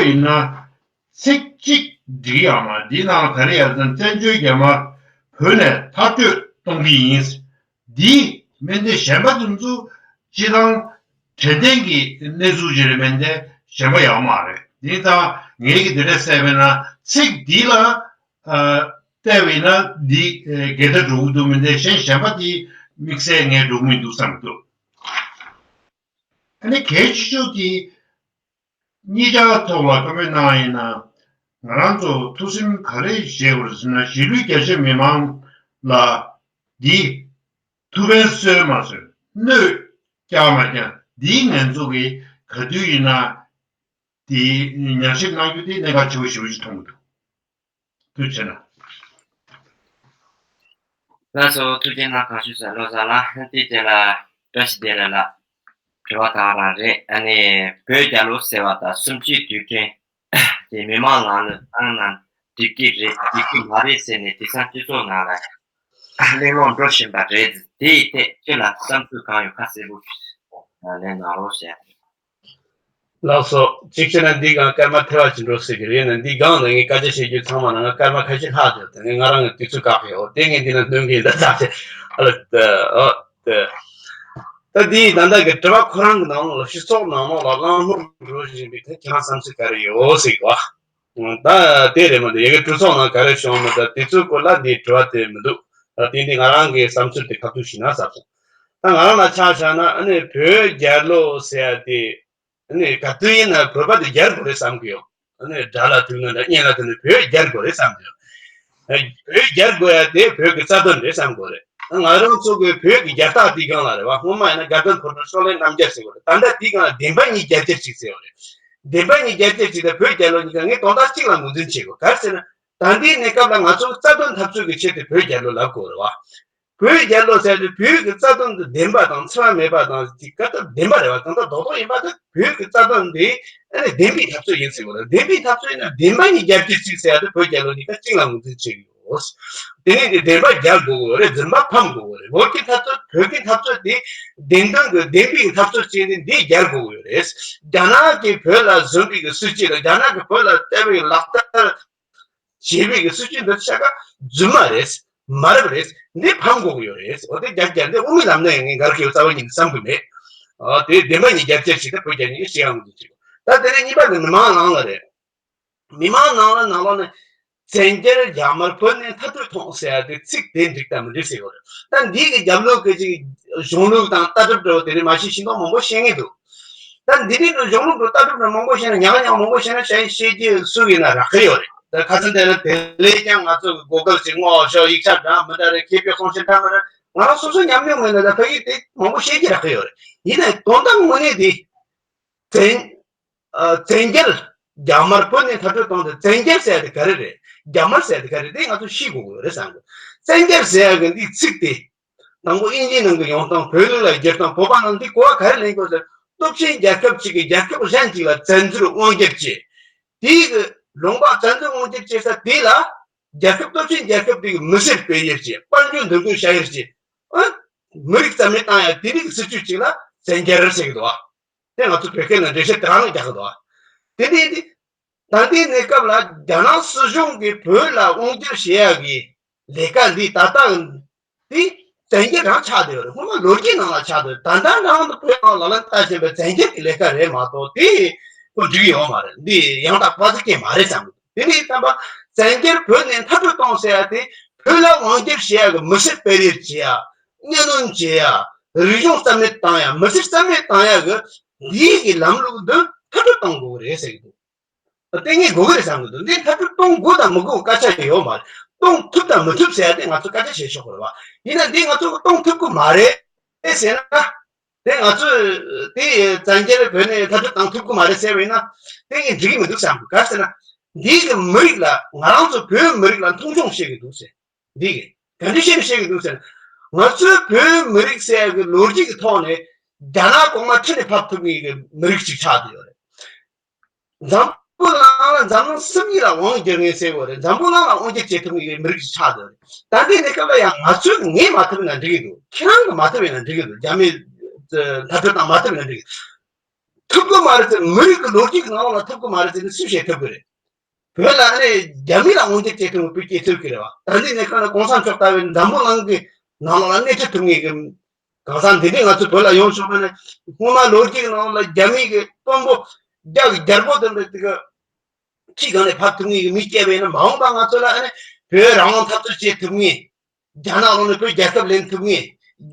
ཡིན་ན་ཚིག་གཅིག་འགྲིག་ཡོད་མ་རེད། འདིའི་ནང་ལ་ག་རེ་ཡོད་ཟེར་ན། བཙན་བྱོལ་རྒྱ་དམར་བོད་ནས་མཐར་སྐྲོད་གཏོང་གི་ཡིན། འདིའི་མི་སྡེ་གཞན་པ་དེ་ཚོ་སྤྱིར་བཏང་དྲན་རྟེན་གྱི་གནས་ཚུལ་ཅིག་རེད། མི་སྡེ་གཞན་པ་ཡོད་མ་རེད། འདི་ལྟར་ངེད་ཀྱིས་དེ་འདྲ་བཤད་པས་ན་ཚིག་འདི་ལ་ཨ། བལྟས་པས་ན་འདི་ཨ། འགལ་ཟླ་འགྲོ་གི་འདུག་མི་འདི་གཞན་གཞན་པ་དེ་དམིགས་བསལ་ངས་འགྲོ་གི་མི་འདུག་བསམ་གྱི་འདུག་ཨ་ནི་གལ་ཆེ་ཤོས་དེ་གཉིས་ཆར་ཐོག་ལ་བཀའ་མོལ་གནང་ཡིན་ན། ང་རང་ཚོ་ཐུགས་སེམས་ག་རེ་བཞེས་དགོས་རེད་ཟེར་ན། གཞིས་ལུས་རྒྱ་ཆེ་མི་མང་ལ་འདི་ཐུགས་ཕན་གསོས་མ་གསོས། གནོད་བསྐྱལ་མ་བསྐྱལ་འདིའི་ངན་ཚོགས་ཀྱིས་ག་དུས་ཡིན་ན་དེ་ཉམས་ཞིབ་གནང་རྒྱུ་དེ་གནད་འགག་ཆེ་བོ་ཞེ་པོ་ཞིག་མཐོང་གི་འདུག་ཐུགས་རྗེ་ཆེ་གནང་། ལགས་སོ། ཐུགས་རྗེ་གནང་། གངས་ཤུད་ས་བློ་བཟང་ལགས། དེའི་རྗེས་ལ་བཀྲ་ཤིས་བདེ་ལེགས་ལགས། དྲི་བ་དང་རང་རེད། ཨ་ནི་བོད་རྒྱལ་ལོ་ཟེར་བ་དང་གསུམ་བཅུའི་དུས་དྲན་དེ་མི་མང་ལམ་ལུགས་བཏང་ན་འགྲིག་གི་རེད་འགྲིག་གི་མ་རེད་ཟེར་ནས་དེང་སང་སྤྱི་ཚོགས་ནང་ལ་གླེང་སློང་འགྲོ་བཞིན་པ་རེད། དེའི་ཐད་ཁྱེད་ལ་བསམ་ཚུལ་གང་ཡོད་ཁ་གསལ་པོ་ཞིག་ལན་གནང་རོགས་ཞེས། ལགས་སོ། གཅིག་བྱས་ན་འདི་སྒང་སྐར་མ་ཐལ་བ་ཅིག་འགྲོ་སྲིད་ཀྱི་རེད། ཡིན་ན་འདི་སྒང་ལ་ངས་སྐད་ཆ་བཤད་རྒྱུ་ཚང་མ་ནང་ང་སྐར་མ་ཁ་ཤས་ལྷག་འདུག་དེ་ནས་ང་རང་གི་དུས་ཚོད་བཀག་ཡོད། དེ་ངས་འདི་ན་སྣོན་གི་ཡིན། ད་ད་ཆེ་ཨ་ལ་ད་ཨ་ད་ད་འདི་ད་ལྟ་གི་དྲི་བ་ཁོ་རང་གི་ནང་ལོགས་ལ་སྤྱི་ཚོགས་ནང་ལོགས་ལ་གླེང་སློང་འགྲོ་བཞིན་པའི་ཐད་ཁྱེད་རང་བསམ་ཚུལ་ག་རེ་ཡོད་ཟེར་གི་བ། ད་དེ་རེད་མ་གཏོགས་ཡ་གི་གྲོས་ཚོགས་ནང་ག་རེ་བྱུང་མེད་ད་དེ་ཚོའི་སྐོར་ལ་འདི་དྲི་བ་དེ་མི་འདུག་ད་དེ་འདི་ང་རང་གི་བསམ་ཚུལ་དེ་ཁ་ཐུག་ཞུས་ན་བསམ་སོང་། ད་ང་རང་ལ་ཆ་བཞག་ན་ཨ་ནི་བོད་རྒྱལ་ལོ་ཟེར་ཡ་དེ་ཨ་ནི་ག་དུས་ཡིན་ན་བོད་པ་དེ་རྒྱལ་དགོས་རེད་བསམ་གི་ཡོད། ཨ་ནི་དགྲ་ལ་ཐུག་ན་འདྲ་གཉེན་ལ་ཐུག་ན་བོད་རྒྱལ་དགོས་རེད་བསམ་གི་ཡོད། བོད་རྒྱལ་དགོས་ཡ་དེ་བོད་ཀྱི་རྩ་དོན་རེད་བསམ་དགོས་རེད། ང་རང་ཚོ་གི་བོད་ཀྱི་རྒྱལ་རྟགས་དེའི་སྒང་ལ་རེད་བ། སྔོན་མ་ཡིན་ན་དགའ་ལྡན་ཕོ་བྲང་ཤོག་ལེབ་རྣམ་རྒྱལ་ཟེར་བ་རེད། ད་ལྟ་དེའི་སྒང་ལ་བདེན་པ་གཉིས་རྒྱལ་གཅེས་གཅིག་ཟེར་བ་རེད། བདེན་པ་གཉིས་རྒྱལ་གཅེས་གཅིག་དང་བོད་རྒྱལ་ལོ་གཉིས་ཀ་ངས་དོན་དག་གཅིག་ལ་ངོས་འཛིན་བྱེད་དགོས། ག་རེ་ཟེར་ན། ད་ལྟའི་གནས་སྐབས་ལ་ང་ཚོ་རྩ་དོན་འཐབ་རྩོད་ཀྱི་ཆེད་དུ་བོད་རྒྱལ་ལོ་ལབ་དགོས་རེད་བ། བོད་རྒྱལ་ལོ་ཟེར་དུས་བོད་ཀྱི་རྩ་དོན་དུ་བདེན་པ་དང་འཚེ་བ་མེད་པ་དང་དེ་ག་ལྟར་བདེན་པ་རེད་བ། གང་ལྟར་རྡོག་རྡོག་ཡིན་པ་དེ་བོད་ཀྱི་རྩ་དོན་དེ་ཨ་ནི་བདེན་པའི་འཐབ་རྩོད་ཡིན་ཟེར་བ་རེད། བདེན་པའི་འཐབ་རྩོད་ཡིན་ན་བདེན་པ་གཉིས་རྒྱལ་གཅེས་གཅིག་ཟེར་ཡ་དེ་བོད་རྒྱལ་ལོ་གཉིས་ཀ་གཅིག་ལ་ངོས་འཛིན་བྱེད་ཀྱི་ཡོད། དེ་ནས་དེ་བདེན་པ་རྒྱལ་དགོས་ཀྱི་ཡོད་རེད། རྫུན་པ་ཕམ་དགོས་ཀྱི་ཡོད་རེད། བོད་ཀྱི་འཐབ་རྩོད་བོད་ཀྱི་འཐབ་རྩོད་དེ་བདེན་དོན་གྱི་བདེན་པའི་འཐབ་རྩོད་བྱས་ཏེ་འདི་རྒྱལ་དགོས་ཀྱི་ཡོད་རེད། རྒྱ་ནག་གིས་བོད་ལ་བཟུང་བའི་གི་སྲིད་ཇུས་དང་རྒྱ་ནག་གིས་བོད་ལ་བསྟན་པའི་ལག་བསྟར་བྱེད་པའི་གི་སྲིད་ཇུས་འདི་ཆ་ག་རྫུན་མ་རེད། མ་རབས་རེད། འདི་ཕམ་དགོས་ཀྱི་ཡོད་རེད། འོ་དེ་རྒྱ་རྒྱ་འདི་དབུ་མའི་ལམ་ནས་ངས་འགལ་གྱི་ཡོད་རྩ་བ་ཉིད་ནས་བསམ་གྱི་མེད། འོ་དེ་བདེན་པ་གཉིས་རྒྱལ་གཅེས་བྱེད་ད་བོད་རྒྱ་གཉིས་ཀྱི་ཞེ་ཡང་མི་འདུག་ཅིག་ད་དེ་ནས་གཉིས་པ་ནི་མི་མང་ནང་ལ་རེད། མི་མང་ནང་ལ་ནང་ལོགས་ནས་བཙན་རྒྱལ་རྒྱ་དམར་བོད་ནས་མཐར་སྐྲོད་ཐོངས་ཟེར་ཡ་དེ་ཚིག་དེ་འགྲིག་དང་མི་འགྲིག་ཟེར་གྱི་ཡོད་རེད། ད་འདི་གི་རྒྱབ་ལོགས་ཀྱི་ཅིག་གཞུང་ལུགས་དང་ལྟ་གྲུབ་འདྲ་བོ་དེ་རིགས་མ་ཤེས་ཤེས་མདོག་མང་པོ་བཤད་ངེས་འདུག་ད་འདི་རིགས་ལ་གཞུང་ལུགས་དང་ལྟ་གྲུབ་འདྲ་མང་པོ་བཤད་ན་ཉག་ཉག་མང་པོ་བཤད་ན་བཤད་བཤད་རྒྱུ་སུ་ཡིན་ན་རག་གི་ཡོད་རེད། ད་ཁ་སང་དེ་ལ་དེ་ལས་ཀྱང་ང་ཚོ་གི་གོ་སྐབས་ཅིག་བསྔོགས་ཤོག་ཡིག་ཆ་འདྲ་མི་འདྲ་རེད། མཁས་པའི་དཔང་ཆ་འདྲ་མི་འདྲ་ ང་རང་སོ་སོ་ཉམས་མྱོང་མེད་ན་ད་ཕ་གི་དེ་མང་པོ་བཤད་ཀྱི་རག་གི་ཡོད་རེད། ཡིན་ནའི་དོན་དག་དངོས་གནས་དེ། བཙན་ཨ་བཙན་རྒྱལ། རྒྱ་དམར་བོད་ནས་མཐར་སྐྲོད་བཏང་སྟེ་བཙན་རྒྱལ་ཟེར་ཡ་དེ་ག་རེ་རེད། རྒྱ་དམར་ཟེར་ཡ་དེ་ག་རེ་རེད། དེ་ང་ཚོ་ཤེས་དགོས་ཀྱི་ཡོད་རེད་བསམ་གི། བཙན་རྒྱལ་ཟེར་ཡ་གི་འདིའི་ཚིག་དེ། དང་པོ་དབྱིན་ཇིའི་ནང་གི་ཡོང་སྟངས། བོད་ལུགས་ལ་བསྒྱུར་སྟངས། བོད་པ་ནང་འདི་གོ་བ་ག་རེ་ལེན་དགོས་ཟེར། སྟོབས་ཆེན་རྒྱལ་ཁབ་ཅིག་གིས་རྒྱལ་ཁབ་གཞན་ཅིག་ལ་བཙན་འཛུལ་དབང་སྒྱུར་བྱས། དེའི་གི་ལུང་པ་བཙན་འཛུལ་དབང་སྒྱུར་བྱས་ས་དེ་ལ། རྒྱལ་ཁབ་སྟོབས་ཆེན་རྒྱལ་ཁབ་དེ་གི་མི་སེར་སྤེལ་ཡས་བྱས། དཔལ་འབྱོར་འདུ་འགོད་བྱ་ཡས་བྱས། ཨ། མི་རིགས་རྩ་མེད་བཏང་ཡ་དེ་འདྲའི་གི་སྲིད་ཇུས་ཅིག་ལ་བཙན་རྒྱལ་ཟེར་གི་འདུག་ཨ། དེ་ང་ཚོ་བོད་སྐད་ནང་འགྲེལ་བཤད་དེ་རང་ལ་རྒྱག་གི་འདུག་ཨ། དེ་འདྲའི་དེ། ད་ལྟའི་གནས་སྐབས་ལ་རྒྱ་ནག་སྲིད་གཞུང་གིས་བོད་ལ་དབང་སྒྱུར་བྱེད་ཡག་གི་ལས་ཀ་འདི་ད་ལྟ་འདི་བཙན་རྒྱལ་རང་ཆགས་བསྡད་ཡོད་རེད། སྔོན་མ་ལོ་རྒྱུས་ནང་ལ་ཆགས་བསྡད་ཡོད། ད་ལྟ་རང་དུ་བོད་ནང་ལ་ལ་ལྟ་བཞིན་པའི་བཙན་རྒྱལ་གྱི་ལས་ཀ་རེད་མ་གཏོགས་དེ་ཁོ་འགྲིག་ཡོད་མ་རེད། འདི་ཡང་དག་པ་ཚིག་སྐད་མ་རེད་བསམ་གི། དེ་ནས་བསམ་པ་བཙན་རྒྱལ་བོད་ནས་མཐར་སྐྲོད་གཏོང་ཟེར་ཡ་དེ་བོད་ལ་དབང་སྒྱུར་བྱེད་ཡག་གི་མི་སེར་སྤེལ་རེས་བྱེད་ཡ། གཉའ་གནོན་བྱེད་ཡ། རིག་གཞུང་རྩ་མེད་བཏང་ཡ། མི་སེར་རྩ་མེད་བཏང་ཡ་གི་འདིའི་གི་ལམ་ལུགས་འདི་མཐར་སྐྲོད་གཏོང་དགོས་གི་རེད་ཟེར་གི་འདུག། ལྟས་ངན་དགོས་ཀྱི་རེད་བསམ་གྱི་འདུག། འདི་མཐར་སྐྲོད་གཏོང་དགོས་དང་མི་དགོས་སྐད་ཆ་ཡོད་མ་རེད། གཏོང་ཐུབ་དང་མི་ཐུབ་ཟེར་ཡ་དེ་ང་ཚོས་སྐད་ཆ་བཤད་ཆོག་གི་རེད་བ། ཡིན་ན་འདི་ང་ཚོས་གཏོང་ཐུབ་ཀྱི་མ་རེད་ཟེར་ན། དེ་ང་ཚོས་དེ་བཙན་རྒྱལ་བོད་ནས་མཐར་སྐྲོད་བཏང་ཐུབ་ཀྱི་མ་རེད་ཟེར་བ་ཡིན་ན། དེ་ངས་འགྲིག་གི་མི་འདུག་བསམ་གི། ག་རེ་ཟེར་ན། འདི་གི་མི་རིགས་ལ་ང་རང་ཚོ་བོད་མི་རིགས་ལ་མཐོང་ཆུང་བྱེད་ཀྱི་འདུག་ཟེར། འདི་གི་ག་འདྲ་བཤད་ནས་བཤད་ཀྱི་འདུག་ཟེར་ན། ང་ཚོའི་བོད་མི་རིགས་ཟེར་ཡ་གི་ལོ་རྒྱུས་ཀྱི་ཐོག་ནས་རྒྱ་ནག་གོང་མ་ཁྲི་ནས་ཕབ་ཐུབ་མཁན་གྱི་མི་རིགས་ཅིག་ཆགས་བསྡད་ཡོད་རེད། འཛམ་བུ་གླིང་ལ་འཛམ་གླིང་གསུམ་གཉིས་ལ་དབང་སྒྱུར་མཁན་ཟེར་དགོས་རེད། འཛམ་བུ་གླིང་ལ་དབང་སྒྱུར་བྱེད་ཐུབ་མཁན་གྱི་མི་རིགས་ཤིག་ཆགས་བསྡད་ཡོད་རེད། ད་ལྟའི་གནས་སྐབས་ལ་ཡང་ང་ཚོས་ངས་མ་ཐུབ་ན་འགྲིག་གི་འདུག། ཁྱེད་རང་གིས་མ་ཐུབ་ན་འགྲིག་གི་འདུག། རྒྱ་མི་མཐར་སྐྲོད་བཏང་མ་ཐུབ་ན་འགྲིག་གི། ཐུབ་ཀྱི་མ་རེད་ཟེར། མི་རིགས་ཀྱི་ལོ་རྒྱུས་ཀྱི་ནང་ལ་ཐུབ་ཀྱི་མ་རེད་ཟེར་ན་སུས་བཤད་ཐུབ་ཀྱི་རེད། བོད་ལ་ཨ་ནི་རྒྱ་མི་ལ་དབང་སྒྱུར་བྱེད་ཐུབ་པའི་སྐྱེས་ཐུབ་ཀྱི་རེད་བ། ད་ལྟའི་གནས་སྟངས་ལ་གོང་ས་མཆོག་ལྟ་བུའི་འཛམ་བུ་གླིང་གི་ནང་ལ་སྣེ་ཁྲིད་ཐུབ་མཁན་གྱི་གང་ཟག་འདི་འདྲས་ང་ཚོ་བོད་ལ་ཡོང་ཆོག་པ་ནི། སྔོན་མ་ལོ་རྒྱུས་ཀྱི་ནང་ལ་རྒྱ་མི་གི་དཔོན་པོ་རྒྱ་གི་རྒྱལ་པོ་དེ་འདྲ་དེ་གི་ཁྲི་སྒང་ནས་ཕབ་ཐུབ་མཁན་གྱི་མི་སྐྱེས་པ་ཡིན་ན། མ་འོངས་པ་ང་ཚོ་ལ་ཨ་ནི་བོད་རང་དབང་འཐབ་རྩོད་བྱེད་ཐུབ་མཁན། རྒྱ་ནག་ལོག་ནས་བོད་རྒྱལ་ཁབ་ལེན་ཐུབ་མཁན།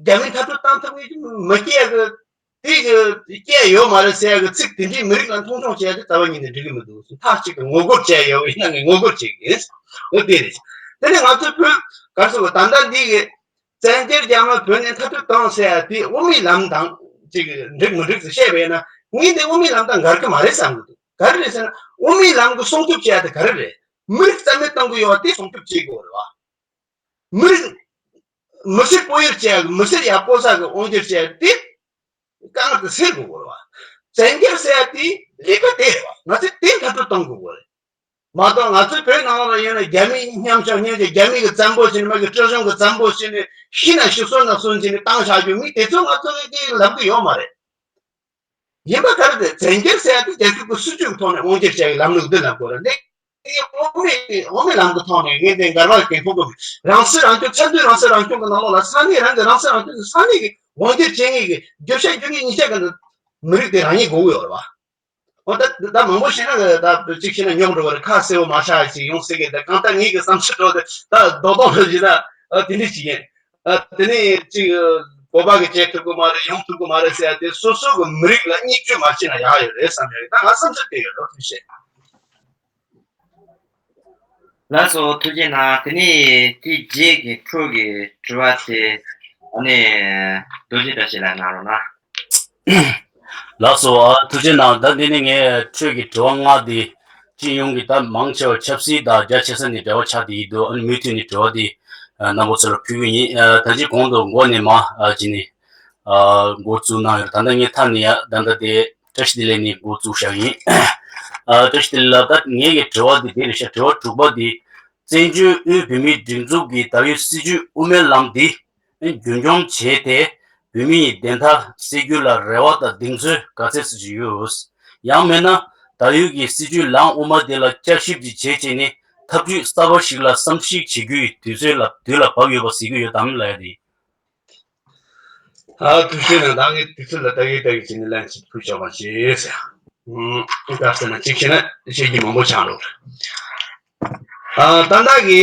རྒྱ་མི་མཐར་སྐྲོད་བཏང་ཐུབ་མཁན་གྱི་མི་སྐྱེ་གི། དེ་གི་སྐྱེ་ཡོད་མ་རེད་ཟེར་ཡ་གི་ཚིག་དེ་འདྲའི་མི་རིགས་ལ་མཐོང་ཆུང་བྱས་ཏེ་རྩ་བ་ཉིད་ནས་འགྲིག་གི་མི་འདུག། མཐའ་གཅིག་ཏུ་ངོ་རྒོལ་བྱས་ཡོད་པ་ཡིན་ན་ངས་ངོ་རྒོལ་བྱེད་ཀྱི་ཡིན། འོ་དེ་རེད། དེ་ནས་ང་ཚོའི་བོད་ག་རེ་ཟེར་བ། ད་ལྟ་འདི་གི་བཙན་རྒྱལ་རྒྱ་དམར་བོད་ནས་མཐར་སྐྲོད་བཏང་ཟེར་ཡ་དེ་དབུ་མའི་ལམ་དང་ཅིག་འགྲིག་མི་འགྲིག་ཟེར་བཤད་པ་ཡིན་ན། ངས་འདི་དབུ་མའི་ལམ་དང་འགལ་གི་མ་རེད་བསམ་གི་འདུག། ག་རེ་རེད་ཟེར་ན། དབུ་མའི་ལམ་གི་སྲུང་སྐྱོབ་བྱེད་ཡ་དེ་ག་རེ་རེད། མི་རིགས་རྩ་མེད་གཏོང་གི་ཡོད་པ་དེ་སྲུང་སྐྱོབ་བྱེད་དགོས་རེད་བ། མི་རིགས། མི་སེར་སྤོ་བྱེད་བྱེད་ཡ་གི། མི་སེར་ཡར་སྤོ་ས་གི་དབང་སྒྱུར་བྱེད་ཡ་དེ་དཀའ་ངལ་དེ་སེལ་དགོས་རེད་བ། བཙན་རྒྱལ་ཟེར་ཡ་དེ་ལས་ཀ་དེ་རེད་བ། ང་ཚོས་དེ་མཐར་སྐྲོད་གཏོང་དགོས་རེད། མ་གཏོགས་ང་ཚོའི་བོད་ནང་ལ་ཡིན་ན་རྒྱ་མི་མཉམ་ཞུགས་མཉམ་ཞུགས། རྒྱ་མི་གི་བཙན་པོ་བྱས་ནས། མ་གི་སྲིད་གཞུང་གི་བཙན་པོ་བྱས་ནས། ཤི་ན་ཤི་གསོན་ན་གསོན་བྱས་ནས་བཏང་བཞག་རྒྱུ་མི་དེ་ཚོ་ང་ཚོ་གིས་ལབ་གི་ཡོད་མ་རེད། ཡིན་པ་ག་རེ་རེད། བཙན་རྒྱལ་ཟེར་ཡ་དེ་རྒྱལ་ཁབ་ཀྱི་སྲིད་ཇུས་ཀྱི་ཐོག་ནས་དབང་སྒྱུར་བྱ་ཡི་ལམ་ལུགས་འདི་ལབ་དགོས་རེད། འདི་དབུ་མའི་དབུ་མའི་ལམ་གྱི་ཐོག་ནས་ངས་འདི་འགལ་བ་གང་ཡང་མཐོང་གི་མེད། རང་སྲིད་རང་སྐྱོང་། མཚན་ཉིད་རང་སྲིད་རང་སྐྱོང་གི་ནང་ལོགས་ལ་ས་གནས་རང་གི་རང་སྲིད་རང་སྐྱོང་གི། ས་གནས་ཀྱི་དབང་སྒྱུར་བྱེད་མཁན་གྱི་བརྗོད་བྱ་བརྗོད་མཁན་གཉིས་ཆ་གི་མི་རིགས་དེ་རང་ཉིད་དགོས་ཀྱི་ཡོད་རེད་བ། འོ་ད་ད་མང་པོ་བཤད་ན་ད་གཅིག་བཤད་ན་རྙོག་འགྲོ་བ་རེད། ཁ་གསལ་བོ་མ་ཆགས་ཅིག་ཡོང་སྲིད་ཀྱི། ད་གང་ལྟར་ངེད་ཀྱི་བསམ་ཚུལ་འདྲ་བོ་དེ་ད་རྡོག་རྡོག་རེ་བྱས་ན། ཨ། དེ་འདྲ་ཞིག་ཡིན། ཨ། དེ་ནས་ཅིག་བོད་པ་གིས་བྱེད་ཐུབ་ཀྱི་མ་རེད། ཡོང་ཐུབ་ཀྱི་མ་རེད་ཟེར་ཡ་དེ་སོ་སོ་གི་མི་རིགས་ལ་བརྙས་བཅོས་མ་བྱས་ན་ཡག་ཡོད་རེད་བསམ་ཡོད། ད་ང་བསམ་ཚུལ་དེ་ཡོད། ལོ་ཐུགས་རྗེ་ཆེ། ལགས་སོ། ཐུགས་རྗེ་གནང་། དེ་ནས་དེ་རྗེས་ཀྱི་འཕྲོས་ཀྱི་དྲི་བ་དེ་ཨ་ནི་རྡོ་རྗེ་བཀྲ་ཤིས་ལགས་གནང་རོགས་གནང་། ལགས་སོ། ཨ། ཐུགས་རྗེ་གནང་། ད་འདི་ནི་ངས་འཕྲོས་ཀྱི་དྲི་བ་ལྔ་འདི་སྤྱི་ཡོངས་ཀྱི་ད་མང་ཆེ་བ་ཆབ་སྲིད་དང་རྒྱ་ཆེ་ས་ནས་འབྲེལ་བ་ཆགས་བསྡད་ཡོད་འདུག། ཨ་ནི་མུ་མཐུད་ནས་དྲི་བ་འདི་ཨ་རྣམ་པ་ཚོ་ལ་ཕུལ་གྱི་ཡིན། ཨ། ད་ཅི་གོང་དུ་འགོ་ནས་མར་ཨ་ཅི་ནས་ཨ་འགོ་བཙུགས་གནང་ཡོད། ད་ལྟ་ངས་མཐའ་ནས་ཡ་ད་ལྟ་དེ་བཀྲ་ཤིས་བདེ་ལེགས་ནས་འགོ་བཙུགས་བཞག་ཡིན། ཨ། བཀྲ་ཤིས་བདེ་ལེགས་ལགས། ད་ངེད་ཀྱི་དྲི་བ་འདི་འདི་རེད་ཤག། དྲི་བ་དྲུག་པ་འདི། བཙན་བྱོལ་དབུས་བོད་མིའི་སྒྲིག་འཛུགས་ཀྱི་ད་ཡོད་སྲིད་བྱུས་དབུ་མའི་ལམ་འདི་རྒྱུན་འཁྱོངས་བྱས་ཏེ། བོད་མི་ཡི་བདེན་མཐའ་གསལ་རྒྱུ་ལ་རེ་བ་དང་གདེང་ཚོད་ག་ཚད་ཙམ་ཞིག་ཡོད། ཡང་མིན་ན་ད་ཡོད་ཀྱི་སྲིད་བྱུས་ལམ་དབུ་མ་དེ་ལ་བསྐྱར་ཞིབ་ཅིག་བྱས་བྱས་ནས་ཐབས་ཇུས་གསར་པ་ཞིག་ལ་བསམ་གཞིག་བྱེད་རྒྱུའི་དུས་ཚོད་ལ་དུས་ལ་བབ་ཡོད་པ་ཟེར་གྱི་ཡོད་དམ་ལབ་ཡ་དེ། ཨ། ཐུགས་རྗེ་གནང་། ད་ངས་དུས་ཚོད་ལ་ལྟ་གི་ལྟ་གི་བྱས་ནས་ལན་ཞིག་ཕུལ་ཆོག་པ་བྱེད་ཟེར། ཨུམ། ག་རེ་ཟེར་ན། གཅིག་བྱས་ན་བཤད་རྒྱུ་མང་པོ་ཆགས་འགྲོ། ཨ། ད་ལྟ་གི་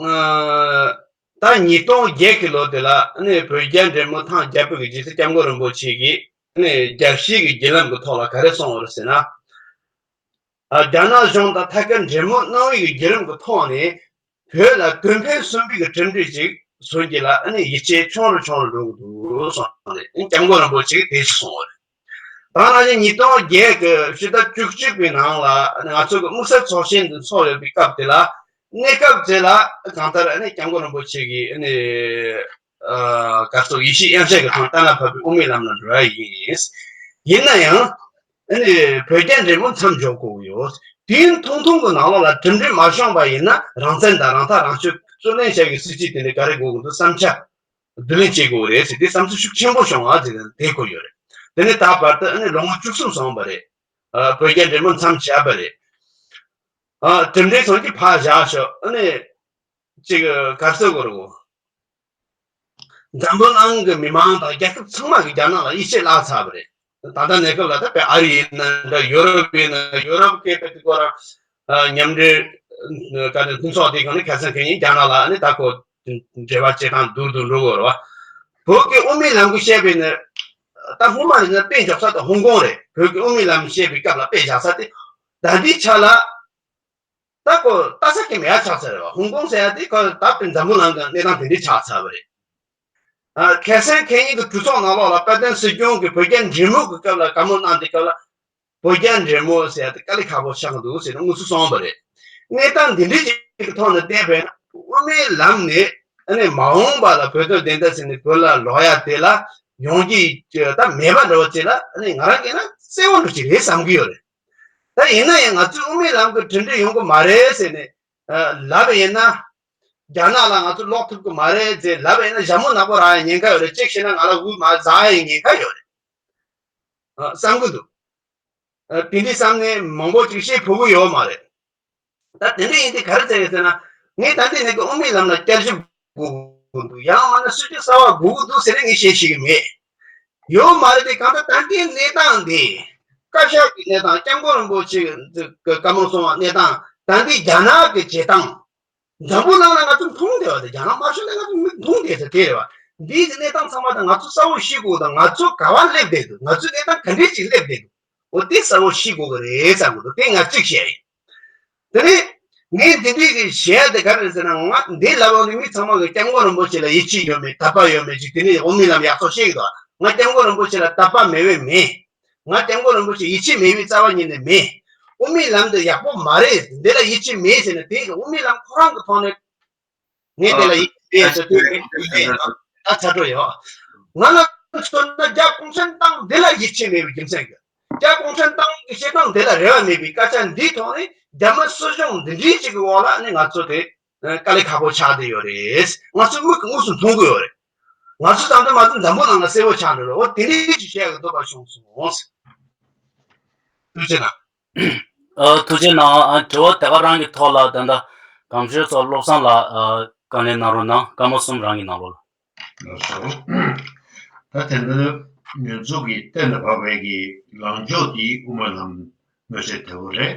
ཨ་ད་ཉིས་སྟོང་བརྒྱད་ཀྱི་ལོ་དེ་ལ་ནི་བོད་རྒྱ་འབྲེལ་མོལ་ཐེངས་བརྒྱད་པའི་གི་རྗེས་སུ་སྐྱབས་མགོན་རིན་པོ་ཆེ་གིས་ནི་རྒྱལ་སྤྱིའི་གི་བརྒྱུད་ལམ་གྱི་ཐོག་ལ་ག་རེ་གསུངས་པ་རེད་ཟེར་ན། ཨ། རྒྱ་ནག་གཞུང་དང་ཐད་ཀར་འབྲེལ་མོལ་གནང་བའི་གི་བརྒྱུད་རིམ་གྱི་ཐོག་ནས། བོད་ལ་དོན་ཕན་གསུམ་པའི་གི་གྲུབ་འབྲས་ཅིག་ ཟུར་གྱི་ལ་ཨ་ནི་ཡིད་ཆེས་ཆུང་རུ་ཆུང་རུ་འགྲོ་གི་འདུག་གསུངས་ནས། སྐྱབས་མགོན་རིན་པོ་ཆེ་གིས་དེ་ཞིག་གསུངས་པ་རེད། ད་ནང་བཞིན་ཉིས་སྟོང་བརྒྱད་ཀྱི་ཕྱི་ཟླ་བཅུ་གཅིག་པའི་ནང་ལ་ང་ཚོ་གི་དམིགས་བསལ་ཚོགས་ཆེན་འདི་ཚོགས་ཡོད་པའི་སྐབས་དེ་ལ། གནས་སྐབས་དེ་ལ་གང་ལྟར་ཨ་ནི་སྐྱབས་མགོན་རིན་པོ་ཆེ་གིས་ཨ་ནི་ཨ་གར་སོགས་ཡེ་ཤེས་དབྱངས་ཅན་གྱི་ཐང་གཏན་ལ་ཕབ་པའི་དབུ་མའི་ལམ་ལ་འགྲོ་ཡ་ཡིན། ཡིན་ན་ཡང་ཨ་ནི་བོད་རྒྱ་འབྲེལ་མོལ་མཚམས་འཇོག་དགོས་ཀྱི་ཡོད། དུས་ཐུང་ཐུང་གི་ནང་ལོགས་ལ་གྲུབ་འབྲས་མ་བྱུང་བ་ཡིན་ན། རང་བཙན་དང་རང་ཐག་རང་གཅོད་རྩོད་ལེན་བྱ་ཡའི་སྲིད་བྱུས་དེ་འདྲ་ག་རེ་དགོས་ཀྱི་འདུག་བསམ་འཆར་བསྡུ་ལེན་བྱེད་དགོས་རེད་ཟེར། དེ་བསམ་ཚུལ་ཤུགས་ཆེན་པོ་བྱུང་བ་དེ་དེ་གོ་ཡོད་རེད། དེ་ནས་ད་བར་དུ་ཨ་ནི་ལོ་ངོ་བཅུ་གསུམ་སོང་བ་རེད། ཨ་བོད་རྒྱ་འབྲེལ་མོལ་མཚམས་བཞག་པ་རེད། ཨ་གྲུབ་འབྲས་ཐོན་གྱི་ཕར་བཞག་ཤོག་ཨ་ནི་ཅིག་གར་སོགས་གོ་རེད་གོ། འཛམ་བུ་གླིང་གི་མི་མང་དང་རྒྱལ་ཁབ་ཚང་མ་གིས་རྒྱ་ནག་ལ་ཡིད་ཆེས་བརླག་ཚར་བ་རེད། ད་ལྟ་གནས་སྐབས་ལ་ད་དཔེ་ཨ་རི་ཡིན་ན་འདྲ། ཡོ་རོབ་ཡིན་ན། ཡོ་རོབ་སྐད་པའི་དེ་ཁོ་རང་ཨ་མཉམ་འབྲེལ་ཨ་ག་ནས་མཐུན་ཚོགས་དེ་གང་ནས་ཁ་སང་ཁེ་ཉིན་རྒྱ་ནག་ལ་ཨ་ནི་ད་ཁོ་འབྲེལ་བ་བྱེད་སྟངས་སྡུག་ཏུ་འགྲོ་གི་ཡོད་རེད་བ། བོད་ཀྱི་དབུ་མའི་ལམ་གྱི་བཤད་པའི་ནི་ད་སྔོན་མ་ཡིན་ན་དཔེ་འཇོག་ས་དེ་ཧོང་ཀོང་རེད། བོད་ཀྱི་དབུ་མའི་ལམ་བཤད་པའི་སྐབས་ལ་དཔེ་བཞག་ས་དེ་ད་ལྟའི་ཆ་ལ། ད་ཁོ་ལྟ་ས་གི་མེད་ཡ་ཆགས་ཚར་རེད་བ། ཧོང་ཀོང་ཟེར་ཡ་དེ་ཁོ་ད་དཔེ་འཛམ་བུ་གླིང་གི་གནས་སྟངས་དེ་འདྲ་ཆགས་ཚར་བ་རེད། ཨ་ཁ་སང་ཁེ་ཉིན་གྱི་གྲོས་ཚོགས་ནང་ལོགས་ལ་དཔལ་ལྡན་སྲིད་སྐྱོང་གིས་བོད་རྒྱ་འབྲེལ་མོལ་གྱི་སྐབས་ལ་བཀའ་མོལ་གནང་དུས་སྐབས་ལ། བོད་རྒྱ་འབྲེལ་མོལ་ཟེར་ཡ་དེ་དཀའ་ལས་ཁག་པོ་ཆགས་འདུག་ཟེར་ནས་དངོས་སུ་གསུངས་པ་རེད། གནས་སྟངས་འདི་འདྲའི་ཅིག་གི་ཐོག་ནས་བལྟས་པས་ན། དབུ་མའི་ལམ་ནི་ཨ་ནི་མ་འོངས་པ་ལ་བོད་དོན་བདེན་མཐའ་ཟེར་ནས་བོད་ལ་ལོག་ཡ་དེ་ལ་ཡོང་གི་ད་མེད་པ་འདྲ་བོ་ཅིག་ལ་ཨ་ནི་ང་རང་གིས་ན་གསལ་བོ་འདྲ་ཅིག་རེད་བསམ་གྱི་ཡོད་རེད། ད་ཡིན་ན་ཡང་ང་ཚོས་དབུ་མའི་ལམ་གྱི་གྲུབ་འབྲས་ཡོང་གི་མ་རེད་ཟེར་ནས་ཨ་ལབ་པ་ཡིན་ན། རྒྱ་ནག་ལ་ང་ཚོ་ལོག་ཐུབ་ཀྱི་མ་རེད་ཟེར་ལབ་པ་ཡིན་ན། ཞྭ་མོ་ནག་པོ་རག་ཡའི་ཉེན་ཁ་ཡོད་རེད། གཅིག་བྱས་ན་ང་ལ་དབུགས་མ་འཛག་ཡའི་ཉེན་ཁ་ཡོད་རེད། ཨ་བསམ་གྱི་འདུག་ཨ་དེ་འདྲའི་བསམ་ནས་མང་པོ་ཅིག་བཤད་ཕོད་ཀྱི་ཡོད་མ་རེད། ད་དེ་འདྲ་ཡིན་དུས་ག་རེ་ཟེར་ཡོད་ཟེར་ན། ངས་ད་ལྟའི་ནས་ཀྱི་དབུ་མའི་ལམ་ལ་བསྐྱར་ཞིབ་དགོས་ཀྱི་འདུག་ཡང་མིན་ན་སྲིད་ཇུས་གསར་པ་དགོས་ཀྱི་འདུག་ཟེར་ནས་ངས་བཤད་ཤེས་ཀྱི་མེད། ཡོད་མ་རེད་དེ། གང་ལྟར་ད་ལྟའི་གནས་སྟངས་འདི། བཀའ་ཤག་གི་གནས་སྟངས། སྐྱབས་མགོན་རིན་པོ་ཆེ་གི་བཀའ་མོལ་གསུང་བ་གནས་སྟངས། ད་ལྟའི་རྒྱ་ནག་གི་བྱེད་སྟངས། འཛམ་བུ་གླིང་ལ་ང་ཚོ་མཐོང་བསྡད་པ་དེ། རྒྱ་ནག་དམར་ཤོག་ལ་ང་ཚོ་མིག་མཐོང་བསྡད་ས་དེ་རེད་བ། འདིའི་གནས་སྟངས་ཚང་མ་ད་ང་ཚོ་གསལ་བོ་ཤེས་དགོས་དང་། ང་ཚོ་ག་བ་སླེབས་བསྡད་འདུག་ང་ཚོའི་གནས་སྟངས་ག་འདྲས་ཅིག་སླེབས་བསྡད་འདུག་འོ་དེ་གསལ་བོ་ཤེས་དགོས་ཀྱི་རེད་བསམ་གྱི་འདུག་དེ་ང་གཅིག་བཤད་ཡིན། དེ་ནས་ངས་འདི་འདྲས་ཀྱི་བཤད་ཡ་དེ་ག་རེ་རེད་ཟེར་ན། ང་འདི་ལབ་ཡོང་དུས་མི་ཚང་མ་གིས་སྐྱབས་མགོན་རིན་པོ་ཆེ་ལ་ཡིད་ཆེས་ཡོད་མེད། དད་པ་ཡོད་མེད་ཅིག་དེ་ནས་དབུ་མའི་ལམ་ཡག་ཐོག་བཤད་ཀྱི་འདུག་ང་སྐྱབས་མགོན་རིན་པོ་ཆེ་ལ་དད་པ་མེད་པས་མེད། ང་སྐྱབས་མགོན་རིན་པོ་ཆེ་ཡིད་ཆེས་མེད་པའི་རྩ་བ་ཉིད་ནས་མེད། དབུ་མའི་ལམ་འདི་ཡག་པོ་མ་རེད། འདི་ལ་ཡིད་ཆེས་མེད་ཟེར་ནས། དེ་དབུ་མའི་ལམ་ཁོ་རང་གི་ཐོག་ནས་ངས་འདི་ལ་ཡིད་ཆེས་མེད་ཟེར་དུས་ཡིན་ཡིན་ད་ཚ་དྲོ་ཡོད། ང་ལ་མཚོན་ན་རྒྱ་གུང་ཁྲན་ཏང་འདི་ལ་ཡིད་ཆེས་མེད་པའི་རྒྱུ་མཚན་གྱིས། རྒྱ་གུང་ཁྲན་ཏང་གི་བྱེད་སྟངས་འདི་ལ་རེ་བ་མེད་པའི་སྐད་ཆ་འདིའི་ཐོག་ནས། རྒྱ་མི་སྲིད་གཞུང་འདི་འདྲའི་ཅིག་གི་འོག་ལ་ནི་ང་ཚོ་དེ་དཀའ་ལས་ཁག་པོ་ཆགས་བསྡད་ཡོད་རེད། ང་ཚོས་མིག་གིས་དངོས་སུ་མཐོང་གི་ཡོད་རེད། ང་ཚོ་ད་ལྟ་མ་ཚོ་འཛམ་བུ་གླིང་ལ་གསལ་བོ་ཆགས་འགྲོ་རེད། འོ་དེ་འདྲའི་ཅིག་བཤད་ཀྱི་འདོད་པ་བྱུང་སོང་། ཐུགས་རྗེ་གནང་། ཨ་ཐུགས་རྗེ་གནང་། ཨ་དྲི་བ་དེ་ག་རང་གི་ཐོག་ལ་ད་ལྟ་སྒམ་ཤོད་མཚོ་བློ་བཟང་ལགས་ཨ་བཀའ་ལན་གནང་རོགས་གནང་། བཀའ་མོལ་གསུམ་རང་གིས་གནང་རོགས། ལགས་སོ། ད་དེ་འདྲ་ང་ཚོ་གི་གཏན་དུ་ཕབ་པའི་གི་ལངས་ཕྱོགས་དེ་དབུ་མའི་ལམ་མངོན་གསལ་དོད་པོ་རེད།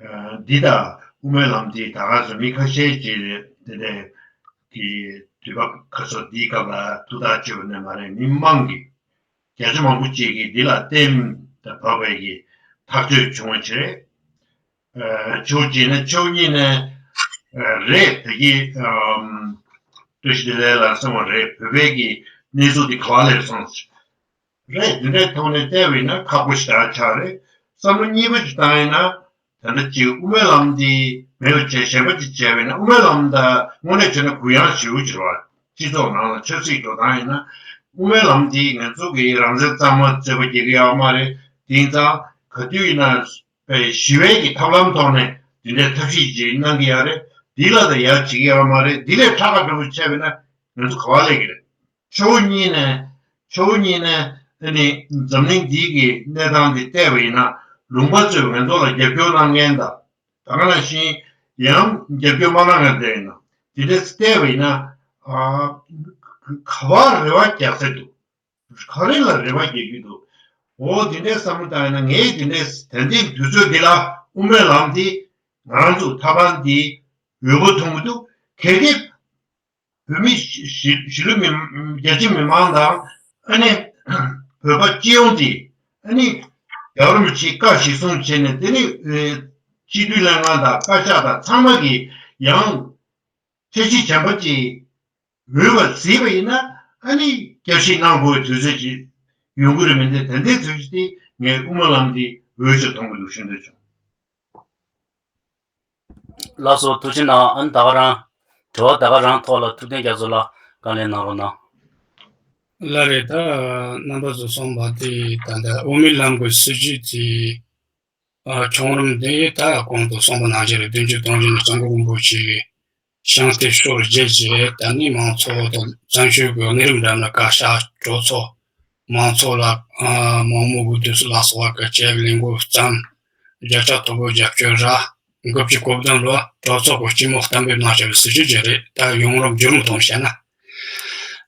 ཨ་འདི་དང་དབུ་མའི་ལམ་དེ་ད་ག་ཚོད་མི་ཁ་ཤས་ཀྱིས་དེ་འདྲའི་གི་དུས་བབ་ཁ་ཕྱོགས་འདིའི་སྐབས་ལ་ཐུགས་ཐག་ཆོད་པ་ནི་མ་རེད། མི་མང་གི་བརྒྱ་ཆ་མང་པོ་ཅིག་གིས་འདི་ལ་གཏན་དུ་ཕབ་པའི་གི་ཐག་གཅོད་བྱུང་བ་ཅིག་རེད། ཨ་ཕྱོགས་གཅིག་ནས། ཕྱོགས་གཉིས་ནས་ཨ་རེད། དེ་གི་ཨམ་བཀྲ་ཤིས་བདེ་ལེགས་ལགས་གསུངས་པ་རེད། བོད་པའི་གི་གནས་ཚུལ་དེ་ག་བ་སླེབས་སོང་རེད། དེ་འདྲའི་ཐོག་ནས་བལྟས་པ་ཡིན་ན་ཁག་པོ་ཞེ་དྲག་ཆགས་རེད། བསམ་བློ་གཉིས་པ་ཅིག་བཏང་ཡིན་ན། ད་ལྟ་ཅིག་དབུ་མའི་ལམ་འདི་མེད་པ་བྱས། གཞན་པ་ཅིག་བྱས་པ་ཡིན་ན། དབུ་མའི་ལམ་ད་དངོས་གནས་བྱས་ན་གུ་ཡངས་ཞེ་པོ་ཅིག་རེད་བ། སྤྱི་ཚོགས་ནང་ལ་ཆབ་སྲིད་འགྲོ་སྟངས་ཡིན་ན། དབུ་མའི་ལམ་འདིས་ང་ཚོ་གི་རང་བཙན་གཙང་མ་རྩོད་པ་རྒྱག་གི་ཡོད་མ་རེད། དེང་སང་ག་དུས་ཡིན་ན་པའི་ཞི་བའི་གི་ཐབས་ལམ་ཐོག་ནས་དེ་འདྲའི་ཐབས་ཤེས་ཅིག་གནང་གི་ཡོད་རེད། འདི་ལ་ད་ཡ་བྱེད་ཀྱི་ཡོད་མ་རེད། འདི་ལས་ཁྲ་ཁ་འགྲོ་བ་བྱས་པ་ཡིན་ན་ང་ཚོ་ག་བ་སླེབས་ཀྱི་རེད། ཕྱོགས་གཉིས་ནས། ཕྱོགས་གཉིས་ནས་ཨ་ནི་འཛམ་གླིང་འདིའི་གི་གནས་སྟངས་འདི་བལྟས་པ་ཡིན་ན། ལུང་པ་ཚོས་ང་ཚོ་ལ་རྒྱབ་སྐྱོར་གནང་མཁན་དང་། ད་ག་ནང་བཞིན་ཡང་རྒྱབ་སྐྱོར་མ་གནང་མཁན་དེ་ཡིན་ན། དེ་འདྲ་བལྟས་པ་ཡིན་ན། ཨ་ག་བར་རེ་བ་རྒྱག་ས་འདུག་ག་རེ་ལ་རེ་བ་རྒྱག་གི་འདུག་འོ་དེ་འདྲའི་བསམ་བློ་བཏང་ཡིན་ན། ངས་དེ་འདྲའི་ད་ལྟའི་དུས་ཚོད་འདི་ལ་དབུ་མའི་ལམ་འདི་ང་རང་ཚོ་ཐབས་ལམ་འདི་འོས་པ་མཐོང་གི་འདུག་གལ་ཏེ་བོད་མི་གཞིས་གཞིས་ལུས་མི་རྒྱ་ཆེ་མི་མང་དང་། ཨ་ནི་བོད་པ་སྤྱི་ཡོངས་ཀྱིས། ཨ་ནི་རྒྱལ་བ་རིན་པོ་ཆེའི་བཀའ་གཞིར་བཟུང་བྱས་ནས། དེ་ནི་སྤྱི་འཐུས་ལྷན་ཁང་དང་བཀའ་ཤག་དང་ཚང་མ་གིས་ཡང་ཐབས་ཤེས་གཞན་པ་ཅིག་ འོས་པ་གཟིགས་པ་ཡིན་ན་ཨ་ནི་སྐྱབས་ཞིབ་གནང་དགོས་པའི་དུས་ཚོད་ཅིག་ཡོང་གི་རེད། མི་འདི་དེ་འདྲའི་དུས་ཚོད་དེ་ངས་དབུ་མ་ལམ་འདི་འོས་ཤོག་ཐོན་གི་འདུག་ཞུ་འདོད་བྱུང་། ལགས་སོ། ཐུགས་རྗེ་གནང་། ཨ་ནི་ད་ག་རང་དྲི་བ་ད་ག་རང་ཐོག་ལ་ཐུབ་བསྟན་རྒྱ་མཚོ་ལགས་བཀའ་ལན་གནང་རོགས་གནང་། ལགས་རེད། ད་རྣམ་པ་ཚོ་གསུངས་པ་དེ་ད་ལྟ་དབུ་མའི་ལམ་གྱི་སྲིད་བྱུས་དེ་ཨ་བྱུང་རིམ་དེ་ད་གོང་དུ་གསུངས་པ་ནང་བཞིན་རེད། བདུན་ཅུ་དོན་བཞི་ནས་སྐྱབས་མགོན་རིན་པོ་ཆེ་གི་བྱང་སྟེ་ཤོར་རྗེས་ཀྱི་ད་ནི་མང་ཚོགས་དང་བཙན་བྱོལ་གྱི་གནས་རིམ་འདྲ་ན་བཀའ་ཤག་གྲོས་ཚོགས། མང་ཚོགས་ལ་ཨ་མང་མོས་གུས་འདུད་ལ་སོགས་པ་གི་བྱས་ལས་འགུལ་བརྩམས། བརྒྱ་ཆ་དོད་པོ་རྒྱབ་སྐྱོར་རག། འགོ་ཁྲིད་གོ་བདུན་ལོ་གྲོས་ཚོགས་ཀྱི་སྤྱི་མོས་གཏན་འབེབས་གནང་བྱ་བའི་སྲིད་བྱུས་ཅིག་རེད། ད་ཡུང་རོབ་བརྒྱུད་རིམ་ཐོག་བཤད་ན།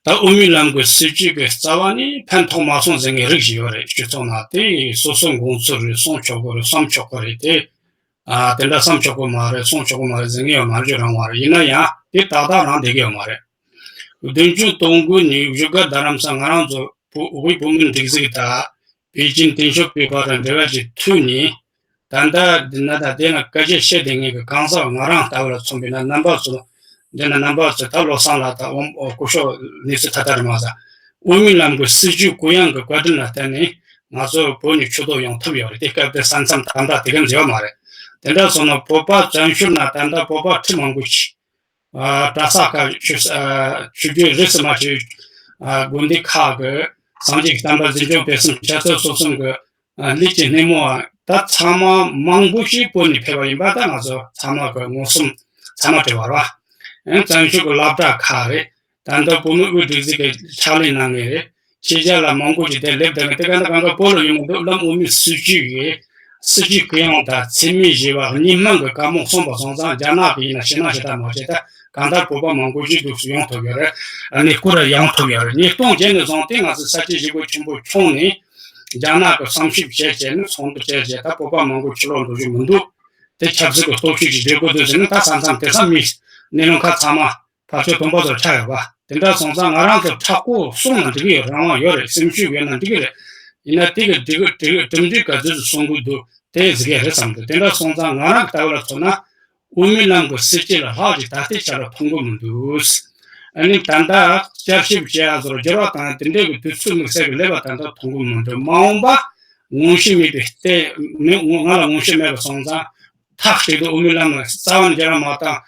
ད་དབུ་མའི་ལམ་གྱི་སྲིད་བྱུས་ཀྱི་རྩ་བ་ནི་ཕན་ཐོགས་མ་སོང་ཟེར་མཁན་རིགས་ཤིག་ཡོད་རེད། སྤྱི་ཚོགས་ནང་དེ་སོ་སོའི་དགོངས་ཚུལ་རེད། གསུང་ཆོག་གི་རེད། བསམ་ཆོག་གི་རེད་དེ། ཨ་དེ་འདྲ་བསམ་ཆོག་གི་མ་རེད། གསུང་ཆོག་གི་མ་རེད་ཟེར་མཁན་ཡོད་མ་རེད། རང་དབང་རེད། ཡིན་ན་ཡང་དེ་ཏག་ཏག་རང་བསྡད་ཀྱི་ཡོད་མ་རེད། བདུན་ཅུ་དོན་དགུ་ནས་བཞུགས་སྒར་རྡ་རམ་ས་ང་རང་ཚོ་བོད་བོད་མིའི་སྒྲིག་འཛུགས་དང་པེ་ཅིན་བསྟན་ཆོས་པའི་བར་ལ་འབྲེལ་བ་ཅིག་མཐུད་ནས། ད་ལྟ་འདི་ན་ད་དེ་ན་སྐད་ཆ་བཤད་བསྡད་མཁན་གྱི་གང་ཟག་ང་རང་ལྟ་བུ་ལ་མཚོན་པ་ཡིན་ན། རྣམ་པ་ཚོ་འདི་ན་རྣམ་པ་ཚོ་ད་བློ་བཟང་ལགས་དང་དབང་སྐུ་ཞབས་ནེ་སི་ཐ་ཐ་རི་མ་ས་དབུ་མའི་ལམ་གྱི་སྲིད་བྱུས་གུ་ཡངས་ཀྱི་བཀའ་དྲིན་ལ་བརྟེན་ནས་ང་ཚོ་བོད་ནས་ཕྱིར་ལོག་ཡོང་ཐུབ་ཡོད་རེད། དེ་སྐབས་དེ་ས་མཚམས་ད་ལྟ་དེ་ག་མཛེས་པ་མ་རེད། དེ་འདྲ་སོང་ན་བོད་པ་བཙན་བྱོལ་ན་ད་ལྟ་བོད་པ་ཁྲི་མང་པོ་ཅིག་ཨ་གྲྭ་ས་ཁག་ཆོས་ཨ་ཆོས་བརྒྱུད་རིས་སུ་མ་ཆད་ཨ་དགོན་སྡེ་ཁག་གི་སངས་རྒྱས་ཀྱི་བསྟན་པ་འཛིན་སྐྱོང་སྤེལ་གསུམ་བྱ་ཚོགས་སོ་གསུམ་གྱི་ཨ་ལས་ཀྱི་སྣེ་མོ་ཨ་ད་ཚང་མ་མང་པོ་ཞིག་བོད་ནས་ཕེབས་པ་ཡིན་པ་ད་ང་ཚོ་ཚང་མ་གི་མངོན་སུམ་ཚང་མ་བྲིས་པ་རེད་བ། ཨ་བཙན་བྱོལ་གྱི་སློབ་གྲྭ་ཁག་རེད། ད་ལྟ་བོད་མིའི་དབུས་སྒྲིག་འཛུགས་ཀྱི་ཕྱག་ལས་གནང་མཁན་རེད། ཕྱི་རྒྱལ་ལ་མང་པོ་ཞིག་དེ་སླེབས་བསྡད་མཁན་དེ་ག་ན་གང་ག་བོད་ལ་ཡོང་གི་འདུག་བླམ་དབུ་མའི་སྲིད་བྱུས་ཀྱི་སྲིད་བྱུས་གུ་ཡངས་དང་འཚེ་མེད་ཞི་བ་གཉིས་སྨན་གྱི་བཀའ་མོལ་གསུངས་པ་སོང་ཙང་རྒྱ་ནག་གི་ཡིན་ན་ཞེད་སྣང་ཞེ་དྲག་མ་བྱེད། ད་གང་ལྟར་བོད་པ་མང་པོ་ཞིག་འདུག་སེ་ཡོང་ཐུབ་ཡོད་རེད། གནས་སྐོར་ལ་ཡོང་ཐུབ་ཡོད་རེད། ཉིས་སྟོང་བརྒྱད་ནས་བཟུང་སྟེ་ང་ཚོ་ས་སྐྱ་ཞིག་པོ་ཆེན་པོ་ཁྱོན་ནས་རྒྱ་ནག་གི་བསམ་ཞིབ་བྱས་བྱས་ནས་ཚོགས་འདུ་བྱས་བྱས་ད་བོད་པ་མང་པོ་ཕྱིར་ལོག་འགྲོ་རྒྱུ་མི་འདུག་དེ་ཆབ་སྲིད་ཀྱི་སྟོབས་ཤུགས་ཀྱིས་འགྲོ་དགོས་འདུག་ཟེར་ནས་ད་ས་མཚམས་དེང་སང་མི་གནས་ལུང་ཁག་ཚང་མ། ཕར་ཕྱོགས་སྟོང་པ་ཚོར་ཆགས་ཡོད་པ། དེ་འདྲ་སོང་ཙང་ང་རང་ཚོ་མཁྲེགས་པོ་གསུངས་ན་འགྲིག་གི་ཡོད། རང་དབང་ཡོད་རེད། སེམས་ཤུགས་ཡོད་ན་འགྲིག་གི་རེད། ཡིན་ན་དེ་གི་འགྲིག་གི་འགྲིག་གི་གྲུབ་འབྲས་ག་ཚོད་ཅིག་གསུང་གི་འདུག་དེ་ཟེར་གི་རེད་བསམ་འདུག་དེ་འདྲ་སོང་ཙང་ང་རང་གི་ལྟ་བ་ལ་མཚོན་ན། དབུ་མའི་ལམ་གྱི་སྲིད་བྱུས་ལ་ལྷག་ཅིག་ད་ལྟའི་ཆ་ལ་མཐོང་གི་མི་འདུག་ཨ་ནི་ད་ལྟ་བསྐྱར་ཞིབ་བྱེད་ཡ་ཚོར་འགྱུར་བ་བཏང་ཡ་དེ་འདྲའི་གི་དུས་ཚོད་དམིགས་བསལ་གི་སླེབས་པ་ད་ལྟ་མཐོང་གི་མི་འདུག་མ་འོངས་པ་ངོ་ཤེས་མེད་པའི་ལྟས་མི་ང་ལ་ངོ་ཤེས་མེད་པ་སོང་ཙང་ཐག་གཅོད་དུ་དབུ་མའི་ལམ་ལ་རྩ་བ་ནས་འགྱུར་བ་མ་བཏང་།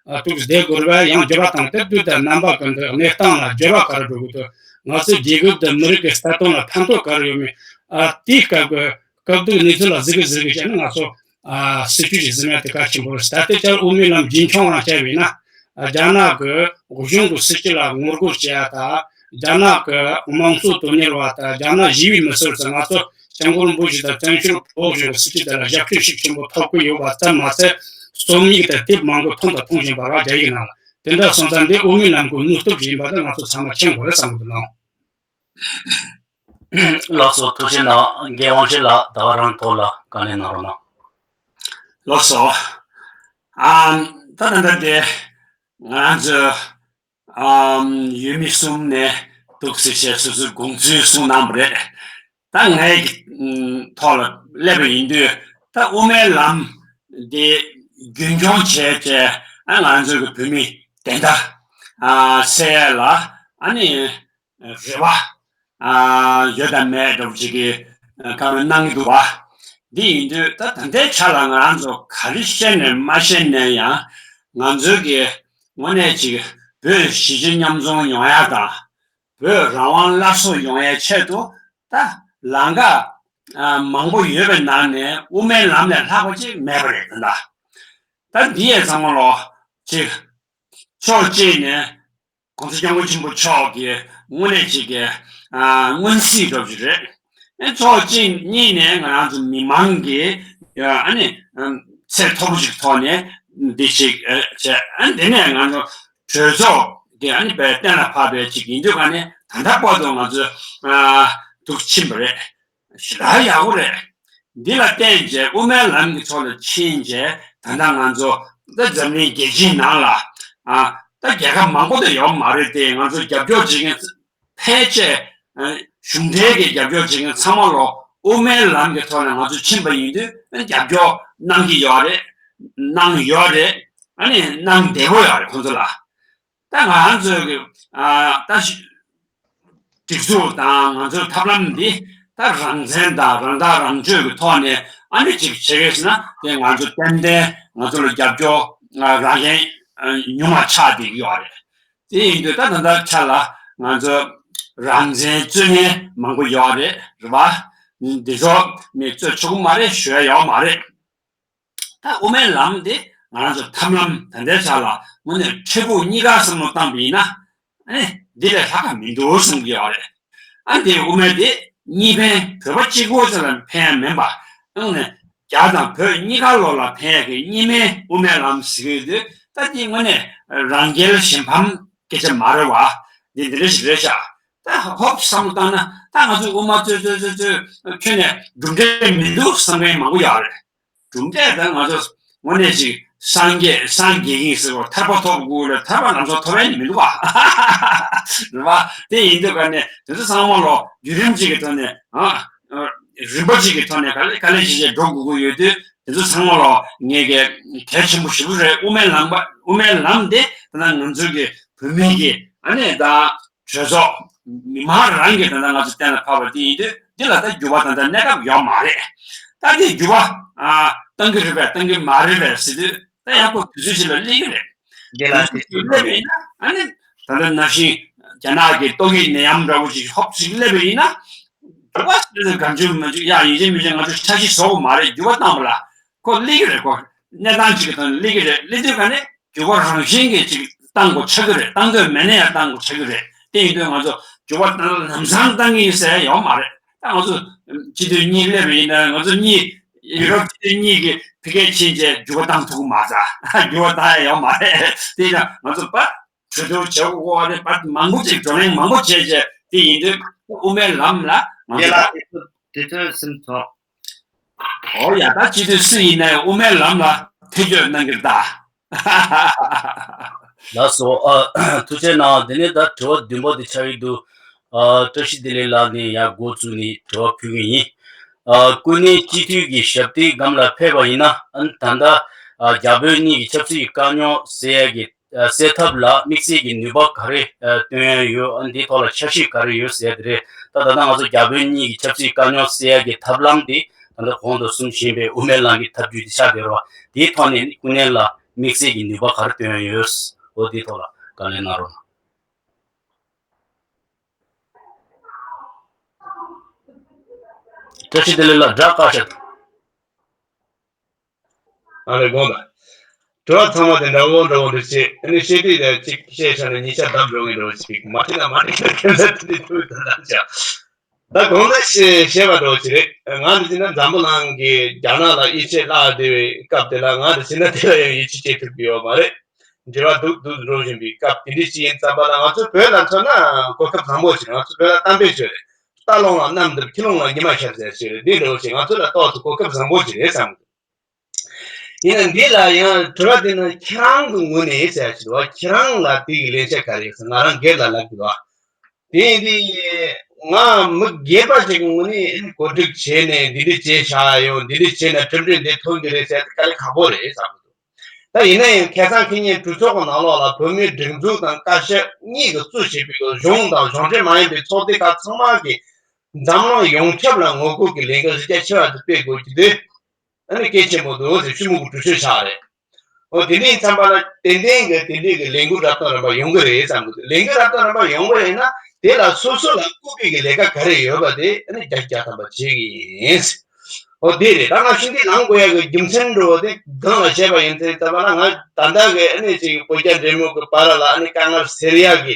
ཨ་ཐུགས་བདེ་དགོས་པ་ཡང་འགྱུར་བ་བཏང་སྟེ་དུས་དང་རྣམ་པ་ཀུན་ཏུ་གནས་སྟངས་ལ་འགྱུར་བ་ག་རེ་འགྲོ་གི་འདུག་ང་ཚོའི་རྒྱལ་ཁབ་དང་མི་རིགས་ཀྱི་ལྟ་སྟངས་ལ་ཕན་ཐོགས་ག་རེ་ཡོད་མེད། ཨ་དེའི་སྐབས་ཀྱི་སྐབས་དུས་གནས་ཚུལ་ལ་གཟིགས་གི་གཟིགས་གི་བྱས་ན་ང་ཚོ་ཨ་སྲིད་བྱུས་ཀྱི་གཟིགས་ཡ་དེ་གལ་ཆེན་པོ་རེད། ད་ལྟའི་ཆར་དབུ་མའི་ལམ་རྒྱུན་འཁྱོངས་རང་བྱས་པ་ཡིན་ན། ཨ་རྒྱ་ནག་གི་གཞུང་གི་སྲིད་བྱུས་ལ་ངོ་རྒོལ་བྱེད་ཡ་དང་། རྒྱ་ནག་གི་དམངས་གཙོ་དོན་གཉེར་བ་དང་རྒྱ་ནག་ཞི་བའི་མི་སེར་ཚོ་ང་ཚོ་སྐྱབས་མགོན་རིན་པོ་ཆེ་དང་བཙན་བྱོལ་བོད་གཞུང་གི་སྲིད་བྱུས་དེ་ལ་རྒྱབ་སྐྱོར་ཤུགས་ཆེན་པོ་ཐོབ་ཀྱི་ཡོད་པ་ཙམ་མ་ཟད། རྩོམ་ཡིག་དང་དེབ་མང་པོ་མཐོང་དང་མཐོང་བཞིན་པ་རེད་རྒྱ་ཡིག་ནང་ལ། དེ་འདྲ་སོང་ཙང་འདི་དབུ་མའི་ལམ་གྱི་ནུས་སྟོབས་ཤིག་ཡིན་པ་དེ་ང་ཚོ་ཚང་མ་མཁྱེན་དགོས་རེད་བསམ་གྱི་འདུག་ལགས། ལགས་སོ། ཐུགས་རྗེ་གནང་། རྒན་དབང་ཆེན་ལགས་ད་ག་རང་ཐོག་ལ་བཀའ་ལན་གནང་རོགས་གནང་། ལགས་སོ། ཨ་ད་ད་ལྟ་དེ་ང་རང་ཚོ། ཨམ་ཡུལ་མི་གསུམ་ནས་འདུག་སེ་བྱས་སོ་སོའི་དགོངས་ཚུལ་གསུངས་གནང་བ་རེད། ད་ངའི་ཐོག་ལ་སླེབས་པ་ཡིན་དུས་ད་དབུ་མའི་ལམ་འདི་རྒྱུན་འཁྱོངས་བྱས་བྱས་ཨ་ང་ཚོའི་གི་བོད་མི་བདེན་མཐའ་ཨ་གསལ་ཡ་ལ་ཨ་ནི་རེ་བ་ཨ་ཡོད་དམ་མེད་འདྲ་བོ་ཅིག་གི་བཀའ་མོལ་གནང་གི་འདུག་བ། འདི་ཡིན་དུས་ད་ད་ལྟའི་ཆ་ལ་ང་རང་ཚོ་ག་རེ་བཤད་ནས་མ་བཤད་ནས་ཡང་ང་ཚོའི་གི་དངོས་གནས་ཅིག་བོད་གཞིས་བྱེས་མཉམ་འཛོམས་ཡོང་ཡ་དང་། བོད་རང་དབང་སླར་གསོ་ཡོང་ཡའི་ཆེད་དུ་ད་ལམ་ཁ་ཨ་མང་པོ་ཡོད་པའི་ནང་ནས་དབུ་མའི་ལམ་ལས་ལྷག་པ་ཅིག་མེད་པ་རེད་ད། ད་འདི་ཡས་ཚང་མ་ལོ་ཅིག་ཕྱོགས་གཅིག་ནས་༸གོང་ས་༸སྐྱབས་མགོན་ཆེན་པོ་མཆོག་གི་དངོས་གནས་ཅིག་གི་ཨ་མངོན་གསལ་འདྲ་བོ་ཅིག་རེད། ཨ་ཕྱོགས་གཅིག་གཉིས་ནས་ང་རང་ཚོ་མི་མང་གི་ཨ་ནི་ཚད་མཐོ་པོ་ཅིག་ཐོག་ནས་འདི་ཅིག་བྱས། ཨ་འདི་ནས་ང་ཚོ་གྲོས་ཚོགས་དེ་ཨ་ནི་བས་གཏན་ལ་ཕབ་པའི་ཅིག་ཡིན་དུས་ཀ་ནས་ད་ལྟ་བར་དུ་ང་ཚོ་ཨ་འདུག་ཕྱིན་པ་རེད། ཞེ་དྲག་ཡག་པོ་རེད། འདི་ལ་བརྟེན་བྱས་དབུ་མའི་ལམ་གྱི་ཐོག་ལ་ཕྱིན་བྱས་ད་ལྟ་ང་ཚོ་ད་འཛམ་གླིང་རྒྱལ་སྤྱིའི་ནང་ལ་ཨ་ད་རྒྱལ་ཁབ་མང་པོ་དེ་ཡོད་མ་རེད་དེ། ང་ཚོ་རྒྱབ་སྐྱོར་བྱེད་མཁན་ཕལ་ཆེར་ཨ་གཞུང་འབྲེལ་གྱི་རྒྱབ་སྐྱོར་བྱེད་མཁན་ཚང་མ་ལོ་དབུ་མའི་ལམ་གྱི་ཐོག་ནས་ང་ཚོ་ཕྱིན་པ་ཡིན་དུས་རྒྱབ་སྐྱོར་གནང་གི་ཡོད་རེད། གནང་ཡོད་རེད། ཨ་ནི་གནང་བདེ་པོ་ཡོད་རེད་ཁོང་ཚོ་ལ། ད་ང་རང་ཚོའི་གི་ཨ་ད་ཤི་སྒྲིག་འཛུགས་དང་ང་ཚོའི་ཐབས་ལམ་འདི་ད་རང་བཙན་དང་རང་ཐག་རང་གཅོད་ཀྱི་ཐོག་ནས་ཨ་ནི་ཅིག་བྱེད་ཀྱི་ཟེར་ན་དེ་ང་ཚོ་ཏན་ཏན་ང་ཚོ་ལ་རྒྱབ་སྐྱོར་ཨ་རག་མཁན་ཨ་ཉུང་བ་ཆགས་བསྡད་ཀྱི་ཡོད་རེད། དེ་ཡིན་དུས་ད་ད་ལྟ་ཆ་ལ་ང་ཚོ་རང་བཙན་རྩོད་མཁན་མང་པོ་ཡོད་རེད། རེད་བ། འདི་ཚོ་མི་རྩོད་ཆོག་གི་མ་རེད། ཞུ་ཡ་ཡོད་མ་རེད། ད་དབུ་མའི་ལམ་དེ་ང་རང་ཚོ་ཐབས་ལམ་ད་ལྟའི་ཆ་ལ་དངོས་གནས་འཕྲལ་ཕུགས་གཉིས་ཀ་བསམ་བློ་བཏང་པ་ཡིན་ན་ཨེ་འདི་ལས་ལྷག་ག་མི་འདུག་བསམ་གྱི་ཡོད་རེད། ཨ་འདི་དབུ་མའི་དེ་གཉིས་ཕན། བོད་པ་གཅིག་པོ་ཚོ་ལ་ཕན་ཡ་མིན་པ། ཨང་ནས་རྒྱ་དང་བོད་གཉིས་ཀ་ལོ་ལ་ཕན་ཡ་གི་གཉིས་སྨན་དབུ་མའི་ལམ་ཟེར་གྱི་ཡོད་དུས་ད་འདི་དངོས་གནས་རང་རྒྱལ་གཞན་ཕམ་སྐད་ཆ་མ་རེད་བ། འདི་འདི་འདྲ་ཞིག་རེད་ཤག་ད་ཧོབ་བསམ་བློ་བཏང་ན་ད་ང་ཚོས་དབུ་མ་རྩོད་རྩོད་རྩོད་རྩོད་ཁྱོན་ནས་གྲུབ་འབྲས་མི་འདུག་བསམ་མཁན་མང་པོ་ཡོད་རེད། གྲུབ་འབྲས་ད་ང་ཚོ་དངོས་གནས་ཅིག་སངས་རྒྱས་སངས་རྒྱས་ཀྱིན་ཟེར་བ་ཐར་པ་ཐོབ་དགོས་ལ་ཐར་པ་ལམ་སང་ཐོབ་ཡ་མི་འདུག་བ། རེད་བ། དེ་ཡིན་དུས་ག་ནས་དེ་ཚོ་ཚང་མ་ལོ་བརྒྱུད་རིམ་གཅིག་གི་ཐོག་ནས་ཨ་རིམ་པ་གཅིག་གི་ཐོག་ནས་ག་ལེ་ག་ལེ་བྱས་བྱས་འགྲོ་དགོས་ཀྱི་ཡོད་དུས་དེ་ཚོ་ཚང་མ་ལོ་ངས་གལ་གལ་ཆེན་པོ་ཞེ་པོ་རེད། དབུ་མའི་ལམ་པ་དབུ་མའི་ལམ་དེ་ད་ལྟ་ང་ཚོའི་གི་བོད་མི་གི་ཨ་ནི་ད། གྲོས་ཚོགས། མི་མང་རང་གིས་ད་ལྟ་ང་ཚོ་གཏན་ལ་ཕབ་པ་དེ་ཡིན་དུས་འདི་ལ་ད་འགྱུར་བ་ད་ལྟ་གནས་སྐབས་ཡོད་མ་རེད། ད་དེ་འགྱུར་བ་ཨ་བཏང་གི་རེད་པས་བཏང་གི་མ་རེད་པས་ཟེར་དུས་ད་ཡང་ཁོ་དུས་ཚོད་ཅིག་ལ་སླེབས་ཀྱི་རེད། རྒན་ལགས། དུས་ཚོད་ཅིག་སླེབས་པ་ཡིན་ན་ཨ་ནི་ད་ལྟ་ནང་བཞིན་རྒྱ་ནག་གི་ཏོག་དབྱིབས་ནད་ཡམས་འདྲ་བོ་ཅིག་ཧོབ་ཅིག་སླེབས་པ་ཡིན་ན་འགྱུར་བ་ཟེར་དུས་གང་བྱུང་མ་བྱུང་ཡ་ཡིན་གཅིག་མིན་གཅིག་ང་ཚོ་འཆར་གཞི་བཟོ་དགོས་མ་རེད། འགྱུར་བ་བཏང་བ་ལ་ཁོ་སླེབས་ཀྱི་རེད། ཁོ་གནས་སྟངས་ཅིག་གི་ཐོག་ནས་སླེབས་ཀྱི་རེད། སླེབས་དུས་ག་ནས། འགྱུར་བ་རང་བཞིན་གྱིས་ཅིག་བཏང་དགོས་ཆགས་ཀྱི་རེད། བཏང་འདོད་མེད་ན་ཡང་བཏང་དགོས་ཆགས་ཀྱི་རེད། དེ་ཡིན་དུས་ང་ཚོ་འགྱུར་བ་བཏང་ལམ་སང་བཏང་གི་ཡིན་ཟེར་ཡ་ཡོད་མ་རེད། ད་ང་ཚོ་སྤྱི་འཐུས་གཉིས་སླེབས་པ་ཡིན་ན་ང་ཚོ་གཉིས་ཡུ་རོབ་སྤྱི་འཐུས་གཉིས་ཀྱིས་ཕ་གིར་ཕྱིན་བྱས་འགྱུར་བ་བཏང་ཐུབ་ཀྱི་མ་རེད། འགྱུར་བ་བཏང་ཡ་ཡོད་མ་རེད། དེ་ཡིན་ན་ང་ཚོ་པ་གྲོས་བསྡུར་བྱེད་དགོས་པ་རེད། པ་མང་པོ་ཅིག་བགྲོ་གླེང་མང་པོ་བྱས་བྱས་དེ་ཡིན་དུས་དབུ་མའི་ལམ་ལ་ང་ཚོ་རྒན་ལགས། དེ་ཚོ་དེ་ཚོ་སེམས་ཐོག་ཨོ་ཡ་ད་སྤྱི་འཐུས་སུ་ཡིན་ནའི་དབུ་མའི་ལམ་ལ་ཐེ་བྱུས་གནང་གི་རེད་ད། ལགས་སོ། ཨ། ཐུགས་རྗེ་གནང་། དེ་ནས་ད་དྲི་བ་བདུན་པ་དེ་ཆགས་ཀྱི་འདུག་ཨ། བཀྲ་ཤིས་བདེ་ལེགས་ལགས་ནས་ཡར་འགོ་བཙུགས་ནས་དྲི་བ་ཕུལ་གྱི་ཡིན། ཨ། སྐུ་ཉིད་སྤྱི་འཐུས་ཀྱི་ཞབས་སྟེགས་སྒང་ལ་ཕེབས་པ་ཡིན་ན་ཨ་ནི་ད་ལྟ་ཨ། རྒྱ་བོད་གཉིས་ཀྱི་ཆབ་སྲིད་ཀྱི་དཀའ་རྙོག་སེལ་ཡ་གི་ཨ། སེལ་ཐབས་ལ་དམིགས་བསལ་གྱི་ནུས་པ་ག་རེ་ཨ། བཏོན་ཡ་ཡོད། ཨ། འདིའི་ཐོག་ལ་འཆར་གཞི་ག་རེ་ཡོད་ཟེར་ཡ་དེ་རེད། ད་ད་ལྟ་ང་ཚོ་རྒྱ་བོད་གཉིས་ཀྱི་ཆབ་སྲིད་དཀའ་རྙོག་སེལ་ཡ་གི་ཐབས་ལམ་དེ་ད་ལྟ་གོང་དུ་གསུངས་བཞིན་པའི་དབུ་མའི་ལམ་གྱི་ཐབས་བརྒྱུད་དེ་ཆགས་བསྡད་རེད་བ། དེའི་ཐོག་ནས་སྐུ་ངོ་ལ་དམིགས་བསལ་གྱི་ནུས་པ་ག་རེ་བཏོན་ཡ་ཡོད། འོ་དེའི་ཐོག་ལ་བཀའ་ལན་གནང་རོགས་གནང་། བཀྲ་ཤིས་བདེ་ལེགས་ལགས། སྒྲ་བཀག་ཤག་ཨ་རེ་དགོངས་དག་དྲི་བ་ཚང་མ་དེ་འདྲ་བོ་འདྲ་བོ་འདྲ་བྱེད། ཨ་ནི་བཤད་དུས་ལ་གཅིག་བཤད་ཤག་ནས་གཉིས་ཆ་བརྡབ་འགྲོ་གི་འདྲ་བོ་ཞིག་མ་དྲིས་ན་མ་དྲིས་ན་ཁྱད་མཚར་དེ་འདྲ་ཐུག་ད་ལྟ་ཆ། ད་དགོངས་དག་བཤད་བཤད་པ་འདྲ་བོ་ཞིག་རེད། ང་འདི་བྱས་ན་འཛམ་བུ་གླིང་གི་རྒྱ་ནག་ལ་དབྱེ་ཆད་བརླག་བསྡད་པའི་སྐབས་དེ་ལ་ང་འདི་བྱས་ན་དེ་ལ་ཡང་ཡིད་ཆེས་བྱེད་ཐུབ་ཀྱི་ཡོད་མ་རེད། འབྲེལ་བ་སྡུག་སྡུག་འགྲོ་བཞིན་པའི་སྐབས་དེ་འདྲ་ཞིག་ཡིན་ཙམ་པ་ལ་ང་ཚོ་བོད་ལ་མཚོན་ན་གོ་སྐབས་བཟང་པོ་ཞིག་ང་ཚོ་བོད་ལ་གཏམ་དཔེ་བརྗོད་རེད། རྟ་ལོང་ལ་གནམ་འདུག་ཁྱི་ལོང་ལ་ཉི་མ་ཤར་ཟེར་ཞིག་རེད། འདི་འདྲ་བོ་ཞིག་ང་ཚོ་ལ་ཏོག་ཙམ་གོ་སྐབས་བཟང་པོ་ཞིག་རེད་བསམ་གི་འདུག་ཡིན་ན་འདི་ལ་ཡང་དྲི་བ་དེ་ནི་ཁྱེད་རང་གི་ངོས་ནས་ཟེར་ཞིག་འདུག་ཁྱེད་རང་ལ་དེ་གི་ལན་ཆ་ག་རེ་ཡོད་ཟེར་ང་རང་སྒེར་ལ་ལབ་གི་འདུག་དེ་ཡིན་དུས་ང་མི་སྒེར་པ་ཞིག་གི་ངོས་ནས་གོ་སྒྲིག་བྱས་ནས་འདི་འདྲ་བྱས་བཞག་ཡོད། འདི་འདྲ་བྱས་ན་གྲུབ་འབྲས་འདི་ཐོན་གི་རེད་ཟེར་དེ་དཀའ་ལས་ཁག་པོ་རེད་བསམ་གི་འདུག་ད་ཡིན་ན་ཡང་ཁ་སང་ཁེ་ཉིན་གྲོས་ཚོགས་ཀྱི་ནང་ལོགས་ལ་བོད་མིའི་སྒྲིག་འཛུགས་དང་བཀའ་ཤག་གཉིས་ཀྱིས་གཙོ་བྱས་པའི་གཞུང་དང་གཞུང་འབྲེལ་མ་ཡིན་པའི་ཚོགས་སྡེ་ཁག་ཚང་མ་གིས་འཛམ་གླིང་ཡོངས་ཁྱབ་ལ་ངོ་རྒོལ་གྱི་ལས་འགུལ་གཞི་རྒྱ་ཆེ་བ་དེ་སྤེལ་དགོས་ཀྱི་འདུག་ཨ་ནི་གལ་ཆེན་པོ་འདུག་ཟེར་ཤུ་མུ་གི་གྲོས་ཆོད་ཆགས་རེད། འོ་དེ་འདྲ་ཡིན་ཙམ་པ་ལ་ཏན་ཏན་གྱི་དེ་འདྲའི་གི་ལས་འགུལ་རབ་དང་རིམ་པ་ཡོང་གི་རེད་བསམ་གི་འདུག་ལས་འགུལ་རབ་དང་རིམ་པ་ཡོང་གི་རེད་ན་དེ་ལ་སོ་སོ་ལ་བསྐུལ་བའི་གི་ལས་ཀ་ག་རེ་ཡོད་པ་དེ་ཨ་ནི་རྒྱ་རྒྱ་ཐམ་པ་བྱེད་ཀྱི་ཡིན། ཨོ་དེ་རེད། ད་ང་ཤིང་རྟའི་ལངས་དགོས་ཡ་གི་རྒྱུ་མཚན་འགྲོ་བ་དེ་གང་ལ་བཤད་པ་ཡིན་ཚེ་ད་བ་ལ་ང་ད་ལྟ་གི་ཨ་ནི་ཅིག་བོད་རྒྱ་འབྲེལ་མོལ་གི་བར་ལ་ཨ་ནི་དཀའ་ངལ་སེལ་ཡ་གི་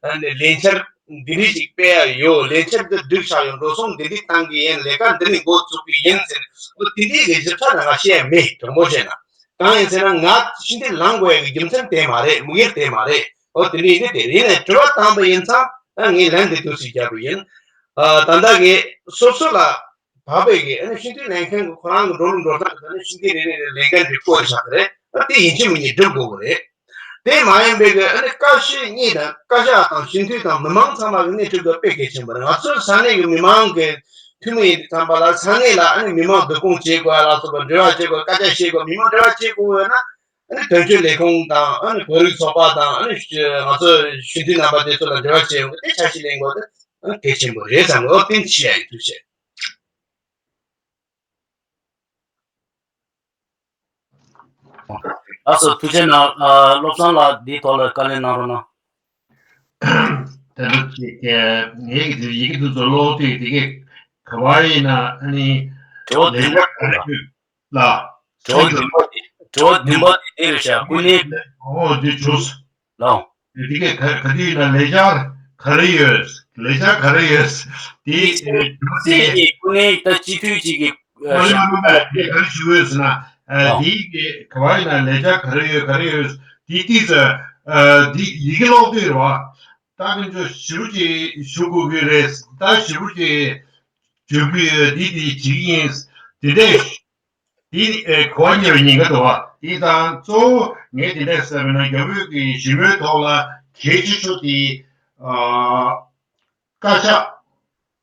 ཨ་ནི་ལས་འཆར་འདི་འདྲ་ཞིག་སྤེལ་ཡ་ཡོད། ལས་འཆར་འདི་བསྒྲིགས་བཞག་ཡོད། འགྲོ་སོང་འདི་འདྲ་བཏང་གི་ཡིན། ལས་ཀ་འདི་ནས་འགོ་བཙུགས་གི་ཡིན་ཟེར། ཨོ་དེ་འདྲའི་གི་ཞིབ་ཕྲ་ད་ང་བཤད་ཡ་མེད། དྲང་པོ་བཤད་ན་གང་ཡིན་ཟེར་ན་ང་ཤིང་རྟའི་ལངས་དགོས་ཡ་གི་རྒྱུ་མཚན་དེ་མ་རེད། དམིགས་ཡུལ་དེ་མ་རེད། ཨོ་དེ་འདྲ་ཡིན་དེ་དེ་རེད། ཡིན་ནའི་དྲི་བ་བཏང་པ་ཡིན་ཙང་ཨ་ངས་ལན་འདི་འདུག་སེ་རྒྱབ་པ་ཡིན། ཨ་ད་ལྟ་གི་སོ་སོ་ལ། བག་ཕེབས་ཀྱིས་ཨ་ནི་ཤིང་རྟའི་ལངས་མཁན་གྱི་ཁོ་རང་གི་འགྲོ་ལུགས་འགྲོ་སྟངས་ཀྱི་ཐོག་ནས་ཤིང་རྟའི་རེ་རེ་རེ་ལས་འགན་དེ་བསྐོས་བཞག་གི་རེད། ཨ་དེ་ཡིན་གཅིག་མིན་གཅིག་སྒྲུབ་དགོས་ཀྱི་རེད། དེ་མ་ཡིན་པའི་གི་ཨ་ནི་བཀའ་ཤག་གཉིས་དང་བཀའ་ཤག་དང་སྤྱི་འཐུས་དང་མི་མང་ཚང་མ་གི་སྣེ་ཁྲིད་དགོས་དཔེ་གལ་ཆེན་པོ་རེད། ང་ཚོའི་ས་གནས་ཀྱི་མི་མང་གི་འཐུས་མི་ཡིན་དུས་ཙམ་པ་ལ་ས་གནས་ལ་ཨ་ནི་མི་མང་བསྡུ་སྐོང་བྱེད་དགོས་ལ་སོགས་པ་འབྲེལ་བ་བྱེད་དགོས། སྐད་ཆ་བཤད་དགོས། མི་མང་འབྲེལ་བ་བྱེད་དགོས་ཡོད་ན། ཨ་ནི་དོན་གཅོད་ལས་ཁུངས་དང་ཨ་ནི་བོད་རིགས་ཚོགས་པ་དང་ཨ་ནི་ང་ཚོ་གཞོན་དུས་རྣམ་པ་དེ་ཚོ་ལ་འབྲེལ་བ་བྱེད་ཡོང་གི་དེ་འཆར་གཞི་ལེན་དགོས་དེ་ཨ་ནི་གལ་ཆེན་པོ་རེད་བསམ་གི། ཨོ་བསྟན་ཤེས་ཡ་ཡིན། ཐུགས་རྗེ་ཆེ། ལགས་སོ། ཐུགས་རྗེ་གནང་། ཨ། བློ་བཟང་ལགས་འདིའི་ཐོག་ལ་བཀའ་ལན་གནང་རོགས་གནང་། དེ་ནི་ངས་ཀྱི་དེ་ཡི་གེ་དེ་ཚོ་ཀློག་དུས་དེ་གས་ག་བ་ཡིན་ན་ཨ་ནི་དྲི་བ་ལས་བདུན་པ་ཀ་རེ་ཡོད་ལ། དྲི་བ་བདུན་པ་དེ་དྲི་བ་བདུན་པ་དེ་དེ་རེད་ཤག་ཀུན་ནས། ཨོ་དེ་བྱུང་། ལའོ། དེ་གས་ག་ག་དུས་ཡིན་ན་ལས་འཆར་ག་རེ་ཡོད། ལས་འཆར་ག་རེ་ཡོད། དེ་དེ་ཚོ་དེ་ཀུན་ནས་ད་སྤྱི་འཐུས་གཅིག་གི་ཨ་ཤ། ཨ་དེ་ག་རེ་ཞུ་འོས་ཟེར་ན། ཨ་ཨ་དེའི་གི་ག་བ་ཡིན་ན་ལས་འཆར་ག་རེ་ཡོད་ག་རེ་ཡོད། དེ་ཏིས་ཨ་དེ་ཡི་གེ་ཀློག་དུས་རེད་བ། ད་ཀུན་ཚོ་ཞིབ་ཅིག་ཞུ་དགོས་ཀྱི་རེད། ད་ཞིབ་ཅིག་བརྗོད་ཀྱི་ཡོད། དེ་དེ་བྱེད་ཀྱི་ཡིན། དེ་འདྲས་དེ་གོ་བ་ཉེ་བའི་ཉེན་ཁ་འདུག་བ། དེ་དང་གཙོ་བོ་ངས་དེ་འདྲས་ཟེར་བ་ན་རྒྱ་བོད་ཀྱི་ཞི་མོལ་ཐོག་ལ་གལ་ཆེ་ཤོས་དེ་ཨ། བཀའ་ཤག་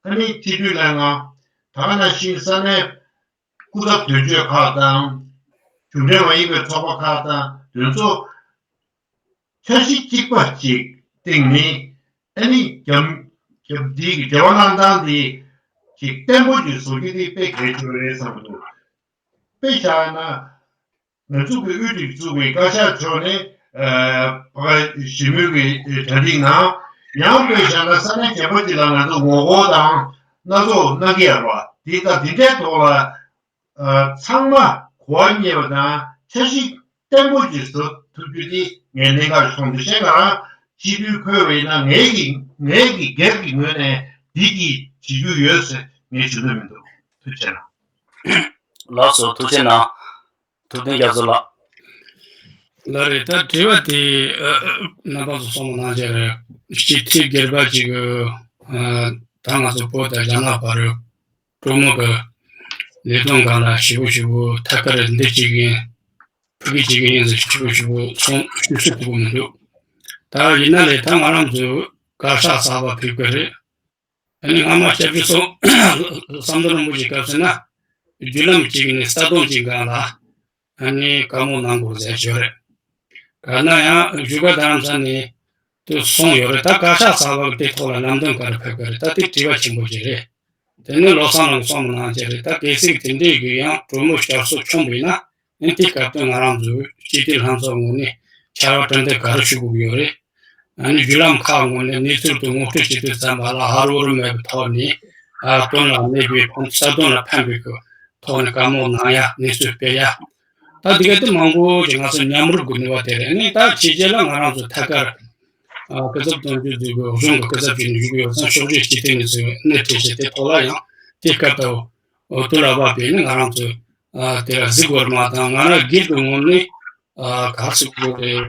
ཨ་ནི་སྤྱི་འཐུས་ལྷན་ཁང་། ད་ག་ནང་བཞིན་ས་གནས་སྐུ་ཚབ་དོན་གཅོད་ཁག་དང་། གཞུང་འབྲེལ་མ་ཡིན་པའི་ཚོགས་པ་ཁག་དང་དེ་ཚོ་འཆར་གཞི་གཅིག་པ་གཅིག་སྟེང་ནས་ཨ་ནི་རྒྱབ་རྒྱབ་འདི་གི་འབྲེལ་བ་གནང་སྟངས་འདི་ཅིག་བརྟན་པོ་ཅིག་བཟོ་རྒྱུ་དེ་དཔེ་གལ་ཆེ་བ་རེད་བསམ་གྱི་འདུག་དཔེ་བཞག་ན། ང་ཚོ་གི་དབུས་སྒྲིག་འཛུགས་ཀྱི་བཀའ་ཤག་ཕྱོགས་ནས་ཨ་ཕ་ག་ཞི་མོལ་གྱི་གྲ་སྒྲིག་ནང་ཡང་དཔེ་བཞག་ན་ས་གནས་གཞན་པ་ཅིག་ལ་ང་ཚོ་ངོ་རྒོལ་དང་སྣ་ཚོགས་གནང་གི་ཡོད་རེད་བ། དེ་དང་དེ་འདྲའི་ཐོག་ལ་ཨ་ཚང་མ་གོ་བ་རྙེད་པ་དང་འཆར་གཞི་བརྟན་པོ་ཅིག་བཟོ་ཐུབ་རྒྱུ་དེ་ངས་གནད་འགག་ཆེ་ཤོས་འདུག་གཞན་ང་རང་སྤྱི་འཐུས་འཁོད་པ་ཡིན་ན་ངའི་གི་ངའི་གི་སྒེར་གྱི་ངོས་ནས་འདི་གི་བྱེད་རྒྱུ་ཡོད་ཟེར་ངས་བྱེད་འདོད་མི་འདུག་ཐུགས་རྗེ་ཆེ་གནང་། ལགས་སོ། ཐུགས་རྗེ་གནང་། ཐུབ་བསྟན་རྒྱ་མཚོ་ལགས། ལགས་རེད། ད་དྲི་བ་དེ་ཨ་ཨ་རྣམ་པ་ཚོ་གསུངས་པ་ནང་བཞིན་རེད། སྤྱི་འཐུས་སྒེར་པ་ཅིག་གི་ཨ་ད་ང་ཚོ་བོད་དང་རྒྱ་ནག་བར་གྲོས་མོལ་གྱི་ལས་དོན་སྒང་ལ་ཞིབ་པོ་ཞིབ་པོ་ཐད་ཀར་འདི་བྱེད་ཀྱི་ཡིན། ཕ་གི་བྱེད་ཀྱི་ཡིན་ཟེར་ཞིབ་པོ་ཞིབ་པོ་གསུང་ཞུ་སྲོལ་དེ་གོ་མི་འདུག་ད་ཡིན་ན་ལས་ད་ང་རང་ཚོའི་བཀའ་ཤག་གསར་པ་ཕེབས་ཀྱི་རེད། ཨ་ནི་སྔ་མ་སྐྱབས་རྗེ་ཟམ་གདོང་རིན་པོ་ཆེའི་སྐབས་སུ་ན་བརྒྱུད་ལམ་གཅིག་ནས་ས་དོན་གཅིག་སྒང་ལ་ཨ་ནི་བཀའ་མོལ་གནང་དགོས་ཟེར་བརྗོད་རེད། ག་ན་ཡང་བཞུགས་སྒར་རྡ་རམ་ས་ནས་དུ་སོང་ཡོད་རེད། ད་བཀའ་ཤག་གསར་པ་དེ་ཐོག་ལ་ལམ་སྟོན་ག་རེ་ཕེབས་ཀྱི་རེད། ད་དེ་དྲི་བ་ཆེན་པོ་ཅིག་རེད། དེ་ནས་བློ་བཟང་ལགས་གསུངས་པ་ནང་བཞིན་རེད། ད་གལ་སྲིད་དེ་འདྲའི་གི་ཡང་གྲོས་མོལ་བསྐྱར་གསོ་བྱུང་བ་ཡིན་ན་ཨ་ནི་དེ་སྐབས་དུ་ང་རང་ཚོའི་སྤྱི་འཐུས་ལྷན་ཚོགས་ངོས་ནས་ཕྱར་བ་གྲུ་འདེགས་ག་རེ་ཞུ་དགོས་ཀྱི་ཡོད་རེད། ཨ་ནི་བརྒྱུད་ལམ་ཁག་ངོས་ནས་གནས་ཚུལ་དུ་ངོ་སྤྲོད་བྱེད་དུས་ཙམ་པ་ལ་ཧ་རུ་ཧུར་མེད་པའི་ཐོག་ནས་ཨ་དོན་ལ་གནས་པའི་ཕན་ས་དོན་ལ་ཕན་པའི་གི་ཐོག་ནས་བཀའ་མོལ་གནང་ཡ། གནས་ཚུལ་སྤེལ་ཡ། ད་འདི་ག་དེ་མང་པོ་ཞིག་ང་ཚོ་མཉམ་རུབ་ཀྱི་ནུས་པ་དེ་རེད། ཨ་ནི་ད་ཕྱི་རྒྱལ་ལ་ང་རང་ཚོ་ཐད་ཀར་ཨ་སྐུ་ཚབ་དོན་གཅོད་ཚོས་གི་གཞུང་གི་སྐུ་ཚབ་བྱས་ནས་བཞུགས་ཡོད་ཙང་ཕྱོགས་བསྡུས་སྤྱི་འཐུས་ནས་ཚོས་སྣེ་ཁྲིད་བྱས་དེ་ཐོག་ལ་ཡང་དེ་སྐབས་དུ་འོ་དུ་ལ་བབས་པས་ནི་ང་རང་ཚོས་ཨ་དེ་ལ་གཟིགས་དགོས་མ་དང་ང་རང་སྒེར་གྱི་ངོས་ནས་ཨ་ག་རེ་ཟེར་དགོས་རེད།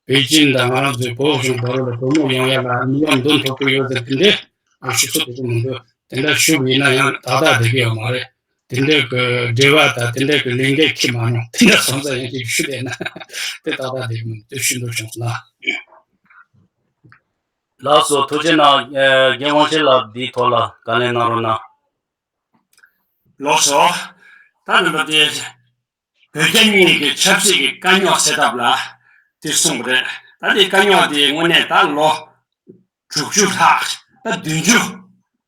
པེ་ཅིན་དང་ང་རང་ཚོའི་བོད་གཞུང་བར་ལ་གྲོས་མོལ་ཡོང་ཡ་ལ་ནུས་པ་འདོན་ཐུབ་ཀྱི་ཡོད་ཟེར་དེ་འདྲའི་ཨ་ཞུ་ཚོད་དེ་ཚོ་མི་འདུག་དེ་འདྲ་ཞུ་བ་ཡིན་ན་ཡང་ཏག་ཏག་བསྡད་ཀྱི་ཡོད་མ་རེད། དེ་འདྲའི་གི་འབྲེལ་བ་དང་དེ་འདྲའི་གི་ལས་འགན་འཁྱེར་མ་མྱོང་། དེ་འདྲ་སོང་ཙང་ཡང་ཅིག་ཞུ་བསྡད་ན་དེ་ཏག་ཏག་བསྡད་ཀྱི་མི་འདུག་ཞུ་འདོད་བྱུང་སོང་ལ། ལགས་སོ། ཐུགས་རྗེ་གནང་། ཨ་རྒན་དབང་ཆེན་ལགས་འདིའི་ཐོག་ལ་བཀའ་ལན་གནང་རོགས་གནང་། ལགས་སོ། ད་ནི་ད་དེ་བོད་རྒྱ་གཉིས་ཀྱི་ཆབ་སྲིད་ཀྱི་དཀའ་རྙོག་སེལ་ཐབས་ལ་དེ་གསུངས་པ་རེད། ད་དེ་དཀའ་རྙོག་དེ་དངོས་གནས་ད་ལོ་དྲུག་ཅུ་ལྷག་ད་བདུན་ཅུ།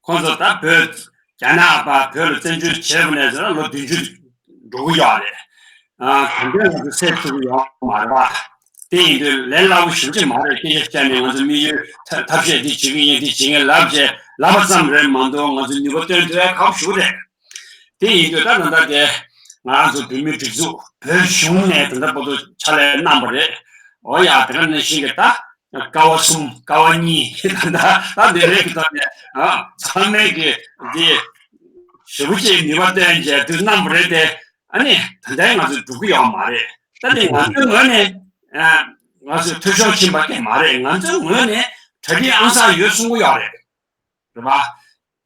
ཁོང་ཚོ་ད་བོད་རྒྱ་ནག་པ་བོད་ལ་བཙན་བྱོལ་བྱས་པ་ནས་ཟེར་ན་ལོ་བདུན་ཅུ་འགྲོ་གི་ཡོད་རེད། ཨ་ད་འདྲ་ང་ཚོ་སེལ་ཐུབ་ཀྱི་ཡོད་མ་རེད་པ། དེ་ཡིན་དུས་ལས་སླ་པོ་ཞེ་པོ་ཅིག་མ་རེད། སྐད་ཆ་བཤད་ནས་ང་ཚོ་དམིགས་ཡུལ་ཐབས་ཤེས་འདི་བྱེད་ཀྱི་ཡིན་འདི་བྱེད་ངེས་ལབ་བྱས་ལབ་པ་ཙམ་རེད་མ་གཏོགས་ང་ཚོ་ནུས་པ་བཏོན་ཐུབ་ཡ་ཁག་པོ་ཞེ་པོ་རེད། དེ་ཡིན་དུས་ད་ད་ལྟ་དེ་ང་རང་ཚོ་བོད་མིའི་སྒྲིག་འཛུགས་བོད་གཞུང་ནས་ད་ལྟ་བར་དུ་ཕྱག་ལས་གནང་བ་རེད། འོ་ཡ་དེ་ག་ནང་བཞིན་གྱི་ད་ཀ་བ་གསུམ་ཀ་བ་གཉིས་ད་ལྟ་ད་འདི་རེད་གི་ད་ནས་ཚང་མས་གི་འདི་ཞེ་པོ་ཅིག་ནུས་པ་བཏོན་བྱས་དུས་གནང་བ་རེད་དེ། ཨ་ནི་ད་ལྟའི་ང་ཚོས་འགྲུབ་ཀྱི་ཡོད་མ་རེད། ད་ནི་ང་ཚོའི་ངོས་ནས་ང་ཚོས་འཐུས་ཤོར་ཕྱིན་པ་གང་ཡང་མ་རེད། ང་ཚོའི་ངོས་ནས་གྲ་སྒྲིག་ཨང་གསར་ཡོད་གསུང་གི་ཡོད་རེད། རེད་པ།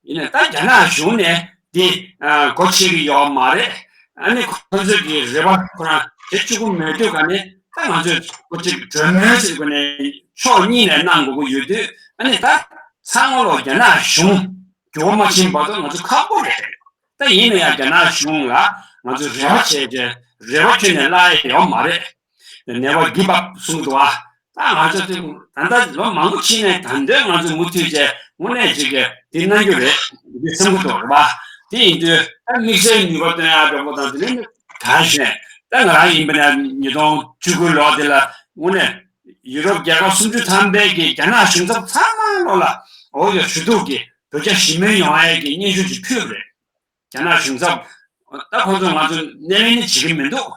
ཡིན་ནའི་ད་རྒྱ་ནག་གཞུང་ནས་འདི་སྒོ་ཕྱེ་གི་ཡོད་མ་རེད། ཨ་ནི་ཁོ་ཚོས་ཀྱི་རེ་བ་ཁོ་རང་དེ་གཅིག་པུ་མེད་དུས་ག་ནས་ད་ང་ཚོས་སྒོ་ཕྱེ་གི་གྲོས་མོལ་ཟེར་དགོས་ནས་ཕྱོགས་གཉིས་ནས་གནང་དགོས་ཀྱི་ཡོད་དུས་ཨ་ནི་ད་ཚང་མ་ལོ་རྒྱ་ནག་གཞུང་འགྱུར་བ་མ་ཕྱིན་བར་དུ་ང་ཚོ་ཁག་པོ་རེད། ད་ཡིན་ན་ཡང་རྒྱ་ནག་གཞུང་ལ་ང་ཚོས་རེ་བ་བྱས་ཏེ་རེ་བ་ཁྱོན་ནས་བརླག་ཡ་ཡོད་མ་རེད། ནད་པ་བརྒྱུད་པ་གསུང་གི་འདུག་བ། ད་ང་ཚོ་དེ་ད་ལྟ་ལོ་མང་པོ་ཕྱིན་ནས་ད་འདོད་ང་ཚོ་མུ་མཐུད་བྱས་དངོས་གནས་ཅིག་གི་དེ་གནང་རྒྱུ་རེད་འདི་བསམ་གི་འདུག་རེད་བ། དེ་ཡིན་དུས་ད་དམིགས་བསལ་ནུས་པ་བཏོན་ཡག་འགྲོ་དགོས་དང་དེ་ནས་གང་ཞིག་ནས་ད་ང་རང་ཡིན་པ་ན་ཉིས་སྟོང་བཅུ་དགུ་ལོ་དེ་ལ་དངོས་གནས་ཡུ་རོབ་རྒྱལ་ཁབ་སུམ་ཅུ་ཐམ་པའི་གི་རྒྱ་ནག་གཞུང་ཚབ་ཚང་མ་ལོ་ལ་འོ་ཡ་ཞུ་གཏུག་གི་བོད་རྒྱ་ཞི་མོལ་ཡོང་ཡས་ཀྱི་སྙན་ཞུ་ཅིག་ཕུལ་བ་རེད། རྒྱ་ནག་གཞུང་ཚབ། ད་ཁོང་ཚོས་ང་ཚོ་སྣེ་ལེན་ནི་བྱེད་ཀྱི་མི་འདུག་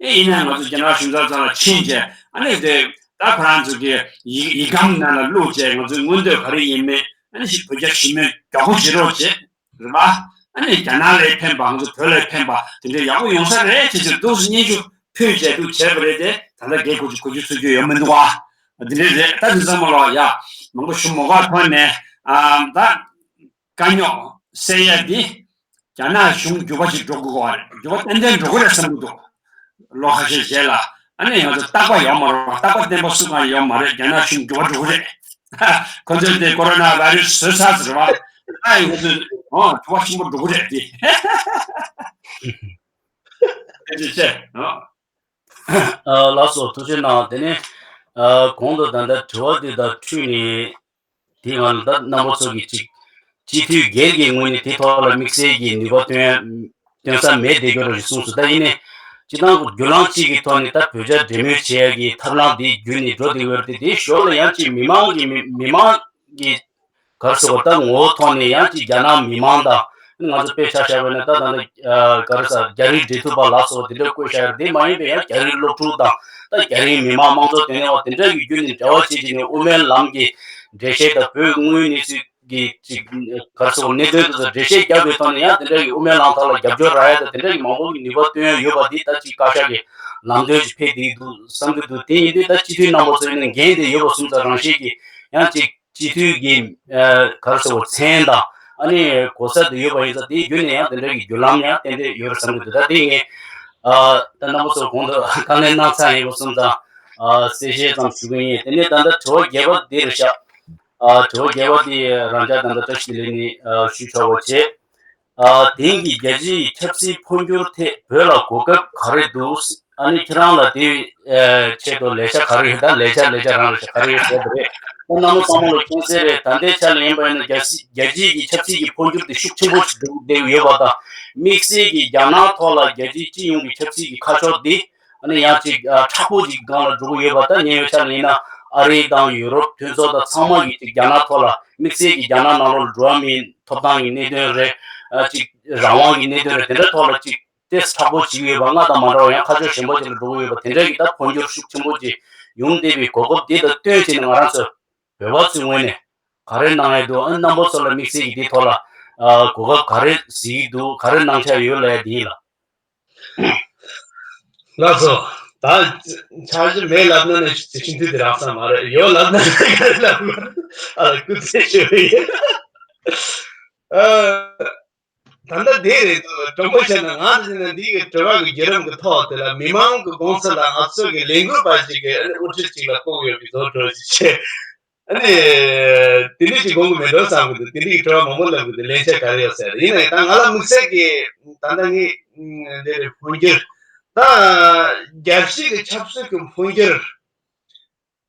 ཨེ་ཡིན་ནའང་ང་ཚོ་རྒྱ་ནག་གཞུང་ཚབ་ཚང་ལ་ཕྱིན་བྱས་ཨ་ནི་དེ་ད་ཁོ་རང་ཚོ་གི་ཡི་ཡི་སྒམ་ནང་ལ་བླུགས་བྱས་ང་ཚོའི་མངོན་འདོད་ག་རེ་ཡིན་མིན་ཨ་ནི་ཞིག་བོད་རྒྱ་ཞི་མོལ་མགྱོགས་པོ་བྱེད་རོགས་བྱེད། རེད་པ། ཨ་ནི་རྒྱ་ནག་ལ་ཕན་པ་ང་ཚོ་བོད་ལ་ཕན་པ་དེ་འདྲའི་ཡག་པོ་ཡོང་ས་རེད་ཅེས་ཅེས་འདུག་སེ་སྙན་ཞུ་ཕུལ་བྱས་འདུག་བྱས་པ་རེད་དེ་ད་ལྟ་རྒྱལ་ཁབ་ཀྱི་གོ་རྒྱུ་ཚུགས་རྒྱུ་ཡོད་མི་འདུག་ཨ། འདི་འདྲའི་རེད་ད་དེ་ཚང་མ་ལོག་ཡ། མང་པོ་ཞུ་མ་དགོས་ཐོག་ནས་ཨ་ད། དཀའ་རྙོག་སེལ་ཡ་འདི་རྒྱ་ནག་གཞུང་འགྱུར་བ་ཞིག་འགྲོ་དགོས་པ་རེད། འགྱུར་བ་ཏན་ཏན་འགྲོ་གི་རེད་བསམ་གྱི་འདུག་ལོ་ཁ་ཤས་རྗེས་ལ་ཨ་ནི་ང་ཚོ་རྟག་པ་ཡོད་མ་རེད། རྟག་པ་བརྟན་པ་སུ་གང་ཡོད་མ་རེད། རྒྱ་ནག་གཞུང་འགྱུར་བ་འགྲོ་གི་རེད། ཁོ་ཚོས་དེ་ཀོ་རོ་ན་བྷའི་རེ་སི་བཟོས་ཚར་ཟེར་བ་ཨ་ཡི་ཁོ་ཚོས་འོ་འགྱུར་བ་ཆེན་པོ་འགྲོ་གི་རེད་དེ། དེ་ཅི་བྱས་ཨ། ལགས་སོ་ཐུགས་རྗེ་གནང་། དེ་ནས་གོང་དུ་ད་ལྟ་དྲི་བ་འདི་དང་འཁྲིལ་ནས། དེའི་སྔོན་ལ་ད་རྣམ་པ་ཚོ་གིས་ཅིག་སྤྱི་འཐུས་སྒེར་གྱི་ངོས་ནས་དེ་ཐོག་ལ་དམིགས་བསལ་གྱི་ནུས་པ་བཏོན་བཏོན་ས་མེད་བསྡད་རྒྱུ་རེད་གསུངས་སོང་། ད་ཡིན་ནའི་སྤྱི་བཏང་བརྒྱུད་ལམ་གཅིག་གི་ཐོག་ནས་ད་བོད་རྒྱ་འབྲེལ་མོལ་བྱེད་ཡ་གི་ཐབས་ལམ་དེ་བརྒྱུད་ནས་འགྲོ་བསྡད་ཡོད་རེད་དེ། དེའི་ཞོར་ལ་ཡང་ཅིག་མི་མང་གི་མི་མི་མང་གི་ག་རེ་ཟེར་བ་ད་ངོ་བོ་ཐོག་ནས་ཡང་ཅིག་རྒྱ་ནག་མི་མང་དང་ང་ཚོ་དཔེ་ཆ་བཞག་པ་ཡིན་ན་ད་ད་ལྟ་ག་རེ་ཟེར་རྒྱ་རིགས་འབྲེལ་མཐུད་པ་ལ་སོགས་དེ་འདྲ་བཀོད་བཞག་ཡོད་རེད། དེ་མ་ཡིན་པའི་ཡང་རྒྱ་རིགས་སློབ་ཕྲུག་དང་ད་རྒྱ་རིགས་མི་མང་དམངས་གཙོ་དོན་གཉེར་བ་དེ་འདྲ་གི་བརྒྱུད་ནས་འབྲེལ་བ་བྱེད་བྱས་ནས་དབུ་མའི་ལམ་གྱི་འགྲེལ་བཤད་དང་བོད་དངོས་གནས་ཚུལ་གྱི་ཅིག་ག་རེ་ཟེར་གནད་དོན་དེ་ཚོ་འགྲེལ་བཤད་རྒྱབ་པའི་ཐོག་ནས་ཡང་དེ་འདྲ་གི་དབུ་མའི་ལམ་ཐོག་ལ་རྒྱབ་སྐྱོར་རག་ཡ་དང་དེ་འདྲ་གི་མང་པོ་གི་ནུས་པ་བཏོན་ཡ་ཡོད་པ་འདི་ད་ཅིག་བཀའ་ཤག་གི་ལམ་སྟོན་ཅིག་ཕེབས་བསྡད་འདུག་བསམ་གྱི་འདུག་དེ་ཡིན་དུས་ད་སྤྱི་འཐུས་རྣམ་པ་ཚོ་ནས་འགན་དེ་ཡོད་པ་སོང་ཙང་རང་བཞིན་གྱིས་ཡང་ཅིག་སྤྱི་འཐུས་ཀྱི་ཨ་ག་རེ་ཟེར་བ་མཚན་དང་ཨ་ནི་གོ་ས་དེ་ཡོད་པ་ཡིན་ཙང་དེའི་བརྒྱུད་ནས་ཡང་དེ་འདྲ་གི་བརྒྱུད་ལམ་ཡང་ཏན་ཏན་ཡོད་རེད་བསམ་གྱི་འདུག་ད་དེ་ངས་ཨ་ད་རྣམ་པ་ཚོར་གོང་དུ་བཀའ་ལན་གནང་ཚར་ཡིན་པ་སོང་ཙང་ཨ་གསལ་བཤད་ཙམ་ཞུ་གི་ཡིན། དེ་ནས་ད་ལྟ་དྲི་བ་བརྒྱད་པ་འདི་རེད་ཤག་ཨ་དྲི་བ་བརྒྱད་པ་འདི་རང་ཅག་ད་ལྟ་བཀྲ་ཤིས་བདེ་ལེགས་ནས་ཨ་ཞུ་ཆོག་པ་བྱས། ཨ་དེང་གི་རྒྱལ་སྤྱིའི་ཆབ་སྲིད་འཕོ་འགྱུར་ཐད་བོད་ལ་གོ་སྐབས་ག་རེ་འདུག་ཨ་ནི་ཁྱེད་རང་ལ་དེའི་ཨ་ཆེད་དུ་ལས་འཆར་ག་རེ་ཡོད། ད་ལས་འཆར་ལས་འཆར་རང་རེད་ཤག་ག་རེ་ཡོད་ཟེར་བ་རེད། ད་རྣམ་པ་ཚང་མ་ལ་མཁྱེན་གསལ་རེད། ད་ལྟའི་ཆ་ལ་ཡིན་པ་ཡིན་ན་རྒྱལ་སྲིད་རྒྱལ་སྤྱིའི་གི་ཆབ་སྲིད་ཀྱི་འཕོ་འགྱུར་དེ་ཤུགས་ཆེན་པོ་ཞིག་འགྲོ་གི་བསྡད་ཡོད་པ་དང་དམིགས་བསལ་གྱི་རྒྱ་ནག་ཐོག་ལ་རྒྱལ་སྤྱིའི་སྤྱི་ཡོངས་ཀྱི་ཆབ་སྲིད་ཀྱི་ཁ་ཕྱོགས་འདི་ཨ་ནི་ཡང་ཅིག་ཨ་མཁྲེགས་པོ་ཅིག་སྒང་ལ་འགྲོ་གི་ཡོད་པ། ད་ཉེ་བའི་ཆར་ལ་ཡིན་ན་ཨ་རི་དང་ཡུ་རོབ་མཐུན་ཚོགས་དང་ཚང་མ་གིས་ཅིག་རྒྱ་ནག་ཐོག་ལ་དམིགས་བསལ་གྱི་རྒྱ་ནག་ནང་ལོགས་ལ་འགྲོ་བ་མིའི་ཐོབ་ཐང་གི་གནད་དོན་རེད། ཨ་ཅིག་རང་དབང་གི་གནད་དོན་རེད། དེ་འདྲ་ཐོག་ལ་ཅིག་ཏོག་ཙམ་མཁྲེགས་པོ་བྱེད་ཀྱི་ཡོད་པ་སྔར་དང་མ་འདྲ་བ་ཡང་ཁ་ཕྱོགས་གཞན་པ་ཅིག་ལ་འགྲོ་གི་ཡོད་པ་དེ་འདྲ་གི་ད་འཕོ་འགྱུར་ཤུགས་ཆེན་པོ་ཅིག་ཡོང་བསྡད་པའི་གོ་སྐབས་འདི་དང་བསྟུན་བྱས་ནས་ང་རང་ཚོ་བོད་པ་ཚོའི་ངོས་ནས་ག་རེ་གནང་ཡས་འདུག་ཨ་རྣམ་པ་ཚོ་ལ་དམིགས་བསལ་གྱི་འདིའི་ཐོག་ལ་ཨ་གོ་སྐབས་ག་རེ་གཟིགས་ཀྱི་འདུག་ག་རེ་གནང་འཆར་ཡོད་ལབ་ཡ་འདི་ཡིན་ལགས། ལགས་སོ། ད་འཆར་གཞི་མེད་ལབ་ན་ནི་སྤྱི་འཐུས་དེ་རག་ས་མ་རེད། ཡོད་ལབ་ན་ནི་ག་རེ་ལབ་དགོས་རེད། ཨ་ལ་སྐུ་ཚེ་ཞུ་ཡིན། ཨ། ད་ལྟ་དེ་རེད་འདུག་དྲང་པོ་བཤད་ན་ང་ཚོ་ནི་འདི་གི་དྲི་བ་གི་བརྒྱུད་རིམ་གི་ཐོག་དེ་ལ་མི་མང་གི་དགོངས་ཚུལ་ལ་ང་ཚོ་གི་ལས་འགུལ་པ་ཞིག་གི་ཨ་ནི་དབུ་ཁྲིད་ཅིག་ལ་ལྐོག་ཡོད་པའི་བཟོ་འདྲ་ཞིག་བྱས། ཨ་ནི། དེ་འདྲ་ཞིག་དགོངས་ཀྱི་མེད་འགྲོ་བསམ་གྱི་འདུག་དེ་འདྲ་གི་དྲི་བ་མང་པོ་ལབ་གི་འདུག་ལན་ཆ་ག་རེ་ཡོད་ཟེར། ཡིན་ནའི་ད་ང་ལ་དམིགས་བསལ་གྱི་ད་ལྟ་ངས་འདིར་འཕོ་འགྱུར། ད་རྒྱལ་སྤྱི་གི་ཆབ་སྲིད་ཀྱི་འཕོ་འགྱུར།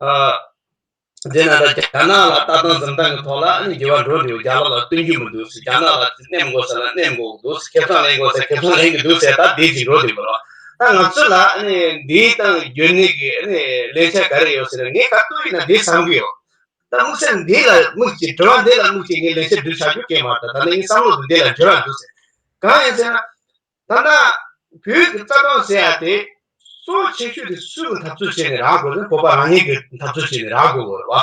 ཨ། དེ་ན་ད་རྒྱ་ནག་ལ་ལྟ་སྟངས་འཛིན་སྟངས་ཀྱི་ཐོག་ལ་ཨ་ནི་འགྱུར་བ་འགྲོ་འདུག་རྒྱ་ནག་ལ་བསྟུན་རྒྱུ་མི་འདུག་ཟེར། རྒྱ་ནག་ལ་གནོན་དགོས་ས་ལ་གནོན་དགོས་འདུག་ཟེར། ཁེ་བཟང་ལེན་དགོས་ས་ཁེ་བཟང་ལེན་གྱི་འདུག་ཟེར། ད་དེ་ཅིག་འགྲོ་འདུག་མ་རེད། ད་ང་ཚོ་ལ་ཨ་ནི་འདིའི་སྟེང་བརྒྱུད་ནས་ཀྱི་ཨ་ནི་ལན་ཆ་ག་རེ་ཡོད་ཟེར་ན། ངས་ག་ཏུ་ཡིན་ན་འདི་བསམ་གྱི་ཡོད། ད་དམིགས་བསལ་འདི་ལ་དམིགས་ཀྱིས་དྲི་བ་འདི་ལ་དམིགས་ཀྱིས་ངས་ལན་ཆ་བསྒྲུབ་བྱ་རྒྱུ་སྐྱེས་མ་ཐག་ད་ནི་ངའི་བསམ་བློ་དེ་འདི་ལ་འགྱུར་བ་འདུག་ཟེར། གང་ཡིན་ཟེར་ན། ད་ལྟ་བོད་ཀྱི་རྩ་དོན་ཟེར་ཡ་དེ་གཙོ་ཆེ་ཤོས་དེ་སུ་གི་འཐབ་རྩོད་བྱས་ནས་རག་དགོས་རེད། བོད་པ་རང་ཉིད་ཀྱི་འཐབ་རྩོད་བྱས་ནས་རག་དགོས་རེད་བ།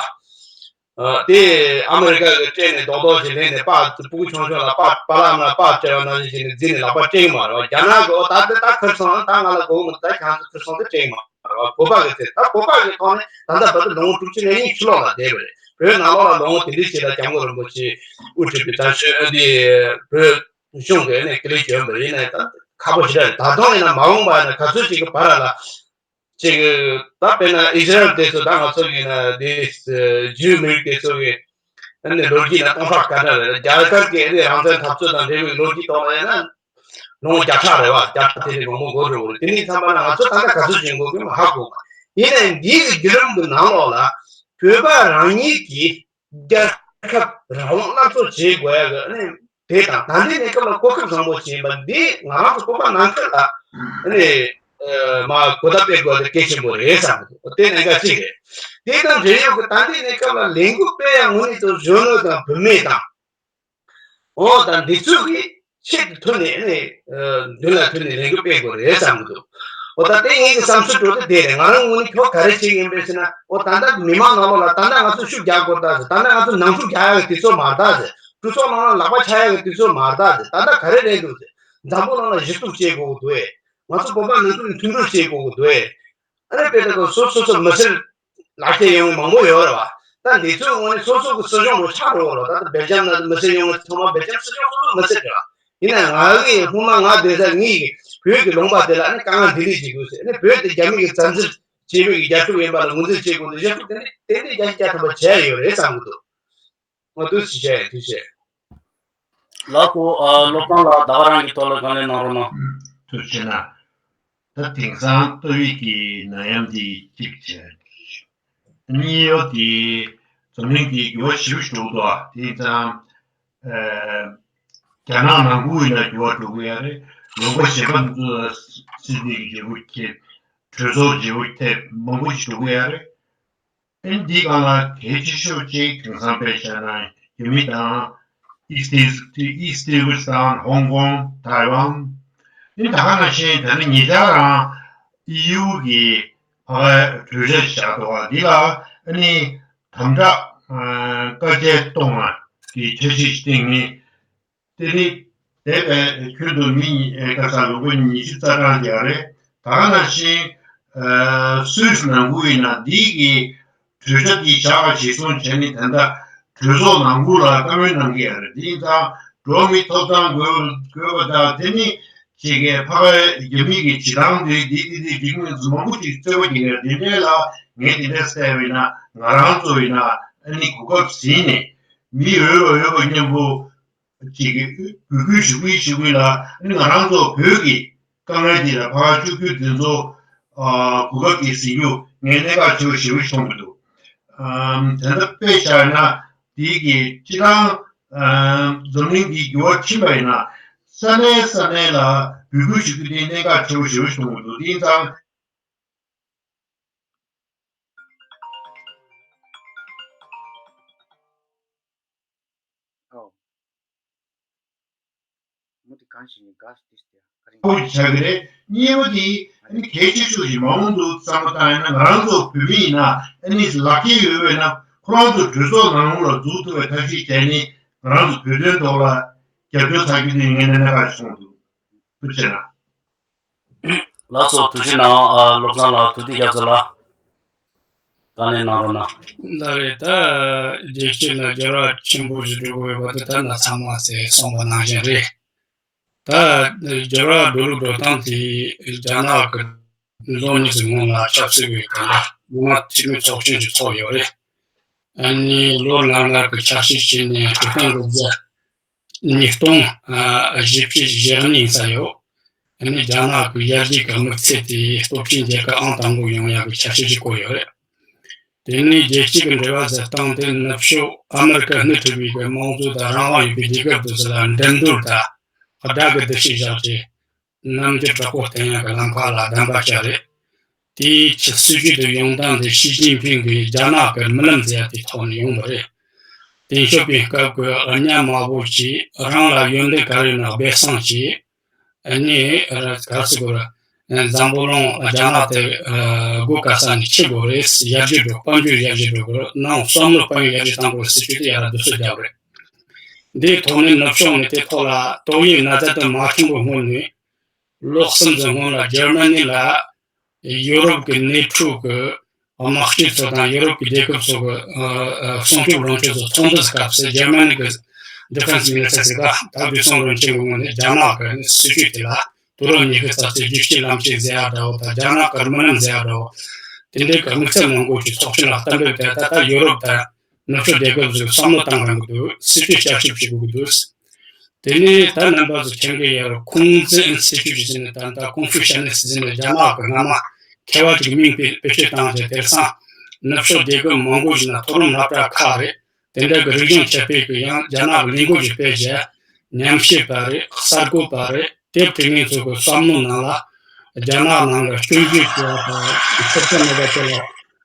ཨ། དེ་ཨ་མི་རི་ཀ་གི་སྤྲད་ནས་རྡོག་རྡོག་ཅིག་ལེན་ནས་པ་སྤུ་གུ་ཆུང་ཆུང་ལ་པ་པ་ལག་ན་པ་སྤྲད་པ་ནང་བཞིན་བྱས་ནས་འཛིན་ནས་ལག་པ་སྤྲད་ཀྱི་མ་རེད་བ། རྒྱ་ནག་གི་ཨོ་ད་དེ་ད་ཁིར་སོང་ད་ང་ལ་དགོས་མི་འདུག་ད་ཁྱེད་ཚོ་ཁིར་སོང་དེ་སྤྲད་ཀྱི་མ་རེད་བ། བོད་པ་གི་ཚེ་ད་བོད་པ་གི་ཐོག་ནས་ད་ལྟ་བར་དུ་ལོ་ངོ་དྲུག་ཅུ་རེ་གཉིས་ཕྱི་ལོགས་ལ་བསྡད་པ་རེད། བོད་ནང་ལོགས་ལ་ལོ་ངོ་དེ་འདྲའི་ཞིག་ལ་སྐྱབས་མགོན་རིན་པོ་ཆེ་དབུ་ཁྲིད་པའི་བཙན་བྱོལ་ཨ་ནི་བོད་གཞུང་གི་ཨ་ནི་སྐུ་ལས་བྱོན་པ་ཡིན་ན་ད་ཁག་པོ་ཞེ་དྲག་རེད། ད་དུང་ཡིན་ན་མ་འོངས་པ་ཡིན་ན་ག་ཚོད་ཅིག་གི་བར་ལ་ཅིག་ད་དཔེར་ན་ཨི་ཟི་རལ་དེ་ཚོ་ད་ང་ཚོ་ཡིན་ན་དེ་ཇིའུ་མི་རིགས་དེ་ཚོ་གི་ཨ་ནི་ལོ་རྒྱུས་ན་སྟོང་ཕྲག་ག་འདྲ་རེད། རྒྱ་གར་གྱི་ཨ་ནི་རང་བཙན་འཐབ་རྩོད་དང་འབྲེལ་བའི་ལོ་རྒྱུས་ཐོག་ལ་ཡིན་ན། ལོ་ངོ་བརྒྱ་ཕྲག་རེད་བ། བརྒྱ་ཕྲག་དེ་ནས་མང་པོ་འགོར་འགྲོ་གི་རེད། དེ་ནས་མཚམས་པ་ན་ང་ཚོ་ད་ལྟ་ག་ཚོད་བྱེད་དགོས་ཀྱི་མ་ཧ་གོ་བ། ཡིན་ནའི་འདིའི་གི་བརྒྱུད་རིམ་གྱི་ནང་ལོགས་ལ་བོད་པ་རང་ཉིད་ཀྱིས་རྒྱལ་ཁབ་རང་དབང་སླར་གསོ་བྱེད་དགོས་ཡ་གི་ཨ་ནི་དེ་དང་ད་ལྟའི་གནས་སྐབས་ལ་གོ་སྐབས་བཟང་པོ་ཅིག་ཡིན་པ་འདི་ང་རང་ཚོ་བོད་པ་ནང་ཁུལ་ལ་ཨ་ནི་ཨ་མ་གོ་བརྡ་སྤེལ་དགོས་དེ་གལ་ཆེན་པོ་རེད་བསམ་གི་འདུག་དེ་གནད་འགག་ཅིག་རེད། དེ་དང་འབྲེལ་ཡོད་ཀྱི་ད་ལྟའི་གནས་སྐབས་ལ་ལས་འགུལ་སྤེལ་ཡ་དངོས་གནས་ཚོ་གཞོན་ནུ་དང་བུད་མེད་དང་། འོ་ད་འདི་ཚོ་གི་ཆེད་དུ་ཐོན་ནས་ནི་མདུན་ལ་ཐོན་ནས་ལས་འགུལ་སྤེལ་དགོས་རེད་བསམ་གི་འདུག་འོ་ད་དེ་ངེད་ཀྱི་བསམ་ཚུལ་འགྲོ་དེ་དེ་རེད། ང་རང་ངོས་ནས་ཁྱོད་ག་རེ་བྱེད་ཀྱི་ཡིན་པས་ཟེར་ན། འོ་ད་ལྟ་མི་མང་ནང་ལོགས་ལ་ད་ལྟ་ང་ཚོ་ཤུགས་རྒྱག་དགོས་ད་ཟེར། ད་ལྟ་ང་ཚོ་ནང་འཁྲུག་རྒྱག་ཡག་གི་དུས་ཚོད་མ་རེད་ད་ཟེར། གྲོས་ཚོགས་ནང་ལ་ལག་པ་འཆང་ཡག་གི་དུས་ཚོད་མ་རེད་ད་ཟེར། ད་ལྟ་ག་རེ་རེད་འདུག་ཟེར། འཛམ་བུ་གླིང་ལ་གཞི་བཙུགས་བྱེད་དགོས་ཀྱི་འདུག་ཨེ། ང་ཚོ་བོད་པ་ནང་ཁུལ་མཐུན་སྒྲིལ་བྱེད་དགོས་ཀྱི་འདུག་ཨེ། ཨ་ནི་དཔེ་ད་ག་སོ་སོ་སོ་མི་སེར་ལག་ཁྱེར་ཡོང་མི་མང་པོ་ཡོད་རེད་བ། ད་འདི་ཚོའི་ངོས་ནས་སོ་སོ་གི་སྲིད་གཞུང་རུ་ཆགས་འགྲོ་བ་རེད། ད་ལྟ་སྦེལ་ཇམ་ན་མི་སེར་ཡོང་བ་ཚང་མ་སྦེལ་ཇམ་སྲིད་གཞུང་སོ་སོ་མི་སེར་རེད་བ། ཡིན་ན་ང་གི་སྔོན་མ་ང་སྡོད་ས་ངའི་བོད་ཀྱི་ལུང་པ་དེ་ལ་ཨ་ནི་དཀའ་ངལ་འདི་འདྲ་ཞིག་འདུག་ཟེར། ཨ་ནི་བོད་དེ་རྒྱ་མི་གི་བཙན་འཛུལ་བྱས་པའི་གི་རྒྱལ་ཁབ་ཡིན་པ་ལ་ངོས་འཛིན་བྱེད་དགོས་འདུག་ཞེས་དེ་འདྲ་དེ་འདྲ་རྒྱ་ཆེ་རྒྱ་ཐམ་པ་བྱས་ཡོད་རེད་བསམ་གི་འདུག་ང་འདུག་ཞིག་བྱས་ཡོད་དུས་བྱས། ལགས་སོ། ཨ། བློ་བཟང་ལགས་ད་ག་རང་གི་ཐོག་ལ་དགོངས་ལེན་གནང་རོགས་གནང་། ཐུགས་རྗེ་ཆེ་གནང་། ད་དེང་སང་ཏོག་དབྱིབས་ཀྱི་ནད་ཡམས་འདི་གཅིག་བྱས། གཉིས་ཡོད་དེ་འཛམ་གླིང་འདི་འགྱུར་བ་ཞེ་པོ་ཞིག་འགྲོ་གི་འདུག་དེང་སང་ཨ། རྒྱ་ནག་ནང་ཁུལ་ཡིན་ན་འགྱུར་བ་འགྲོ་གི་ཡོད་རེད། ལུང་པ་གཞན་པ་ཚོ་སྲིད་འཛིན་གྱི་བརྗེ་པོ་ཁྱེད་གྲོས་ཚོགས་བརྗེ་པོ་ཐེབས་མང་པོ་ཞིག་འགྲོ་གི་ཡོད་རེད། ཨ་ནི་འདིའི་སྒང་ལ་གལ་ཆེ་ཤོས་གཅིག་དེང་སང་དཔེ་བཞག་ན་རྒྱ་མི་དང་ཨིསྟ་ཨིསྟ་ཨིསྟ་ཏི་ཝེ་སི་ཐན། ཧོང་ཀོང་། ཐའེ་ཝན། ཨ་ནི་ད་ག་ནང་བཞིན་ད་ནི་ཉེ་ཆར་རང་ཨི་ཡུ་གི་ཕ་གའི་གྲོས་འཆར་བཞག་འདུག་ག་འདི་ལ་ཨ་ནི་དམ་དྲག་ཨ་དཀའ་སྤྱད་གཏོང་བ་གི་འཆར་གཞི་ཞིག་བཏིང་ནས། དེ་ནི་འདས་པའི་ཁྱོན་དུ་མི་ཉི་ཨེ་སྐབས་སུ་ལོ་ངོ་ཉི་ཤུ་རྩ་གྲངས་ཀྱི་ཡ་རེད། ད་ག་ནང་བཞིན་ཨ་སུད་སི་ནང་ཁུལ་ཡིན་ན་འདི་གི་གྲོས་འཆར་འདི་བཞག་པ་གཞིར་བཟུང་བྱས་ནས་ད་ལྟ་གྲོས་ཚོགས་ནང་ཁུལ་ལ་བཀའ་མོལ་གནང་གི་ཡ་རེད། དེ་ཡིན་ཙང་འགྲོ་བ་མིའི་ཐོབ་ཐང་དགོས་དགོས་པ་དང་དེ་ནི་ཅིག་གི་ཕ་གའི་རྒྱ་མི་གི་བྱེད་སྟངས་འདི་འདི་འདི་འདི་འདི་ངོས་སུ་མང་པོ་ཅིག་རྩོད་པ་རྒྱག་གི་ཡ་རེད། དེ་འདྲའི་ལ་ངས་དེ་འདྲ་བསལ་བ་ཡིན་ན་ང་རང་ཚོ་ཡིན་ན་ཨ་ནི་གོ་སྐབས་ཟིན་ནས་མི་འོས་པ་འོས་པ་མཉམ་པོ་ཅིག་གི་འབོད་སྐུལ་ཞུ་གི་ཞུ་གི་ལ། ཨ་ནི་ང་རང་ཚོ་བོད་ཀྱི་དཀའ་ངལ་འདི་ལ་ཕར་བཅུག་རྒྱུ་དེ་ཚོ་ཨ་གོ་སྐབས་ཀྱི་ཟིན་རྒྱུ་ངས་གནད་འགག་ཆེ་བོ་ཞེ་པོ་ཞིག་མཐོང་གི་འདུག་ཨམ་དེ་འདྲ་དཔེ་བཞག་ན་དེའི་གི་སྤྱི་བཏང་ཨམ་འཛམ་གླིང་འདི་འགྱུར་བ་ཕྱིན་པ་ཡིན་ན་ས་གནས་ས་གནས་ལ་འབོད་སྐུལ་ཞུ་རྒྱུ་དེ་གནད་འགག་ཆེ་བོ་ཞེ་པོ་ཞིག་མཐོང་གི་འདུག་དེ་ཡིན་ཙང་། ཨོ། མུ་ཏི་གང་ཞིག་ནི་ག་སྟེ་སྟེ་ཨ་རིང་། ཁོ་བྱ་གི་རེད། གཉིས་པ་དེ་ཨ་ནི་གལ་ཆེ་ཤོས་ཤིག་མ་འོང་འདུག་བསམ་བློ་བཏང་ཡིན་ན། ང་རང་ཚོ་བོད་མི་ཡིན་ན་ཨ་ནི་ལག་ཁྱེར་ཡོད་པས་ན་ཁོ་རང་ཚོ་གྲོས་ཚོགས་ནང་ལོགས་ལ་འཛུལ་ཐུབ་པའི་ཐབས་ཤེས་བྱས་ནས་ང་རང་ཚོ་བོད་དོན་ཐོག་ལ་རྒྱབ་སྐྱོར་བྱ་རྒྱུ་དེ་ངས་གནད་འགག་ཆེ་མཐོང་འདུག་ཐུགས་རྗེ་གནང་། ལགས་སོ། ཐུགས་རྗེ་གནང་། ཨ། བློ་བཟང་ལགས། ཐུབ་བསྟན་རྒྱ་མཚོ་ལགས། བཀའ་ལན་གནང་རོགས་གནང་། ལགས་རེད། ད་རྒྱལ་སྤྱི་ལ་འགྱུར་བ་ཆེན་པོ་ཞིག་འགྲོ་དགོས་པ་དེ་ད་ལྟ་ཚང་མ་ཟེར་གསུངས་པ་ནང་བཞིན་རེད། ད་འགྱུར་བ་འགྲོ་ལུགས་འགྲོ་སྟངས་དེ་རྒྱ་ནག་གི་ལོ་གཉིས་ཀྱི་སྔོན་ལ་ཆབ་སྲིད་པའི་གང་ལྟར་མི་དམངས་འཐུས་མི་ཚོགས་ཆེན་ཞིག་ཚོགས་ཡོད་རེད། ཨ་ནི་ལོ་ལྔ་ལྔ་གི་ཆབ་སྲིད་བྱས་ནས་སྤྱི་ཟླ་དྲུག་པ། ཉིས་སྟོང་བཞི་བཅུ་ཞེ་གཉིས་ཡིན་ས་ཡོད། ཨ་ནི་རྒྱ་ནག་གི་ཡར་རྒྱས་ཀྱི་དམིགས་ཚད་དེ་སྟོབས་ཆེན་རྒྱལ་ཁབ་ཨང་དང་པོ་ཡོང་ཡག་གི་ཆབ་སྲིད་ཅིག་བཀོད་ཡོད་རེད། དེ་ནས་རྒྱལ་སྤྱི་གི་འབྲེལ་བ་ཟེར་སྟངས་དེ་ནུབ་ཕྱོགས་ཨ་མི་རི་ཀ་སྣེ་ཁྲིད་པའི་གི་དམངས་གཙོ་དང་རང་དབང་ཡོད་པའི་རྒྱལ་ཁབ་དེ་ཚོ་ལ་འགྲན་བསྡུར་དང་དགྲ་གི་འདུ་ཤེས་བཞག་རྗེས། རྣམ་འགྱུར་དྲག་པོ་བསྟན་ཡག་གི་ལམ་ཁ་ལ་གདམ་པ་བྱས་རེད། དེའི་ཕྱི་སྲིད་ཇུས་དེ་ཡོང་སྟངས་དེ་ཞི་ཅིན་ཕིང་གིས་རྒྱ་ནག་གི་རྨི་ལམ་ཟེར་ཡག་དེའི་ཐོག་ནས་ཡོང་བ་རེད། དེང་སྐབས་ཀྱི་སྐབས་ཀྱི་ཨ་ཉམས་དམའ་པོ་བྱས། རང་ལ་ཡོན་ཏན་ག་རེ་ཡོད་ན་སྦས་གསང་བྱས། ཨ་ནི་ག་རེ་ཟེར་དགོས་རེད། འཛམ་བུ་གླིང་རྒྱ་ནག་དེ་སྒོ་ག་ས་ནས་ཕྱེ་དགོས་རེད། ཡར་རྒྱས་འགྲོ། དཔལ་འབྱོར་ཡར་རྒྱས་འགྲོ་དགོས་རེད། ནང་བསམ་བློ་དཔལ་ཡོན་ཡར་རྒྱས་གཏང་དགོས་རེད་ཟེར་རྒྱུ་དེ་ཡར་ལ་སྡུག་སོ་རྒྱབ་རེད། འདིའི་ཐོག་ནས་ནུབ་ཕྱོགས་ནས་དེ་ཐོག་ལ་ཏོག་དབྱིབས་ན་ཚ་དེ་མ་ཐོན་པའི་སྔོན་ནས། ལོ་གསུམ་ཙམ་སྔོན་ལ་འཇར་མ་ནི་ལ་ཡུ་རོབ་ཀྱི་ནེ་ཊོ་གི་དམག་སྤྱི་ཚོ་དང་ཡུ་རོབ་ཀྱི་རྒྱལ་ཁབ་ཚོ་གི་ཨ་ཨ་སྲུང་སྐྱོབ་བློན་ཆེན་ཚོ་ཚོགས་འདུ་སྐབས་སུ་འཇར་མ་ནི་གི་ཌི་ཕེན་སི་མི་ནི་སི་ཊར་ཟེར་ག་ད་དུས་སང་བློན་ཆེན་གྱི་ངོས་ནས་རྒྱ་ནག་གི་སྲིད་ཇུས་དེ་ལ་དུས་རབས་ཉི་ཤུ་རྩ་གཅིག་རྒྱུད་གཅིག་ལམ་གཅིག་ཟེར་ཡ་འདྲ་བོ་དང་། རྒྱ་ནག་གི་རྨི་ལམ་ཟེར་ཡ་འདྲ་བོ། དེ་འདྲའི་གི་དམིགས་བསལ་མང་པོ་ཅིག་ཚོགས་ཆེན་ལ་གཏན་འབེབས་དེ་ད་ལྟ་ཡུ་རོབ་དང་ནུབ་ཕྱོགས་རྒྱལ་ཁབ་ཚོས་བསམ་བློ་བཏང་རན་གི་འདུག་སྲིད་ཇུས་བསྐྱར་ཞིབ་བྱེད་དགོས་ཀྱི་འདུག་དེ་ནས་ད་རྣམ་པ་ཚོ་མཁྱེན་གྱི་ཡོད་རེད། ཁུང་ཙི་ཨིན་སི་ཊི་ཊུཊ་ཟེར་ནས་ད་ལྟ་ཀུང་ཧྥུ་ཤ་ནས་ཟེར་ནས་རྒྱ་ནག་གི་སྔ་མ་ མཁས་པ་ཅིག་མིང་བེད་བེད་སྤྱོད་བཏང་རྗེས་དེང་སང་ནུབ་ཕྱོགས་སྡེ་ཁག་མང་པོ་ཞིག་ན་མཐོ་རིམ་སློབ་གྲྭ་ཁག་རེད། དེ་འདྲ་གི་རིག་གཞུང་ཁྱབ་སྤེལ་གི་ཡང་རྒྱ་ནག་གི་ལས་འགུལ་ཞིག་སྤེལ་རྗེས་ཉམས་ཞིབ་པ་རེད། གསར་འགོད་པ་རེད། དེབ་བྲིས་མཁན་ཚོ་གི་བསམ་བློ་ནང་ལ་རྒྱ་ནག་ནང་ལ་སྐྱོན་བརྗོད་བྱེད་ཡ་དང་ཆོག་མཆན་མེད་པ་དེ་ལ་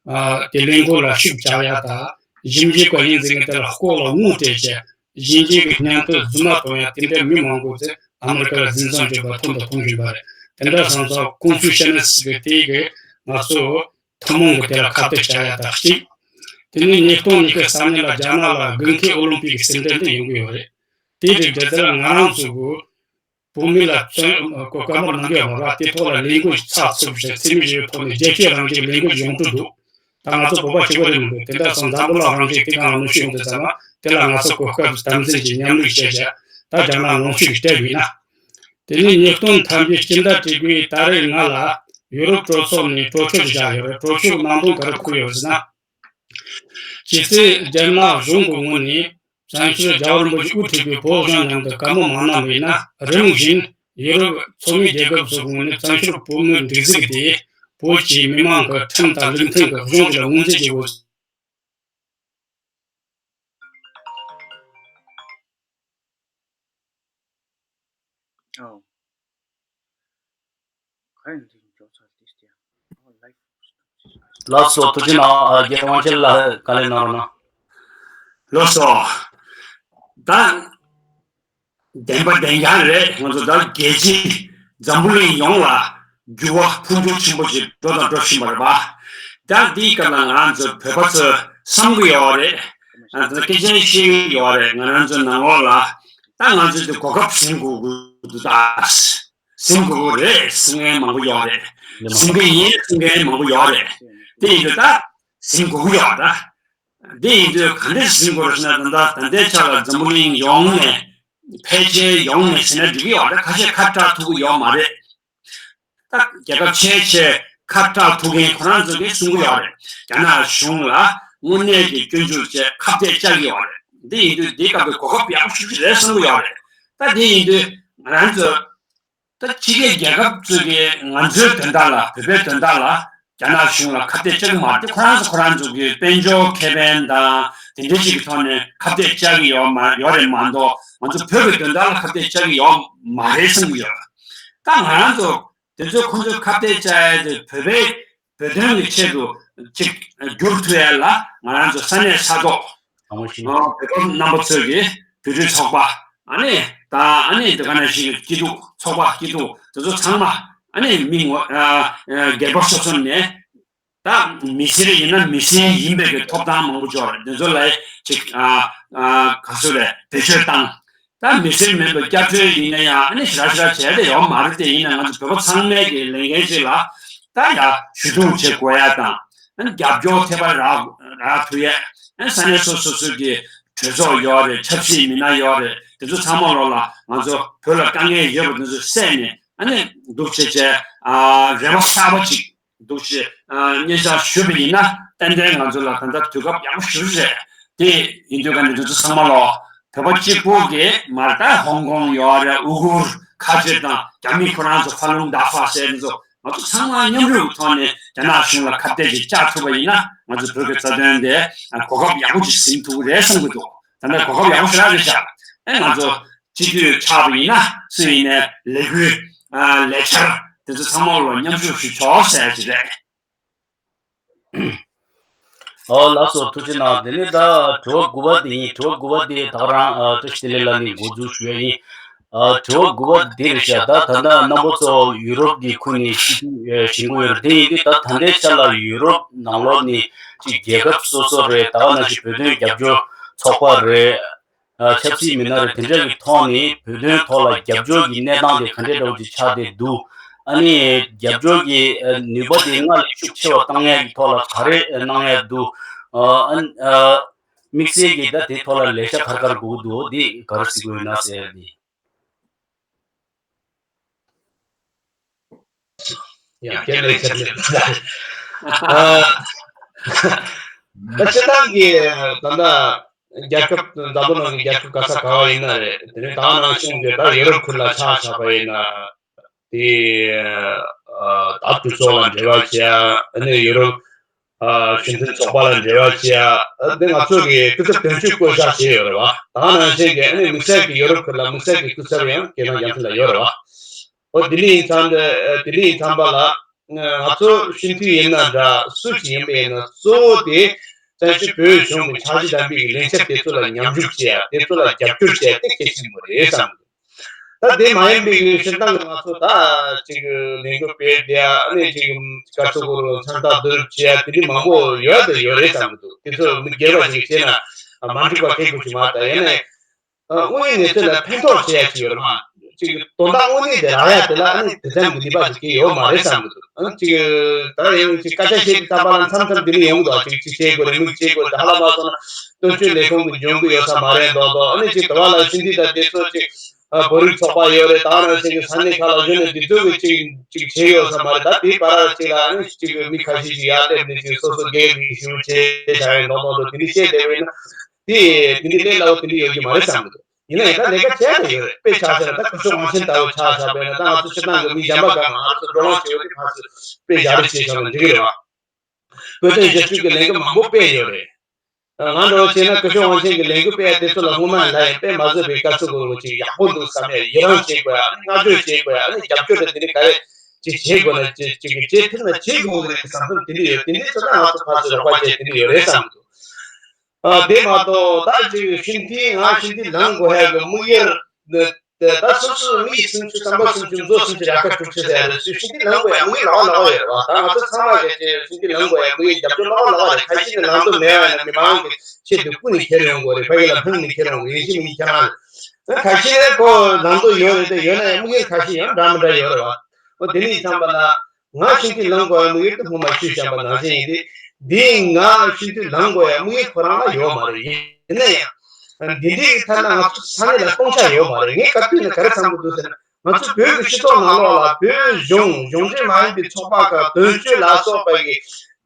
ཨ་དེ་ལས་འགུལ་ལ་ཤུགས་རྒྱག་ཡ་དང་ཞིབ་འཇུག་པ་ཡིན་ཟེར་མཁན་དེ་ལ་ལྐོག་ལ་དངུལ་སྤྲད་བྱས། གཞན་གཅེས་ཀྱི་སྙན་ཐོ་རྫུན་མ་གཏོང་ཡ་དེ་འདྲའི་མི་མང་པོ་ཚོས་ཨ་མི་རི་ཀ་ལ་འཛིན་བཟུང་བྱས་པ་ཐོན་དང་མཐོང་བཞིན་པ་རེད། དེ་འདྲ་སོང་ཙང་ཀུང་ཧྥུ་ཤེ་ནས་ཟེར་གི་དེ་གི་ང་ཚོ་ཐུན་མོང་གི་དེ་ལ་ཁ་གཏད་བྱ་ཡ་དང་གཅིག་དེ་ནས་ཉིས་སྟོང་ཉི་ཤུ་རྩ་གཉིས་ལ་རྒྱ་ནག་ལ་དགུན་ཁའི་ཨོ་ལིམ་པིག་གི་རྩེད་འགྲན་དེ་ཡོང་གི་ཡོད་རེད། དེ་རིགས་དེ་ལྟར་ང་རང་ཚོ་གི་བོད་མི་ལ་བཙོན་བཀའ་མོལ་གནང་གི་ཡོད་མ་རེད། དེ་ཐོག་ལ་ལས་འགུལ་ཚགས་ཚུད་པ་ཞིག་འཚེ་མེད་ཞི་བའི་ཐོག་ནས་རྒྱལ་སྤྱིའི་རང་བཞིན་ལས་འགུལ་ཡོང་གྲབས་འདུག་ད་ང་ཚོ་བོད་པ་གཅིག་པ་རེད་མི་འདུག་དེ་འདྲ་སོང་འཛམ་བུ་གླིང་རང་བཞིན་དེ་གང་ལ་གནོན་ཤུགས་ཡོང་དུས་ཙམ་པ་དེ་ལ་ང་ཚོ་གོ་སྐབས་དམ་འཛིན་གྱིས་མཉམ་ལས་བྱས་བྱས་ད་རྒྱ་ནག་ལོངས་སྤྱོད་ཀྱིས་སྤྲད་དགོས་ན། དེ་ནས་ཉིས་སྟོང་ཐམ་པའི་སྤྱི་ཟླ་དྲུག་པའི་ཏ་རིག་ལྔ་ལ་ཡུ་རོབ་གྲོས་ཚོགས་ནས་གྲོས་ཆོད་བཞག་ཡོད་རེད། གྲོས་ཆོད་ནང་དོན་ག་རེ་འཁོད་ཡོད་ཟེར་ན། ཇི་སྲིད་རྒྱ་ནག་གཞུང་གི་ངོས་ནས་བཙན་བྱོལ་རྒྱལ་བ་རིན་པོ་ཆེ་དབུ་ཁྲིད་པའི་བོད་གཞུང་མཉམ་དུ་བཀའ་མོལ་མ་གནང་བས་ན་རིམ་བཞིན་ཡུ་རོབ་ཚོགས་མི་རྒྱལ་ཁབ་སོགས་ཀྱི་ངོས་ནས་བཙན་བྱོལ་བོད་མིའི་སྒྲིག་འཛུགས་དེ་བོད་ཀྱི་མི་མང་གི་ཁྲིམས་དང་ལུགས་མཐུན་གྱི་གཞུང་ཞིག་ལ་ངོས་འཛིན་བྱེད་དགོས། ཨོ། ག་ཡིན་དེ་འཇོག་ཚར་ཏེ་སྟེ། ཨོ་ལའིབ། ལགས་སོ། ཐུགས་རྗེ་གནང་། ཨ་རྒན་དབང་ཆེན་ལགས་བཀའ་ལན་གནང་རོགས་གནང་། ལགས་སོ། ད་བདེན་པ་བདེན་རྐྱང་རེད། ང་ཚོ་ད་རྒྱལ་སྤྱི་འཛམ་བུ་གླིང་ཡོངས་ལ་འགྱུར་བ་འཕོ་འགྱུར་ཆེན་པོ་ཞིག་འགྲོ་དང་འགྲོ་བཞིན་པ་རེད་པ། ད་འདིའི་སྐབས་ལ་ང་རང་ཚོ་བོད་པ་ཚོས་བསམ་གྱི་ཡོད་རེད། ང་ཚོ་སྐད་ཆ་བཤད་ཀྱི་ཡོད་རེད། ང་རང་ཚོ་ནང་ལོགས་ལ་ད་ང་ཚོ་འདི་གོ་སྐབས་ཟིན་དགོས་ཀྱི་འདུག་ད་ཟིན་དགོས་ཀྱི་རེད་ཟེར་མཁན་མང་པོ་ཡོད་རེད། ཟིན་གྱི་ཡིན་ཟེར་མཁན་མང་པོ་ཡོད་རེད། དེ་ཡིན་དུས་ད་ཟིན་དགོས་ཀྱི་ཡོད་རེད། འདི་ཡིན་དུས་ག་འདྲས་ཟིན་དགོས་རེད་ཟེར་ན། ད་ལྟ་ད་ལྟའི་ཆ་ལ་འཛམ་བུ་གླིང་ཡོངས་ནས་ཕལ་ཆེར་ཡོངས་ནས་ཟིན་ན་འགྲིག་གི་ཡོད་རེད། ཁ་ཤས་ཁ་གྲག་ཐུབ་ཀྱི་ཡོད་མ་རེད། ད་རྒྱལ་ཁབ་ཆེ་ཆེ་ཁ་གྲག་ཐུབ་མཁན་ཁོ་རང་ཚོ་གིས་གསུང་གི་ཡོད་རེད། རྒྱ་ནག་གཞུང་ལ་དངོས་གནས་ཀྱི་སྐྱོན་བརྗོད་བྱས་ཁ་གཏད་བཅག་གི་ཡོད་རེད། འདི་ཡིན་དུས་འདི་སྐབས་ཀྱི་གོ་སྐབས་ཡག་པོ་ཞེ་པོ་ཅིག་རེད་བསམ་གྱི་ཡོད་རེད། ད་འདི་ཡིན་དུས་ང་རང་ཚོ་ད་ཕྱི་རྒྱལ་རྒྱལ་ཁབ་ཚོ་གིས་ང་ཚོའི་དོན་དག་ལ་བོད་པའི་དོན་དག་ལ་རྒྱ་ནག་གཞུང་ལ་ཁ་གཏད་བཅག་གི་མ་རེད། ཁོ་རང་ཚོ་ཁོ་རང་ཚོ་གི་དཔལ་འབྱོར་ཁེ་ཕན་དང་དེ་འདྲ་ཞིག་གི་ཐོག་ནས་ཁ་གཏད་བཅག་གི་ཡོད་མ་ཡོད་རེད་མ་གཏོགས། ང་ཚོ་བོད་ཀྱི་དོན་དག་ལ་ཁ་གཏད་བཅག་གི་ཡོད་མ་རེད་བསམ་གྱི་ཡོད། ད་ང་རང་ཚོ་དེ་ཚོ་ཁོ་ཚོའི་ཁ་གཏད་བཅག་ཡ་དེ་བོད་པའི་བོད་དོན་གྱི་ཆེད་དུ་ཅིག་བསྒྱུར་ཐུབ་ཡ་ལ་ང་རང་ཚོ་ས་གནས་ས་ཐོག་ཨ་བོད་པ་རྣམ་པ་ཚོས་ཀྱི་བོད་རིགས་ཚོགས་པ། ཨ་ནི་ད་ཨ་ནི་དེ་ག་ནང་བཞིན་གྱི་སྐྱིད་སྡུག་ཚོགས་པ་སྐྱིད་སྡུག་དེ་ཚོ་ཚང་མ་ཨ་ནི་མི་ངོ་ཨ་ཨ་སྒེར་པ་སོ་སོ་ནས་ད་མི་སེར་ཡིན་ན་མི་སེར་ཡིན་པའི་གི་ཐོབ་ཐང་མང་པོ་ཅིག་ཡོད་རེད། དེ་ཚོ་ལ་ཅིག་ཨ་ཨ་ག་ཚོད་རེད་བེད་སྤྱོད་བཏང་། ད་མི་སེར་མིན་པའི་སྐྱབས་བཅོལ་ཡིན་ན་ཡང་ཨ་ནི་ཞེ་དྲག་ཞེ་དྲག་བྱས་ཏེ་ཡོད་མ་རེད། དེ་ཡིན་ན་ང་ཚོ་བོད་པ་ཚང་མའི་གི་ལས་འགན་ཅིག་ལ་ད་ཡ་ཞུ་གཏུག་བྱེད་དགོས་ཡ་དང་། ཨ་ནི་རྒྱབ་སྐྱོར་ཐེབས་པ་རག་རག་ཐུབ་ཡས། ཨ་ནི་ས་གནས་སོ་སོ་སོ་གི་གྲོས་ཚོགས་ཡོད་རེད། ཆབ་སྲིད་མི་སྣ་ཡོད་རེད། དེ་ཚོ་ཚང་མ་ལོག་ལ་ང་ཚོ་བོད་ལ་དཀའ་ངལ་ཡོད་པ་དེ་ཚོ་བསལ་ནས་ཨ་ནི་འདུག་བྱས་བྱས་ཨ་རེ་བ་གསར་པ་ཅིག་འདུག་ཞེས་ཨ་སྙན་སེང་ཞུས་པ་ཡིན་ན་ཏན་ཏན་ང་ཚོ་ལ་ད་ལྟ་དུས་སྐབས་ཡག་པོ་ཞེ་པོ་རེད། དེ་ཡིན་དུས་ཀ་ནས་འདི་ཚོ་ཚང་མ་ལོག་བོད་པ་གཅིག་པུ་གི་མ་རེད། ད་ཧོང་ཀོང་ཡོད་རེད། ཨུ་གུར་ཁ་ཆེ་དང་རྒྱ་མི་ཁོ་རང་ཚོ་ཧྥ་ལུང་ཌ་ཧྥ་ཟེར་འདི་ཚོ་ང་ཚོ་ཚང་མ་མཉམ་རུབ་ཐོག་ནས་རྒྱ་ནག་གཞུང་ལ་ཁ་གཏད་ཅིག་བཅག་ཐུབ་པ་ཡིན་ན་ང་ཚོ་བོད་ཀྱི་རྩ་དོན་དེ་གོ་སྐབས་ཡག་པོ་ཅིག་ཟིན་ཐུབ་ཀྱི་རེད་བསམ་གྱི་འདུག་ད་ལྟ་གོ་སྐབས་ཡག་པོ་ཞེ་དྲག་རེད་ཤག་ཨེ་ང་ཚོ་སྤྱི་འཐུས་ཆགས་པ་ཡིན་ན་སུ་ཡིན་ནའི་ལས་འགུལ་ཨ་ལས་འཆར་དེ་ཚོ་ཚང་མ་ལ་མཉམ་ཞུགས་ཞུ་ཆོག་ཟེར་གྱི་རེད། ཨོ་ལགས་སོ། ཐུགས་རྗེ་གནང་། དེ་ནས་ད་དྲི་བ་དགུ་པ་དེ་ཡིན། དྲི་བ་དགུ་པ་དེ་ད་ག་རང་ཨ་བཀྲ་ཤིས་བདེ་ལེགས་ལགས་ནས་འགོ་འཛུགས་ཞུ་ཡ་ཡིན། ཨ་དྲི་བ་དགུ་པ་དེ་རེད་ཤག་ད་ད་ལྟ་རྣམ་པ་ཚོ་ཡུ་རོབ་ཀྱི་ཁུལ་ནས་སྤྱི་འཐུས་ཨ་བཞེངས་ཀྱི་ཡོད་རེད། དེ་ཡིན་དུས་ད་ད་ལྟའི་ཆ་ལ་ཡུ་རོབ་ནང་ལོགས་ནས་ཅིག་རྒྱལ་ཁབ་སོ་སོ་རེད། ད་ག་ནང་བཞིན་བོད་དོན་རྒྱབ་སྐྱོར་ཚོགས་པ་རེད། ཨ་ཆབ་སྲིད་མི་སྣ་རེད། དེ་འདྲ་གི་ཐོག་ནས་བོད་དོན་ཐོག་ལ་རྒྱབ་སྐྱོར་གྱི་གནས་སྟངས་དེ་ག་འདྲའི་འདྲ་བོ་ཅིག་ཆགས་བསྡད་འདུག་ཨ་ནི་རྒྱབ་སྐྱོར་གྱི་ཨ་ནུས་པ་དེ་སྔར་ལས་ཤུགས་ཆེ་བ་བཏང་ཡས་ཀྱི་ཐོག་ལ་ག་རེ་གནང་ཡས་འདུག་ཨ་ཨ་དམིགས་བསལ་གྱི་ད་དེ་ཐོག་ལ་ལས་ཀ་ག་རེ་ག་རེ་དགོས་ཀྱི་འདུག་འདི་ག་རེ་གཟིགས་ཀྱི་ཡོད་ན་ཟེར་ཡས་འདི། ཡང་སྐད་ལས་ཆད་ལས། ཨ། ད་སྤྱིར་བཏང་གི་ད་ལྟ་རྒྱལ་ཁབ་འཛམ་བུ་གླིང་གི་རྒྱལ་ཁབ་ག་ས་ག་བ་ཡིན་ན་རེད། དེ་ནས་ད་ནང་བཞིན་གྱི་ད་ཡུ་རོབ་ཁུལ་ལ་ཆ་བཞག་པ་ཡིན་ན་དེ་ ད་གྲོས་ཚོགས་ལ་འབྲེལ་བ་བྱེད་ཡ། ཨ་ནི་ཡུ་རོབ་གཞུང་འཛིན་ཚོགས་པ་ལ་འབྲེལ་བ་བྱེད་ཡ། འདི་ང་ཚོ་གི་སྐུ་ཚབ་དོན་གཅོད་བསྐོ་གཞག་བྱས་ཡོད་རེད་བ། ད་ག་ནང་བཞིན་གྱི་ཨ་ནི་དམིགས་བསལ་གྱི་ཡུ་རོབ་ཁུལ་ལ་དམིགས་བསལ་གྱི་སྐུ་ཚབ་ཡང་རྒྱལ་ནང་རྒྱལ་མཚན་ལ་ཡོད་རེད་བ། འོ་དེ་འདྲ་ཡིན་ཙང་དེ་དེ་འདྲ་ཡིན་ཙང་པ་ལ། ང་ཚོ་སྤྱི་འཐུས་ཡིན་ན་འདྲ་སུ་ཞིག་ཡིན་པ་ཡིན་ན་གཙོ་བོ་དེ་བཙན་བྱོལ་བོད་གཞུང་གི་འཆར་གཞི་དང་པའི་ལས་འཆར་དེ་ཚོ་ལ་ཉམས་ཞིབ་བྱེད་ཡ། དེ་ཚོ་ལ་རྒྱབ་སྐྱོར་བྱེད་ཡ་དེ་གལ་ཆེན་པོ་རེད་བསམ་གི་འདུག་ད་དེ་མ་ཡིན་པའི་གི་སྤྱིར་བཏང་གི་ང་ཚོ་ད་ཅིག་ལས་འགུལ་སྤེལ་བསྡད་ཡ། ཨ་ནི་ཅིག་དཀར་ཕྱོགས་སྐོར་ཚང་ཐག་བསྡུར་བྱེད་ཡ་དེ་འདྲ་མང་པོ་ཡོད་དང་ཡོད་རེད་བསམ་གི་འདུག་དེ་ཚོ་མི་སྒེར་བ་ཞིག་བྱས་ན་མ་འགྲིག་པ་གང་ཡང་ཞིག་མ་རེད། ད་ཡིན་ནའི། ཨ། དངོས་ཡོད་གནས་ཚུལ་ལ་ཕན་ཐོགས་བྱེད་ཡ་ཅིག་ཡོད་རེད་མ། ཅིག་དོན་དག་དངོས་གནས་དེ་རག་ཡ་དེ་ལ་ཨ་ནི་དེ་ཙམ་གྱི་ནུས་པ་ཅིག་གི་ཡོད་མ་རེད་བསམ་གི་འདུག་ཨ། ཅིག་ད་ཡང་ཅིག་སྐད་ཆ་བཤད་དུས་ཙམ་པ་ལ་མཚམས་མཚམས་འདི་ནས་ཡོང་གི་འདུག་ཅིག་ཅིག་བྱེད་དགོས་རེད། མི་བྱེད་དགོས་རེད། ཧ་ལམ་མ་སོང་ན་དོན་གཅོད་ལས་ཁུངས་ཀྱི་འཇོན་གི་ཡོད་ས་མ་རེད་མདོག་མདོག་ཨ་ནི་ཅིག་དེ་བ་ལ་ཕྱིན་དུས་ད་དེ་ཚོ་ཅིག་ཨ། བོད་རིགས་ཚོགས་པ་ཡོད་རེད། ད་ནང་བཞིན་གྱི་ས་གནས་ཁག་ལ་གཞོན་ནུ་འདི་ཚོ་གི་ཅིག་ཅིག་བྱེད་ཡོད་ས་མ་རེད། ད་དེའི་བར་ལ་ཅིག་ལ་ཨ་ནི་ཅིག་མི་ཁ་ཤས་ཅིག་ཡར་སླེབས་ནས་ཅིག་སོ་སོ་སྒེར་གྱི་ཞུ་བྱེད་བྱ་ཡ་མདོག་མདོག་འདུག་དེ་འདྲ་བཤད་བསྡད་པ་ཡིན་ན། དེ་དེ་འདྲའི་ལས་སླ་བོ་དེ་འདྲ་ཡོད་ཀྱི་མ་རེད་བསམ་གི་འདུག་ཡིན་ན་ཡང་ད་ལས་ཀ་བྱས་ཏེ་ཡོད་རེད། དཔེ་ཆ་བཞག་ན་ད་སྐུ་ཞབས་དབང་ཆེན་ལྟ་བུ་ཆ་བཞག་པ་ཡིན་ན། ད་ང་ཚོ་སྤྱིར་བཏང་གི་མི་གཞན་པ་ག་ང་ཚོ་བགྲོ་གླེང་བྱེད་ཡོད་དུས་ཕར་ཚུར་དཔེ་བཞག་རེས་བྱས་བཞག་ན་འགྲིག་གི་རེད་བ། བོད་དོན་རྒྱབ་སྐྱོར་གྱི་ལས་འགུལ་མང་པོ་སྤེལ་ཡོད་རེད། ང་འདྲ་བོ་བྱས་ན་སྐུ་ཞབས་དབང་ཆེན་གྱི་ལས་འགུལ་སྤེལ་ཡ་དེ་ཚོ་ལ་སྔོན་མ་ལ་ཡང་དཔེ་མ་བཟོད་པའི་དཀའ་ཚེགས་འགོར་དགོས་ཅིག་ཡག་པོ་འདུག་བསམ་ཡ། ཡི་རང་བྱེད་དགོས་ཡ། ཨ་ནི་བསྔགས་བརྗོད་བྱེད་དགོས་ཡ། ཨ་ནི་རྒྱབ་སྐྱོར་དེ་འདྲ་ག་རེ་ཅིག་བྱེད་དགོས་ན་ཅིག་ཅིག་བྱེད་ཐུབ་ན་བྱེད་དགོས་ཀྱི་རེད་བསམ་ཚུལ་དེ་འདྲ་ཡོད། དེ་འདྲ་ཚོ་ད་ང་ཚོ་ཕར་ཚུར་རོགས་པ་བྱེད་དེ་འདྲ་ཡོད་རེད་བསམ་གི་འདུག་ཨ། དེ་མ་གཏོགས་ད་ཅིག་སྤྱི་འཐུས་ང་སྤྱི་འཐུས་ལངས་དགོས་ཡ་གི་དམིགས་ཡུལ་དེ། ད་སོ་སོའི་མི་ཡིས་སུམ་ཅུ། རྩམ་པ་སུམ་ཅུ། མཛོ་སུམ་ཅུ། ར་ཁ་དྲུག་ཅུ་ཟེར་ཡ་རེད། སྤྱི་འཐུས་ལངས་དགོས་ཡ་དམིགས་ཡུལ་ལག་པ་ལག་པ་ཡོད་རེད་བ། ད་ང་ཚོ་ཚང་མ་གིས་ཅིག་སྤྱི་འཐུས་ལངས་དགོས་ཡ་དམིགས་ཡུལ་རྒྱབ་སྐྱོར་ལག་པ་ལག་པ་རེད། ཁ་ཤས་ནས་ལངས་འདོད་མེད་པ་ཡིན་ན་མི་མང་གི་ཆེད་དུ་ཀུན་ནས་ཁྱེར་ཡོང་དགོས་རེད། ཕ་གི་ལ་འཕངས་ནས་ཁྱེར་ཡོང་དགོས། ཡིན་གཅིག་མིན་གཅིག་ཁྱེད་རང་རེད། ཁ་ཤས་ཁོ་ལངས་འདོད་ཡོད་རེད་དེ། ཡོད་ན་ཡང་དམིགས་ཡུལ་ཁ་ཤས་ཡང་འདྲ་མི་འདྲ་ཡོད་རེད་བ། འོ་དེ་འདྲ་ཡིན་ཙང་པ་ལ། ང་སྤྱི་འཐུས་ལངས་དགོས་ཡ་དམིགས་ཡུལ་དེ་སྔོན་མ་ཞུས་བཞག་པ་ནང་བཞིན་ཡིན་ཏེ། འདི་ང་སྤྱི་འཐུས་ལངས་དགོས་ཡ་དམིགས་ཡུལ་ཁོ་རང་ལ་ཡོད་མ་རེད། ཡིན་ན་ཡང་འདི་འདྲའི་ཐད་ལ་ང་ཚོ་ས་གནས་ལ་སྟོང་ཆ་ཡོད་མ་རེད། ངས་ག་དུས་ནས་ག་རེ་བསམ་གྱི་འདུག་ཟེར་ན། ང་ཚོ་བོད་ཀྱི་སྤྱི་ཚོགས་ནང་ལོགས་ལ་བོད་གཞུང་། གཞུང་འབྲེལ་མ་ཡིན་པའི་ཚོགས་པ་ཁག་དོན་གཅོད་ལ་སོགས་པ་གི་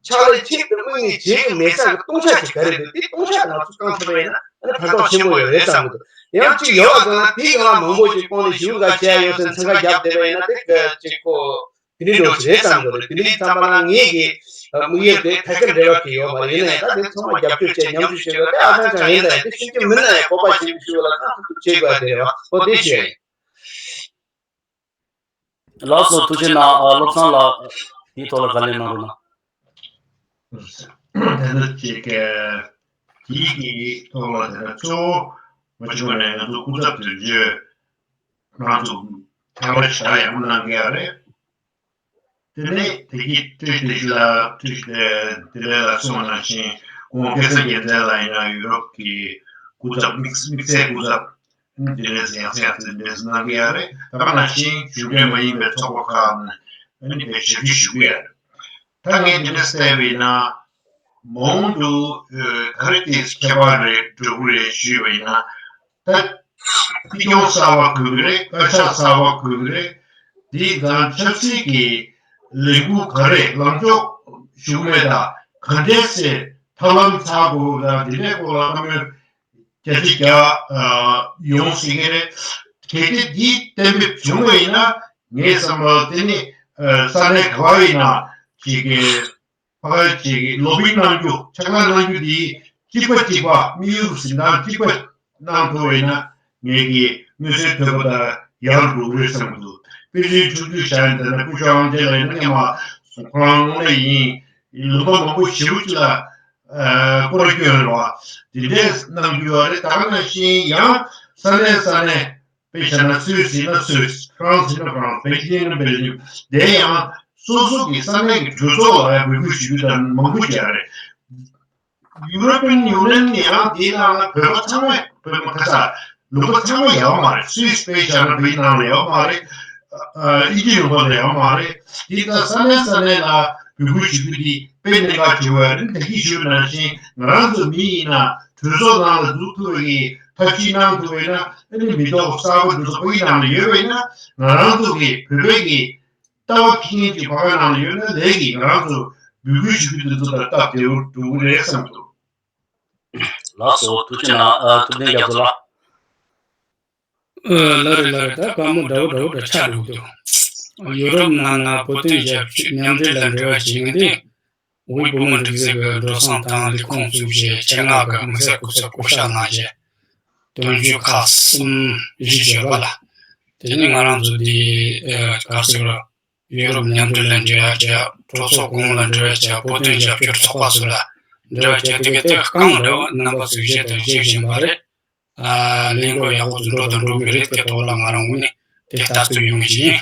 ཕྱག་ལས་ཁྱད་དུ་དམིགས་ནས་བྱེད་ཀྱི་མེད་ས་གི་སྟོང་ཆ་ཅིག་ག་རེ་འདུག་དེ་སྟོང་ཆ་ང་ཚོ་བཏང་ཐུབ་པ་ཡིན་ན་ཨ་ནི་ཕན་ཐོགས་ཆེན་པོ་ཡོད་རེད་བསམ་གྱི་འདུག་ཡང་གཅིག་ཡོད་པ་གང་ལ་དེའི་སྒང་ལ་མང་པོ་ཅིག་ཁོང་ནས་ཞུ་ག་བྱས་ཡོད་ཟེར་ཚན་ཁ་བརྒྱབ་བསྡད་པ་ཡིན་ན་དེ་ག་ཅིག་ཁོ། དེ་འདྲའི་འགྲོ་ཞིག་རེད་བསམ་གྱི་རེད། དེ་འདྲའི་བསམ་པ་ན་ངེད་ཀྱི་དམིགས་ཡུལ་དེ་ཕ་གིར་འབྲེལ་བ་གི་ཡོད་མ་རེད། ཡིན་ན་ཡང་ད་དེ་ཚང་མ་རྒྱབ་སྐྱོར་བྱས་མཉམ་ཞུགས་བྱེད་དགོས་དེ་ཨ་ཅང་ཅང་ཡིན། ད་ཡང་དེ་ཤེས་ཀྱི་མིན་ན་ཡང་བོད་པ་ཞིག་ཞུ་ལ་ད་ཐུབ་ཐུབ་བྱེད་དགོས་དེ་རེད་བ། ཨོ་དེ་ཞུ་ཡ་ཡིན། ལགས་སོ། ཐུགས་རྗེ་གནང་། ཨ། བློ་བཟང་ལགས་དེའི་ཐོག་ལ་བཀའ་ལན་གནང་རོགས་གནང་། དེ་ནི་ཅིག་དེའི་གི་ཐོག་ལ་དེ་ནི་གཙོ་བོ་མ་བྱུང་བ་ནས་ང་ཚོ་སྐུ་ཚབ་དོན་གཅོད་ང་ཚོ་ཐེངས་མ་ཆ་ཡང་གནང་གི་ཡ་རེད། དེ་ནས་དེ་གི་ཏྲེ་ཏྲེ་ཞུ་ལ་ཏྲེ་ཏྲེ་དེ་ལས་ལ་སོང་ན་ཆེན་ཁོང་སྐལ་བཟང་རྒྱལ་མཚན་ལ་ཡིན་ན་ཡུ་རོབ་ཀྱི་སྐུ་ཚབ་དམིགས་དམིགས་བསལ་སྐུ་ཚབ་དེ་ནས་ཡང་སེ་ཡང་སེ་དེ་འདྲས་གནང་གི་ཡ་རེད། ད་ག་ནང་བཞིན་གཞུང་འབྲེལ་མ་ཡིན་པའི་ཚོགས་པ་ཁག་ནས་ཨ་ནི་དེ་ཞབས་ཕྱི་ཞུ་གི་ཡ་རེད། ད་ངས་དེ་འདྲས་བལྟས་པ་ཡིན་ན་མང་དུ་ག་རེ་དེ་ཁྱད་པར་རེད་འགྲོ་གི་རེད་ཞུས་པ་ཡིན་ན། ད་སྲིད་སྐྱོང་གསར་པ་དགོས་ཀྱི་རེད། བཀའ་ཤག་གསར་པ་དགོས་ཀྱི་རེད། དེའི་སྒང་ཆབ་སྲིད་ཀྱི་ལས་འགུལ་ག་རེ་ལངས་ཕྱོགས་ཞུགས་མེད་ད་ག་འདྲས་སེ་ཐབས་ལམ་ཚར་དགོས་ད་དེ་འདྲའི་སྐོར་ལ་བཀའ་མོལ་རྒྱ་ཆེ་རྒྱ་ཡོང་སྲིད་ཀྱི་རེད། གལ་ཏེ་འདི་གཏན་འབེབས་བྱུང་བ་ཡིན་ན་ངའི་བསམ་པར་དེ་ནི་ས་གནས་ག་བ་ཡིན་ན་ཅིག་གི་ཕ་གི་ཅིག་ལོ་བི་གནང་རྒྱུ་ཕྱག་ལས་གནང་རྒྱུ་དེ་གཅིག་པ་གཅིག་པ་དམིགས་ཡུལ་གཟིགས་སྟངས་གཅིག་པ་གནང་ཐུབ་པ་ཡིན་ན་ངེད་ཀྱི་མངོན་གསལ་དོད་པ་དང་ཡག་རུ་འགྲོ་གི་རེད་བསམ་གྱི་འདུག་དཔེ་མཚོན་ཆུང་ཆུང་བཞག་ཡིན་ད་ན་སྐུ་ཞབས་དབང་ཆེན་ལགས་ཡིན་ན་སྔོན་མ་སོང་ཁོ་རང་ངོ་ནས་ཡིན་ལུང་པ་མང་པོ་ཞེ་པོ་ཅིག་ལ་སྐོར་སྐྱོད་རེད་བ། དེ་འདྲས་གནང་རྒྱུ་ཡོད་རེད། ད་ག་ནང་བཞིན་ཡང་ས་གནས་ས་གནས། དཔེ་བཞག་ན་སུད་སི་ཡིན་ན་སུད་སི། ཧྥ་རན་སི་ཡིན་ན་ཧྥ་རན་སི། བེལ་ཇི་ཡམ་ཡིན་ན་བེལ་ཇི་ཡམ། དེ་ཡང་སོ་སོ་གི་ས་གནས་ཀྱི་གྲོས་ཚོགས་ལ་ཡང་འབོད་སྐུལ་ཞུ་རྒྱུ་དང་མང་པོ་བྱས་རེད། ཡུ་རོ་པིན་ཡུ་ནི་ཡན་ནི་ཡང་དེའི་ནང་ལ་བོད་པ་ཚང་མ་བོད་པ་ཁ་ས་ལུང་པ་ཚང་མ་ཡོད་མ་རེད། སུད་སི་དཔེ་བཞག་ན་བོད་ནང་ལ་ཡོད་མ་རེད། ཨ་ཨིན་ཇི་ལུང་པ་ལ་ཡོད་མ་རེད། དེ་ལྟར་ས་གནས་ས་གནས་ལ་འབོད་སྐུལ་ཞུ་རྒྱུ་དེ་དཔེ་གནད་འགག་ཆེ་བ་རེད། ད་གིན་ཞུས་པ་ནང་བཞིན་ང་རང་ཚོ་མི་ཡིན་ན་གྲོས་ཚོགས་ནང་ལ་འཛུལ་ཐུབ་པའི་ཐབས་ཤེས་གནང་ཐུབ་པ་ཡིན་ན་ཨ་ནི་མི་ཐོག་གསར་པ་འདི་ཚོ་ཕ་གི་ནང་ལ་ཡོད་པ་ཡིན་ན་ང་རང་ཚོ་གི་བོད་པའི་གི་ལྟ་བ་ཁེངས་ཀྱི་ཕ་གི་ནང་ལ་ཡོད་ན་ལས་ཀྱི་ང་རང་ཚོ་འབོད་སྐུལ་ཞུ་རྒྱུ་འདི་ཚོ་དང་སྟབས་བདེ་བོ་འགྲོ་གི་རེད་བསམ་འདུག་ལགས་སོ། ཐུགས་རྗེ་གནང་། ཨ། ཐུབ་བསྟན་རྒྱ་མཚོ་ལགས། ཨ། ལགས་རེད་ལགས་རེད། ད་བཀའ་མོལ་འདྲ་བོ་འདྲ་བོ་འདྲ་ཆགས་འགྲོ་གི་འདུག་ཡུ་རོབ་ནང་ན་བོད་དོན་རྒྱབ་སྐྱོར་མཉམ་འབྲེལ་ལ་འབྲེལ་བ་བྱེད་མཁན་དེ། དབུས་བོད་མིའི་སྒྲིག་འཛུགས་ཀྱི་འགྲོ་སོང་དང་ལས་ཁུངས་བཙུགས་རྗེས་ཆེད་མངགས་ཀྱི་དམིགས་བསལ་སྐུ་ཚབ་བསྐོ་བཞག་གནང་རྗེས། དོན་གཅོད་ཁག་གསུམ་བཞི་བརྗོད་པ་ལ། དེ་ནི་ང་རང་ཚོ་འདི་ག་ཟེར་ར། ཡུ་རོབ་མཉམ་འབྲེལ་ལ་འབྲེལ་བ་བྱས། གྲོས་ཚོགས་གོང་མ་ལ་འབྲེལ་བ་བྱས། བོད་དོན་རྒྱབ་སྐྱོར་ཚོགས་པ་ཚོ་ལ་འབྲེལ་བ་བྱས། དེ་ག་དེ་རྐང་རེད་བ། རྣམ་པ་ཚོས་བཞེས་དང་བཞེས་བཞིན་པ་རེད། ཨ། ལས་འགུལ་ཡག་པོ་ཚོ་འགྲོ་དང་འགྲོ་གི་རེད། དེ་ཐོག་ལ་ང་རང་ངོས་ནས་དེ་ལྟ་ཚུལ་ཡོང་གི་ཡིན།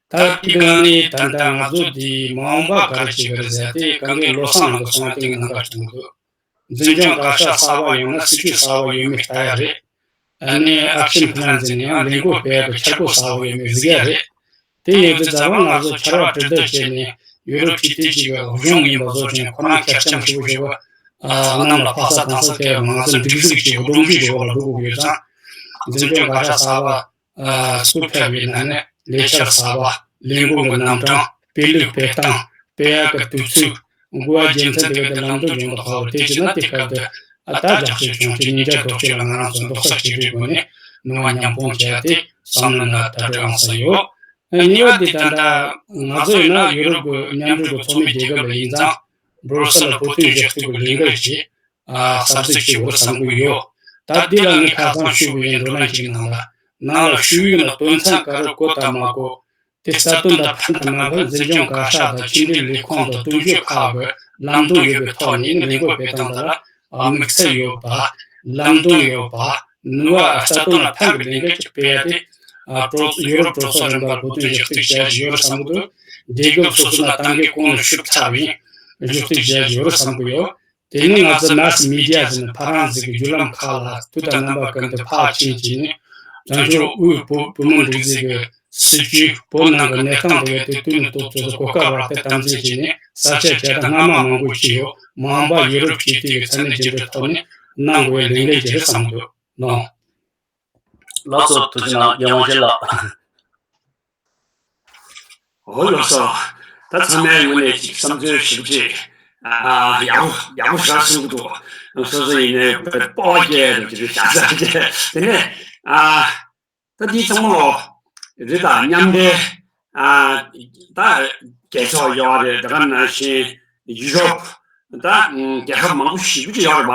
ད་དེ་ག་ནས་ད་ལྟ་ང་ཚོ་འདི་མ་འོངས་པ་ག་རེ་བྱེད་ཀྱི་རེད་ཟེར་ཏེ། གང་གི་བློ་བཟང་ལགས་སོང་བ་དེ་ནང་ག་བྱུང་འདུག་འཛིན་སྐྱོང་བཀའ་ཤག་གསར་པ་ཡོང་ན་སྲིད་བྱུས་གསར་པ་ཡོད་མེད་ལྟ་ཡ་རེད། ཨ་ནི་ཨེག་ཤན་པི་ལན་ཟེར་ནས་ཡང་ལས་འགུལ་སྤེལ་ཡག་གི་འཆར་སྒོ་གསར་པ་ཡོད་མེད་གཟིགས་ཡ་རེད། དེ་ཡིན་དུས་ཙམ་པ་ང་ཚོ་ཕྱར་བ་གྲུ་འདེགས་བྱས་ནས་ཡུ་རོབ་སྤྱི་འཐུས་གཅིག་གི་གཞུང་ཡིན་པ་བཟོ་བྱས་ཁོ་རང་ཁེར་རྐྱང་ཞེ་པོ་ཞེ་པོ་གནམ་ལ་འཕག་ས་གང་ས་ཐེ་བའི་ང་ཚོ་སྒྲིག་འཛུགས་གཅིག་གི་སྒྲོམ་གཞི་ཞིག་འོག་ལ་འགྲོ་དགོས་ཡོད་ཙང་། འཛིན་སྐྱོང་བཀའ་ཤག་གསར་པ་ཚུར་ཕེབས་པའི་ནང་ནས་ལས་འཆར་གསར་པ། ལས་འགུལ་གྱི་རྣམ་གྲངས། སྤེལ་ལུགས་སྤེལ་སྟངས། སྤེལ་ཡག་གི་དུས་ཚོད། དགོས་པ་རྒྱུ་མཚན་དེ་ག་དེ་ལམ་སྟོན་ཡོང་དུ་ཁག་པོ་དེ་བྱས་ན་དེ་སྐབས་དུ་ཨ་ད་རྒྱབ་སྐྱོར་བྱུང་ཆེད་ཉིན་རྒྱབ་རྡོག་ཆེ་ལ་ང་རང་ཚོ་རྡོག་རྩ་གཅིག་སྒྲིལ་སྒོ་ནས་ནུས་པ་མཉམ་སྤུངས་བྱས་ཏེ་བསམ་བློ་ན་ད་དྲོད་ཨང་ས་ཡོད། གཉིས་པ་དེ་ད་ལྟ་ང་ཚོ་ཡིན་ན་ཡུ་རོབ་ཀྱི་མཉམ་འབྲེལ་གྱི་ཚོགས་མི་རྒྱལ་ཁབ་ལ་ཡིན་ཙང་། སྦྲུག་སེལ་ལ་བོད་དོན་ཞབས་ཞུ་གི་ལས་འགུལ་གྱི་ཨ་གསར་འཛུགས་བྱེད་དགོས་བསམ་གྱི་ཡོད། ད་འདི་ལ་ངས་ཁ་སང་ཞུས་པ་ཡིན། བགྲོ་གླེང་ཞིག་ནང་ལ་ནང་ལ་ཞུ་ཡིག་ནང་དོན་ཚན་ག་རེ་བཀོད་དང་མ་བཀོད། དེ་རྩ་དོན་དང་ཕན་དང་མ་ཕན་འཛིན་སྐྱོང་བཀའ་ཤག་དང་ཕྱི་འབྲེལ་ལས་ཁུངས་དང་དོན་གཅོད་ཁག་གི་ལམ་སྟོན་ཡོད་པའི་ཐོག་ནས་ལས་འགུལ་སྤེལ་སྟངས་དང་ལ་དམིགས་བསལ་ཡོད་པ། ལམ་སྟོན་ཡོད་པ། ནུས་པ་རྩ་དོན་ལ་ཕན་གྱི་ལས་འགུལ་ཅིག་སྤེལ་ཡ་དེ། ཨ་གྲོས་ཡུ་རོབ་གྲོས་ཚོགས་རིམ་པར་བོད་དོན་ཞབས་ཞུ་བྱས་ཡོད་རེད་བསམ་གྱི་འདུག་རྒྱལ་ཁབ་སོ་སོ་ན་ཏང་གི་གོང་ནས་ཞུ་ཚར་བའི་ཞུ་གཏུག་བྱས་ཡོད་རེད་བསམ་གྱི་ཡོད། དེ་ནི་ང་ཚོ་མཱ་སི་མི་ཌི་ཡ་ཟེར་ནས་ཕ་རན་སི་གི་བརྒྱུད་ལམ་ཁག་ལ་དུས་དང་རྣམ་པ་ཀུན་ཏུ་ཕར་ཕྱིན་བྱས་ནས་བྱང་ཕྱོགས་དབུས་བོད་བོད་མི་སྒྲིག་འཛུགས་ཀྱི་སྲིད་བྱུས། བོད་ནང་གི་གནས་སྟངས་དེ་གའི་དུས་ནས་ཐོག་ཚོད་གོ་སྐབས་རག་སྟེ་དམ་འཛིན་བྱས་ནས་གསལ་བཤད་བྱས་དང་སྔ་མ་མང་པོ་ཞིག་ཡོད། མ་འོངས་པ་ཡུ་རོབ་སྤྱི་འཐུས་ཀྱི་མཚན་གནས་རྒྱུན་འབྲེལ་ཐོག་ནས་གནང་དགོས་པའི་ལས་འགན་ཞིག་རེད་བསམ་འདུག་ནོ། ལགས་སོ། ཐུགས་རྗེ་གནང་། རྒྱལ་དབང་ཆེ་ལགས། འོ་ལགས་སོ། ད་ཚང་མའི་ངོས་ནས་ཅིག་བསམ་ཚུལ་ཞིབ་ཅིག་ཨ་ཡག་པོ་ཡག་པོ་ཞིག་གསུང་གི་འདུག་སོ་སོ་ཡིན་ནའི་སྤོབས་པ་སྐྱེ་རུ་ཅིག་ཞག་ཚ་སྐྱེ། དེ་ནས་ཨ་ད་འདི་ཚང་མ་ལོ་རི་དྭགས་མཉམ་འབྲེལ་ཨ་ད་རྒྱལ་ཚོགས་ཡོད་རེད། དེ་ག་ནང་བཞིན་ཡུ་རོབ་ད་རྒྱལ་ཁབ་མང་པོ་ཞིག་ཅིག་ཡོད་རེད་པ།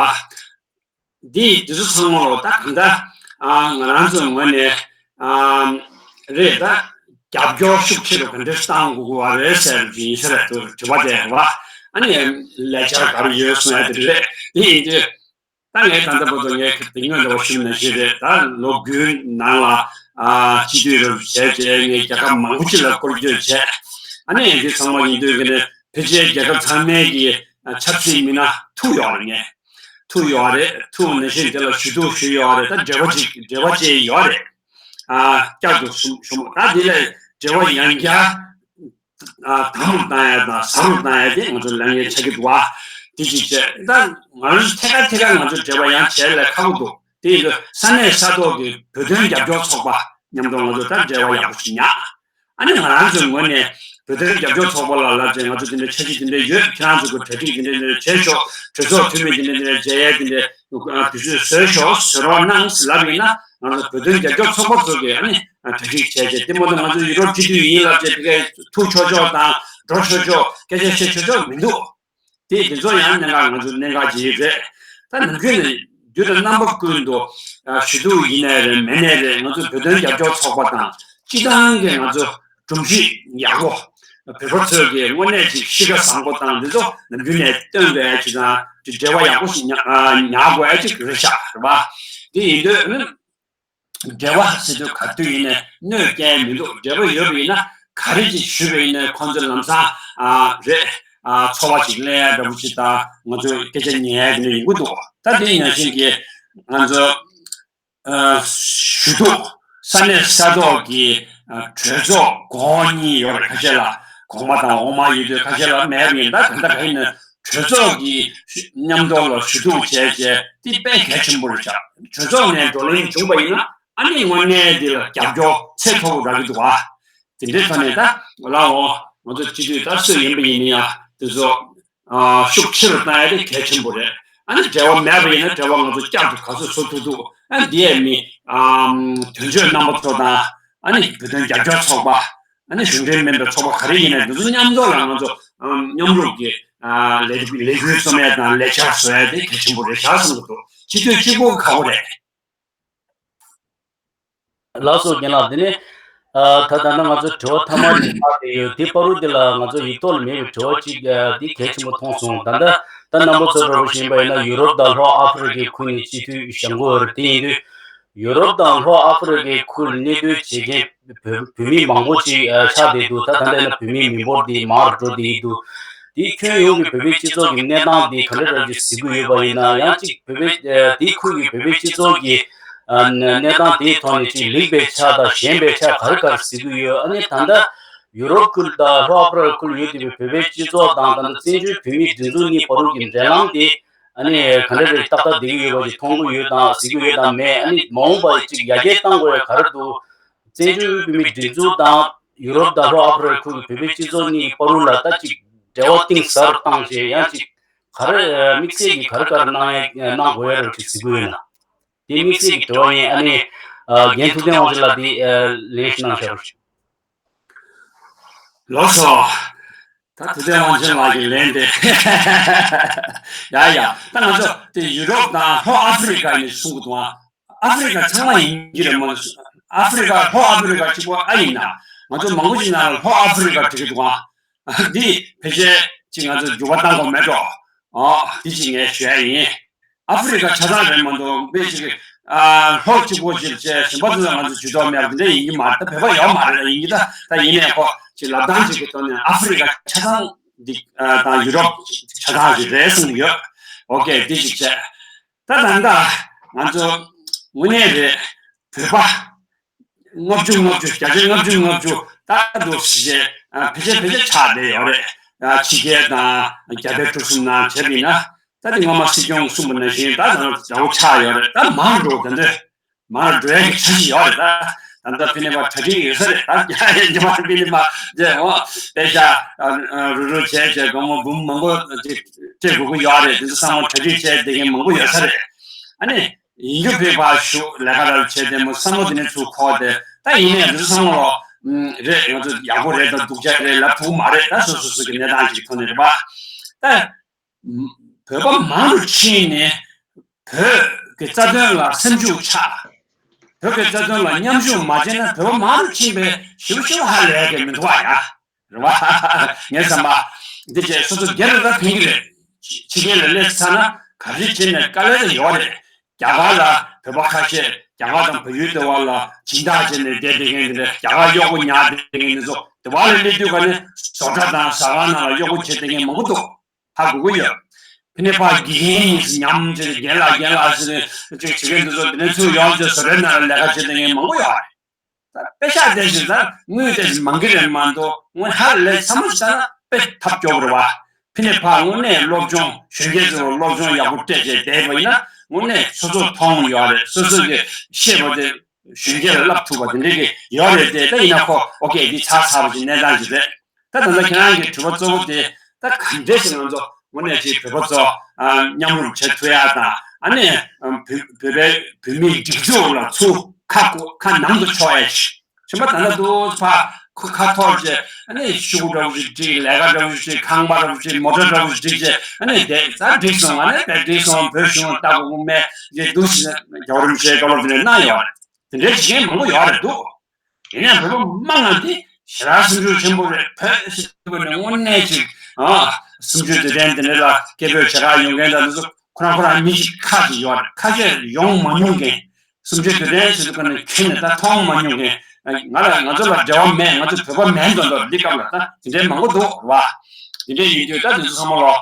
འདི་འདི་ཚོ་ཚང་མ་ལོ་ད་གང་ལྟར་ཨ་ང་རང་ཚོའི་ངོས་ནས་ཨ་རེད། ད་རྒྱབ་སྐྱོར་ཤུགས་ཆེ་རུ་ག་འདྲ་བཏང་དགོས་ཀྱི་བ་རེད་ཟེར་གྱི་ཡིན་ས་རེད་འདུག་དྲི་བ་དེ་རེད་བ། ཨ་ནི་ལས་འཆར་ག་རེ་ཡོད་གསུང་ཡ་དེ་རེད། དེ་ཡིན་དུས་ད་ངས་ད་ལྟ་བར་དུ་ངས་དེ་སྔོན་ལ་བ་ཞུས་ནང་བཞིན་རེད། ད་ལོ་དགུའི་ནང་ལ་ཨ་སྤྱི་འཐུས་རེ་བྱས་རྗེས་ངས་རྒྱལ་ཁབ་མང་པོ་ཅིག་ལ་སྐོར་སྐྱོད་བྱས། ཨ་ནི་འདི་ཚང་མ་ཡིན་དུས་ཀྱི་ནས་ཕལ་ཆེར་རྒྱལ་ཁབ་ཚང་མའི་གི་ཆབ་སྲིད་མི་སྣ་ཐུག་ཡོད་རེད། ངས་ཐུག་ཡོད་རེད། ཐུག་ནང་བཞིན་དེ་ལ་ཞུ་གཏུག་ཞུས་ཡོད་རེད། ད་འབྲེལ་བ་ཅིག་འབྲེལ་བ་བཅས་ཡོད་རེད། ཨ་བསྐྱར་དུ་གསུང་ཞུ་མོ། ད་འདི་ལས་འབྲེལ་བ་ཡང་བསྐྱར་ཨ་དམ་རུ་བཏང་ཡ་དང་ཟབ་རུ་བཏང་ཡ་དེ་ང་ཚོ་ལས་འགན་ཆགས་ཀྱི་འདུག་བ། དེ་ཅིག་བྱས། ད་ང་ཚོ་ཐད་ཀར་ཐད་ཀར་ང་ཚོ་འབྲེལ་བ་ཡང་བྱས་ལས་ཁག་པོ་འདུག་དེ་ཡིན་དུས་ས་གནས་ས་ཐོག་གི་བོད་དོན་རྒྱབ་སྐྱོར་ཚོགས་པ་མཉམ་དུ་ང་ཚོ་ད་འབྲེལ་བ་ཡག་པོ་ཞིག་ཉར། ཨ་ནི་ང་རང་ཚོའི་ངོས་ནས་བོད་དོན་རྒྱབ་སྐྱོར་ཚོགས་པ་ལ་ལབ་བྱས། ང་ཚོ་དེ་འདྲའི་འཆར་གཞི་དེ་འདྲ་ཡོད། ཁྱེད་རང་ཚོ་གི་གྲ་སྒྲིག་དེ་འདྲ་དེ་འདྲ་བྱས་ཤོག་གྲོས་ཚོགས་འཐུས་མི་དེ་འདྲ་དེ་འདྲ་མཇལ་ཡས་དེ་འདྲ་དུས་ཚོད་བཟོས་ཤོག་བཟོ་རོགས་གནང་ཟེར་ལབ་ཡིན་ན། ང་ཚོ་བོད་དོན་རྒྱབ་སྐྱོར་ཚོགས་པ་ཚོ་གིས་ཨ་ནི་གྲ་སྒྲིག་བྱས་བྱས། དེ་མ་གཏོགས་ང་ཚོ་ཡུ་རོབ་སྤྱི་འཐུས་ཡིན་ལབ་བྱས་དེ་གས་ཐུག་ཆོག་ཆོག་དང་འགྲོ་ཆོག་ཆོག་སྐད་ཆ་བཤད་ཆོག་ཆོག་མི་འདུག་དེ་དེ་ཚོ་ཡང་གནད་འགག་ང་ཚོ་གནད་འགག་ཅིག་རེད། ད་ནམ་རྒྱུན་ནས་དུས་དང་རྣམ་པ་ཀུན་ཏུ་ཞུ་གཏུག་ཡིན་ནའི་རེད། མིན་ནའི་རེད། ང་ཚོ་བོད་དོན་རྒྱབ་སྐྱོར་ཚོགས་པ་དང་སྤྱི་བཏང་གི་ང་ཚོ་སྒྲོམ་གཞི་ཡག་པོ། བོད་པ་ཚོས་ཀྱི་དངོས་གནས་ཅིག་གཤིས་ཀ་བཟང་པོ་དང་འདི་ཚོ་ནམ་རྒྱུན་ནས་སྟོན་དགོས་ཡ་ཅིག་དང་འབྲེལ་བ་ཡག་པོ་ཞིག་ཉར་དགོས་ཡ་ཅིག་རེད་ཤག་རེད་པ། དེ་ཡིན་དུས་འབྲེལ་བ་ཟེར་དུས་ག་དུས་ཡིན་ནའི་གནོད་སྐྱེལ་མི་འདུག་འབྲེལ་བ་ཡོད་པ་ཡིན་ན་ག་རེ་ཅིག་ཞུས་པ་ཡིན་ནའི་ཁོང་ཚོ་ལམ་སང་ཨ་རེད། ཨ་ཚོར་བ་ཅིག་ལེན་ཡ་འདྲ་པོ་ཅིག་དང་ང་ཚོས་སྐད་ཆ་ཉན་ཡ་དེ་འདྲ་ཡོང་གི་འདུག་ད་དེ་ནང་བཞིན་གྱི་ང་ཚོ་ཨ་ཞུ་གཏུག་ས་གནས་ས་ཐོག་གི་ཨ་གྲོས་ཚོགས་གོང་འོག་གཉིས་ཡོད་རེད། ཁ་ཤས་ལ་གོང་མ་དང་འོག་མ་ཡོད་དུས་ཁ་ཤས་ལ་མེད་པ་ཡིན། ད་ག་འདྲ་ག་ཡིན་ན་གྲོས་ཚོགས་ཀྱི་མཉམ་དུ་ལ་ཞུ་གཏུག་བྱས་བྱས་དེ་དཔེ་གལ་ཆེན་པོ་རེད་ཤག་གྲོས་ཚོགས་ནས་བགྲོ་གླེང་བྱུང་བ་ཡིན་ན་ཨ་ནི་དངོས་གནས་འདི་ལ་རྒྱབ་སྐྱོར་ཚད་མཐོ་པོ་རག་གི་འདུག་བ། དེ་འདྲའི་ཐོག་ནས་ད་ལའོ་ང་ཚོ་སྤྱི་འཐུས་ད་སུ་ཡིན་པ་ཡིན་ན་ཡང་དེ་ཚོ་ཨ་ཤུགས་ཆེ་རུ་བཏང་ཡ་དེ་གལ་ཆེན་པོ་རེད། ཨ་ནི་འབྲེལ་བ་མེད་པ་ཡིན་ན་འབྲེལ་བ་ང་ཚོ་བསྐྱར་དུ་ག་ཚོད་བཟོ་ཐུབ་ཐུབ། ཨ་ནི་འདི་ཡས་མི་ཨམ་དོན་གཅོད་རྣམ་པ་ཚོ་དང་ཨ་ནི་བོད་དོན་རྒྱབ་སྐྱོར་ཚོགས་པ་ ཨ་ནི་གཞུང་འབྲེལ་མིན་པའི་ཚོགས་པ་ག་རེ་ཡིན་ནའི་འདི་ཚོ་མཉམ་འཛོམས་ལ་ང་ཚོ་ཨམ་མཉམ་རུབ་ཀྱིས་ཨ་ལས་ལས་འགུལ་རྩོམ་ཡ་དང་ལས་འཆར་བཟོ་ཡ་དེ་གལ་ཆེན་པོ་རེད་ཤག་བསམ་གྱི་འདུག་སྤྱི་འཐུས་གཅིག་པོ་གི་ཁག་པོ་རེད། ལགས་སོ་རྒན་ལགས། དེ་ནས་ཨ་ད་ད་ལྟ་ང་ཚོ་དྲི་བ་མཐའ་མ་དེ་ཕར་དེ་ཡོད་དེ་བར་དུ་དེ་ལ་ང་ཚོ་ཡིག་ཐོག་ལ་མེད་པའི་དྲི་བ་གཅིག་ཨ་འདི་གལ་ཆེན་པོ་མཐོང་སོང་། ད་ལྟ་ད་རྣམ་པ་ཚོ་འདྲ་པོ་ཞིག་ཡིན་པ་ཡིན་ན་ཡུ་རོབ་དང་ལྷོ་ཨ་ཧྥེ་རི་ཁའི་ཁུལ་ནས་སྤྱི་འཐུས་བཞེངས་དགོས་རེད། དེ་ཡིན་དུས་ཡུ་རོབ་དང་ལྷོ་ཨ་ཧྥེ་རི་ཁའི་ཁུལ་གནས་སྡོད་བྱེད་མཁན་བོད་བོད་མི་མང་པོ་ཅིག་ཨ་ཆགས་བསྡད་འདུག་ད་ད་ལྟ་ཡིན་ན་བོད་མིའི་མི་འབོར་འདི་མང་རུ་འགྲོ་བསྡད་ཀྱི་འདུག་དེའི་ཁྱོན་ཡོངས་ཀྱི་བོད་པའི་སྤྱི་ཚོགས་ཀྱི་གནས་སྟངས་འདི་ག་འདྲ་འདྲ་ཅིག་གཟིགས་ཀྱི་ཡོད་པ་ཡིན་ན། ཡང་གཅིག་བོད་པའི་ཨ་དེའི་ཁུལ་གྱི་བོད་པའི་སྤྱི་ཚོགས་ཀྱི་ཨ་གནས་སྟངས་དེའི་ཐོག་ནས་ཅིག་ལེགས་པའི་ཆ་དང་ཞན་པའི་ཆ་ག་རེ་ག་རེ་གཟིགས་ཀྱི་ཡོད། ཨ་ནི་ད་ལྟ་ཡུ་རོབ་ཁུལ་དང་ལྷོ་ཨ་ཧྥེ་རི་ཁ་ཁུལ་ཡོད་བསྡད་པའི་བོད་པའི་སྤྱི་ཚོགས་དང་ད་ལྟ་བཙན་བྱོལ་བོད་མིའི་སྒྲིག་འཛུགས་གཉིས་བར་དུ་གྱི་འབྲེལ་ལམ་དེ་ཨ་ནི་ག་འདྲ་རེད། ཏག་ཏག་བསྡད་ཀྱི་ཡོད་པ་ཅིག་མཐོང་གི་ཡོད་དང་གཟིགས་ཀྱི་ཡོད་དང་མེད། ཨ་ནི་མ་འོངས་པར་ཅིག་ཡར་རྒྱས་གཏང་དགོས་ཡ་ག་རེ་འདུག་བཙན་བྱོལ་བོད་མིའི་སྒྲིག་འཛུགས་དང་ཡུ་རོབ་དང་ལྷོ་ཨ་ཧྥེ་རི་ཁ་ཁུལ་གྱི་བོད་པའི་སྤྱི་ཚོགས་གཉིས་ཀྱི་བར་དུ་ལ་ད་ཅིག་འབྲེལ་བ་གཏིང་ཟབ་རུ་བཏང་བྱས། ཡང་ཅིག་ག་རེ་དམིགས་བསལ་གྱི་ག་རེ་ག་རེ་གནང་ཡ་གནང་དགོས་ཡ་རེད་ཅིག་གཟིགས་ཀྱི་ཡོད་ན། དེ་དམིགས་བསལ་གྱི་དྲི་བ་ཡིན། ཨ་ནི་ཨ་རྒན་ཐུབ་བསྟན་དབང་ཕྱུག་ལགས་དེ་ཨ་ལན་ཞིག་གནང་ཤོག་ལགས་སོ། ད་ཐུབ་བསྟན་དབང་ཕྱུག་ལགས་ཀྱི་ལན་དེ། ཡ་ཡ། ད་ང་ཚོ་དེ་ཡུ་རོབ་དང་ལྷོ་ཨ་ཧྥེ་རི་ཁ་ནས་གསུང་གི་འདུག་ཨ་ཧྥེ་རི་ཁ་ཚང་མ་ཡིན་གྱི་རེད་མ་གཏོགས། ཨ་ཧྥེ་རི་ཁ་ལྷོ་ཨ་ཧྥེ་རི་ཁ་གཅིག་པོ་ཨ་ཡིན་ན། ང་ཚོ་མང་པོ་ཞིག་ནང་ལ་ལྷོ་ཨ་ཧྥེ་རི་ཁ་བྲིས་ཀྱི་འདུག་ཨ། འདི་ཕལ་ཆེར་ཅིག་ང་ཚོ་འགྱུར་བ་གཏང་དགོས་མེད་འགྲོ། ཨོ་འདི་ཅིག་ངས་ཞུ་ཡ་ཡིན། ཨ་ཧྥེ་རི་ཁ་ཆ་ཚང་རེད་མ་གཏོགས་དཔེ་ཅིག་ཨ་ལྷོ་གཅིག་པོ་ཅིག་བྱས་གཞན་པ་ཚོ་ལ་ང་ཚོ་ཇུས་གཏོགས་མེད་པ་འདི་འདྲ་ཡིན་གྱི་མ་རེད། ད་བོད་པ་ཡོད་མ་རེད། ཡིན་གྱི་ད་ད་ཡིན་ནའི་ཁོ་ཅིག་ལབ་སྟངས་ཅིག་གི་ཐོག་ནས་ཨ་ཧྥེ་རི་ཁ་ཆ་ཚང་འདི་ཨ་དང་ཡུ་རོབ་ཆ་ཚང་ཞིག་རེད་གསུངས་ཡོད། ཨོ་ཁེ། འདི་ཅིག་བྱས། ད་ད་ལྟ་ང་ཚོ་དངོས་གནས་རེད། བོད་པ་ལྔ་བཅུ་ལྔ་བཅུ་བརྒྱ་ཆ་ལྔ་བཅུ་ལྔ་བཅུ་ད་འདུག་ཟེར་བྱས་ཨ་ཕལ་ཆེར་ཕལ་ཆེར་ཆགས་བསྡད་ཡོད་རེད། ཨ་ཕྱི་རྒྱལ་དང་རྒྱ་བལ་འབྲུག་གསུམ་ནང་བྱས་པ་ཡིན་ན། ད་དེ་སྔོན་མ་སྲིད་སྐྱོང་གསུངས་པ་ནང་བཞིན་ད་ད་འདྲ་བོ་ཆགས་ཡོད་རེད། ད་མང་འགྲོ་ད་འདྲ་མང་འགྲོ་ཡ་གི་འཆར་གཞི་ཡོད་རེད། ད་ད་ལྟ་ཕི་ནི་པ་གྲ་སྒྲིག་ཡོད་ས་རེད། ད་རྒྱ་ཡན་གྱི་མ་ཕི་ནི་པ་རྗེས་འོ་དཔེ་ཤ་རུ་རུ་བྱས་བྱས་སྒོར་མོ་འབུམ་མང་པོ་ཅིག་སྤྲད་དགོས་ཀྱི་ཡོད་རེད། དེ་ཚོ་བསམ་བློ་གྲ་སྒྲིག་བྱས་བསྡད་མཁན་མང་པོ་ཡོད་ས་རེད། ཨ་ནི་ཡིན་རྒྱུ་ཕེབས་པ་ཞུ་ལས་ཀ་ར་བྱས་ཏེ་མོ་བསམ་བློ་དེ་ནས་ཚུར་འཁོར་ཏེ་ད་ཡིན་ནའི་འདི་ཚོ་བསམ་བློ་རེད། ང་ཚོ་ཡག་པོ་རེད་དང་སྡུག་ཅག་རེད་ལབ་ཐུབ་ཀྱི་མ་རེད། ད་སོ་སོ་སོ་གི་གནས་སྟངས་ཅིག་ཐོག་ནས་རེད་པ། ད་བོད་པ་མང་རུ་ཕྱིན་ནས་བོད་ཀྱི་རྩ་དོན་ལ་སེམས་ཤུགས་ཆག་བོད་ཀྱི་རྩ་དོན་ལ་མཉམ་ཞུགས་མ་བྱས་ན་བོད་པ་མང་རུ་ཕྱིན་པའི་ཞིབ་ཞིབ་ཧ་ལས་ཀྱི་མི་འདུག་བ་ཡ། རེད་བ། ངའི་བསམ་པ། འདི་བྱས་སོ་སོ་སྒེར་ལ་ད་ཕན་གྱི་རེད། ཕྱི་རྒྱལ་ལ་སླེབས་ཚར་ན་ག་རེ་བྱས་ནས་དཀའ་ལས་ད་ཡོད་རེད། རྒྱ་གར་ལ་བོད་པ་ཁ་ཤས་རྒྱ་གར་དང་བལ་ཡུལ་དེ་བར་ལ་སྦྱིན་བདག་བྱས་ནས་བསྡད་བསྡད་མཁན་དེ་འདྲ། རྒྱ་གར་གཡོག་པོ་ཉར་བསྡད་མཁན་དེ་ཚོ་དེ་བར་ལ་སླེབས་དུས་ག་ནས་བཟོ་གྲྭ་དང་ཟ་ཁང་ནང་ལ་གཡོག་པོ་བྱེད་བསྡད་མཁན་མང་པོ་འདུག་ཧ་གོ་གི་ཡོད། ཕི་ནས་ཕར་དགེ་རྒན་ཡིན་ཟེར་ཉམས་བྱས་རྒན་ལགས་རྒན་ལགས་ཟེར་ཅིག་བྱེད་མཁན་དེ་ཚོ་དེ་ནས་ཚུར་ཡོང་བྱས་བཟོ་གྲྭའི་ནང་ལ་ལས་ཀ་བྱེད་བསྡད་མཁན་མང་པོ་ཡོད་རེད། ད་དཔེ་ཆ་དེ་བཞིན་ད་དངུལ་དེ་བཞིན་མང་གི་རེད་མ་གཏོགས་དངུལ་ཧ་ལས་ཚང་མ་ཞིག་ད་ན་དཔེ་ཐབས་སྐྱོ་པོ་རེད་བ། ཕི་ནས་ཕར་དངོས་གནས་སློབ་སྦྱོང་གཞོན་སྐྱེས་ཚོར་སློབ་སྦྱོང་ཡག་པོ་སྤྲད་བྱས་བསྡད་པ་ཡིན་ན་དངོས་གནས་སོ་སོ་མཐོང་ཡོད་རེད། སོ་སོ་གི་ཤེས་པ་དེ་གཞོན་སྐྱེས་ལ་བསླབ་ཐུབ་པ་དེ་འདྲ་གི་ཡོད་རེད་དེ། ད་ཡིན་ན་ཁོ་ཨོ་ཁེ་འདི་ཚར་ཚར་བ་ཞིག་གནས་སྟངས་ཞིག་རེད། ད་ད་ལྟ་ཁྱེད་རང་གི་དྲི་བ་གཙོ་བོ་དེ་ད་ག་འདྲས་ཞིག་ང་ཚོ་དངོས་གནས་ཀྱི་བོད་པ་ཚོ་མཉམ་རུབ་བྱེད་ཐུབ་ཡ་དང་། ཨ་ནི་བོད་བོད་པའི་བོད་མིའི་སྒྲིག་འཛུགས་ལ་ཚུར་ཁ་ཁ་ནང་དུ་ཕྱོགས་ཡ་ཞིག་ཁྱིམ་པ་ད་ལྟ་དུ་ཕ་ཁོ་ཁ་ཐོར་བྱས། ཨ་ནི་ཤོག་གུ་འདྲ་བོ་ཞིག་བསྒྲིགས། ལས་ཀ་འདྲ་བོ་ཞིག་བསྒྲིགས། ཁང་པ་འདྲ་བོ་ཞིག་བསྒྲིགས། མོ་ཊ་འདྲ་བོ་ཞིག་བསྒྲིགས་བྱས། ཨ་ནི་དེ་ཙང་བསྒྲིགས་སོང་། ཨ་ནི་དེ་བསྒྲིགས་སོང་། བོད་གཞུང་ལ་ལྟ་དགོས་ཀྱི་མེད་ཅེས་འདུག་ཟེར་རྒྱལ་བ་རིན་པོ་ཆེའི་བཀའ་སློབ་དེ་འདྲ་གནང་ཡོད་རེད། དེ་འདྲའི་བྱེད་མཁན་མང་པོ་ཡོད་རེད་འདུག་ཡིན་ཡང་བོད་པ་མང་ང་དེ་ཞེ་དྲག་སེམས་ཤུགས་ཆེན་པོ་རེད། བོད་ཟེར་དུས་ནས་དངོས་གནས་ཅིག་ཨ་སུམ་ཅུ་དུས་དྲན་དེ་འདྲ་ལ་སྐད་འབོད་བྱེད་གར་ཡོང་མཁན་དང་དེ་ཚོ་ཁོ་རང་ཁོ་རང་མི་གཅིག་ཁག་ཅིག་ཡོད་རེད། ཁ་ཤས་ཡོང་མ་མྱོང་མཁན། སུམ་ཅུ་དུས་དྲན་ཟེར་དུས་ནས་ཁྱོན་ནས་ད་མཐོང་མ་མྱོང་མཁན། ང་ལ་ང་ཚོ་ལ་འབྲེལ་བ་མེད། ང་ཚོ་བོད་པ་མིན་མདོག་མདོག་འདི་སྐབས་ལ་ད་དེ་འདྲའི་མང་པོ་འདུག་རེད་བ། དེ་འདྲའི་ཡིན་དུས་ད་དེ་ཚོ་ཚང་མ་ལོ་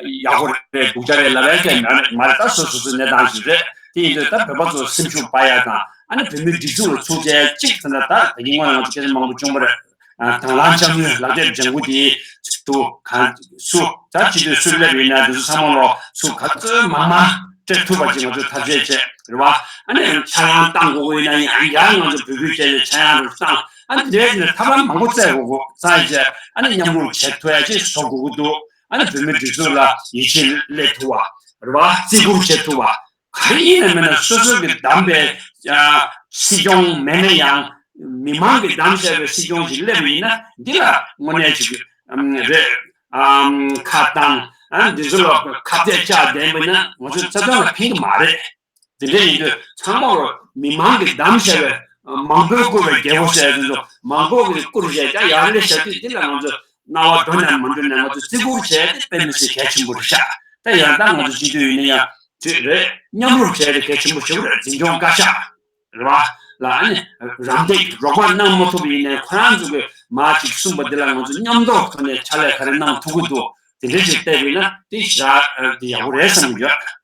ཡག་པོ་རེད། སྡུག་ཅག་རེད་ལབ་ཡ་གང་ཡང་མ་རེད། མ་རེད། ད་སོ་སོ་སོའི་གནས་སྟངས་ཤིག་རེད། དེ་ཡིན་དུས་ད་བོད་པ་ཚོ་སེམས་ཤུགས་སྤར་ཡ་དང་། ཨ་ནི་བོད་མིའི་སྒྲིག་འཛུགས་ལ་ཚུར་བཅར་ཡ་གཅིག་ད་ལྟ་ད་ད་གིན་སྔོན་ལ་ང་ཚོ་སྐད་ཆ་མང་པོ་བྱུང་བ་རེད། དང་བླངས་དཔྱ་དངུལ་ལག་དེབ་ལྗང་ཁུ་དེ་ཚོ་གང་སུ་ད་སྤྱི་འཐུས་སུ་སླེབས་ཡོད་ན་དེ་ཚོ་ཚང་མ་ལོ་སུ་ག་ཚོད་མང་མང་སྤྲད་ཐུབ་པ་ཅིག་ང་ཚོས་ཐབས་ཤེས་བྱས་རེད་བ། ཨ་ནི་ཆག་ཡང་བཏང་དགོས་ཀྱི་ཡོད་ན་ཡང་ཡང་ང་ཚོ་འབོད་སྐུལ་བྱས་ཏེ་ཆག་ཡང་རུ་བཏང་། ཨ་ནི་དེ་ནས་ཐབས་ལམ་མང་པོ་བཙལ་དགོས་ཀྱི། བཙལ་བྱས་ཨ་ནི་མཉམ་རུབ་བྱེད་ཐུབ་ཡ་ཅིག་བཟོ་དགོས་ཀྱི་འདུག་ཨ་ནི་བོད་མིའི་སྒྲིག་འཛུགས་ལ་ཡིད་ཆེས་སླེབས་ཐུབ་པ་རེད་བ། བརྩི་བཀུར་བྱེད་ཐུབ་པ། ག་རེ་ཡིན་ན་མིན་ན་སོ་སོ་གི་བདམས་པའི་ཨ་སྲིད་སྐྱོང་མེད་ན་ཡང་ མི་མང་གིས་བདམས་བཞག་པའི་སྲིད་སྐྱོང་ཞིག་སླེབས་པ་ཡིན་ན། འདི་ལ་དངོས་གནས་ཅིག་ཨམ་རེད། ཨམ་ཁ་བཏང་། ཨ་འདི་ཚོ་ལ་ཁ་གཏད་བཅག་བསྡད་པ་ཡིན་ན་ང་ཚོས་རྩ་དོན་ལ་ཕན་གྱི་མ་རེད། དེ་འདྲ་ཡིན་དུས་ཚང་མ་མི་མང་གིས་བདམས་བཞག་པའི་མང་པོས་བཀུར་བའི་རྒྱལ་པོ་ཟེར་དེ་ཚོ་མང་པོ་གིས་བཀུར་བཞག་ཀྱང་ཡར་ལས་བྱ་དུས། འདི་ལ་ང་ཚོ་རྣ་བ་འགྲོ་ནས་མ་འགྲོ་ནས་ང་ཚོ་བརྩི་བཀུར་བྱས་ཏེ་དཔེ་མི་སྲིད་གལ་ཆེན་པོ་རེད་ཤག་ད་ཡང་དག་ང་ཚོ་སྤྱི་འཐུས་ཡིན་ན་ཡང་དེ་རེད། མཉམ་རུབ་བྱས་ཏེ་གལ་ཆེན་པོ་ཞེ་པོ་རེད། འཛིན་སྐྱོང་བཀའ་ཤག་རེད་བ། ལ་ཨ་ནི་རམ་འདེགས་རོགས་པ་གནང་མ་ཐུབ་པ་ཡིན་ནའི་ཁོ་རང་ཚོ་གིས་མ་ཅིག་གསུངས་པ་འདི་ལ་ང་ཚོ་མཉམ་དུ་ཐོག་ནས་ཕྱག་ལས་ག་རེ་གནང་ཐུབ་ཀྱི་འདུག་དེ་འདྲ་ཞིག་བལྟས་པ་ཡིན་ན་དེ་ཞེ་དྲག་དེ་ཡག་པོ་རེད་བསམ་གྱི་ཡོད།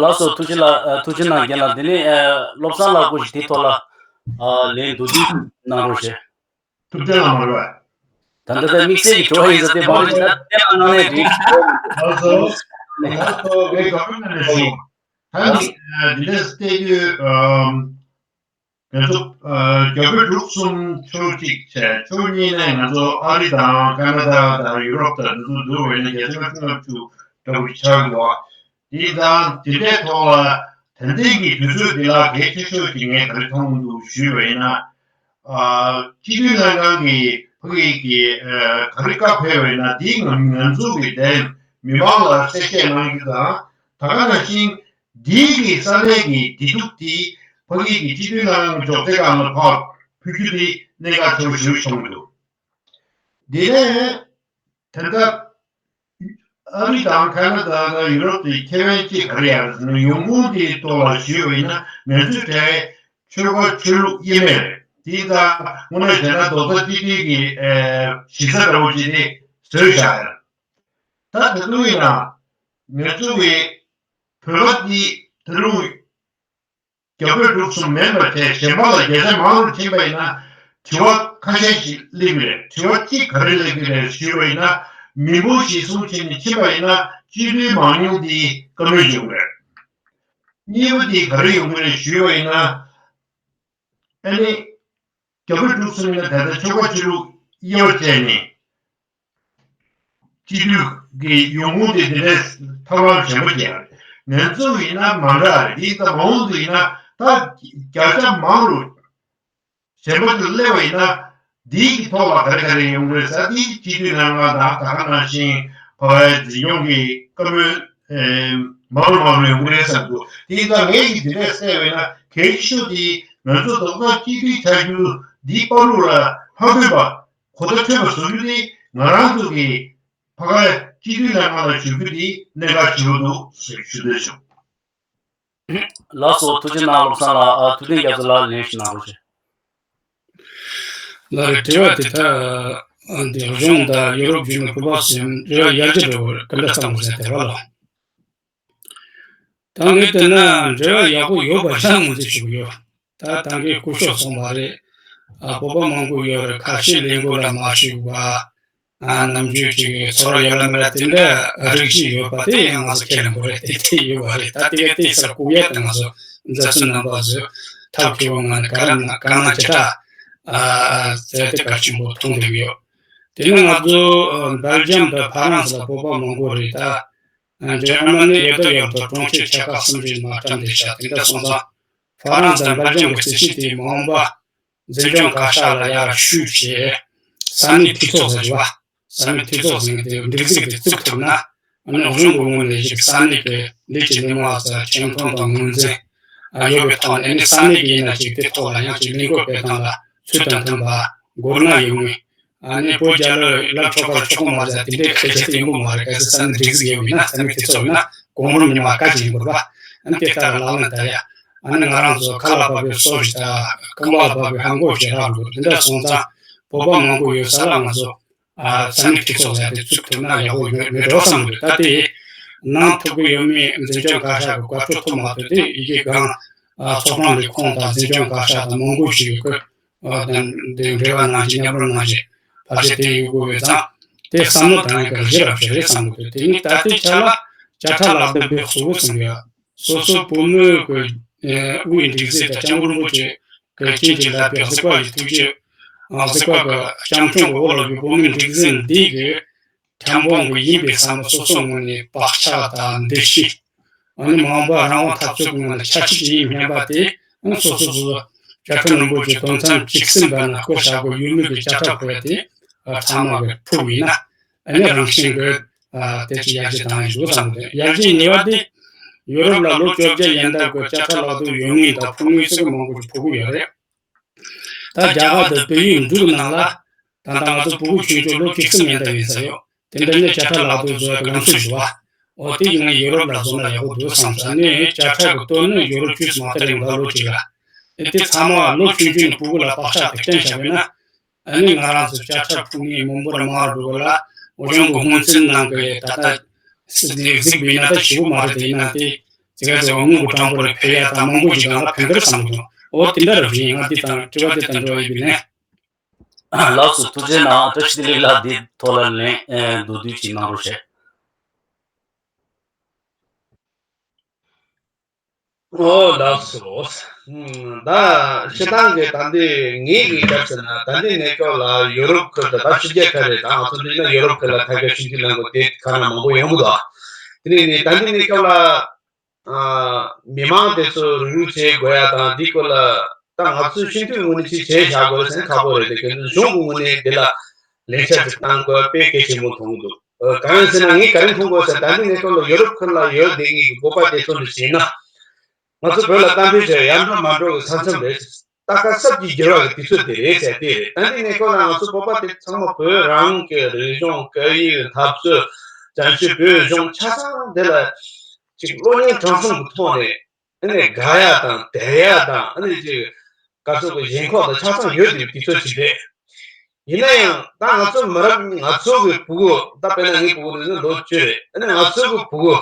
ལགས་སོ། ཐུགས་རྗེ་ལ་ཨ་ཐུགས་རྗེ་གནང་རྒན་ལགས། དེ་ནས་ཨ་བློ་བཟང་ལགས་སྐུ་ཞིག་དེའི་ཐོག་ལ་ཨ་ལན་མདོར་བསྡུས་གནང་རོགས་ཞུ། ཐུབ་བསྟན་ལགས་མ་རེད་པས། ད་ལྟ་ད་དམིགས་བསལ་གྱི་དྲི་བ་ཡིན་ས་དེ་མ་རེད། ད་བསྟན་ལ་གནང་ནས་འགྲིག་ལགས་སོ། ལགས་སོ། ངས་དགའ་པོ་གནང་ནས་ཞུ། ད་ནི་ཨ་འདི་འདྲ་བལྟས་དུས་ཨམ་ང་ཚོ་ཨ་རྒྱ་བོད་འབྲུག་གསུམ་ཕྱོགས་གཅིག་བྱས། ཕྱོགས་གཉིས་ནས་ང་ཚོ་ཨ་རི་དང་ཁ་ན་ཌ་དང་ཡུ་རོབ་དང་འདི་ཚོ་འདུག་པ་ཡིན་ན་རྒྱལ་སྤྱི་ལྔ་བཅུ་ང་བཅུ་འདྲ་བོ་ཆགས་འདུག་དེ་དང་དེ་འདྲའི་ཐོག་ལ་ད་ལྟའི་གི་དུས་ཚོད་འདི་ལ་གལ་ཆེ་ཤོས་ཀྱི་ངས་ག་རེ་མཐོང་གི་འདུག་ཞུས་པ་ཡིན་ན། ཨ་སྤྱི་འཐུས་ལྷན་ཁང་གི་ཕ་གི་གི་ཨ་ག་རེ་བཀའ་ཕེབས་པ་ཡིན་ན། འདི་ང་ང་ཚོ་གི་དེ་མི་མང་ལ་གསལ་བཤད་གནང་རྒྱུ་དང་། ད་ག་ནང་བཞིན་འདི་གི་ས་གནས་ཀྱི་བདེ་སྡུག་དེ་ཕ་གི་གི་སྤྱི་འཐུས་ལྷན་ཁང་གི་འབྱོར་ལྡན་ཁང་ལ་ཕར་ཕུལ་རྒྱུ་དེ་གནད་འགག་ཆེན་པོ་ཞིག་མཐོང་གི་འདུག་དེ་ནས་ད་ལྟ་ཨ་རི་དང་ཁ་ན་ཌ་དང་ཡུ་རོབ་དེ་ཁེ་ཕན་ཅིག་ག་རེ་ཡོད་རེད་ཟེར་ན། ཡོང་ཁུངས་དེའི་ཐོག་ལ་ཞུས་པ་ཡིན་ན་ང་ཚོའི་གྲས་ཆོལ་ཁ་ཆོས་ལུགས་དབྱེ་མེད་རེད། དེ་ལྟར་དངོས་གནས་བྱས་ན་རྡོག་རྩ་གཅིག་སྒྲིལ་གྱི་ཨེ་གཞི་རྩ་འདྲ་བོ་ཅིག་དེ་བཟོས་བཞག་ཡོད། ད་ད་དུང་ཡིན་ན་ང་ཚོ་གི་བོད་པ་འདི་ད་རུང་རྒྱ་བོད་འབྲུག་གསུམ་མིན་པར་ཐལ། གཞན་པ་ལ་བརྒྱ་ཆ་མང་རུ་ཕྱིན་པ་ཡིན་ན་དྲི་བ་ཁ་ཤས་ཤིག་སླེབས་ཀྱི་རེད། དྲི་བ་གཅིག་ག་རེ་སླེབས་ཀྱི་རེད་ཞུས་པ་ཡིན་ན། མི་འབོར་གཞིར་བཟུང་བྱས་ནས་ཕྱིན་པ་ཡིན་ན་སྤྱི་འཐུས་མང་ཉུང་དེ་བཀའ་མོལ་ཡོང་གི་རེད། གཉིས་པ་དེ་ག་རེ་ཡོང་གི་རེད་ཞུས་པ་ཡིན་ན། ཨ་ནི་རྒྱ་བོད་འབྲུག་གསུམ་ཡིན་ན་ད་ལྟ་ཆོལ་ཁ་ཆོས་ལུགས་དབྱེ་བ་བྱས་ནས་སྤྱི་འཐུས་ཀྱི་ཡོང་ཁུངས་དེ་དེ་འདྲའི་ཐབས་ལམ་གཞན་པ་ཅིག་ཡང་རེད། ང་ཚོ་ཡིན་ན་མ་འདྲ་རེད། དེ་ལྟ་མ་འོངས་དུ་ཡིན་ན་ད་བརྒྱ་ཆ་མང་རུ་གཞན་པ་ཅིག་སླེབས་པ་ཡིན་ན། འདིའི་གི་ཐོག་ལ་ག་རེ་ག་རེ་ཡོང་གི་རེད་ཟེར། འདི་སྤྱི་འཐུས་ལྷན་ཁང་དང་ད་ག་ནང་བཞིན་བར་འཛིན་སྐྱོང་གི་བཀའ་མོལ་མང་རུ་མང་རུ་ཡོང་གི་རེད་བསམ་འདུག་དེ་ཡིན་ཙང་ངས་ཀྱིས་འདི་འདྲས་གསལ་བས་ན། གལ་ཆེ་ཤོས་དེ་ང་ཚོ་རྡོག་རྩ་གཅིག་སྒྲིལ་བྱ་རྒྱུ་འདི་བར་ལུགས་ལ་ཕན་ཐོགས་པ། གོ་བརྡ་ཐོན་པ་བཟོ་རྒྱུ་དེ་ང་རང་ཚོ་གི་ཕ་ག་སྤྱི་འཐུས་ལྷན་ཁང་ལ་ཞུ་རྒྱུ་དེ་གནད་འགག་ཆེ་བོ་འདུག་ཞེས་ཞུ་འདོད་བྱུང་། ལགས་སོ། ཐུགས་རྗེ་གནང་། བློ་བཟང་ལགས། ཨ་ཐུབ་བསྟན་རྒྱ་མཚོ་ལགས་ལན་ཞིག་གནང་རོགས་ཞུ། ལགས་རེད། དྲི་བ་དེ་ད་ཨ་འདི་གཞུང་དང་ཡུ་རོབ་བརྒྱུད་ནས་བོད་པ་ཚོས་རེ་བ་ཡར་རྒྱས་འགྲོ་བར་ག་འདྲ་བསམ་དགོས་ཟེར་དེ་རེད་ལགས། ད་ངས་བལྟས་ན་འབྲེལ་བ་ཡག་པོ་ཡོད་པ་ཤ་ངོས་འཛིན་ཞུ་གི་ཡོད། ད་ད་གིན་སྐུ་ཞབས་གསུངས་པ་རེད། ཨ་བོད་པ་མང་པོ་ཡོད་རེད། ཁ་ཤས་ལས་འགུལ་ལ་མ་ཞུགས་པ། ཨ་ནམ་རྒྱུན་ཅིག་ཚོར་ཡོད་ལ་མེད་ལ་དེ་འདྲ་རིགས་ཤིག་ཡོད་པ་དེ་ཡང་ང་ཚོ་ཁས་ལེན་དགོས་རེད། དེ་དེ་ཡོད་པ་རེད། ད་དེ་ག་དེ་སར་ལྐུགས་ཡ་དེ་ང་ཚོ་འཛམ་བཟོ་རྣམ་པ་བཟོས་ཐབས་མཁས་པོ་ངང་ནས་ག་རེ་ན་གང་ན་ཅི་དྲག་ཨ་ཟེར་ཏེ་གལ་ཆེན་པོ་མཐོང་བསྡད་ཀྱི་ཡོད། དེ་ནས་ང་ཚོ་སྦེལ་ཇམ་དང་ཕ་རན་སི་ལ་བོད་པ་མང་པོ་རེད། ད་འབྲེལ་ཡོད་མ་ནི་ཡོད་དོ་ཡོད་དོ་གྲོང་ཁྱེར་ཆ་ཁག་གསུམ་རེ་མ་བཀྲམ་བསྡད་ཤག་དེ་འདྲ་སོང་ཙང་ཕ་རན་སི་དང་སྦེལ་ཇམ་གྱི་རྩིས་གཞི་དེ་མ་འོངས་པ་འཛིན་སྐྱོང་བཀའ་ཤག་ལ་ཡར་ཞུས་བྱས་ས་གནས་འཐུས་ཚོགས་ཟེར་བ། ས་གནས་འཐུས་ཚོགས་ཟེར་མཁན་དེ་སྒྲིག་འཛུགས་དེ་བཙུགས་ཐུབ་ན། ཨ་ནི་གཞུང་གི་ངོས་ནས་ཞིག་ས་གནས་ཀྱི་ལས་ཀྱི་ལས་མང་ཚོ་ཁྲིམས་མཐུན་དང་ངོས་འཛིན་ཡོད་པའི་ཐོག་ནས། ཨ་ནི་ས་གནས་ཀྱི་ཡིན་ན་ཞིག་དེ་ཐོག་ལ་ཡང་ཅིག་ལས་འགུལ་སྤེལ་སྟངས་ལ་ཚུལ་དང་མཐུན་པ་མགོ་རྔ་ཡོང་ངེས། ཨ་ནི་བོད་རྒྱལ་ལོ་ལབ་ཆོག་ག་ཆོག་གི་མ་རེད། དེ་འདྲའི་སྐད་ཆ་དེ་ཡོང་གི་མ་རེད། གལ་སྲིད་ས་གནས་སྒྲིག་འཛུགས་ཡོད་ཡིན་ན། ས་གནས་དེ་ཚོ་ཡིན་ན་གོང་རིམ་ཉི་མ་བཀའ་ཅིག་ཡིན་དགོས་པ། ཨ་ནི་དེ་ལྟར་ལག་ལེན་བསྟར་ཡ། ཨ་ནི་ང་རང་ཚོ་ཁ་ལ་བབས་པའི་སོ་ཞིག་དང་རྐང་པ་ལ་བབས་པའི་ཧ་མགོ་ཞིག་རག་དགོས། དེ་འདྲ་སོང་ཙང་བོད་པ་མང་པོ་ཡོད་ས་ལ་ང་ཚོ་ས་གནས་སྤྱི་ཚོགས་ཟེར་དེ་བཙུགས་ཐུབ་ན་ཡག་པོ་ཡོད་མེད་འགྲོ་བསམ་གྱི་འདུག་ད་དེ་གནང་ཐུབ་ཀྱི་ཡོད་མེད་འཛིན་སྐྱོང་བཀའ་ཤག་གི་བཀའ་འཁྲོལ་ཐོབ་མ་ཐུབ་དེ་ཡི་གེ་སྒང་ཚོགས་དྲུང་ལས་ཁུངས་དང་འཛིན་སྐྱོང་བཀའ་ཤག་དང་མང་པོ་ཞིག་ཡོད་གི། ཨ་དང་དེ་འབྲེལ་བ་གནང་ཞིང་མཉམ་རུབ་གནང་ཞིང་ཕལ་ཆེར་དེ་ཡོད་དགོས་པའི་ཙང་དེ་བསམ་བློ་བཏང་ཡག་གི་གཞི་རབ་ཅིག་རེད་བསམ་གི་འདུག་དེ་ནི་ད་ལྟའི་ཆ་ལ་བཅད་ཁྲ་ལག་དེབ་དེ་གཙོ་བོ་ཙམ་ཡོད། སོ་སོ་བོད་མིའི་གི་དབུས་སྒྲིག་འཛུགས་དང་སྐྱབས་མགོན་རིན་པོ་ཆེ་གི་བྱིན་གྱིས་བརླབས་པའི་གཟིགས་པ་ཡི་ཐུགས་རྗེ། གཟིགས་པ་གི་བྱམས་སྐྱོང་གི་འོག་ལ་ཡོད་བོད་མིའི་སྒྲིག་འཛུགས་འདི་གི་ཁྱབ་ཁོངས་ཀྱི་ཡིན་པའི་བསམ་བློ་སོ་སོའི་ངོས་ནས་བག་ཆགས་དང་འདུ་ཤེས། ཨ་ནི་མ་འོངས་པ་རང་དབང་འཐབ་རྩོད་ཀྱི་ངོས་ནས་འཆར་གཞི་ཅིག་ཡིན་སྙམ་པ་དེ་ཨ་ནི་སོ་སོ་སོ་ དཔྱ་ཁྲལ་རིན་པོ་ཆེ་དོན་ཚན་བཅུ་གསུམ་པ་ནང་བཀོད་བཞག་དགོས་ཡོད་མེད་ཀྱི་དཔྱ་ཁྲལ་ཕོག་ཡ་དེ་ཚང་མ་གི་ཕོག་ཡིན་ན། ཨ་ནི་རང་བཞིན་གྱིས་དེ་ཅི་ཡར་རྒྱས་བཏང་ཡིན་འདུག་བསམ་གི་འདུག་ཡར་རྒྱས་གཉིས་པ་དེ། ཡོ་རོབ་ལ་ལོ་བཅོ་བརྒྱད་ཡན་ལྟར་གྱི་དཔྱ་ཁྲལ་ལག་དུ་ཡོད་མཁན་དང་ཕོག་མཁན་ཚོ་གི་མང་པོ་ཞིག་ཕོག་གི་ཡོད་རེད། ད་རྒྱ་གར་དང་བལ་ཡུལ་འབྲུག་ནང་ལ་ད་ལྟ་ང་ཚོ་ཕྲུ་གུ་ཆུང་ཆུང་ལོ་བཅུ་གསུམ་ཡན་ལྟར་ཡིན་ས་ཡོད། དེ་འདྲ་ནས་དཔྱ་ཁྲལ་ལག་དུ་བཟོ་ཡག་གི་ལམ་སྲོལ་ཞིག་འདུག་བ། འོ་དེ་ཡིན་ན་ཡོ་རོབ་ལ་བཟོ་ན་ཡག་པོ་འདུག་བསམ་ས་ནས་དཔྱ་ཁྲལ་གི་གཏོར་ནི་ཡོ་རོབ་ཁྱོན་སུ་མ་ལྟ་རེད་འདུག་ལོ་གཅིག་ལ། དེ་ཚང་མ་ལོ་ཆུང་ཆུང་ནས་ཕྲུ་གུ་ལ་བག་ཆགས་དེ་བསྟན་བཞག་པས་ན། ཨ་ནི་ང་རང་ཚོ་དཔྱ་ཁྲལ་ཕོག་མཁན་མང་པོ་ར་མང་ར་འགྲོ་གི་ལ། འོ་གཞུང་གི་སྔོན་ཚུད་ནང་གི་ད་ལྟ་སྲིད་ནས་གཟིགས་པས་ན་ད་ཞེ་པོ་མ་རེད། དེ་ཡིན་ན་དེ་ཙི་ག་ཙི་ག་དངུལ་གི་གྲངས་པོ་ལ་ཕན་ཡ་དང་མང་པོ་ཞིག་གང་ལ་ཕན་ཁར་བསམ་གི་འདུག་འོ་དེ་འདྲ་ར་བཞིན་ང་འདི་དང་དྲི་བ་དེ་དང་འབྲེལ་བ་ཡོད་པས་ནས། ལགས་སོ། ཐུགས་རྗེ་གནང་། བཀྲ་ཤིས་བདེ་ལེགས་ལགས། འདི་ཐོག་ལ་ལན་མདོར་བསྡུས་ཅིག་གནང་རོགས་ཞུ། ཨོ་ལགས་སོ། ད་སྤྱིར་བཏང་གི་ད་འདི་ངེད་ཀྱི་སྐབས་སུ་ན་ད་འདི་གནས་སྐབས་ལ་ཡོ་རོབ་ཁུལ་དུ་ད་ཕྱི་རྒྱལ་ཁག་རེད། ད་ང་ཚོ་འདི་ན་ཡོ་རོབ་ཁུལ་ལ་ཐད་ཀར་ཞིབ་འཇུག་ལས་འགུལ་དེ་ཁག་ན་མང་པོ་ཡོང་གི་འདུག་དེ་ནས་ནི་ད་འདི་གནས་སྐབས་ལ་མི་མང་དེ་ཚོ་རུག་རུག་བྱེད་དགོས་ཡ་དང་འདི་སྐོར་ལ་ད་ང་ཚོས་སྤྱི་འཐུས་ངོས་ནས་ཅིག་བྱས་བཞག་དགོས་ཟེར་ན་ཁག་པོ་རེད། དེ་གལ་སྲིད་གཞུང་གི་ངོས་ནས་འདི་ལ་ལན་ཆ་ཅིག་གཏང་དགོས་དཔེ་གལ་ཆེན་པོ་མཐོང་གི་འདུག་གང་ཡིན་ཟེར་ན་ངས་ག་རེ་མཐོང་དགོས་ཟེར་ན་ད་འདི་གནས་སྐབས་ལ་ཡོ་རོབ་ཁུལ་ལ་ཡོད་བསྡད་མཁན་གྱི་བོད་པ་དེ་ཚོ་ལ་བྱས་ན། ང་ཚོ་བོད་ལ་གཏམ་དཔེ་བྱས་ཡར་འགྲོ་མར་འགྲོ་གི་ས་མཚམས་རེད། རྟ་ཁ་སྲབ་ཀྱིས་བསྒྱུར་བ་གི་དུས་ཚོད་དེ་རེད་ཟེར་དེ་རེད། ད་འདི་གནས་སྐབས་ལ་ང་ཚོ་བོད་པ་དེ་ཚང་མ་བོད་རང་གི་རིག་གཞུང་སྐད་ཡིག་འཐབ་རྩོད་བྱང་ཆུབ་བོད་གཞུང་ཆ་ཚང་དེ་ལ་ཅིག་བློ་སྙིང་བྲང་གསུམ་གྱི་ཐོག་ནས་ཨ་ནི་དགའ་ཡ་དང་དད་ཡ་དང་ཨ་ནི་ཅིག་ག་ཚོད་ཀྱི་ཞེན་ཁོག་དང་ཆ་ཚང་ཡོད་དེ་དུས་ཚོད་ཅིག་རེད། ཡིན་ན་ཡང་ད་ང་ཚོ་མི་རབས་ང་ཚོ་གི་ཕྲུ་གུ་ད་དཔེར་ན་ངའི་ཕྲུ་གུ་དེ་ནི་ལོ་བཅུ་རེད། ཨ་ནི་ང་ཚོ་གི་ཕྲུ་གུ་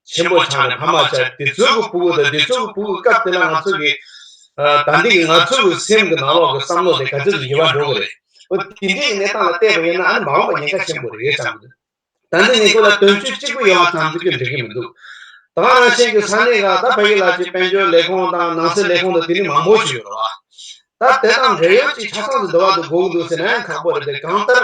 ཆེན་པོ་ཆགས་ནས་ཕ་མ་ཆགས་དེ་ཚོའི་གི་ཕྲུ་གུ་དང་དེ་ཚོའི་གི་ཕྲུ་གུ་སྐབས་དེ་ལ་ང་ཚོ་གི་ཨ་ད་འདི་གི་ང་ཚོ་གི་སེམས་གི་ནང་ལོགས་གི་བསམ་བློ་དེ་ག་ཚོད་ཅིག་འགྱུར་བ་འགྲོ་གི་རེད། འོ་དེ་འདྲའི་གནས་སྟངས་ལ་བལྟས་པ་ཡིན་ན་ཨ་ནི་མ་འོངས་པ་ཉེན་ཁ་ཆེན་པོ་རེད་བསམ་གི་འདུག་ད་འདི་ནས་ཁོ་ལ་དོན་གཅོད་གཅིག་པུ་ཡོང་བ་ཙམ་ཞིག་གིས་འགྲིག་གི་མི་འདུག་ད་ག་ནང་བཞིན་གྱི་ས་གནས་ལ་ད་ཕ་གི་ལ་ཅིག་དཔལ་འབྱོར་ལས་ཁུངས་དང་ནང་སྲིད་ལས་ཁུངས་དང་དེ་འདྲའི་མང་པོ་ཞིག་ཡོད་རེད་བ། ད་དེ་དང་འབྲེལ་ཡོད་ཅིག་ཆ་ཚང་དུ་འདུ་བ་དུ་དགོས་ཀྱི་འདུག་ཟེར་ན་ཡང་ཁག་པོ་རེད་དེ། གང་ལྟར་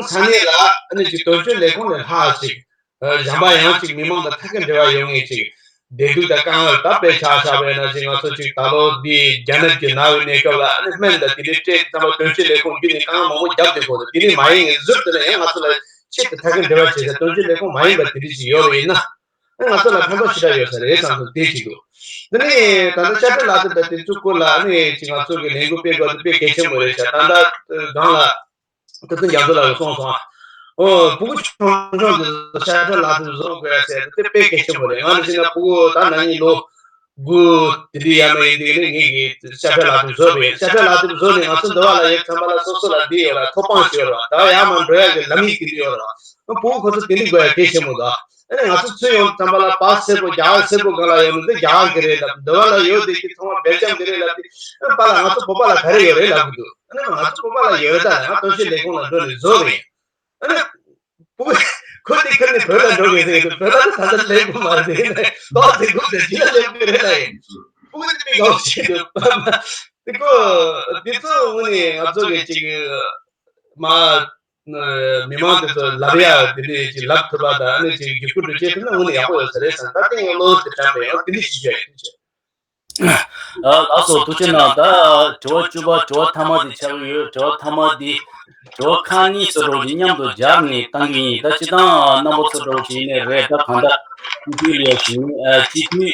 ས་གནས་ལ་ཨ་ནི་ཅིག་དོན་གཅོད་ལས་ཁུངས་ལས་ལྷག་ཅིག་གཞན་པ་ཡང་ཅིག་མི་མང་དང་ཐད་ཀར་འབྲེལ་བ་ཡོད་ངེས་ཅིག་བདེ་སྡུག་དང་དཀའ་ངལ་ད་དཔེ་ཆ་བཞག་པ་ཡིན་ན་ཅིག་ང་ཚོ་ཅིག་ད་ལོ་འདི་རྒྱ་ནད་ཀྱི་ན་བའི་གནས་སྐབས་ལ་ཨ་ནི་སྨན་དང་དེ་འདྲའི་སྤྲད་ཙམ་པ་དོན་གཅོད་ལས་ཁུངས་བརྒྱུད་ནས་དཀའ་ངལ་མང་པོ་བརྒྱབ་བསྡད་ཁོ་ད་དེ་ནས་མ་ཡིན་ངེས་ཟུར་དུ་ལ་ཡང་ང་ཚོ་ལ་ཆེད་དུ་ཐད་ཀར་འབྲེལ་བ་བྱེད་ས་དོན་གཅོད་ལས་ཁུངས་མ་ཡིན་པ་དེ་འདྲ་ཞིག་ཡོད་པ་ཡིན་ན། ང་ཚོ་ལ་ཕན་ཐོགས་ཞེ་དྲག་ཡོད་ས་རེད་བསམ་སོང་། དེ་གཅིག་འདུག་འདི་ནི་ད་ལྟ་དཔྱ་ཁྲལ་ལག་དེབ་དང་དེ་ཚོའི་སྐོར་ལ་ཨ་ནི་ཅིག་ང་ཚོ་གི་ལས་འགུལ་སྤེལ་དགོས་དེ་དཔེ་གལ་ཆེན་པོ་རེད་ཤག་ད་ལྟ་སྒང་ལ་ཐུབ་བསྟན་རྒྱ་མཚོ་ལགས་ཀྱིས་གསུངས་སོང་ཨ། ཨོ་ཕྲུ་གུ་ཆུང་ཆུང་དེ་ཚོ་དཔྱ་ཁྲལ་ལག་དེབ་བཟོ་དགོས་ཟེར་དེ་དཔེ་གལ་ཆེན་པོ་རེད། ང་ནི་བྱས་ན་ཕྲུ་གུ་ད་ན་ནིང་ལོ་དགུ་དེ་འདྲ་ཡར་མར་ཡིན་དུས་ནི་ངེད་ཀྱིས་དཔྱ་ཁྲལ་ལག་དེབ་བཟོས་པ་ཡིན། དཔྱ་ཁྲལ་ལག་དེབ་བཟོས་ནས་ང་ཚོ་འདི་བ་ལ་ཡོད་ཙམ་པ་ལ་སོ་སོ་ལ་འདི་ཡོད་ར་ཐོབ་ཐང་ཞིག་ཡོད་ར་ད་ཡར་མར་འགྲོ་ཡག་གི་ལམ་ཡིག་དེ་འདྲ་ཡོད་ར། ཕྲུ་གུ་ཁོ་ཚོ་དེ་འདྲ་དགོས་ཡ་གལ་ཆེན་པོ་འདུག་ཨ་ནི་ང་ཚོ་ཚུར་ཡོང་ཙམ་པ་ལ་པཱ་སི་སེར་པོ་རྒྱ་གར་སེར་པོ་སྒང་ལ་ཡོད་ནི་འདི་རྒྱ་གར་གི་རེད་ལབ། འདི་བ་ལ་ཡོད་དེ་གི་ཚང་མ་སྦེལ་ཇམ་གི་རེད་ལབ་དེ། ཨ་པཱ་ལགས་ང་ཚོ་བོད་པ་ལ་ག་རེ་ཡོད་རེད་ལབ་གི་འདུག་ཨ་ནི་ང་ཚོ་བོད་པ་ལ་ཡོད་ད་ལ་ང་དོན་གཅོད་ལས་ཁུངས་ལ་འགྲོ་ནས་བཟོ་རེད། ཨ་ནི་ཕྲུ་གུ་ཁོ་དེ་ཁྱེར་ནས་བོད་ལ་འགྲོ་གི་རེད། བོད་ལ་ད་ལྟ་སླེབས་གི་མ་རེད། ལོ་དེ་དགུ་དེ་ཅི་ལ་སླེབས་གི་རེད་ལ་ཡིན། ཕྲུ་གུ་དེ་མི་དགའ་བོ་བྱེད་འདུག་དེ་ཁོ་དེ་ཚོ་དངོས་གནས་ང་ཚོ་གི་ཅིག་མ། མི་མང་དེ་ཚོ་ལབ་ཡག་དེ་འདྲས་ཅིག་ལབ་ཐུབ་པ་དང་ཨ་ནི་ཅིག་བརྒྱུད་སྐུར་དུ་བྱེད་ཐུབ་ན་དངོས་གནས་ཡག་པོ་ཡོད་ས་རེད་བསམ། ད་ལྟ་ཡང་བློ་དེ་དྲན་པ་ཡང་དེ་འདྲས་ཞིག་བྱས་ཡོད་དུས་ཆེ། ལགས་སོ། ཐུགས་རྗེ་གནང་། ད་དྲི་བ་བཅུ་པ་དྲི་བ་ཐ་མ་དེ་ཆགས་ཡོད། དྲི་བ་ཐ་མ་དེ་དྲི་བ་ཁག་གཉིས་སུ་འགྲོ་གི་མཉམ་དུ་སྦྱར་ནས་བཏང་གི་ཡིན། ད་སྤྱིར་བཏང་རྣམ་པ་ཚོ་འགྲོ་གི་ཡིན་ནའི་རེད། ད་གང་ལྟར་སྤྱི་འཐུས་ལ་ཞུ་ནས་སྤྱི་འཐུས་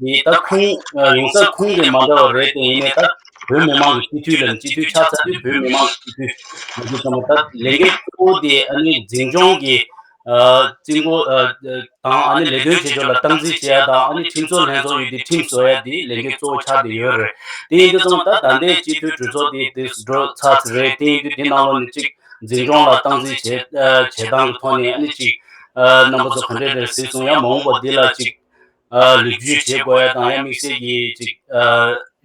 དེ་ད་ཁུངས་ཡོང་ས་ཁུངས་དེ་མ་འདྲ་བ་རེད། དེ་ཡིན་ནའི་ད་བོད་མི་མང་གི་སྤྱི་འཐུས་ལ་སྤྱི་འཐུས་ཆགས་ཚར་དུས་བོད་མི་མང་གི་སྤྱི་འཐུས་མ་གཏོགས་ད་ལས་འགན་གཙོ་བོ་དེ་ཨ་ནི་འཛིན་སྐྱོང་གི་རྩིས་འགོ་དང་ཨ་ནི་ལས་དོན་བྱེད་ཕྱོགས་ལ་སྟངས་འཛིན་བྱེད་ཡ་དང་ཨ་ནི་ཁྲིམས་བཟོ་ལྷན་ཚོགས་ཡོད་དུས་ཁྲིམས་བཟོ་ཡ་དེ་ལས་འགན་གཙོ་བོ་ཆགས་བསྡད་ཡོད་རེད། དེ་ཡིན་དུས་ཙང་ད་ད་ལྟའི་སྤྱི་འཐུས་གྲོས་ཚོགས་དེ་དེ་འགྲོ་ཚར་ཚར་རེད། དེ་ཡིན་དུས་དེ་ནང་ལོགས་ནས་གཅིག་འཛིན་སྐྱོང་ལ་སྟངས་འཛིན་བྱེད་བྱེད་སྟངས་ཀྱི་ཐོག་ནས་ཨ་ནི་གཅིག་རྣམ་པ་ཚོ་ག་འདྲས་རེད་གཟིགས་སོང་། ཡང་མ་འོངས་པ་འདི་ལ་གཅིག་ལེགས་བཅོས་བྱེད་དགོས་ཡ་དང་ཡང་དམིགས་བསལ་གྱི་ཅིག་ཨ་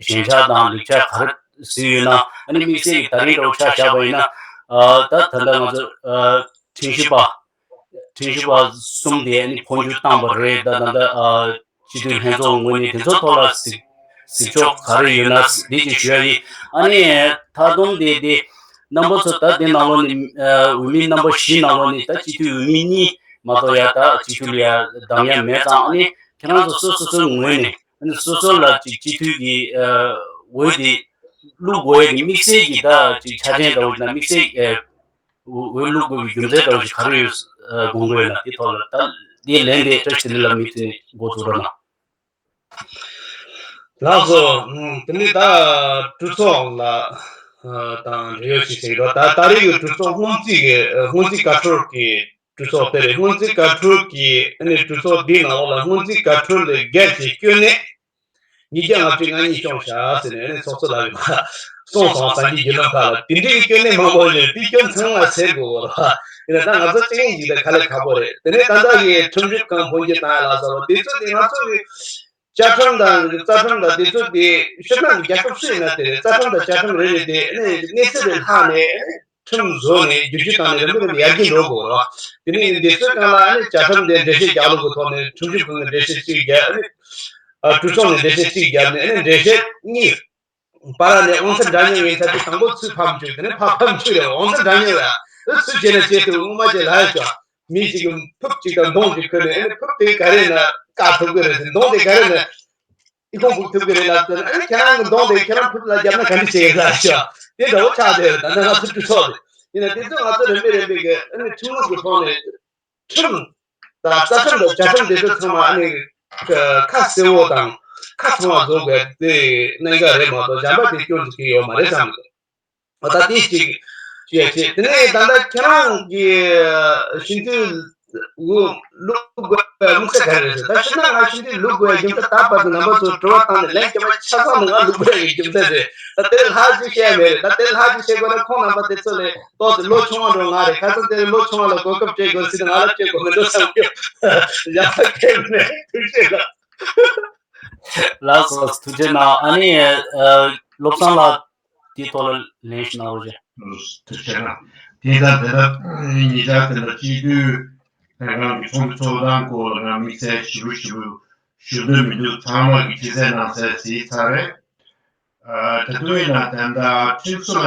ཞན་ཆ་དང་ལེགས་ཆ་ག་རེ་གཟིགས་ཡོད་ན། ཨ་ནི་དམིགས་བསལ་གྱི་ད་རིང་འདྲ་བོ་ཆ་བཞག་པ་ཡིན་ན། ཨ་ད་ད་ལྟ་ང་ཚོ་ཨ་ཁྲིམས་ཞིབ་པ་ཁྲིམས་ཞིབ་པ་གསུམ་དེ་ཨ་ནི་འཕོ་འགྱུར་བཏང་པ་རེད། ད་ད་ལྟ་ཨ་སྤྱི་འཐུས་ལྷན་ཚོགས་ངོས་ནས་དེ་ཚོ་ཐོག་ལ་གཟིགས་གཟིགས་ཕྱོགས་ག་རེ་ཡོད་ན་འདི་ཅིག་ཞུ་ཡ་ཡིན། ཨ་ནི་མཐའ་སྡོམ་དེ་དེ་རྣམ་པ་ཚོ་ད་དེ་ནང་ལོགས་ནས་ཨ་འོས་མི་རྣམ་པ་བཞི་ནང་ལོགས་ནས་ད་སྤྱི་འཐུས་འོས་མི་གཉིས་མ་གཏོགས་ཡ་ད་སྤྱི་འཐུས་ལ་ཡ་བདམས་ཡ་མེད་ཙང་། ཨ་ནི་ཁྱེད་རང་ཚོ་སོ་སོ་སོའི་ངོས་ནས་ཨ་ནི་སོ་སོ་ལ་ཅིག་སྤྱི་འཐུས་ཀྱི་ཨ་འོས་དེ་ བླུག་དགོས་ཡས་ཀྱི་དམིགས་བསལ་གྱི་ད་ཅིག་ཆ་རྐྱེན་འདྲ་བོ་ཞིག་དང་དམིགས་བསལ་ཨེ་འོས་བླུག་དགོས་པའི་རྒྱུ་མཚན་འདྲ་བོ་ཞིག་ག་རེ་ཡོད་དགོངས་དགོས་ཡོད་ན། དེ་ཐོག་ལ་ད་དེ་ལན་དེ་བཀྲ་ཤིས་བདེ་ལེགས་ལགས་མུ་མཐུད་ནས་འགོ་ཚུགས་རོགས་གནང་། ལགས་སོ། ཨ་དེ་ནས་ད་གྲོས་ཚོགས་ལ་ཨ་དང་འབྲེལ་ཡོད་ཅིག་བྱེད་ཀྱི་འདུག་ད་ད་རེས་ཀྱི་གྲོས་ཚོགས་སྔོན་རྩིས་ཀྱི་ཨ་སྔོན་རྩིས་བཀའ་འཁྲོལ་གྱི་གྲོས་ཚོགས་དེ་རེད། སྔོན་རྩིས་བཀའ་འཁྲོལ་གྱི་ཨ་ནི་གྲོས་ཚོགས་འདིའི་ནང་ལོགས་ལ་སྔོན་རྩིས་བཀའ་འཁྲོལ་ལས་བརྒལ་ཏེ་སྐྱོན་གནད་ཉིས་བརྒྱ་ལྔ་བཅུ་ང་གཉིས་བྱུང་བཞག་ཟེར་ནས་ཨ་ནི་ཚོགས་གཙོ་ལགས་ཀྱིས་གསུངས་སོང་། སངས་རྒྱས་དགེ་འདུན་པ་ལ་དེ་འདྲའི་སྐྱོན་གནད་མང་པོ་ཡོད། དེ་སྐྱོན་ཚང་མ་སེལ་དགོས་རེད་བ། ཡིན་ན་ད་ང་ཚོ་ཅིག་ཡིན་གྱི་ད་དཀའ་ལས་ཁག་པོ་རེད། དེ་ནས་ད་ལྟ་གི་ཁྲིམས་ཞིབ་ཁང་འཕོ་འགྱུར་བཏང་ཡ་ལ་སོགས་པ་དེ་ཚོ་དེ་ང་ཚོ་གི་བཅའ་ཁྲིམས་དང་རྩ་ཁྲིམས་དང་དེ་ཚོ་དེ་ཕྱི་ནང་གི་རྒྱལ་ཁབ་སུ་ཡིན་ན་དེ་རེད། རྩ་ཁྲིམས་དང་བཅའ་ཁྲིམས་རེ་རེ་དེ་ཨ་ནི་གནས་ཚུལ་རེ་ལྷག་ནས་ཨ་ནི་ཁྲིམས་བཟོ་ནས་བསྒྱུར་བཅོས་བཏང་ནས་རིམ་པ་རིམ་པ་ཡར་རྒྱས་འགྲོ་དགོས་རེད་བ། དེ་ནས་འདི་ཚོའི་སྒང་ལ་ཨ་ནི་བཅའ་ཁྲིམས་དེ་འགྲེལ་བཤད་རྒྱག་ལུགས་ཀྱི་ཐོག་ནས་ཁྲིམས་ཞིབ་ཁང་གི་འགྲེལ་བཤད་གཅིག་བརྒྱབ། ཨ་ནི་ཨ་གྲོས་ཚོགས་ནས་འགྲེལ་བཤད་གཅིག་བརྒྱབ་ནས་ཨ་ནི་འགྲེལ་བཤད་གཉིས། བར་ནས་དབང་ཚད་འདྲ་མཉམ་ཡིན་ཚར་དུས་དང་པོ་ཚུར་ཕབ་འཇུག་དེ་ནས་ཕར་ཕབ་འཇུག་རེད། དབང་ཚད་འདྲ་མཉམ་རེད། ཨ་ཚུར་བྱས་ན་བྱས་ཏེ་སྔོན་མ་བྱས་ལ་ཡ་ཤོག་མི་གཅིག་གིས་ཕུབ་གཅིག་དང་མདུང་གཅིག་ཁུར་ནས་ཨ་ནི་ཕུབ་དེ་ག་རེ་ན་བཀག་ཐུབ་ཀྱི་རེད་ཟེར། མདུང་དེ་ག་རེ་ན་ཨི་ཁུང་ཕུབ་ཐུབ་ཀྱི་རེད་ལབ་ཟེར། ཨ་ནི་ཁྱེད་རང་གི་མདུང་དེ་ཁྱེད་རང་ཕུབ་ལ་བརྒྱབ་ན་ག་འདྲ་བྱེད་ལབ་ཤོག་དེ་འདྲ་བོ་ཆགས་བསྡད་རེད། ད་ནི་ང་ཚོ་གྲོས་ཚོགས་རེད། ཡིན་ན་དེ་ཚོ་ང་ཚོ་རིམ་པས་རིམ་པས་ཀྱི་ཨ་ནི་ཁྲིམས་ལུགས་ཀྱི་ཐོག་ནས། ཁྲིམས་དང་རྩ་ཁྲིམས་དང་བཅའ་ཁྲིམས་དེ་ཚོ་ཚང་མ་ཨ་ནི་ཁ་གསལ་བོ་དང་ཁ་ཚང་བ་བཟོ་དགོས་དེ་གནད་འགག་རེད་མ་གཏོགས་གཞན་པ་དེ་སྐྱོན་འཛུགས་ཀྱི་ཡོད་མ་རེད་བསམ་གི་འདུག་ད་དེ་གཅིག་བཤད་བྱས། དེ་ནས་ད་ལྟ་ཁྱེད་རང་གི་ཤིན་ཏུ་འུ་ལུག་དགོས་དམིགས་བསལ་ག་རེ་རེད་ཟེར། ད་ཕྱི་ན་ང་ཤིན་ཏུ་ལུག་དགོས་རྒྱུ་མཚན་ད་བར་དུ་རྣམ་པ་ཚོ་དྲི་བ་བཏང་ནས་ལན་རྒྱབ་པ་ཆ་ཚང་ནི་ང་ལུག་དགོས་ཡག་གི་རྒྱུ་མཚན་རེད། ད་དེ་ལྷག་ཅིག་བཤད་མེད་རེད། ད་དེ་ལྷག་ཅིག་བཤད་དགོས་ན་ཁོང་རྣམ་པ་དེ་ཚོ་ལས་ཏོག་ཙམ་ལོ་ཆུང་བ་འགྲོ་ང་རེད། ཁ་སང་དེ་ལོ་ཆུང་བ་ལ་གོ་སྐབས་སྤྲད་དགོས་ཟེར་ན་ང་ལ་སྤྲད་དགོས་མི་འགྲོ་བསམ་གྱི་ཡག་པ་ཁེལ་མེད། ཐུགས་རྗེ་ལ། ལགས་སོ། ཐུགས་རྗེ་གནང་། ཨ་ནི་ཨ་བློ་བཟང་ལགས་དེའི་ཐོག་ལ་ལན་ཞིག་གནང་རོགས་བྱེད། ཐུགས་རྗེ་གནང་། དེ་ལྟར་དེ་ལྟར་ཉེ་ཆར་དེ་ལ་སྤྱི་འཐུས་ལྷན་ཁང་གི་ཚོགས་འདུ་ཚོགས་སྟངས་སྐོར་ལ་ང་དམིགས་བསལ་ཞིབ་པོ་ཞིབ་པོ་ཞུ་འདོད་མི་འདུག་ཚང་མ་གིས་ཕྱི་གསལ་ནང་གསལ་གཟིགས་ཚར་རེད། ཨ་ད་དུང་ཡིན་ན་ད་ལྟ་ཁྲིམས་བཟོ་ལ་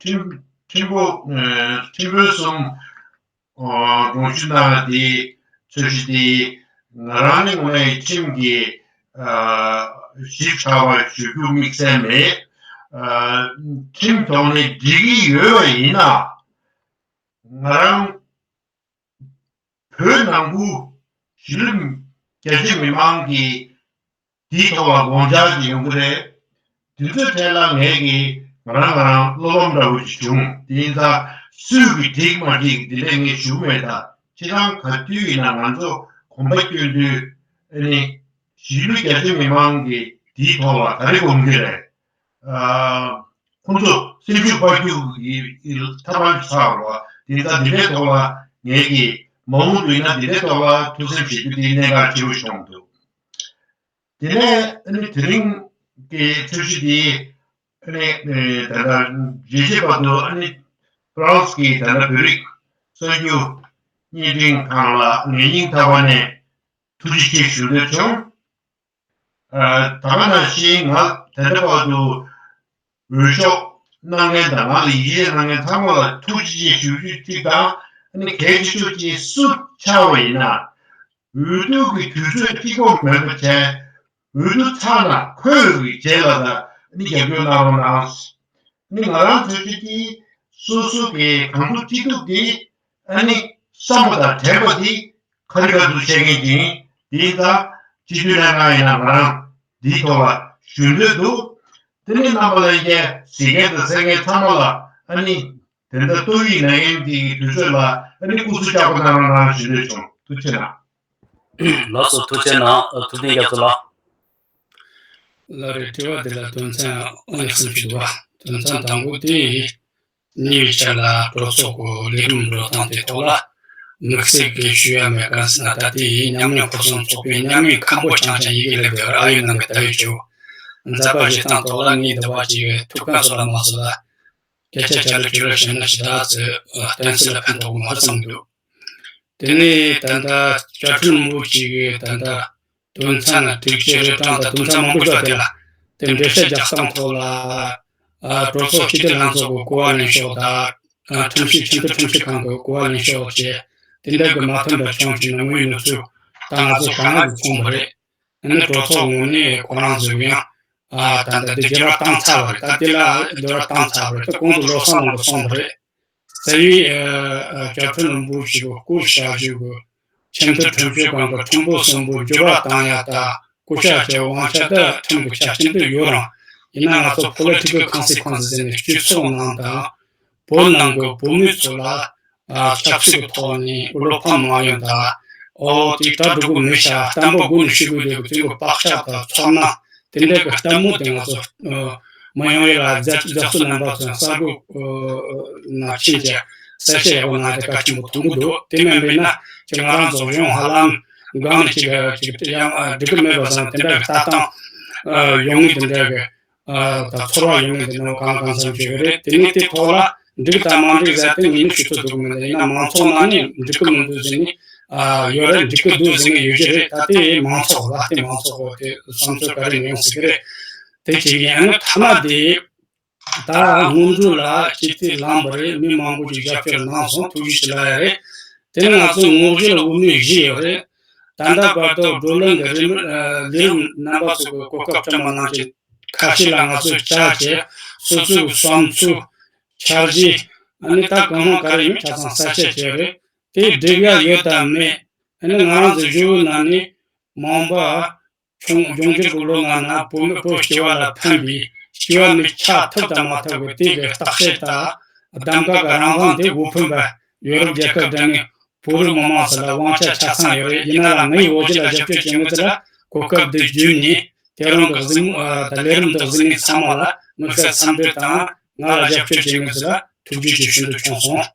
ཁྲིམས་ཁྲིམས་དཔོན་ཨ་ཁྲིམས་དཔོན་གསུམ་ཨ་དགོངས་ཞུ་གནང་བ་དེ་ཚོད་གཞི་དེ་ང་རང་ནི་དངོས་གནས་ཁྲིམས་ཀྱི་ཨ་ཞིབ་ཕྲ་བ་ཞུ་རྒྱུ་དམིགས་བསལ་མེད། ཨ་ཁྲིམས་ཐོག་ནས་འགྲིག་གི་ཡོད་པ་ཡིན་ན་ང་རང་བོད་ནང་ཁུལ་གཞིས་ལུས་རྒྱ་ཆེ་མི་མང་གིས་དེའི་ཐོག་ལ་དགོངས་འཆར་ཅིག་ཡོང་གི་རེད། དེ་ཚོའི་གྲས་ལ་ངས་ཀྱིས་ང་རང་ང་རང་བློ་ཕམ་འདྲ་བོ་ཞིག་བྱུང་། དེ་ཡིན་ཙང་སུས་ཀྱིས་འགྲིག་མ་འགྲིག་འདི་འདྲ་ངས་ཞུ་གི་མེད། ད་སྤྱིར་བཏང་ག་དུས་ཡིན་ན་ང་ཚོ་གོམ་པ་བསྐྱོན་དུས་ཨ་ནི་གཞིས་ལུས་རྒྱ་ཆེ་མི་མང་གིས་དེའི་ཐོག་ལ་ག་རེ་དགོངས་ཀྱི་རེད། ཨ་ཁོང་ཚོ་སེམས་ཤུགས་སྤར་རྒྱུ་ཡི་ཐབས་ལམ་ཆགས་རོགས། དེ་ལྟར་འདི་འདྲའི་ཐོག་ལ་ངེད་ཀྱིས་མ་འོངས་དུས་ན་འདི་འདྲའི་ཐོག་ལ་ཐུགས་སེམས་བཞེས་རྒྱུ་དེ་གནད་འགག་ཆེ་བོ་ཤོང་འདུག་དེ་ནས་ཨ་ནི་དེ་རིང་གི་ཚོས་གཞི་དེ་ཨ་ནི་ད་ལྟ་རྒྱལ་སྤྱིའི་བར་དུ་ཨ་ནི་ཧྥ་རན་སི་གི་ད་ལྟ་བོད་རིགས་གསར་འགྱུར་བརྙན་འཕྲིན་ཁང་ལ་ངེད་སྙིང་ཐག་པ་ནས་ཐུགས་རྗེ་ཆེ་ཞུ་འདོད་བྱུང་། ཨ་ད་ག་ནང་བཞིན་ང་ད་ལྟ་བར་དུ་འོས་ཤོག་གནང་མཁན་དང་ང་ལ་ཡིད་ཆེས་གནང་མཁན་ཚང་མ་ལ་ཐུགས་རྗེ་ཆེ་ཞུ་རྒྱུ་གཅིག་དང་། ཨ་ནི་གལ་ཆེ་ཤོས་ཀྱི་སུ་ཆགས་པ་ཡིན་ན་འོས་བསྡུ་གི་དུས་ཚོད་གཅིག་པོ་མེད་པ་བྱས། འོས་བསྡུ་ཚར་ན་ཁོས་གི་རྗེས་ལ་ད་ཨ་ནི་རྒྱབ་སྐྱོར་གནང་རོགས་གནང་། ཨ་ནི་ང་རང་ཚོའི་ཆེད་ཀྱི་སོ་སོ་གི་གང་ཐུབ་ཅི་ཐུབ་དེ་ཨ་ནི་བསམ་པ་དང་དྲན་པ་དེ་ཁ་རི་ཁ་ཐུག་བཤད་མཁན་ཅིག་ཡིན། དེ་ཡིན་ཙང་སྤྱི་འཐུས་ལྷན་ཁང་ཡིན་ན་ང་རང་འདིའི་ཐོག་ལ་ཞུ་འདོད་འདུག་དེ་ནས་རྣམ་པ་ལྷན་རྒྱས་གཟིགས་མཁན་དང་གསན་མཁན་ཚང་མ་ལ་ཨ་ནི་དེ་འདྲ་ཏོག་དབྱིབས་ནད་ཡམས་འདི་གི་དུས་ཚོད་ལ་ཨ་ནི་སྐུ་གཟུགས་བཅག་པ་གནང་རོགས་གནང་ཞུ་འདོད་བྱུང་། ཐུགས་རྗེ་གནང་། ལགས་སོ། ཐུགས་རྗེ་གནང་། ཐུབ་བསྟན་རྒྱ་མཚོ་ལགས། ལགས་རེད། དྲི་བ་འདི་ལ་དོན་ཚན་ཨང་གསུམ་ཞིག་འདུག་བ། དོན་ཚན་དང་པོ་དེ་གཉིས་ཆར་ལ་གྲོས་ཚོགས་ཀྱི་ལས་རིམ་འགྲོ་སྟངས་དེ་ཐོག་ལ་དམིགས་བསལ་གྱི་ཞུ་ཡ་མེད་ག་ཟེར་ན། ད་ལྟའི་ཉམས་མྱོང་ཕུན་སུམ་ཚོགས་པའི་མཉམ་ལས་ཁང་པ་རྐྱང་རྐྱང་ཡི་གེ་ལས་འབད་བར་ཨ་ཡོད་ནང་གི་ད་ཡོད་ཅིག་མཛད་པ་བཞེས་སྟངས་ཐོག་ལ་ངས་འདི་བ་ཅིག་ཐུགས་ཕན་གསོས་ལ་མ་གསོས་ལ་སྐད་ཆ་ཆ་ལ་ཅི་རེ་བཤད་ན་ཞེ་དྲག་ཚོས་གཏན་ཚིགས་ལ་ཕན་ཐོགས་མ་བསམ་འདུག་དེ་ནས་ད་ལྟ་བཅའ་ཁྲིམས་དབུ་གཅིག་གི་ད་ལྟ་དོན་ཚན་སྒྲིག་གཞི་རེ་གྲངས་དང་དོན་ཚན་མང་པོ་ཞིག་དེ་ལ་དེ་འགྲེལ་བཤད་རྒྱག་སྟངས་ཐོག་ལ་ཨ་གྲོས་ཚོགས་སྤྱི་འཐུས་ལྷན་ཚོགས་ཀྱི་གོ་བ་ལེན་ཕྱོགས་དང་། ཨ་ཁྲིམས་ཞིབ་ཁྲིམས་སྒྲིག་ཁྲིམས་ཞིབ་ཁང་གི་གོ་བ་ལེན་ཕྱོགས་བཅས་དེ་འདྲ་གི་མ་མཐུན་པ་བྱུང་བྱུང་ན་དངོས་ཡོད་གནས་ཚུལ་ད་ང་ཚོ་དཀའ་ངལ་དུ་མཚུངས་པ་རེད། ཨ་ནི་གྲོས་ཚོགས་ངོས་ནས་ཁོ་རང་ཚོས་ཡང་ ཨ་ད་ལྟ་དེ་རྒྱལ་བ་བཏང་ཚར་བ་རེད། ད་དེ་ལ་རྒྱལ་བ་བཏང་ཚར་བ་རེད། ད་གོང་དུ་བློ་བཟང་ལགས་ཀྱིས་གསུངས་པ་རེད། རྩ་བའི་ཨ་ཨ་བཅའ་ཁྲིམས་ལ་འབུལ་ཞུ་དགོས། སྐུ་བཞག་ཞུ་དགོས། ཆེས་མཐོའི་ཁྲིམས་ཞིབ་ཁང་གི་ཁྲིམས་དཔོན་གསུམ་པོ་འགྱུར་བ་བཏང་ཡ་ད་བསྐོ་བཞག་བྱེད་དབང་ཆ་ད་ཁྲིམས་ཀྱི་ཆ་རྐྱེན་དུ་ཡོད་རུང་། ཡིན་ན་ང་ཚོ་political consequences ཟེར་ནས་སྤྱི་ཚོགས་ནང་དང་བོད་ནང་གི་བོད་མི་ཚོ་ལ་ཨ་ཆབ་སྲིད་ཀྱི་ཐོག་ནས་བློ་ཕམ་མ་ཡོང་དང་། ཨོ་དེ་གྲ་སྒྲིག་གི་མི་བྱ། བསྟན་པ་དགོས་ནས་ཤི་དགོས་དེ་གི་དེ་གི་བག་ཆགས་དང་ཚོར་སྣང་དེ་འདྲ་གི་ལྟད་མོ་དེ་ང་ཚོ་ཨ་མི་ཡོང་ཡ་ལ་རྒྱ་རྒྱ་མཚོ་རྣམ་པ་ཚོ་གསར་འགོད་ཨ་ནང་ཕྱིན་བྱས་གསལ་བཤད་ཡག་པོ་གནང་སྟེ་གལ་ཆེན་པོ་མཐོང་གི་འདུག་དེ་མིན་པས་ན་ཅིག་ང་རང་ཚོ་གཞུང་ཧ་ལམ་སྒང་ནས་ཅིག་ཅིག་ཡང་ཨ་འགྲིག་གི་མེད་པ་བཟང་དེ་འདྲ་གི་ལྟ་སྟངས་ཨ་ཡོང་མི་དེ་འདྲ་གི་ཨ་ད་ཚོར་བ་ཡོང་མི་དེ་འདྲ་གང་གང་འཚམ་ཅིག་ཡོད་རེད། དེ་ནས་དེ་ཐོག་ལ་འགྲིག་དང་མ་འགྲིག་ཟེར་དེ་ངས་ནི་ཞུ་ཐུབ་ཐུབ་མི་འདུག་ཡིན་ན་མང་ཚོགས་ནང་ནས་འགྲིག་གི་མི་འདུག་ཟེར་ནས་ཨ་ཡོད་རེད། འགྲིག་གི་འདུག་ཟེར་ནས་ཡོད་ཀྱི་རེད། ད་དེ་མང་ཚོགས་ལ་དེ་མང་ཚོགས་གོ་དེ་བསམ་ཚུལ་ག་རེ་ཡོང་སྲིད་ཀྱི་རེད། དེ་བྱེད་ཀྱི་ཡིན། ཨ་ནི་མཐའ་མ་དེ་ད་སྔོན་འགྲོ་ལ་སྤྱི་འཐུས་ལངས་པ་རེད། མི་མང་པོ་ཞིག་རྒྱབ་སྐྱོར་གནང་སོང་། ཐུགས་རྗེ་ཆེ་ལབ་ཡ་རེད། དེ་ནས་ང་ཚོ་ངོ་བོ་ལ་དབུ་མེད་བཞི་ཡོད་རེད། ད་ལྟ་བར་དུ་བགྲོ་གླེང་གི་རིམ་ལས་རིམ་རྣམ་པ་ཚོ་གི་གོ་སྐབས་བཀྲམ་པ་གནང་ཆེད་ཁ་ཤས་ལ་ང་ཚོས་བཅར་བྱས་སོ་སོའི་བསམ་ཚུལ་འཆར་གཞི་ཨ་ནི་ད་གང་རུང་ག་རེ་ཡིན་ཆ་ཚང་གསལ་བཤད་བྱས་རེད། དེ་འགྲིག་ཡ་ཡོད་དམ་མེད་ཨ་ནི་ང་རང་ཚོའི་ཞུ་བོའི་ནང་ནས་མང་པ། ཆུང་འབྱུང་འགྱུར་གྱི་ལོ་ལྔ་ནང་བོད་མི་བོད་སྤྱི་བ་ལ་ཕན་པའི་སྤྱི་བ་མི་ཆགས་ཐུབ་དང་མ་ཐུབ་ཀྱི་དེ་གི་བརྟག་དཔྱད་དང་གདམ་ག་གི་རང་དབང་དེ་འོས་འཕེན་པ་ཡོ་རོབ་རྒྱལ་ཁབ་འདྲ་ནས་བོད་རིགས་མི་མང་ཚོ་ལ་དབང་ཆ་ཆ་ཚང་ཡོད་རེད། ཡིན་ན་ལ་ངའི་འོས་གཞི་ལ་ཞབས་ཞུ་བྱེད་མཁན་ཚོ་ལ་གོ་སྐབས་འདི་བརྒྱུད་ནས་དེ་རིང་གི་གཟིགས་མོ་ད་ལས་རིམ་འདི་གཟིགས་མཁན་ཚང་མ་ལ་དམིགས་བསལ་འཚམས་འདྲི་དང་ང་ལ་ཞབས་ཞུ་བྱེད་མཁན་ཚོ་ལ་ཐུགས་རྗེ་ཆེ་ཞུ་འདོད་བྱུང་སོང་།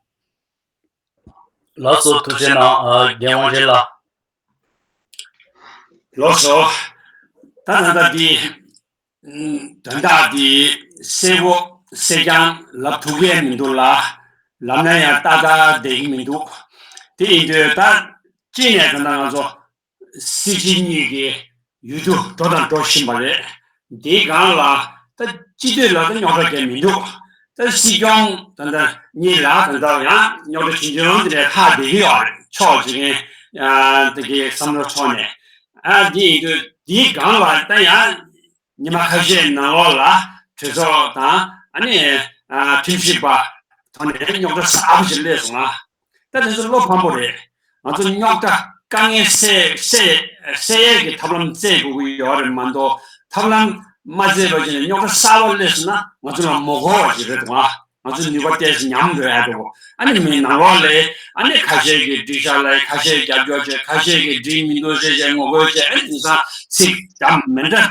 ལགས་སོ། ཐུགས་རྗེ་གནང་། རྒན་དབང་ཆེན་ལགས། ལགས་སོ། ད་ད་ལྟ་འདི་དོན་དག་འདི་གསལ་པོ་གསལ་རྐྱང་ལབ་ཐུབ་ཀྱི་མི་འདུག་ལ། ལབ་ན་ཡང་ཏག་ཏག་བསྡད་ཀྱི་མི་འདུག་དེ་ཡིན་དུས་ད་གཅིག་ནས་ད་ལྟ་ང་ཚོ་སྲིད་སྤྱི་གཉིས་ཀྱི་ཡུལ་དུ་འགྲོ་དང་འགྲོ་བཞིན་པ་རེད། འདིའི་སྒང་ལ་ད་སྤྱི་འཐུས་ལ་ད་རྙོག་དྲ་གང་མི་འདུག་ད་སྲིད་སྐྱོང་ད་ལྟ་གཉིས་ལ་ད་ལྟ་ཡང་རྙོག་དྲ་ཆུང་ཆུང་དེ་འདྲ་ལྷག་བསྡད་ཀྱི་ཡོད་རེད། ཕྱོགས་གཅིག་ནས་ཨ་དེ་གའི་བསམ་བློ་འཕྲོག་ནས་ཨ་འདི་ཡིན་དུས་འདིའི་སྒང་ལ་ད་ཡང་ཉི་མ་ཁ་ཤས་ནང་ལོགས་ལ་གྲོས་ཚོགས་དང་ཨ་ནི་ཨ་ཁྲིམས་ཞིབ་པ་ཐོག་ནས་རྙོག་དྲ་གསར་པ་ཞིག་སླེབས་སོང་ང་། ད་དེ་ཚོ་བློ་ཕམ་པོ་རེད། ང་ཚོ་རྙོག་དྲ་དཀའ་ངལ་སེལ་སེལ་སེལ་ཡས་ཀྱི་ཐབས་ལམ་བཙལ་དགོས་ཀྱི་ཡོད་རེད་མ་གཏོགས་ཐབས་ལམ་མ་བཙལ་བ་བྱས་ནས་རྙོག་དྲ་གསར་པ་སླེབས་སོང་ན་ང་ཚོ་ལ་མི་གོ་བ་ཞིག་རེད་འདུག་ང་། ང་ཚོ་ནུས་པ་ཏོག་ཙམ་ཉམས་འགྲོ་ཡ་འདུག་ཨ་ནི་མི་ནང་ལོགས་ལ་ཨ་ནི་ཁ་ཤས་ཀྱིས་འགྲིག་ཤག་ལབ། ཁ་ཤས་རྒྱབ་སྐྱོར་བྱས། ཁ་ཤས་ཀྱིས་འགྲིག་མི་འདུག་ཟེར་བྱས་ངོ་རྒོལ་བྱས། ཨ་ནི་དེང་སང་ཚིག་འདྲ་མི་འདྲ་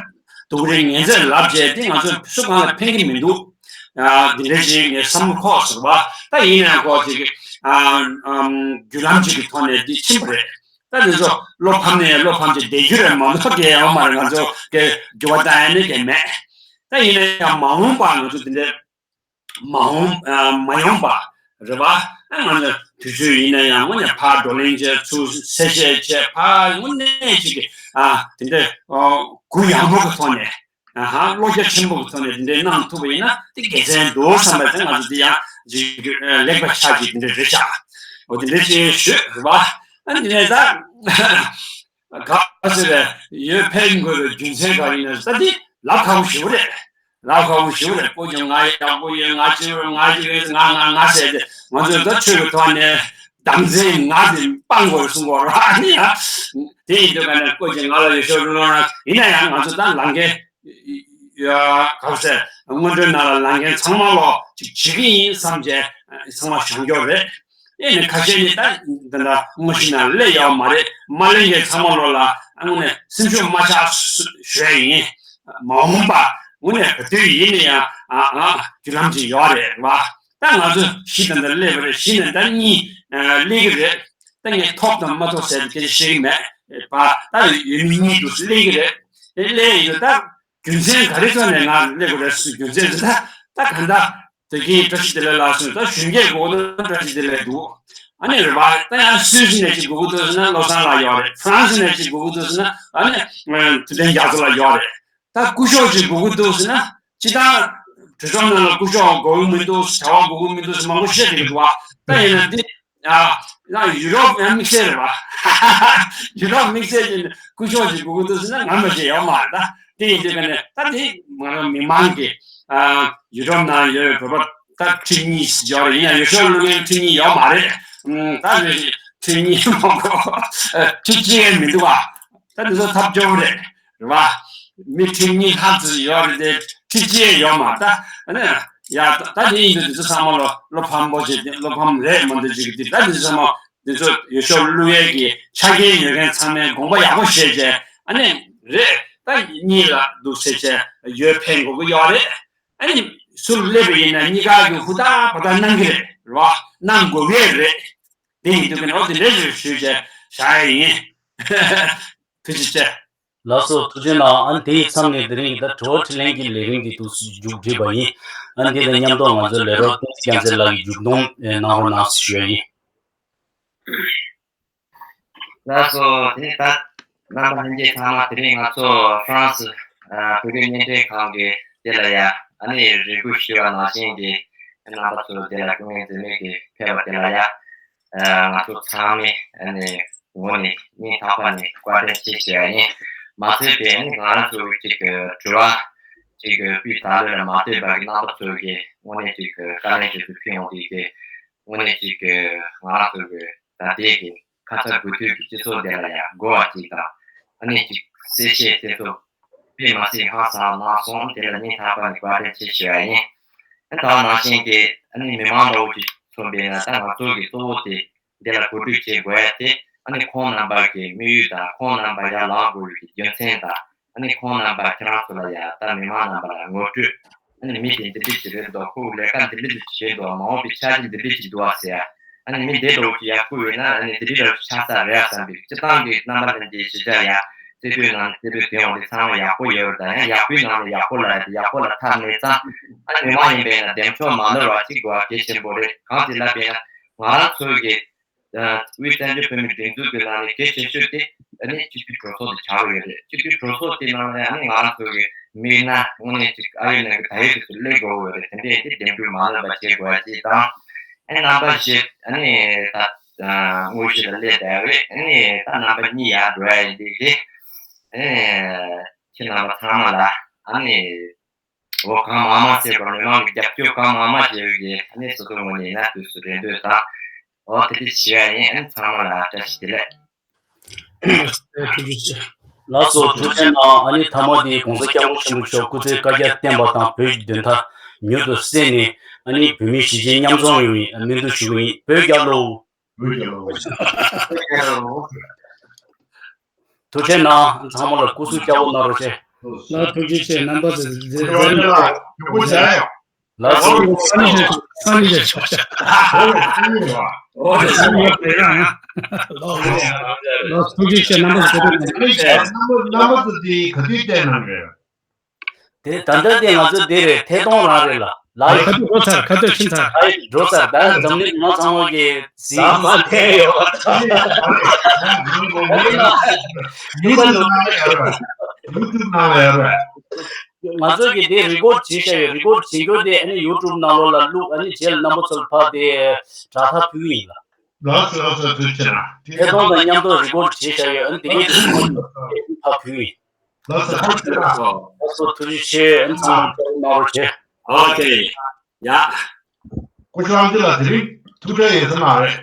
སྡུག་རུས་ངན་ཚད་ལབ་བྱས་དེ་ང་ཚོ་སུ་གང་ལ་ཕན་གྱི་མི་འདུག་ཨ་འདི་འདྲ་ཞིག་ངས་བསམ་བློ་འཁོར་སོང་བ། ད་ཡིན་ནའང་ཁོ་ཅིག་ཨ་ཨམ་བརྒྱུད་ལམ་ཅིག་གི་ཐོག་ནས་འདི་ཕྱིན་པ་རེད། ད་འདི་ཚོ་བློ་ཕམ་ནས་བློ་ཕམ་ཅིག་བསྡད་རྒྱུ་རེད་མ་གཏོགས་གལ་ཡོད་མ་རེད། ང་ཚོ་གི་འགྱུར་བ་གཏོང་ཡ་ནི་གལ་མེད། ད་ཡིན་ན་ཡང་མ་འོངས་པ་ང་ཚོ་འདི་འདྲ་མ་འོངས་ཨ་མ་ཡོང་པ་རེད་བ། ཨ་ང་ཚོ་དུས་ཚོད་ཡིན་ན་ཡང་དངོས་གནས་ཕར་བགྲོ་གླེང་བྱས། ཚུར་གསལ་བཤད་བྱས། ཕར་དངོས་གནས་ཅིག་གི་ཨ་དེ་འདྲ་ཨོ་གུ་ཡངས་པོ་གི་ཐོག་ནས། ཨ་ཧ། བློ་རྒྱ་ཆེན་པོ་གི་ཐོག་ནས་འདི་འདྲའི་གནང་ཐུབ་པ་ཡིན་ན་དེ་དགེ་མཚན་འདུག་བསམ་པ་དེ་ང་ཚོ་འདི་ཡང་ཅིག་ལེགས་པ་ཆ་ཅིག་འདི་འདྲ་རེད་ཤག་འོ་དེ་འདྲ་ཅིག་ཞུས་རེད་བ། ཨ་འདི་ནས་ད་ག་ཟེར་བས་ཡོད་ཕན་དགོས་པའི་རྒྱུ་མཚན་ག་ཡིན་ན་ད་འདི་ལབ་ཁག་པོ་ཞེ་པོ་རེད། ལབ་ཁག་པོ་ཞེ་པོ་རེད། ཁོ་ཀྱང་ང་ཡག་པོ་ཡོད། ང་ཅི་ཡོད། ང་ཅི་ཡོད། ང་ང་ང་ཟེར་ཏེ་ང་ཚོས་ད་ཆོས་ཀྱི་ཐོག་ནས་དམ་འཛིན་ང་དེ་སྤང་དགོས་གསུང་དགོས་ར་ཨ་ནི་ཡ། དེ་ཡིན་དུས་ག་ནས་ཁོ་ཀྱང་ང་ལ་ཡོད་ཤོག་རུ་ལོང་ར་ཡིན་ན་ཡང་ང་ཚོ་ད་ལམ་ཁའི་ཡ་ག་ཟེར་སྔོན་འགྲོའི་ནང་ལ་ལངས་མཁན་ཚང་མ་ལོ་ཅིག་བྱེད་ཀྱི་ཡིན་བསམ་བྱས་ཚང་མ་བཞེངས་རྒྱུ་རེད། ཨེ་ནི་ཁ་ཤས་ནི་ད་འདི་འདྲ་དངོས་གཞི་ནང་སླེབས་ཡོད་མ་རེད། མ་སླེབས་མཁན་ཚང་མ་ལོ་ལ་ཨ་དངོས་གནས་སེམས་ཤུགས་མ་ཆག་ཞུ་ཡ་ཡིན། མ་འོངས་པ་དངོས་གནས་ག་དུས་ཡིན་ན་ཡང་ཨ་ཨ་བརྒྱུད་ལམ་ཅིག་ཡོད་རེད་བ། ད་ང་ཚོ་གཞི་ད་ལྟ་སླེབས་པ་རེད། གཞི་ནས་ད་གཉིས་ཨ་སླེབས་ཀྱི་རེད། ད་ངས་ཐོབ་དང་མ་ཐོབ་ཟེར་ཏེ་སྐད་ཆ་བཤད་ཀྱི་མེད་པ། ད་ཡོད་མི་གཉིས་འདུག་སླེབས་ཀྱི་རེད། དེ་སླེབས་ཡོད་ད། རྒྱུ་མཚན་ག་རེ་ཐོག་ནས་ང་སླེབས་དགོས་རེད་ཟེར་རྒྱུ་མཚན་ཟེར་ན། ད་ག་འདྲ་དེ་གི་བཀྲ་ཤིས་བདེ་ལེགས་ལགས་སོང་། ད་གཞོན་སྐྱེས་དགོས་ན་བཀྲ་ཤིས་བདེ་ལེགས་འདུག་ཨ་ནི་རེད་བ། ད་ཡང་སུད་སི་ནས་ཅིག་དགོས་ཀྱི་འདུག་ཟེར་ན་བློ་བཟང་ལགས་ཡོད་རེད། ཧྥ་རན་སི་ནས་ཅིག་དགོས་ཀྱི་འདུག་ཟེར་ན་ཨ་ནི་ཐུབ་བསྟན་རྒྱ་མཚོ་ལགས་ཡོད་རེད། ད་སྐུ་ཞབས་ཅིག་དགོས་ཀྱི་འདུག་ཟེར་ན་སྤྱི་བཏང་གྲོས་ཚོགས་ནང་ལ་སྐུ་ཞབས་དགོས་ཀྱི་མི་འདུག་བྱ་བ་དགོས་ཀྱི་མི་འདུག་ཟེར་མང་པོ་བཤད་ཀྱི་འདུག་བ། ད་ཡིན་ན་འདི། ཨ། ཡང་ཡུ་རོབ་ཡང་དམིགས་བསལ་རེད་བ། ཡུ་རོབ་དམིགས་བསལ་གྱི་སྐུ་ཞབས་ཅིག་དགོས་ཀྱི་འདུག་ཟེར་ན་ང་མ་བྱེད་ཡོད་མ་རེད་ད། དེ་ཡིན་དུས་ཀ་ནས་ད་དེ་ང་རང་མི་མང་གི། ཨ། ཡུ་རོབ་ནང་ཡོད་པའི་བོད་པ་ད་ཁྲི་གཉིས་ཡོད་རེད། ཡིན་ཡང་ཡུལ་ཤུལ་ལུང་ཡན་ཁྲི་གཉིས་ཡོད་མ་རེད། ཨ། ད་རེད། ཁྲི་གཉིས་མང་པོ། ཨ། ཁྲི་གཅིག་ཡང་མི་འདུག་བ། ད་དེ་ཚོ་ཐབས་སྐྱོ་པོ་རེད། རེད་བ། མི་ཁྲི་གཉིས་ལྷག་ཙམ་ཡོད་རེད་དེ། ཁྲི་གཅིག་ཡོད་མ་རེད་ད། ཨ་ནི། ཡ། ད་ད་དེ་ཡིན་དུས་དེ་ཚོ་ཚང་མ་ལོ་བློ་ཕམ་པོ་བྱེད་དེ། བློ་ཕམ་རེད་མ་གཏོགས་ཅིག་དེ། ད་དེ་ཚོ་ཚང་མ་དེ་ཚོ་ཡུལ་ཤུལ་ལུང་ཡན་གྱི་ཆ་རྐྱེན་ཡོད་མཁན་ཚང་མས་དགོངས་པ་ཡག་པོ་བཞེས་བྱས། ཨ་ནི། རེད། ད་གཉིས་ལ་འདུག་ཟེར་བྱས་ཡོད་ཕན་དགོས་ཀྱི་ཡོད་རེད། ཨ་ནི། ཟུར་སླེབས་པ་ཡིན་ན་གཉིས་ཀ་གི་ཧུར་ཐག་པ་ཐག་གནང་གི་རེད། རེད་བ། གནང་དགོས་ཀྱི་རེད། དེ་ཡིན་དུས་ཀ་ནས་འོ་དེ་འདྲ་ཞིག་ཞུས་བྱས་བཞག་ཡ་ཡིན། ཐུགས་རྗེ་ཆེ། ལགས་སོ། ཐུགས་རྗེ་གནང་། ཨ་ནི་དེ་ཡི་མཚམས་ནས་དེ་རིང་གི་ད་དྲི་བ་དྲིས་ལན་གྱི་ལས་རིམ་འདི་འདུག་སེ་མཇུག་སྒྲིལ་བ་ཡིན། ཨ་ནི་དེ་དང་མཉམ་དུ་ང་ཚོའི་ལས་རོགས་བསྟན་འཛིན་རྒྱལ་མཚན་ལགས་ཀྱིས་མཇུག་སྡོམ་གནང་རོགས་གནང་ཞུ་ཡ་ཡིན། ལགས་སོ། དེ་ནས་ད་རྣམ་པ་ལྷན་རྒྱས་ཚང་མ་དེ་རིང་ང་ཚོ་ཧྥ་རན་སི་ཨ་བོད་རིགས་བརྙན་འཕྲིན་ཁང་གི་དེ་ལ་ཡ་ཨ་ནི་རེ་སྐུལ་ཞུས་པ་ནང་བཞིན་གྱི་རྣམ་པ་ཚོ་དེ་ལ་སྐུ་ངལ་འཛེམས་མེད་ཀྱིས་ཕེབས་པ་དེ་ལ་ཡ། ཨ། ང་ཚོ་ཚང་མས་ཨ་ནི་ངོས་ནས་སྙིང་ཐག་པ་ནས་བཀའ་དྲིན་ཆེ་ཞུ་ཡ་ཡིན། མ་ཚད་པའི་ཨ་ནི་ང་རང་ཚོ་གི་ཅིག་གི་དྲི་བ་ཅིག་གི་སྤུས་དག་ལོས་ལ་མ་ལྟོས་པ་གི་རྣམ་པ་ཚོ་གི་དངོས་གནས་ཅིག་གི་བཀའ་ལན་ཞུ་ཚུལ་ཕུལ་ཡོང་དུས་ཀྱི་དངོས་གནས་ཅིག་གི་ང་རང་ཚོ་གི་ད་ལྟའི་གི་ཁ་ཚ་དགོས་གཏུགས་ཀྱི་སྤྱི་ཚོགས་འདི་ལ་ཡང་གོ་བ་ཅིག་དང་། ཨ་ནི་ཅིག་གསལ་བཤད་གསལ་ཐོ་དཔེ་མ་སྲིད་ཧང་སང་གནང་སོང་། དེ་ལ་སྙིང་ཐག་པ་ནས་བཀའ་དྲིན་ཆེ་ཞུ་ཡ་ཡིན། ཨ་ད་ནང་བཞིན་གྱི་ཨ་ནི་མི་མང་འདྲ་བོ་ཅིག་མཚོན་པས་ན། ད་ང་ཚོ་གི་གཙོ་བོ་དེ་འདི་ལ་གོ་སྒྲིག་བྱེད་དགོས་ཡ་དེ་ཨ་ནི་ཁོང་རྣམ་པ་གི་དམིགས་ཡུལ་དང་ཁོང་རྣམ་པ་ཡར་ལངས་དགོས་ཡོད་ཀྱི་རྒྱུ་མཚན་དང་། ཨ་ནི་ཁོང་རྣམ་པ་ཁྱེད་རང་ཚོ་ལ་ཡ་ད་མི་མང་རྣམ་པ་ལ་ངོ་སྤྲོད། ཨ་ནི་མི་དེ་འདི་འདྲ་ཅིག་རེད་འདུག་ཁོ་ལས་ཀ་འདི་འདྲ་ཅིག་བྱེད་འདུག་མ་འོངས་པའི་འཆར་གཞི་འདི་འདྲ་ཅིག་འདུག་ཟེར་ཡ། ཨ་ནི་མི་འདི་འདྲ་བོ་ཅིག་ཡར་བསྐོས་ཡོད་ན་ཨ་ནི་འདི་འདྲ་ཅིག་ཆགས་ས་རེད་བསམ་པའི་སྤྱིར་བཏང་གི་རྣམ་པ་ལྷན་རྒྱས་ཞིབ་ཆ་ཡ་རྩེ་ཕུད་ནང་ནས་རྩེ་ཕུད་དེ་འོང་དེ་ཚང་མ་ཡག་པོ་ཡོད་རེད། ད་ཡང་ཡག་པོའི་ནང་ནས་ཡག་པོ་ལ་ཡག་པོ་ལ་ཐར་མེད་ཙང་། ཨ་ནི་མི་མང་ཡིན་པས་ན་འདེམས་ཤོག་མ་ནོར་བ་ཅིག་དགོས་པ་གལ་ཆེན་པོ་རེད། གང་ཅི་ལབ་པས་ན་ང་རང་ཚོའི་གི་དབུས་བཙན་བྱོལ་བོད་མིའི་སྒྲིག་འཛུགས་ཀྱི་ནང་ནས་གལ་ཆེ་ཤོས་དེ་ཨ་ནི་སྤྱི་འཐུས་གྲོས་ཚོགས་དེ་ཆགས་ཀྱི་ཡོད་རེད། སྤྱི་འཐུས་གྲོས་ཚོགས་དེ་ནང་ནས་ཨ་ནི་ང་རང་ཚོ་གི་མི་སྣ་དངོས་གནས་ཅིག་ཨ་ཡོད་ནང་གི་ད་ཡོད་དེ་ཚོ་སླེབས་དགོས་ཀྱི་ཡོད་རེད། དེ་འདྲས་དེ་འདེམས་སྒྲུག་མ་ལོས་པ་བྱེད་དགོས་ཡ་ཅིག་དང་། ཨ་ནི་རྣམ་པ་བཞི་ཨ་ནི་ད་དངོས་གཞི་ལ་སླེབས་བསྡད་ཡོད་རེད། ཨ་ནི་ད་རྣམ་པ་གཉིས་ཡར་འགྲོ་ཡ་ཡིན་དུས་ཀྱི་ཨ་ནི་ཁྱེད་རྣམ་པ་ཚང་མ་ལ་ཨ་ནི། འོ་གང་མང་མང་བྱས་པ་མི་མང་གི་རྒྱབ་སྐྱོར་གང་མང་མང་བྱས་པའི་ཨ་ནི་སོ་སོ་ངོས་ནས་ཡིན་ན་དུས་སུ་རེ་འདོད་དང་། འོ་དེ་འདྲ་བྱེད་ཡ་ཡིན། ཨ་ནི་ཚང་མ་ལ་བཀྲ་ཤིས་བདེ་ལེགས། ཐུགས་རྗེ་ཆེ། ལགས་སོ། ཐུགས་རྗེ་གནང་། ཨ་ནི་མཐའ་མ་དེ་༸གོང་ས་༸སྐྱབས་མགོན་ཆེན་པོ་མཆོག་སྐུ་ཚེ་བསྐལ་བརྒྱར་བརྟན་པ་དང་བོད་ཀྱི་བདེན་མཐའ་མྱུར་དུ་གསལ་ནས་ཨ་ནི་བོད་མིའི་གཞིས་བྱེས་མཉམ་འཛོམས་ཡོང་བའི་སྨོན་འདུན་ཞུ་གི་ཡིན། བོད་རྒྱལ་ལོ། ཐུགས་རྗེ་གནང་། ཚང་མ་ལ་སྐུ་གཟུགས་སྐྱ་བོ་གནང་རོགས་བྱེད། ལགས་ཐུགས་རྗེ་ཆེ། རྣམ་པ་ཚོས་མཛད་མཛད་ལགས་སོ། ལགས་ཐུགས་རྗེ་ཆེ། རྣམ་པ་ཚོས་མཛད་རྣམ་པ་ཚོས་དེ་ག་དུས་བལྟས་གནང་གི། དེ་ད་ལྟ་དེ་ང་ཚོ་འདི་རེད། ཐད་གཏོང་རང་རེད་ལ། ལ་ཡི་ཁ་ཐུག་འགྲོ་ཚར། ཁ་ཐུག་ཕྱིན་ཚར། ལ་ཡི་འགྲོ་ཚར། ད་འཛམ་གླིང་མི་མང་ཚང་མ་གི་གཟིགས། ཡུ་ཊུབ་ནང་ལ་ཡོད་རེད། ང་ཚོ་གི་དེ་རི་ཀོཌ་བྱེད་བཞག་ཡོད། རི་ཀོཌ་བྱེད་རྒྱུ་དེ་ཨ་ནི་ཡུ་ཊུབ་ནང་ལོགས་ལ་བླུག་ཨ་ནི་རྗེས་ལ་རྣམ་པ་ཚོར་ཕར་དེ་དྲ་ཐག་ཕུལ་གི་ཡིན་ལ། ལགས་སོ་ལགས་སོ། ཐུགས་རྗེ་གནང་། ཐད་གཏོང་དང་མཉམ་དུ་རི་ཀོཌ་བྱེད་བཞག་ཡོད། ཨ་ནི་དེ་གའི་དེ་ཕར་ཕུལ་གི་ཡིན། ལགས་སོ། ཐུགས་རྗེ་གནང་། ལགས་སོ། ཐུགས་རྗེ་ཆེ། ཨ་ནི་ཚང་མ་ཐུགས་རྗེ་གནང་རོགས་བྱེད། ཨོ་ཁེ། ཡ། སྐུ་ཞབས་ཨང་ཅི་ལགས་དེ་རིང་ཐུགས་ཁྲལ་ཡོད་ས་མ་རེད།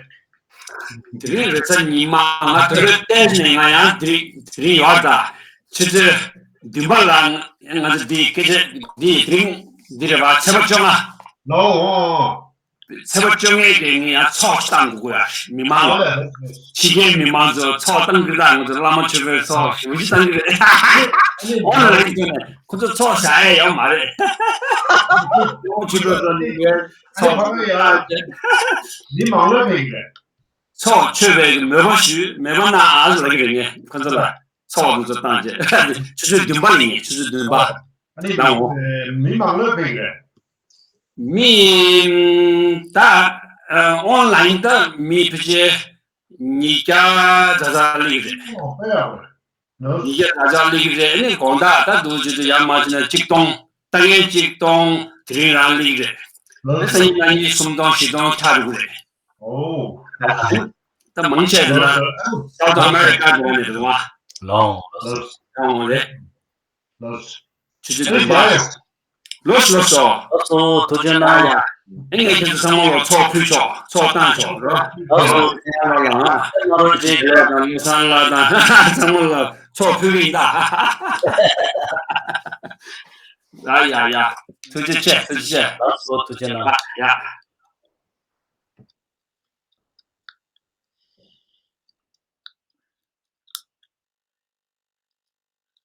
དེ་རིང་རེས་གཟའ་ཉི་མ། ང་དེ་རིང་བལྟས་ནས་ང་ཡང་དེ་རིང་དེ་རིང་ཡོད་ད། ཆུ་ཚོད་བདུན་པ་ལ་ང་ཚོ་འདི་སྐད་ཆ་འདི་དེ་རིང་འདི་རེད་བ། ཚེས་པ་བཅོ་ལྔ། ལོ། ཚེས་པ་བཅོ་ལྔའི་གི་ངས་ཡང་ཚོགས་ཤིག་བཏང་དགོས་ཀྱི་ཡོད། མི་མང་ལ། ཕྱི་རྒྱལ་མི་མང་ཚོ་ཚོགས་བཏང་གི་རེད། ང་ཚོ་བླ་མ་ཆོས་པའི་ཚོགས་ཞེ་པོ་ཅིག་བཏང་གི་རེད། ཨོན་ལ་ཡིན་ནས་ཁོ་ཚོ་ཚོགས་བཞག་ཡས་ཡོད་མ་རེད། ཡོང་ཆོས་པའི་ཚོགས་འདི་གའི་ཚོགས་ཨ་ནི་ཕ་མ་ཡ། མི་མང་ལ་ཕེབས་རེད། ཚོགས་ཆོས་པའི་མོས་པ་ཞུས། མོས་པ་གནང་ཨ་ཟེར་གི་རེད། ངས་ཁོ་ཚོ་ལ་ཚོགས་འདི་ཚོ་བཏང་རྗེས་ཆུ་ཚོད་བདུན་པ་ལ་ཡིན། ཆུ་ཚོད་བདུན་པ། ཨ་ནི་ལའོ། མི་མང་ལ་ཕེབས་རེད། མི་ད་ཨོན་ལ་ཡིན་ད་མི་ཕལ་ཆེར་ཉིས་བརྒྱ་ཙམ་ཙམ་སླེབས་རེད། ཨོ་དཔེ་ཡག་པོ་རེད། ཉིས་བརྒྱ་ཙམ་ཙམ་སླེབས་རེད། ཨ་ནི་དགོང་དག་ད་འདུག་བྱེད་དུས་ཡར་མར་བྱས་ན་ཆིག་སྟོང་། ལྟ་མཁན་ཆིག་སྟོང་དེ་རིང་རང་སླེབས་རེད། ཨ་སང་ཉིན་གནངས་ཉིན་སུམ་སྟོང་བཞི་སྟོང་ཆགས་འགྲོ་གི་རེད། ཨོ། ད་མང་ཆེ་རེད་ལ། སའུ་ཐི་ཨ་མེ་རི་ཀ་འགྲོ་ནས་རེད་བ། ལོང་། ལོང་རེད། ལོས། ཆུ་ཆུ་ལོས། ལོས་ལོས་སོ། ལོས་སོ། ཐུགས་རྗེ་གནང་། ཨེ་ངས་ཁྱེད་ཚོ་ཚང་མ་ལ་ཚོགས་ཕུལ་ཆོག་ཚོགས་བཏང་ཆོག་རོ། ལོས་སོ། ཐུགས་རྗེ་གནང་། ལོས་སོ། ལོས་སོ། ཚང་མ་ལ་ཚོགས་ཕུལ་གི་ཡིན་ད། ཡ་ཡ་ཡ། ཐུགས་རྗེ་ཆེ། ཐུགས་རྗེ་ཆེ། ལོས་སོ། ཐུགས་རྗེ་གནང་། ཡ།